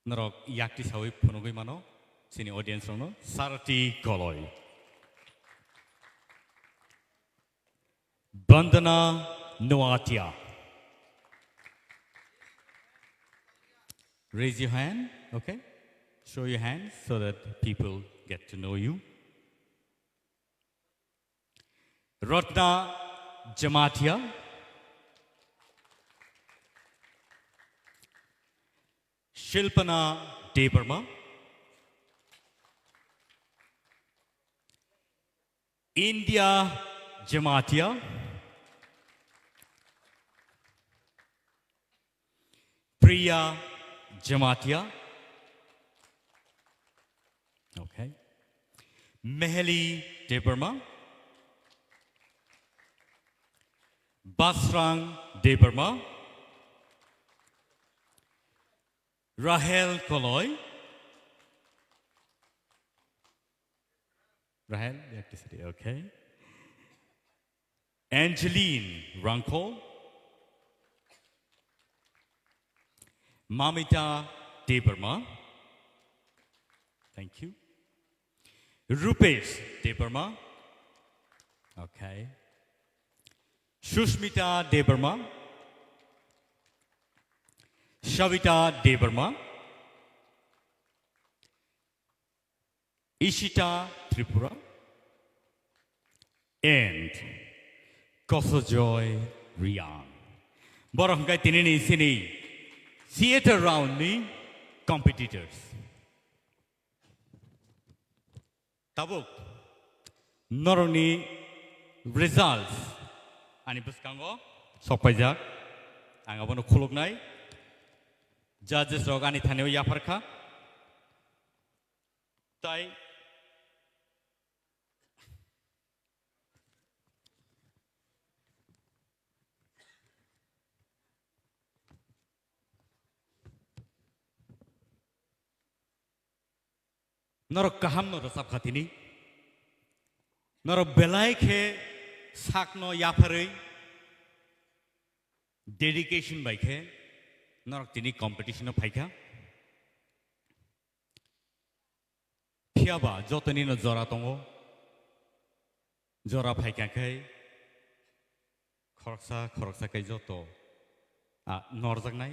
Norok yakti sawi phunugwi mano, chini audience rokno Sarati Koloi. Bandana Noatia. Raise your hand, okay? Show your hand so that people get to know you. Ratna Jamatia, Shilpana Debbarma, India Jamatia, Priya Jamatia. Okay. Meheli Debbarma. Basrang Debbarma. Rahel Koloi. Rahel, you have to sit here, okay. Angeline Rangkol. Mamita Debbarma. Thank you. Rupesh Debbarma. Okay. Sushmita Debbarma. Savita Debbarma. Ishita Tripura and Kosojoy Riang. Borok hwnkhe tinini sini theater round ni competitors. Tabuk norokni results ani bwskango sokpaijak. Ang abono khuluknai. Judges rok ani thani o yapharkha. Tai norok kaham no rwchap kha tini. Norok belai khe sakno yapharwi dedication bai khe norok tini competition o phaikha. Phiya ba jotoni no jora tongo. Jora phaikha khe khoroksa khoroksa khe joto, ah, norjaknai.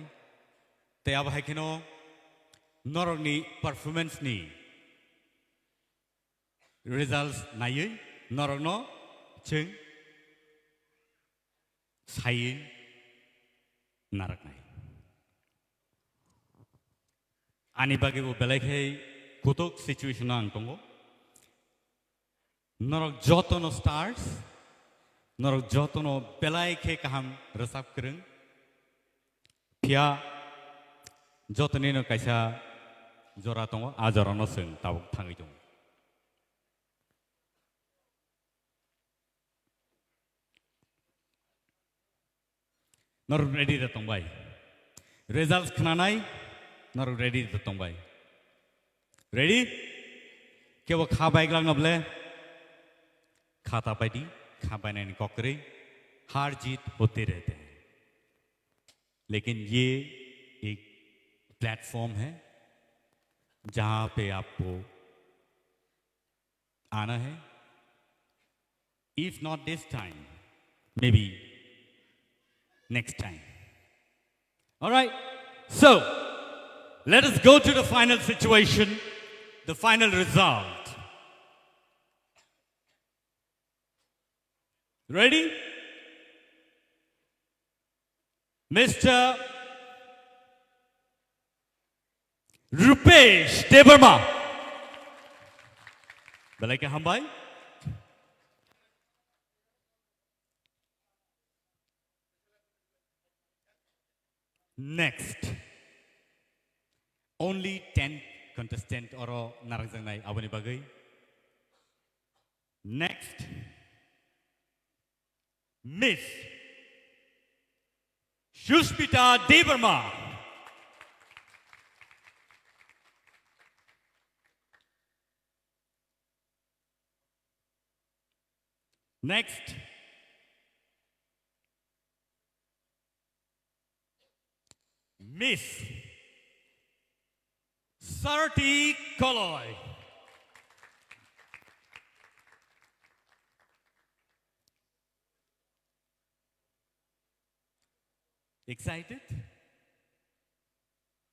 Tei abo hai kheno norokni performance ni results naiwi norokno chwng saiwi narwknai. Ani bagwi bo belai khe kutuk situation o ang tongo. Norok jotono stars, norok jotono belai khe kaham rwchap kwrwng. Phiya jotonino kaisa jora tongo, a jorano chwng tabuk thangwi tongo. Norok ready da tongbai. Results khnanai, norok ready da tongbai. Ready? Kebo kha bai glak noble? Kha ta pai di, kha bai nani kokri, har jeet hote rehte hain. Lekin ye ek platform hai, jahan pe aapko aana hai. If not this time, maybe next time. All right. So, let us go to the final situation, the final result. Ready? Mister Rupesh Debbarma. Belai khe hambai. Next. Only ten contestant oro narang jangnai aboni bagwi. Next. Miss Sushmita Debbarma. Next. Miss Sarati Koloi. Excited?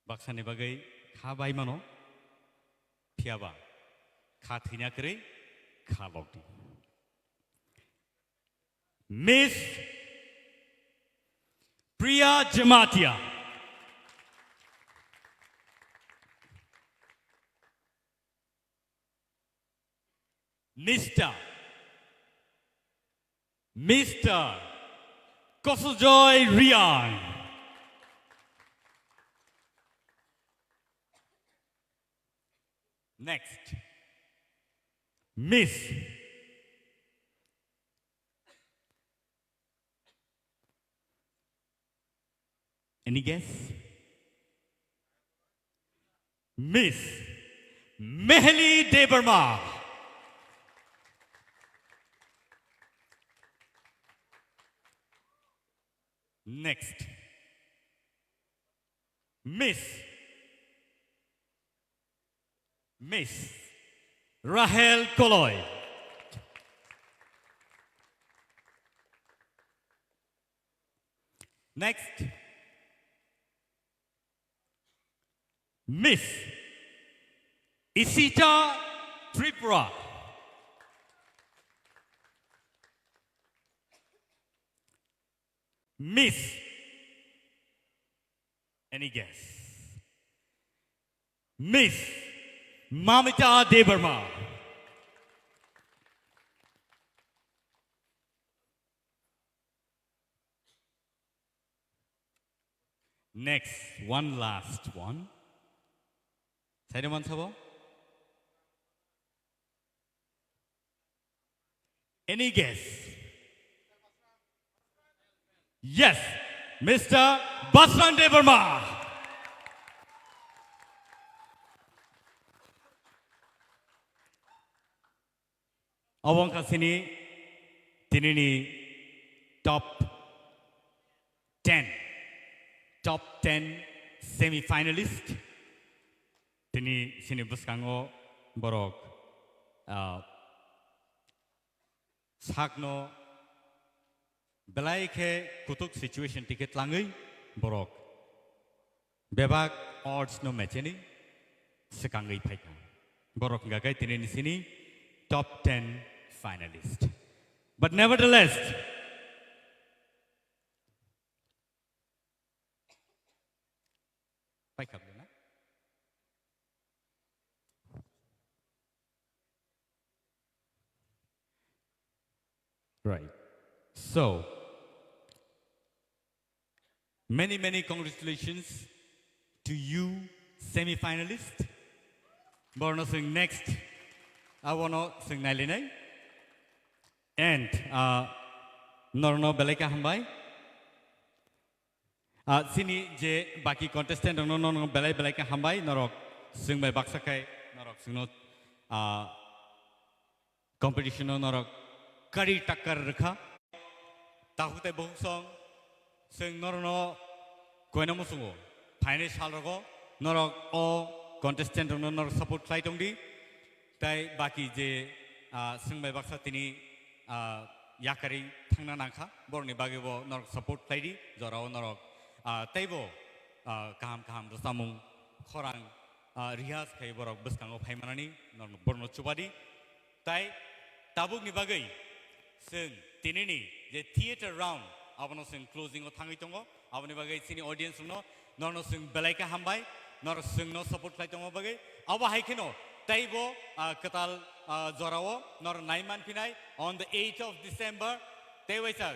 Baksani bagwi kha bai mano, phiyaba kha thwina kwrwi kha lokdi. Miss Priya Jamatia. Mister Mister Kosojoy Riang. Next. Miss. Any guess? Miss Mehli Debbarma. Next. Miss. Miss Rahel Koloi. Next. Miss Isita Tripura. Miss. Any guess? Miss Mamita Debbarma. Next, one last one. Saida man sabo? Any guess? Yes, Mister Basran Debbarma. Obo wngkha chini tinini top ten, top ten semi-finalist. Tini chini bwskango borok, ah, sakno belai khe kutuk situation tike tlangwi borok bebak odds no mecheni swkangwi phaikha. Borok hwnkha khe tini nisini top ten finalist. But nevertheless, paikha bwlwino. Right. So, many, many congratulations to you, semi-finalist. Borno swng next. Abono swng nailinai. And, uh, norno belai khe hambai. Ah, chini je baki contestant rokno, no, no, belai, belai khe hambai, norok swng bai baksa khai norok Singno, ah, competition no norok kari takar rwkha. Takhuk tei bukhuk song, chwng norokno koina muchungo phainai sal rogo norok o contestant rokno norok support khlai tongdi. Tai baki je, ah, chwng bai baksa tini, ah, yakarwi thangna nangkha, borokni bagwi bo norok support khlai di, jorao norok, ah, teibo, ah, kaham kaham rwchapmung khorang, ah, rihas khai borok bwskango phai manani norok borokno chuba di. Tai tabukni bagwi chwng tinini je theater round abono chwng closing o thangwi tongo. Aboni bagwi chini audience rokno norokno chwng belai khe hambai, norok chwngno support khlai tongma bagwi. Abo hai kheno teibo, ah, kwtal, ah, jorao norok nai manphinai on the eighth of December. Tei waisa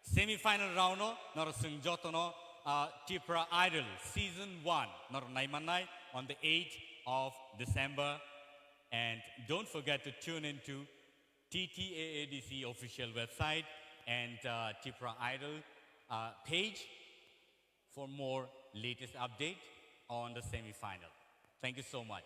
semi final round no norok chwng jotono, ah, Tipra Idol season one norok nai mannai on the eighth of December. And don't forget to tune in to T T A A D C official website and, uh, Tipra Idol, uh, page for more latest update on the semi-final. Thank you so much.